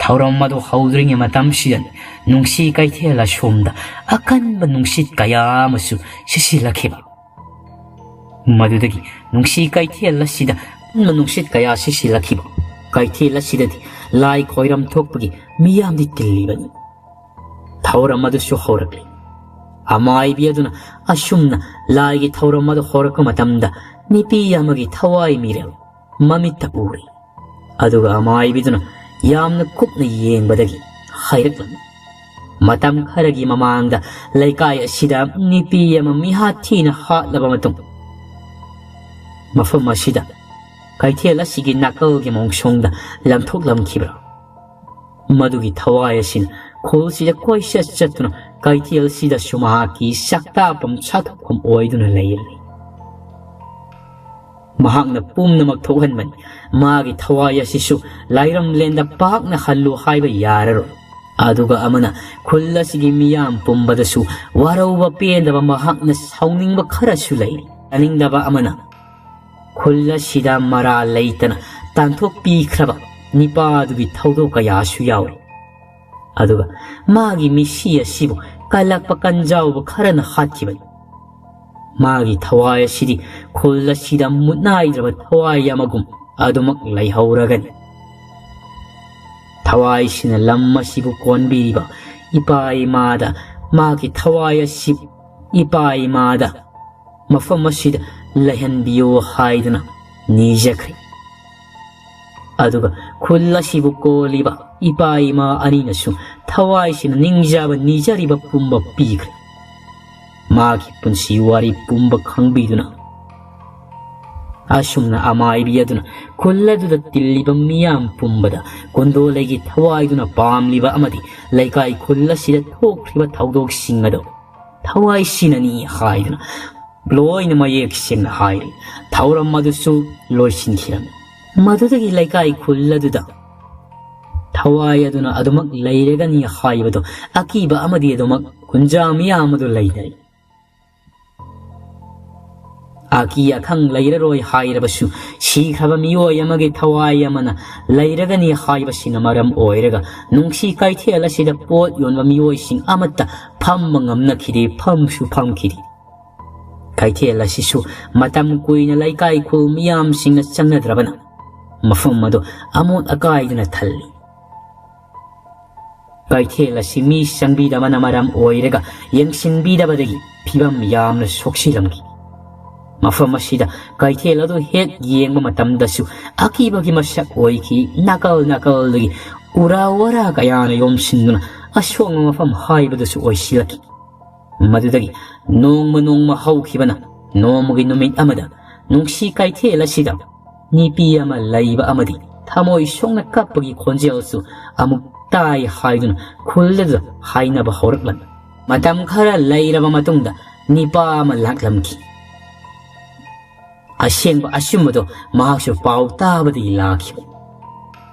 ꯊꯧꯔꯝ ꯑꯗꯨ ꯍꯧꯗ꯭ꯔꯤꯉꯩ ꯃꯇꯝꯁꯤꯗꯅꯤ ꯅꯨꯡꯁꯤ ꯀꯩꯊꯦꯜ ꯑꯁꯣꯝꯗ ꯑꯀꯟꯕ ꯅꯨꯡꯁꯤꯠ ꯀꯌꯥ ꯑꯃꯁꯨ ꯁꯤꯠꯆꯤꯜꯂꯛꯈꯤꯕ꯫ ꯃꯗꯨꯗꯒꯤ ꯅꯨꯡꯁꯤ ꯀꯩꯊꯦꯜ ꯑꯁꯤꯗ ꯑꯀꯟꯕ ꯅꯨꯡꯁꯤꯠ ꯀꯌꯥ ꯁꯤꯠꯆꯤꯜꯂꯛꯈꯤꯕ꯫ ꯀꯩꯊꯦꯜ ꯑꯁꯤꯗꯗꯤ ꯂꯥꯏ ꯈꯣꯏꯔꯝ ꯊꯣꯛꯄꯒꯤ ꯃꯤꯌꯥꯝꯗꯤ ꯇꯤꯜꯂꯤꯕꯅꯤ꯫ ꯊꯧꯔꯝ ꯑꯗꯨꯁꯨ ꯍꯧꯔꯛꯂꯤ꯫ ꯑꯃꯥꯏꯕꯤ ꯑꯗꯨꯅ ꯑꯁꯨꯝꯅ ꯂꯥꯏꯒꯤ ꯊꯧꯔꯝ ꯑꯗꯨ ꯍꯧꯔꯛꯄ ꯃꯇꯝꯗ ꯅꯨꯄꯤ ꯑꯃꯒꯤ ꯊꯋꯥꯏ ꯃꯤꯔꯦꯜ ꯃꯃꯤꯠꯇ ꯎꯔꯤ꯫ ꯑꯗꯨꯒ ꯑꯃꯥꯏꯕꯤꯗꯨꯅ ꯌꯥꯝꯅ ꯀꯨꯞꯅ ꯌꯦꯡꯕꯗꯒꯤ ꯍꯥꯏꯔꯛꯂꯝꯃꯤ, ꯃꯇꯝ ꯈꯔꯒꯤ ꯃꯃꯥꯡꯗ ꯂꯩꯀꯥꯏ ꯑꯁꯤꯗ ꯅꯨꯄꯤ ꯑꯃ ꯃꯤꯍꯥꯠ ꯊꯤꯅ ꯍꯥꯠꯂꯕ ꯃꯇꯨꯡ, ꯃꯐꯝ ꯑꯁꯤꯗ ꯀꯩꯊꯦꯜ ꯑꯁꯤꯒꯤ ꯅꯥꯀꯜꯒꯤ ꯃꯣꯡꯁꯣꯡꯗ ꯂꯪꯊꯣꯛꯂꯝꯈꯤꯕ꯭ꯔꯥ? ꯃꯗꯨꯒꯤ ꯊꯋꯥꯏ ꯑꯁꯤꯅ ꯈꯨꯜꯁꯤꯗ ꯀꯣꯏꯆꯠ ꯆꯠꯇꯨꯅ ꯀꯩꯊꯦꯜꯁꯤꯗꯁꯨ ꯃꯍꯥꯛꯀꯤ ꯆꯥꯛꯇꯥꯐꯝ ꯆꯥꯊꯣꯛꯐꯝ ꯑꯣꯏꯗꯨꯅ ꯂꯩꯔꯤ꯫ ꯃꯍꯥꯛꯅ ꯄꯨꯝꯅꯃꯛ ꯊꯣꯛꯍꯟꯕꯅꯤ꯫ ꯃꯥꯒꯤ ꯊꯋꯥꯏ ꯑꯁꯤꯁꯨ ꯂꯥꯏꯔꯝꯂꯦꯟꯗ ꯄꯥꯛꯅ ꯍꯜꯂꯨ ꯍꯥꯏꯕ ꯌꯥꯔꯔꯣꯏ꯫ ꯑꯗꯨꯒ ꯑꯃꯅ ꯈꯨꯜ ꯑꯁꯤꯒꯤ ꯃꯤꯌꯥꯝ ꯄꯨꯝꯕꯗꯁꯨ ꯋꯥꯔꯧꯕ ꯄꯦꯟꯗꯕ ꯃꯍꯥꯛꯅ ꯁꯥꯎꯅꯤꯡꯕ ꯈꯔꯁꯨ ꯂꯩ꯫ ꯌꯥꯅꯤꯡꯗꯕ ꯑꯃꯅ ꯈꯨꯜ ꯑꯁꯤꯗ ꯃꯔꯥꯜ ꯂꯩꯇꯅ ꯇꯥꯟꯊꯣꯛꯄꯤꯈ꯭ꯔꯕ ꯅꯤꯄꯥꯗꯨꯒꯤ ꯊꯧꯗꯣꯛ ꯀꯌꯥꯁꯨ ꯌꯥꯎꯔꯤ꯫ ꯑꯗꯨꯒ ꯃꯥꯒꯤ ꯃꯤꯁꯤ ꯑꯁꯤꯕꯨ ꯀꯜꯂꯛꯄ ꯀꯟꯖꯥꯎꯕ ꯈꯔꯅ ꯍꯥꯠꯈꯤꯕꯅꯤ꯫ ꯃꯥꯒꯤ ꯊꯋꯥꯏ ꯑꯁꯤꯗꯤ ꯈꯨꯜ ꯑꯁꯤꯗ ꯃꯨꯠꯅꯥꯏꯗ꯭ꯔꯕ ꯊꯋꯥꯏ ꯑꯃꯒꯨꯝ ꯑꯗꯨꯃꯛ ꯂꯩꯍꯧꯔꯒꯅꯤ꯫ ꯊꯋꯥꯏꯁꯤꯅ ꯂꯝ ꯑꯁꯤꯕꯨ ꯀꯣꯟꯕꯤꯔꯤꯕ ꯏꯄꯥ ꯏꯃꯥꯗ ꯃꯥꯒꯤ ꯊꯋꯥꯏ ꯑꯁꯤ ꯏꯄꯥ ꯏꯃꯥꯗ ꯃꯐꯝ ꯑꯁꯤꯗ ꯂꯩꯍꯟꯕꯤꯌꯨ ꯍꯥꯏꯗꯨꯅ ꯅꯤꯖꯈ꯭ꯔꯦ꯫ ꯑꯗꯨꯒ ꯈꯨꯜ ꯑꯁꯤꯕꯨ ꯀꯣꯜꯂꯤꯕ ꯏꯄꯥ ꯏꯃꯥ ꯑꯅꯤꯅꯁꯨ ꯊꯋꯥꯏꯁꯤꯅ ꯅꯤꯡꯖꯕ ꯅꯤꯖꯔꯤꯕ ꯄꯨꯝꯕ ꯄꯤꯈ꯭ꯔꯦ꯫ ꯃꯥꯒꯤ ꯄꯨꯟꯁꯤ ꯋꯥꯔꯤ ꯄꯨꯝꯕ ꯈꯪꯕꯤꯗꯨꯅ ꯑꯁꯨꯝꯅ ꯑꯃꯥꯏꯕꯤ ꯑꯗꯨꯅ ꯈꯨꯜ ꯑꯗꯨꯗ ꯇꯤꯜꯂꯤꯕ ꯃꯤꯌꯥꯝ ꯄꯨꯝꯕꯗ ꯀꯨꯟꯗꯣꯂꯩꯒꯤ ꯊꯋꯥꯏꯗꯨꯅ ꯄꯥꯝꯂꯤꯕ ꯑꯃꯗꯤ ꯂꯩꯀꯥꯏ ꯈꯨꯜ ꯑꯁꯤꯗ ꯊꯣꯛꯈ꯭ꯔꯤꯕ ꯊꯧꯗꯣꯛꯁꯤꯡ ꯑꯗꯨ ꯊꯋꯥꯏꯁꯤꯅꯅꯤ ꯍꯥꯏꯗꯨꯅ ꯂꯣꯏꯅ ꯃꯌꯦꯛ ꯁꯦꯡꯅ ꯍꯥꯏꯔꯤ꯫ ꯊꯧꯔꯝ ꯑꯗꯨꯁꯨ ꯂꯣꯏꯁꯤꯟꯈꯤꯔꯝꯃꯤ꯫ ꯃꯗꯨꯗꯒꯤ ꯂꯩꯀꯥꯏ ꯈꯨꯜ ꯑꯗꯨꯗ ꯊꯋꯥꯏ ꯑꯗꯨꯅ ꯑꯗꯨꯃꯛ ꯂꯩꯔꯒꯅꯤ ꯍꯥꯏꯕꯗꯨ ꯑꯀꯤꯕ ꯑꯃꯗꯤ ꯑꯗꯨꯃꯛ ꯈꯨꯟꯖꯥ ꯃꯤꯌꯥꯝ ꯑꯗꯨ ꯂꯩꯅꯔꯤ꯫ ꯑꯀꯤ ꯑꯈꯪ ꯂꯩꯔꯔꯣꯏ ꯍꯥꯏꯔꯕꯁꯨ, ꯁꯤꯈ꯭ꯔꯕ ꯃꯤꯑꯣꯏ ꯑꯃꯒꯤ ꯊꯋꯥꯏ ꯑꯃꯅ ꯂꯩꯔꯒꯅꯤ ꯍꯥꯏꯕꯁꯤꯅ ꯃꯔꯝ ꯑꯣꯏꯔꯒ, ꯅꯨꯡꯁꯤ ꯀꯩꯊꯦꯜ ꯑꯁꯤꯗ ꯄꯣꯠ ꯌꯣꯟꯕ ꯃꯤꯑꯣꯏꯁꯤꯡ ꯑꯃꯠꯇ ꯐꯝꯕ ꯉꯝꯅꯈꯤꯗꯦ, ꯐꯝꯁꯨ ꯐꯝꯈꯤꯗꯦ꯫ ꯀꯩꯊꯦꯜ ꯑꯁꯤꯁꯨ ꯃꯇꯝ ꯀꯨꯏꯅ ꯂꯩꯀꯥꯏ ꯈꯨꯜ ꯃꯤꯌꯥꯝꯁꯤꯡꯅ ꯆꯪꯅꯗ꯭ꯔꯕꯅ, ꯃꯐꯝ ꯑꯗꯨ ꯑꯃꯣꯠ ꯑꯀꯥꯏꯗꯨꯅ ꯊꯜꯂꯤ꯫ ꯀꯩꯊꯦꯜ ꯑꯁꯤ ꯃꯤ ꯆꯪꯕꯤꯗꯕꯅ ꯃꯔꯝ ꯑꯣꯏꯔꯒ, ꯌꯦꯡꯁꯤꯟꯕꯤꯗꯕꯗꯒꯤ ꯐꯤꯕꯝ ꯌꯥꯝꯅ ꯁꯣꯛꯁꯤꯜꯂꯝꯈꯤ꯫ ꯃꯐꯝ ꯑꯁꯤꯗ ꯀꯩꯊꯦꯜ ꯑꯗꯨ ꯍꯦꯛ ꯌꯦꯡꯕ ꯃꯇꯝꯗꯁꯨ ꯑꯀꯤꯕꯒꯤ ꯃꯁꯛ ꯑꯣꯏꯈꯤ꯫ ꯅꯥꯀꯜ ꯅꯥꯀꯜꯗꯒꯤ ꯎꯔꯥ ꯋꯥꯔꯥ ꯀꯌꯥꯅ ꯌꯣꯝꯁꯤꯟꯗꯨꯅ ꯑꯁꯣꯡꯕ ꯃꯐꯝ ꯍꯥꯏꯕꯗꯨꯁꯨ ꯑꯣꯏꯁꯤꯜꯂꯛꯈꯤ꯫ ꯃꯗꯨꯗꯒꯤ ꯅꯣꯡꯃ ꯅꯣꯡꯃ ꯍꯧꯈꯤꯕꯅ, ꯅꯣꯡꯃꯒꯤ ꯅꯨꯃꯤꯠ ꯑꯃꯗ ꯅꯨꯡꯁꯤ ꯀꯩꯊꯦꯜ ꯑꯁꯤꯗ ꯅꯨꯄꯤ ꯑꯃ ꯂꯩꯕ ꯑꯃꯗꯤ ꯊꯃꯣꯏ ꯁꯣꯛꯅ ꯀꯞꯄꯒꯤ ꯈꯣꯟꯖꯦꯜꯁꯨ ꯑꯃꯨꯛ ꯇꯥꯏ ꯍꯥꯏꯗꯨꯅ ꯈꯨꯜ ꯑꯗꯨꯗ ꯍꯥꯏꯅꯕ ꯍꯧꯔꯛꯂꯝꯃꯤ꯫ ꯃꯇꯝ ꯈꯔ ꯂꯩꯔꯕ ꯃꯇꯨꯡꯗ ꯅꯤꯄꯥ ꯑꯃ ꯂꯥꯛꯂꯝꯈꯤ꯫ ꯑꯁꯦꯡꯕ ꯑꯆꯨꯝꯕꯗꯣ ꯃꯍꯥꯛꯁꯨ ꯄꯥꯎ ꯇꯥꯕꯗꯒꯤ ꯂꯥꯛꯈꯤꯕ꯫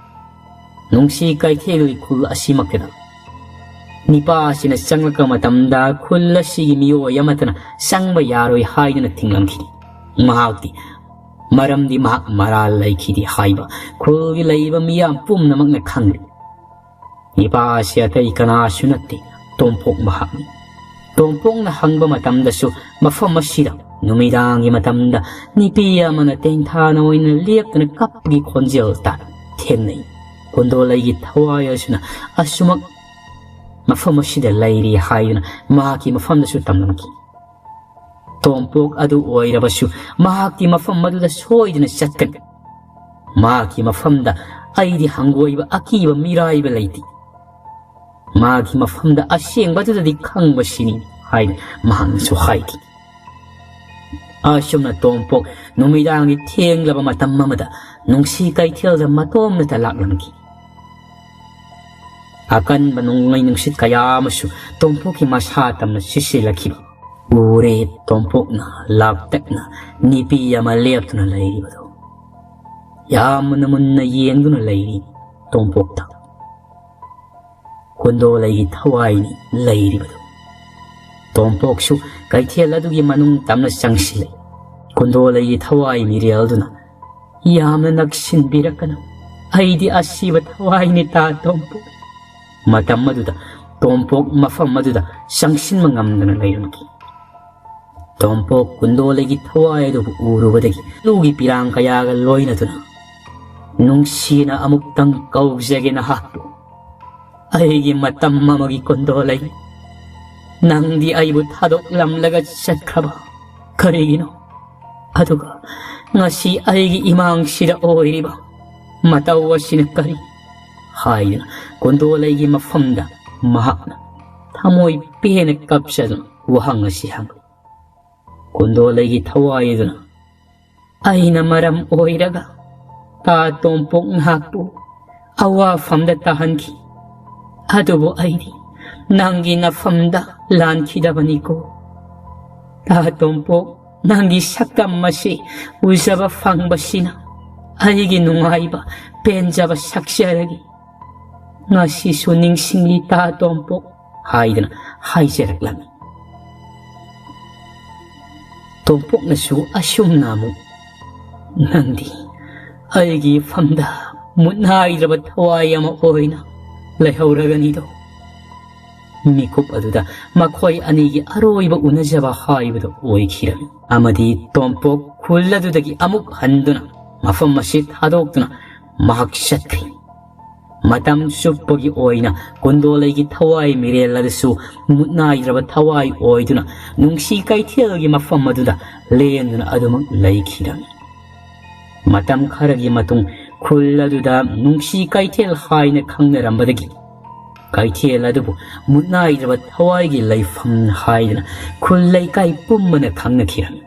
ꯅꯨꯡꯁꯤ ꯀꯩꯊꯦꯜꯒꯤ ꯈꯨꯜ ꯑꯁꯤꯃꯛꯇꯗ ꯅꯤꯄꯥ ꯑꯁꯤꯅ ꯆꯪꯂꯛꯄ ꯃꯇꯝꯗ, ꯈꯨꯜ ꯑꯁꯤꯒꯤ ꯃꯤꯑꯣꯏ ꯑꯃꯠꯇꯅ ꯆꯪꯕ ꯌꯥꯔꯣꯏ ꯍꯥꯏꯗꯨꯅ ꯊꯤꯡꯂꯝꯈꯤꯗꯦ꯫ ꯃꯍꯥꯛꯇꯤ, ꯃꯔꯝꯗꯤ ꯃꯍꯥꯛ ꯃꯔꯥꯜ ꯂꯩꯈꯤꯗꯦ ꯍꯥꯏꯕ ꯈꯨꯜꯒꯤ ꯂꯩꯔꯤꯕ ꯃꯤꯌꯥꯝ ꯄꯨꯝꯅꯃꯛꯅ ꯈꯪꯂꯤ꯫ ꯅꯤꯄꯥ ꯑꯁꯤ ꯑꯇꯩ ꯀꯅꯥꯁꯨ ꯅꯠꯇꯦ, ꯇꯣꯝꯄꯣꯛ ꯃꯍꯥꯛꯅꯤ꯫ ꯇꯣꯝꯄꯣꯛꯅ ꯍꯪꯕ ꯃꯇꯝꯗꯁꯨ, ꯃꯐꯝ ꯑꯁꯤꯗ ꯅꯨꯃꯤꯗꯥꯡꯒꯤ ꯃꯇꯝꯗ ꯅꯨꯄꯤ ꯑꯃꯅ ꯇꯦꯡꯊꯥꯅ ꯑꯣꯏꯅ ꯂꯦꯞꯇꯨꯅ ꯀꯞꯄꯒꯤ ꯈꯣꯟꯖꯦꯜ ꯇꯥꯏ, ꯊꯦꯡꯅꯩ꯫ ꯀꯨꯟꯗꯣꯂꯩꯒꯤ ꯊꯋꯥꯏ ꯑꯁꯤꯅ ꯑꯁꯨꯃꯛ ꯃꯐꯝ ꯑꯁꯤꯗ ꯂꯩꯔꯤ ꯍꯥꯏꯗꯨꯅ ꯃꯍꯥꯛꯀꯤ ꯃꯐꯝꯗꯁꯨ ꯇꯝꯂꯝꯈꯤ꯫ ꯇꯣꯝꯄꯣꯛ ꯑꯗꯨ ꯑꯣꯏꯔꯕꯁꯨ, ꯃꯍꯥꯛꯀꯤ ꯃꯐꯝ ꯑꯗꯨꯗ ꯁꯣꯏꯗꯅ ꯆꯠꯀꯅꯤ꯫ ꯃꯍꯥꯛꯀꯤ ꯃꯐꯝꯗ ꯑꯩꯗꯤ ꯍꯪꯒꯣꯏꯕ ꯑꯀꯤꯕ ꯃꯤꯔꯥꯏꯕ ꯂꯩꯇꯦ꯫ ꯃꯥꯒꯤ ꯃꯐꯝꯗ ꯑꯁꯦꯡꯕꯗꯨꯗꯗꯤ ꯈꯪꯕꯁꯤꯅꯤ ꯍꯥꯏꯅ ꯃꯍꯥꯛꯅꯁꯨ ꯍꯥꯏꯈꯤ꯫ ꯑꯁꯨꯝꯅ ꯇꯣꯝꯄꯣꯛ ꯅꯨꯃꯤꯗꯥꯡꯒꯤ ꯊꯦꯡꯂꯕ ꯃꯇꯝ ꯑꯃꯗ ꯅꯨꯡꯁꯤ ꯀꯩꯊꯦꯜꯗ ꯃꯇꯣꯝꯅꯇ ꯂꯥꯛꯂꯝꯈꯤ꯫ ꯑꯀꯟꯕ ꯅꯣꯡꯂꯩ ꯅꯨꯡꯁꯤꯠ ꯀꯌꯥ ꯑꯃꯁꯨ ꯇꯣꯝꯄꯣꯛꯀꯤ ꯃꯁꯥ ꯇꯝꯅ ꯁꯤꯠꯆꯤꯜꯂꯛꯈꯤꯕ ꯎꯔꯦ꯫ ꯇꯣꯝꯄꯣꯛꯅ ꯂꯥꯞꯇꯛꯅ ꯅꯨꯄꯤ ꯑꯃ ꯂꯦꯞꯇꯨꯅ ꯂꯩꯔꯤꯕꯗꯨ꯫ ꯌꯥꯝꯅ ꯃꯨꯟꯅ ꯌꯦꯡꯗꯨꯅ ꯂꯩꯔꯤ ꯇꯣꯝꯄꯣꯛꯇ꯫ ꯀꯨꯟꯗꯣꯂꯩꯒꯤ ꯊꯋꯥꯏꯅꯤ ꯂꯩꯔꯤꯕꯗꯨ꯫ ꯇꯣꯝꯄꯣꯛꯁꯨ ꯀꯩꯊꯦꯜ ꯑꯗꯨꯒꯤ ꯃꯅꯨꯡ ꯇꯝꯅ ꯆꯪꯁꯤꯜꯂꯦ꯫ ꯀꯨꯟꯗꯣꯂꯩꯒꯤ ꯊꯋꯥꯏ ꯃꯤꯔꯦꯜꯗꯨꯅ, "ꯌꯥꯝꯅ ꯅꯛꯁꯤꯟꯕꯤꯔꯛꯀꯅꯨ, ꯑꯩꯗꯤ ꯑꯁꯤꯕ ꯊꯋꯥꯏꯅꯤ ꯇꯥ ꯇꯣꯝꯄꯣꯛ"꯫ ꯃꯇꯝ ꯑꯗꯨꯗ ꯇꯣꯝꯄꯣꯛ ꯃꯐꯝ ꯑꯗꯨꯗ ꯆꯪꯁꯤꯟꯕ ꯉꯝꯗꯅ ꯂꯩꯔꯝꯈꯤ꯫ ꯇꯣꯝꯄꯣꯛ ꯀꯨꯟꯗꯣꯂꯩꯒꯤ ꯊꯋꯥꯏ ꯑꯗꯨꯕꯨ ꯎꯔꯨꯕꯗꯒꯤ ꯂꯨꯒꯤ ꯄꯤꯔꯥꯡ ꯀꯌꯥꯒ ꯂꯣꯏꯅꯗꯨꯅ ꯅꯨꯡꯁꯤꯅ ꯑꯃꯨꯛꯇꯪ ꯀꯧꯖꯒꯦ ꯅꯍꯥꯛꯄꯨ꯫ "ꯑꯩꯒꯤ ꯃꯇꯝ ꯑꯃꯒꯤ ꯀꯨꯟꯗꯣꯂꯩ, ꯅꯪꯗꯤ ꯑꯩꯕꯨ ꯊꯥꯗꯣꯛꯂꯝꯂꯒ ꯆꯠꯈ꯭ꯔꯕ꯫ ꯀꯔꯤꯒꯤꯅꯣ? ꯑꯗꯨꯒ ꯉꯁꯤ ꯑꯩꯒꯤ ꯏꯃꯥꯡꯁꯤꯗ ꯑꯣꯏꯔꯤꯕ ꯃꯇꯧ ꯑꯁꯤꯅ ꯀꯔꯤ?" ꯍꯥꯏꯗꯨꯅ ꯀꯨꯟꯗꯣꯂꯩꯒꯤ ꯃꯐꯝꯗ ꯃꯍꯥꯛꯅ ꯊꯃꯣꯏ ꯄꯦꯟꯅ ꯀꯞꯆꯗꯨꯅ ꯋꯥꯍꯪ ꯑꯁꯤ ꯍꯪꯂꯤ꯫ ꯀꯨꯟꯗꯣꯂꯩꯒꯤ ꯊꯋꯥꯏ ꯑꯗꯨꯅ, "ꯑꯩꯅ ꯃꯔꯝ ꯑꯣꯏꯔꯒ ꯇꯥ ꯇꯣꯝꯄꯣꯛ ꯅꯍꯥꯛꯄꯨ ꯑꯋꯥꯐꯝꯗ ꯇꯥꯍꯟꯈꯤ꯫ ꯑꯗꯨꯕꯨ ꯑꯩꯗꯤ ꯅꯪꯒꯤ ꯅꯐꯝꯗ ꯂꯥꯟꯈꯤꯗꯕꯅꯤꯀꯣ꯫ ꯇꯥ ꯇꯣꯝꯄꯣꯛ, ꯅꯪꯒꯤ ꯁꯛꯇꯝ ꯑꯁꯤ ꯎꯖꯕ ꯐꯪꯕꯁꯤꯅ ꯑꯩꯒꯤ ꯅꯨꯡꯉꯥꯏꯕ, ꯄꯦꯟꯖꯕ ꯁꯛꯆꯔꯒꯦ꯫ ꯉꯁꯤꯁꯨ ꯅꯤꯡꯁꯤꯡꯂꯤ ꯇꯥ ꯇꯣꯝꯄꯣꯛ" ꯍꯥꯏꯗꯅ ꯍꯥꯏꯖꯔꯛꯂꯝꯃꯤ꯫ ꯇꯣꯝꯄꯣꯛꯅꯁꯨ ꯑꯁꯨꯝꯅ ꯑꯃꯨꯛ, "ꯅꯪꯗꯤ ꯑꯩꯒꯤ ꯏꯐꯝꯗ ꯃꯨꯠꯅꯥꯏꯗ꯭ꯔꯕ ꯊꯋꯥꯏ ꯑꯃ ꯑꯣꯏꯅ ꯂꯩꯍꯧꯔꯒꯅꯤꯗꯣ"꯫ ꯃꯤꯀꯨꯞ ꯑꯗꯨꯗ ꯃꯈꯣꯏ ꯑꯅꯤꯒꯤ ꯑꯔꯣꯏꯕ ꯎꯅꯖꯕ ꯍꯥꯏꯕꯗꯨ ꯑꯣꯏꯈꯤꯔꯝꯃꯤ꯫ ꯑꯃꯗꯤ ꯇꯣꯝꯄꯣꯛ ꯈꯨꯜ ꯑꯗꯨꯗꯒꯤ ꯑꯃꯨꯛ ꯍꯟꯗꯨꯅ ꯃꯐꯝ ꯑꯁꯤ ꯊꯥꯗꯣꯛꯇꯨꯅ ꯃꯍꯥꯛ ꯆꯠꯈ꯭ꯔꯦ꯫ ꯃꯇꯝ ꯆꯨꯞꯄꯒꯤ ꯑꯣꯏꯅ ꯀꯨꯟꯗꯣꯂꯩꯒꯤ ꯊꯋꯥꯏ ꯃꯤꯔꯦꯜ ꯑꯗꯨꯁꯨ ꯃꯨꯠꯅꯥꯏꯗ꯭ꯔꯕ ꯊꯋꯥꯏ ꯑꯣꯏꯗꯨꯅ ꯅꯨꯡꯁꯤ ꯀꯩꯊꯦꯜꯒꯤ ꯃꯐꯝ ꯑꯗꯨꯗ ꯂꯦꯡꯗꯨꯅ ꯑꯗꯨꯃꯛ ꯂꯩꯈꯤꯔꯝꯃꯤ꯫ ꯃꯇꯝ ꯈꯔꯒꯤ ꯃꯇꯨꯡ ꯈꯨꯜ ꯑꯗꯨꯗ ꯅꯨꯡꯁꯤ ꯀꯩꯊꯦꯜ ꯍꯥꯏꯅ ꯈꯪꯅꯔꯝꯕꯗꯒꯤ ꯀꯩꯊꯦꯜ ꯑꯗꯨꯕꯨ ꯃꯨꯠꯅꯥꯏꯗ꯭ꯔꯕ ꯊꯋꯥꯏꯒꯤ ꯂꯩꯐꯝ ꯍꯥꯏꯗꯨꯅ ꯈꯨꯜ ꯂꯩꯀꯥꯏ ꯄꯨꯝꯕꯅ ꯈꯪꯅꯈꯤꯔꯝꯃꯤ꯫